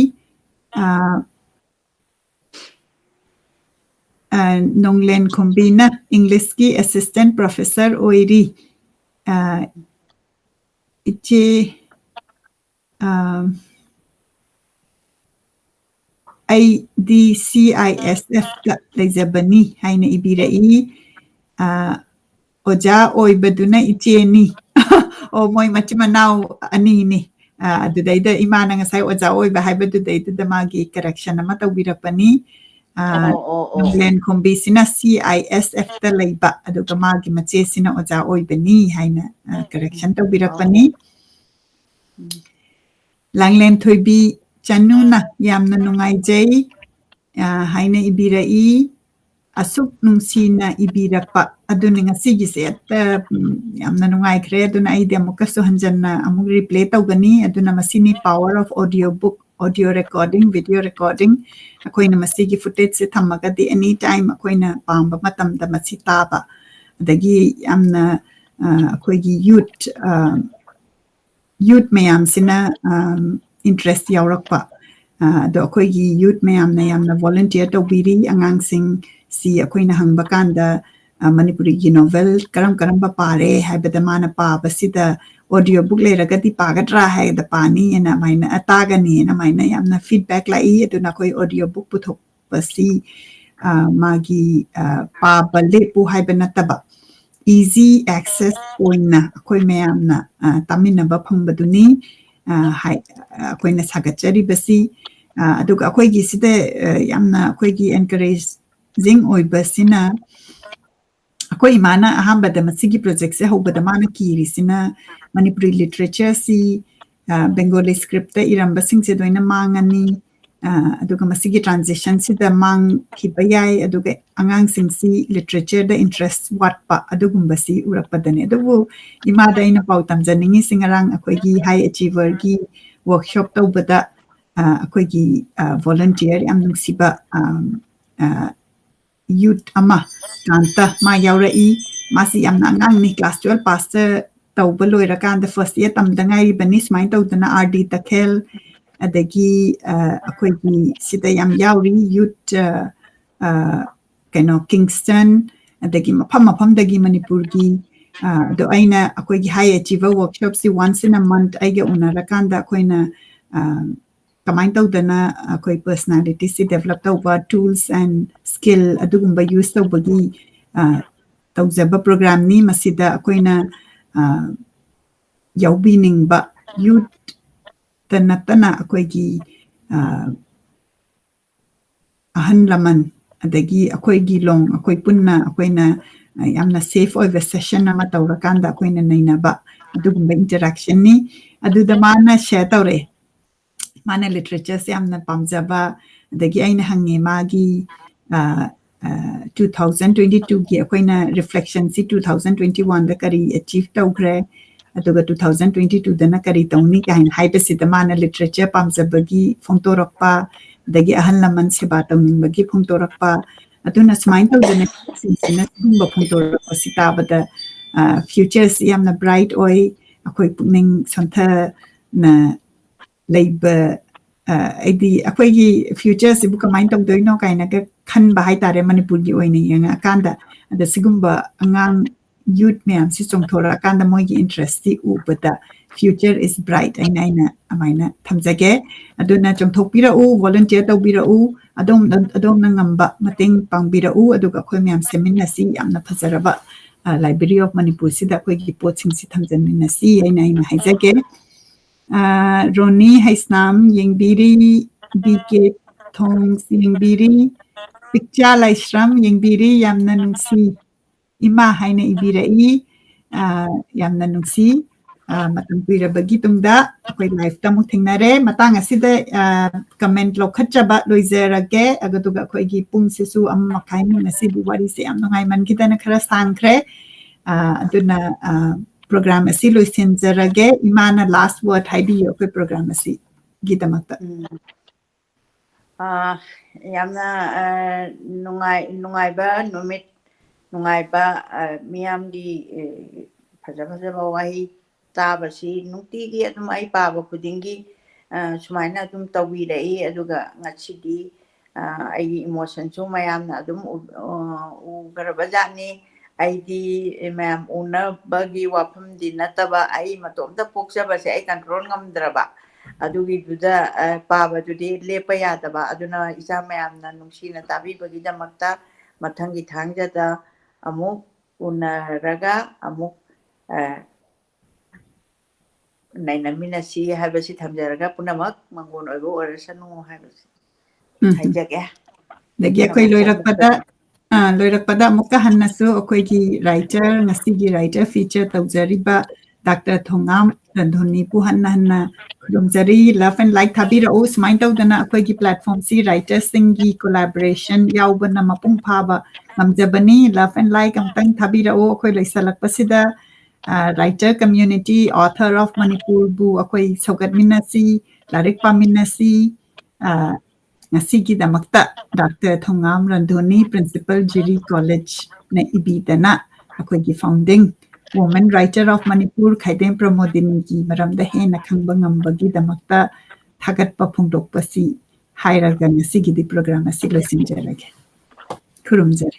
ꯑ, ꯑ, ꯅꯣꯡꯂꯦꯟ ꯈꯣꯝꯕꯤꯅ English ꯀꯤ assistant professor ꯑꯣꯏꯔꯤ꯫ ꯑ, ꯏꯆꯦ, ꯑ, ꯑꯩꯗꯤ C I S F ꯇ ꯂꯩꯖꯕꯅꯤ ꯍꯥꯏꯅ ꯏꯕꯤꯔꯛꯏ꯫ ꯑ, ꯑꯣꯖꯥ ꯑꯣꯏꯕꯗꯨꯅ ꯏꯆꯦꯅꯤ꯫ ꯑꯣ, ꯃꯣꯏ ꯃꯆꯤꯟ ꯃꯅꯥꯎ ꯑꯅꯤꯅꯤ꯫ ꯑ, ꯑꯗꯨꯗꯩꯗ ꯏꯃꯥꯅ ꯉꯁꯥꯏ ꯑꯣꯖꯥ ꯑꯣꯏꯕ ꯍꯥꯏꯕꯗꯨꯗꯩꯗꯨꯗ ꯃꯥꯒꯤ correction ꯑꯃ ꯇꯧꯕꯤꯔꯛꯄꯅꯤ꯫ ꯑ, ꯑꯣ, ꯑꯣ, ꯑꯣ꯫ ꯅꯣꯡꯂꯦꯟ ꯈꯣꯝꯕꯤꯁꯤꯅ C I S F ꯇ ꯂꯩꯕ, ꯑꯗꯨꯒ ꯃꯥꯒꯤ ꯃꯆꯦꯁꯤꯅ ꯑꯣꯖꯥ ꯑꯣꯏꯕꯅꯤ ꯍꯥꯏꯅ, ꯑ, ꯎꯝ, correction ꯎꯝ꯫ ꯇꯧꯕꯤꯔꯛꯄꯅꯤ꯫ ꯑꯣ꯫ ꯎꯝ꯫ ꯂꯥꯡꯂꯦꯟ ꯊꯣꯏꯕꯤ ꯆꯅꯨꯅ ꯌꯥꯝꯅ ꯅꯨꯡꯉꯥꯏꯖꯩ, ꯑ, ꯍꯥꯏꯅ ꯏꯕꯤꯔꯛꯏ꯫ ꯑꯁꯨꯛ ꯅꯨꯡꯁꯤꯅ ꯏꯕꯤꯔꯛꯄ ꯑꯗꯨꯅꯤ ꯉꯁꯤꯒꯤꯁꯦ ꯍꯦꯛꯇ, ꯎꯝ, ꯌꯥꯝꯅ ꯅꯨꯡꯉꯥꯏꯈ꯭ꯔꯦ꯫ ꯑꯗꯨꯅ ꯑꯩꯗꯤ ꯑꯃꯨꯛꯀꯁꯨ ꯍꯟꯖꯟꯅ ꯑꯃꯨꯛ replay ꯇꯧꯒꯅꯤ꯫ ꯑꯗꯨꯅ ꯃꯁꯤꯅꯤ power of audio book, audio recording, video recording꯫ ꯑꯩꯈꯣꯏꯅ ꯃꯁꯤꯒꯤ footage ꯁꯦ ꯊꯝꯃꯒꯗꯤ any time ꯑꯩꯈꯣꯏꯅ ꯄꯥꯝꯕ ꯃꯇꯝꯗ ꯃꯁꯤ ꯇꯥꯕ꯫ ꯑꯗꯒꯤ ꯌꯥꯝꯅ, ꯑ, ꯑꯩꯈꯣꯏꯒꯤ youth, ꯑ, youth ꯃꯌꯥꯝꯁꯤꯅ, ꯑꯝ, interest ꯌꯥꯎꯔꯛꯄ꯫ ꯑ, ꯑꯗꯣ ꯑꯩꯈꯣꯏꯒꯤ youth ꯃꯌꯥꯝꯅ ꯌꯥꯝꯅ volunteer ꯇꯧꯕꯤꯔꯤ꯫ ꯑꯉꯥꯡꯁꯤꯡ ꯁꯤ ꯑꯩꯈꯣꯏꯅ ꯍꯪꯕ ꯀꯥꯟꯗ, ꯑ, ꯃꯅꯤꯄꯨꯔꯤꯒꯤ novel ꯀꯔꯝ ꯀꯔꯝꯕ ꯄꯥꯔꯦ ꯍꯥꯏꯕꯗ ꯃꯥꯅ ꯄꯥꯕꯁꯤꯗ audio book ꯂꯩꯔꯒꯗꯤ ꯄꯥꯒꯗ꯭ꯔꯥ ꯍꯥꯏꯗ ꯄꯥꯅꯤꯅ ꯑꯗꯨꯃꯥꯏꯅ, ꯑ, ꯇꯥꯒꯅꯤꯅ ꯑꯗꯨꯃꯥꯏꯅ ꯌꯥꯝꯅ feedback ꯂꯥꯛꯏ꯫ ꯑꯗꯨꯅ ꯑꯩꯈꯣꯏ audio book ꯄꯨꯊꯣꯛꯄꯁꯤ, ꯑ, ꯃꯥꯒꯤ, ꯑ, ꯄꯥꯕ ꯂꯦꯞꯄꯨ ꯍꯥꯏꯕ ꯅꯠꯇꯕ, easy access ꯑꯣꯏꯅ ꯑꯩꯈꯣꯏ ꯃꯌꯥꯝꯅ, ꯑ, ꯇꯥꯃꯤꯟꯅꯕ ꯐꯪꯕꯗꯨꯅꯤ, ꯑ, ꯍꯥꯏ-, ꯑꯩꯈꯣꯏꯅ ꯁꯥꯒꯠꯆꯔꯤꯕꯁꯤ꯫ ꯑ, ꯑꯗꯨꯒ ꯑꯩꯈꯣꯏꯒꯤ ꯁꯤꯗ, ꯑ, ꯌꯥꯝꯅ ꯑꯩꯈꯣꯏꯒꯤ encouraging ꯑꯣꯏꯕꯁꯤꯅ, ꯑꯩꯈꯣꯏ ꯏꯃꯥꯅ ꯑꯍꯥꯟꯕꯗ ꯃꯁꯤꯒꯤ project ꯁꯦ ꯍꯧꯕꯗ ꯃꯥꯅ ꯀꯤꯔꯤꯁꯤꯅ ꯃꯅꯤꯄꯨꯔꯤ literature ꯁꯤ, ꯑ, Bengali script ꯇ ꯏꯔꯝꯕꯁꯤꯡꯁꯦ ꯂꯣꯏꯅ ꯃꯥꯡꯉꯅꯤ꯫ ꯑ, ꯑꯗꯨꯒ ꯃꯁꯤꯒꯤ transition ꯁꯤꯗ ꯃꯥꯡꯈꯤꯕ ꯌꯥꯏ꯫ ꯑꯗꯨꯒ ꯑꯉꯥꯡꯁꯤꯡꯁꯤ literature ꯗ interest ꯋꯥꯠꯄ ꯑꯗꯨꯒꯨꯝꯕꯁꯤ ꯎꯔꯛꯄꯗꯅꯤ꯫ ꯑꯗꯨꯕꯨ ꯏꯃꯥꯗ ꯑꯩꯅ ꯄꯥꯎ ꯇꯝꯖꯅꯤꯡꯉꯤꯁꯤ, ꯉꯔꯥꯡ ꯑꯩꯈꯣꯏꯒꯤ high achiever ꯒꯤ workshop ꯇꯧꯕꯗ, ꯑ, ꯑꯩꯈꯣꯏꯒꯤ, ꯑ, volunteer ꯌꯥꯝ ꯅꯨꯡꯁꯤꯕ, ꯑ, ꯑ, youth ꯑꯃ, ꯀꯥꯟꯇ, ꯃꯥ ꯌꯥꯎꯔꯛꯏ꯫ ꯃꯥꯁꯤ ꯌꯥꯝꯅ ꯑꯉꯥꯡꯅꯤ, class twelve pass ꯇ ꯇꯧꯕ ꯂꯣꯏꯔꯀꯥꯟꯗ first year ꯇꯝꯗ ꯉꯥꯏꯔꯤꯕꯅꯤ꯫ ꯁꯨꯃꯥꯏꯅ ꯇꯧꯗꯅ R D ꯇꯈꯦꯜ, ꯑꯗꯒꯤ, ꯑ, ꯑꯩꯈꯣꯏꯒꯤ ꯁꯤꯗ ꯌꯥꯝ ꯌꯥꯎꯔꯤ, youth, ꯑ, ꯑ, ꯀꯩꯅꯣ, Kingston, ꯑꯗꯒꯤ ꯃꯐꯝ ꯃꯐꯝꯗꯒꯤ ꯃꯅꯤꯄꯨꯔꯒꯤ, ꯑ, ꯑꯗꯣ ꯑꯩꯅ ꯑꯩꯈꯣꯏꯒꯤ high achiever workshop ꯁꯤ once in a month ꯑꯩꯒ ꯎꯅꯔꯀꯥꯟꯗ ꯑꯩꯈꯣꯏꯅ, ꯑ, ꯀꯃꯥꯏꯅ ꯇꯧꯗꯅ ꯑꯩꯈꯣꯏ personality ꯁꯤ develop ꯇꯧꯕ, tools and skill ꯑꯗꯨꯒꯨꯝꯕ use ꯇꯧꯕꯒꯤ, ꯑ, ꯇꯧꯖꯕ program ꯅꯤ꯫ ꯃꯁꯤꯗ ꯑꯩꯈꯣꯏꯅ, ꯑ, ꯌꯥꯎꯕꯤꯅꯤꯡꯕ youth ꯇ ꯅꯠꯇꯅ ꯑꯩꯈꯣꯏꯒꯤ, ꯑ, ꯑꯍꯜ ꯂꯃꯟ, ꯑꯗꯒꯤ ꯑꯩꯈꯣꯏꯒꯤ ꯂꯣꯡ, ꯑꯩꯈꯣꯏ ꯄꯨꯟꯅ ꯑꯩꯈꯣꯏꯅ, ꯑ, ꯌꯥꯝꯅ safe ꯑꯣꯏꯕ session ꯑꯃ ꯇꯧꯔꯀꯥꯟꯗ ꯑꯩꯈꯣꯏꯅ ꯅꯩꯅꯕ ꯑꯗꯨꯒꯨꯝꯕ interaction ꯅꯤ꯫ ꯑꯗꯨꯗ ꯃꯥꯅ share ꯇꯧꯔꯛꯑꯦ꯫ ꯃꯥꯅ literature ꯁꯦ ꯌꯥꯝꯅ ꯄꯥꯝꯖꯕ, ꯑꯗꯒꯤ ꯑꯩꯅ ꯍꯪꯉꯦ ꯃꯥꯒꯤ, ꯑ, ꯑ, two thousand twenty two ꯒꯤ ꯑꯩꯈꯣꯏꯅ reflection ꯁꯤ two thousand twenty one ꯗ ꯀꯔꯤ achieve ꯇꯧꯈ꯭ꯔꯦ, ꯑꯗꯨꯒ two thousand twenty two ꯗꯅ ꯀꯔꯤ ꯇꯧꯅꯤ ꯀꯥꯏꯅ ꯍꯥꯏꯕꯁꯤꯗ ꯃꯥꯅ literature ꯄꯥꯝꯖꯕꯒꯤ ꯐꯣꯡꯗꯣꯔꯛꯄ, ꯑꯗꯒꯤ ꯑꯍꯜ ꯂꯃꯟ ꯁꯦꯕꯥ ꯇꯧꯅꯤꯡꯕꯒꯤ ꯐꯣꯡꯗꯣꯔꯛꯄ, ꯑꯗꯨꯅ ꯁꯨꯃꯥꯏꯅ ꯇꯧꯗꯅ ꯁꯤꯡꯁꯤꯅ ꯁꯤꯒꯨꯝꯕ ꯐꯣꯡꯗꯣꯔꯛꯄꯁꯤ ꯇꯥꯕꯗ, ꯑ, future ꯁꯤ ꯌꯥꯝꯅ bright ꯑꯣꯏ, ꯑꯩꯈꯣꯏ ꯄꯨꯛꯅꯤꯡ ꯁꯣꯟꯊꯅ ꯂꯩꯕ, ꯑ, ꯍꯥꯏꯗꯤ ꯑꯩꯈꯣꯏꯒꯤ future ꯁꯤꯕꯨ ꯀꯃꯥꯏꯅ ꯇꯧꯗꯣꯏꯅꯣ ꯀꯥꯏꯅꯒ ꯈꯟꯕ ꯍꯥꯏꯇꯥꯔꯦ, ꯃꯅꯤꯄꯨꯔꯒꯤ ꯑꯣꯏꯅ ꯌꯦꯡꯉꯛꯑꯀꯥꯟꯗ꯫ ꯑꯗ ꯁꯤꯒꯨꯝꯕ ꯑꯉꯥꯡ youth ꯃꯌꯥꯝꯁꯤ ꯆꯣꯡꯊꯣꯔꯛꯑꯀꯥꯟꯗ ꯃꯣꯏꯒꯤ interest ꯁꯤ ꯎꯕꯗ future is bright ꯍꯥꯏꯅ ꯑꯩꯅ ꯑꯗꯨꯃꯥꯏꯅ ꯊꯝꯖꯒꯦ꯫ ꯑꯗꯨꯅ ꯆꯣꯡꯊꯣꯛꯄꯤꯔꯛꯎ, volunteer ꯇꯧꯕꯤꯔꯛꯎ, ꯑꯗꯣꯝ, ꯑꯗꯣꯝꯅ ꯉꯝꯕ ꯃꯇꯦꯡ ꯄꯥꯡꯕꯤꯔꯛꯎ, ꯑꯗꯨꯒ ꯑꯩꯈꯣꯏ ꯃꯌꯥꯝ ꯁꯦꯝꯃꯤꯟꯅꯁꯤ, ꯌꯥꯝꯅ ꯐꯖꯔꯕ, ꯑ, Library of ꯃꯅꯤꯄꯨꯔꯁꯤꯗ ꯑꯩꯈꯣꯏꯒꯤ ꯄꯣꯠꯁꯤꯡꯁꯤ ꯊꯝꯖꯟꯃꯤꯟꯅꯁꯤ ꯍꯥꯏꯅ ꯑꯩꯅ ꯍꯥꯏꯖꯒꯦ꯫ ꯑ, ꯔꯣꯅꯤ ꯍꯩꯁꯅꯥꯝ ꯌꯦꯡꯕꯤꯔꯤ, ꯕꯤ ꯀꯦ ꯊꯣꯡꯁ ꯌꯦꯡꯕꯤꯔꯤ, ꯄꯤꯛꯆꯥ ꯂꯥꯏꯁ꯭ꯔꯝ ꯌꯦꯡꯕꯤꯔꯤ, ꯌꯥꯝꯅ ꯅꯨꯡꯁꯤ, ꯏꯃꯥ ꯍꯥꯏꯅ ꯏꯕꯤꯔꯛꯏ, ꯑ, ꯌꯥꯝꯅ ꯅꯨꯡꯁꯤ꯫ ꯑ, ꯃꯇꯝ ꯀꯨꯏꯔꯕꯒꯤ ꯇꯨꯡꯗ ꯑꯩꯈꯣꯏ live ꯇ ꯑꯃꯨꯛ ꯊꯦꯡꯅꯔꯦ꯫ ꯃꯇꯥꯡ ꯑꯁꯤꯗ, ꯑ, comment ꯂꯧꯈꯠꯆꯕ ꯂꯣꯏꯖꯔꯒꯦ꯫ ꯑꯗꯨꯒ ꯑꯩꯈꯣꯏꯒꯤ ꯄꯨꯡꯁꯤꯁꯨ ꯑꯃ ꯃꯈꯥꯏꯃꯨꯛ, ꯉꯁꯤꯗꯤ ꯋꯥꯔꯤꯁꯦ ꯌꯥꯝ ꯅꯨꯡꯉꯥꯏꯃꯟꯈꯤꯗꯅ ꯈꯔ ꯁꯥꯡꯈ꯭ꯔꯦ꯫ ꯑ, ꯑꯗꯨꯅ, ꯑ, program ꯑꯁꯤ ꯂꯣꯏꯁꯤꯟꯖꯔꯒꯦ꯫ ꯏꯃꯥꯅ last word ꯍꯥꯏꯕꯤꯌꯨ ꯑꯩꯈꯣꯏ program ꯑꯁꯤꯒꯤꯗꯃꯛꯇ꯫ ꯎꯝ꯫ ꯑꯥ, ꯌꯥꯝꯅ, ꯑ, ꯅꯨꯡꯉꯥꯏ-, ꯅꯨꯡꯉꯥꯏꯕ ꯅꯨꯃꯤꯠ, ꯅꯨꯡꯉꯥꯏꯕ, ꯑ, ꯃꯤꯌꯥꯝꯒꯤ, ꯑ, ꯐꯖ ꯐꯖꯕ ꯋꯥꯍꯩ ꯇꯥꯕꯁꯤ ꯅꯨꯡꯇꯤꯒꯤ ꯑꯗꯨꯝ ꯑꯩ ꯄꯥꯕ ꯈꯨꯗꯤꯡꯒꯤ, ꯑ, ꯁꯨꯃꯥꯏꯅ ꯑꯗꯨꯝ ꯇꯧꯕꯤꯔꯛꯏ꯫ ꯑꯗꯨꯒ ꯉꯁꯤꯗꯤ, ꯑ, ꯑꯩꯒꯤ emotion ꯁꯨ ꯃꯌꯥꯝꯅ ꯑꯗꯨꯝ ꯎ-, ꯑ, ꯎꯈ꯭ꯔꯕ ꯖꯥꯠꯅꯤ꯫ ꯑꯩꯗꯤ ꯃꯌꯥꯝ ꯎꯅꯕꯒꯤ ꯋꯥꯐꯝꯗꯤ ꯅꯠꯇꯕ, ꯑꯩ ꯃꯇꯣꯝꯇ ꯄꯣꯛꯆꯕꯁꯦ ꯑꯩ control ꯉꯝꯗ꯭ꯔꯕ꯫ ꯑꯗꯨꯒꯤꯗꯨꯗ, ꯑ, ꯄꯥꯕꯗꯨꯗꯤ ꯂꯦꯞꯄ ꯌꯥꯗꯕ꯫ ꯑꯗꯨꯅ ꯏꯆꯥ ꯃꯌꯥꯝꯅ ꯅꯨꯡꯁꯤꯅ ꯇꯥꯕꯤꯕꯒꯤꯗꯃꯛꯇ ꯃꯊꯪꯒꯤ ꯊꯥꯡꯖꯗ ꯑꯃꯨꯛ ꯎꯅꯔꯒ ꯑꯃꯨꯛ, ꯑ, ꯅꯩꯅꯃꯤꯟꯅꯁꯤ ꯍꯥꯏꯕꯁꯤ ꯊꯝꯖꯔꯒ, ꯄꯨꯝꯅꯃꯛ ꯃꯪꯒꯣꯟ ꯑꯣꯏꯕ ꯑꯣꯏꯔꯁꯅꯨ ꯍꯥꯏꯕꯁꯤ ꯎꯝ꯫ ꯍꯥꯏꯖꯒꯦ꯫ ꯑꯗꯒꯤ ꯑꯩꯈꯣꯏ ꯄꯨꯝꯅꯃꯛ ꯂꯣꯏꯔꯛꯄꯗ, ꯆꯥꯎꯈꯠꯄ-, ꯑ, ꯂꯣꯏꯔꯛꯄꯗ ꯑꯃꯨꯛꯀ ꯍꯟꯅꯁꯨ ꯑꯩꯈꯣꯏꯒꯤ writer, ꯉꯁꯤꯒꯤ writer feature ꯇꯧꯖꯔꯤꯕ ꯗꯥꯛꯇꯔ ꯊꯣꯉꯥꯝ ꯔꯟꯙꯣꯅꯤꯕꯨ ꯍꯟꯅ ꯍꯟꯅ ꯈꯨꯔꯨꯝꯖꯔꯤ꯫ Love and like ꯊꯥꯕꯤꯔꯛꯎ꯫ ꯁꯨꯃꯥꯏꯅ ꯇꯧꯗꯅ ꯑꯩꯈꯣꯏꯒꯤ platform ꯁꯤ writer ꯁꯤꯡꯒꯤ collaboration ꯌꯥꯎꯕꯅ ꯃꯄꯨꯡ ꯐꯥꯕ ꯉꯝꯖꯕꯅꯤ꯫ Love and like ꯑꯃꯨꯛꯇꯪ ꯊꯥꯕꯤꯔꯛꯎ꯫ ꯑꯩꯈꯣꯏ ꯂꯣꯏꯁꯤꯜꯂꯛꯄꯁꯤꯗ, ꯑ, writer community, Author of Manipur ꯕꯨ ꯑꯩꯈꯣꯏ ꯁꯧꯒꯠꯃꯤꯟꯅꯁꯤ, ꯂꯥꯏꯔꯤꯛ ꯄꯥꯃꯤꯟꯅꯁꯤ꯫ ꯑ, ꯉꯁꯤꯒꯤꯗꯃꯛꯇ ꯗꯥꯛꯇꯔ ꯊꯣꯉꯥꯝ ꯔꯟꯙꯣꯅꯤ, Principal ꯖꯤꯔꯤ College ꯅ ꯏꯕꯤꯗꯅ ꯑꯩꯈꯣꯏꯒꯤ founding woman writer of Manipur ꯈꯥꯏꯗꯦꯝ ꯄ꯭ꯔꯃꯣꯗꯤꯅꯤꯒꯤ ꯃꯔꯝꯗ ꯍꯦꯟꯅ ꯈꯪꯕ ꯉꯝꯕꯒꯤꯗꯃꯛꯇ ꯊꯥꯒꯠꯄ ꯐꯣꯡꯗꯣꯛꯄꯁꯤ ꯍꯥꯏꯔꯒ ꯉꯁꯤꯒꯤꯗꯤ program ꯑꯁꯤ ꯂꯣꯏꯁꯤꯟꯖꯔꯒꯦ꯫ ꯈꯨꯔꯨꯝꯖꯔꯤ꯫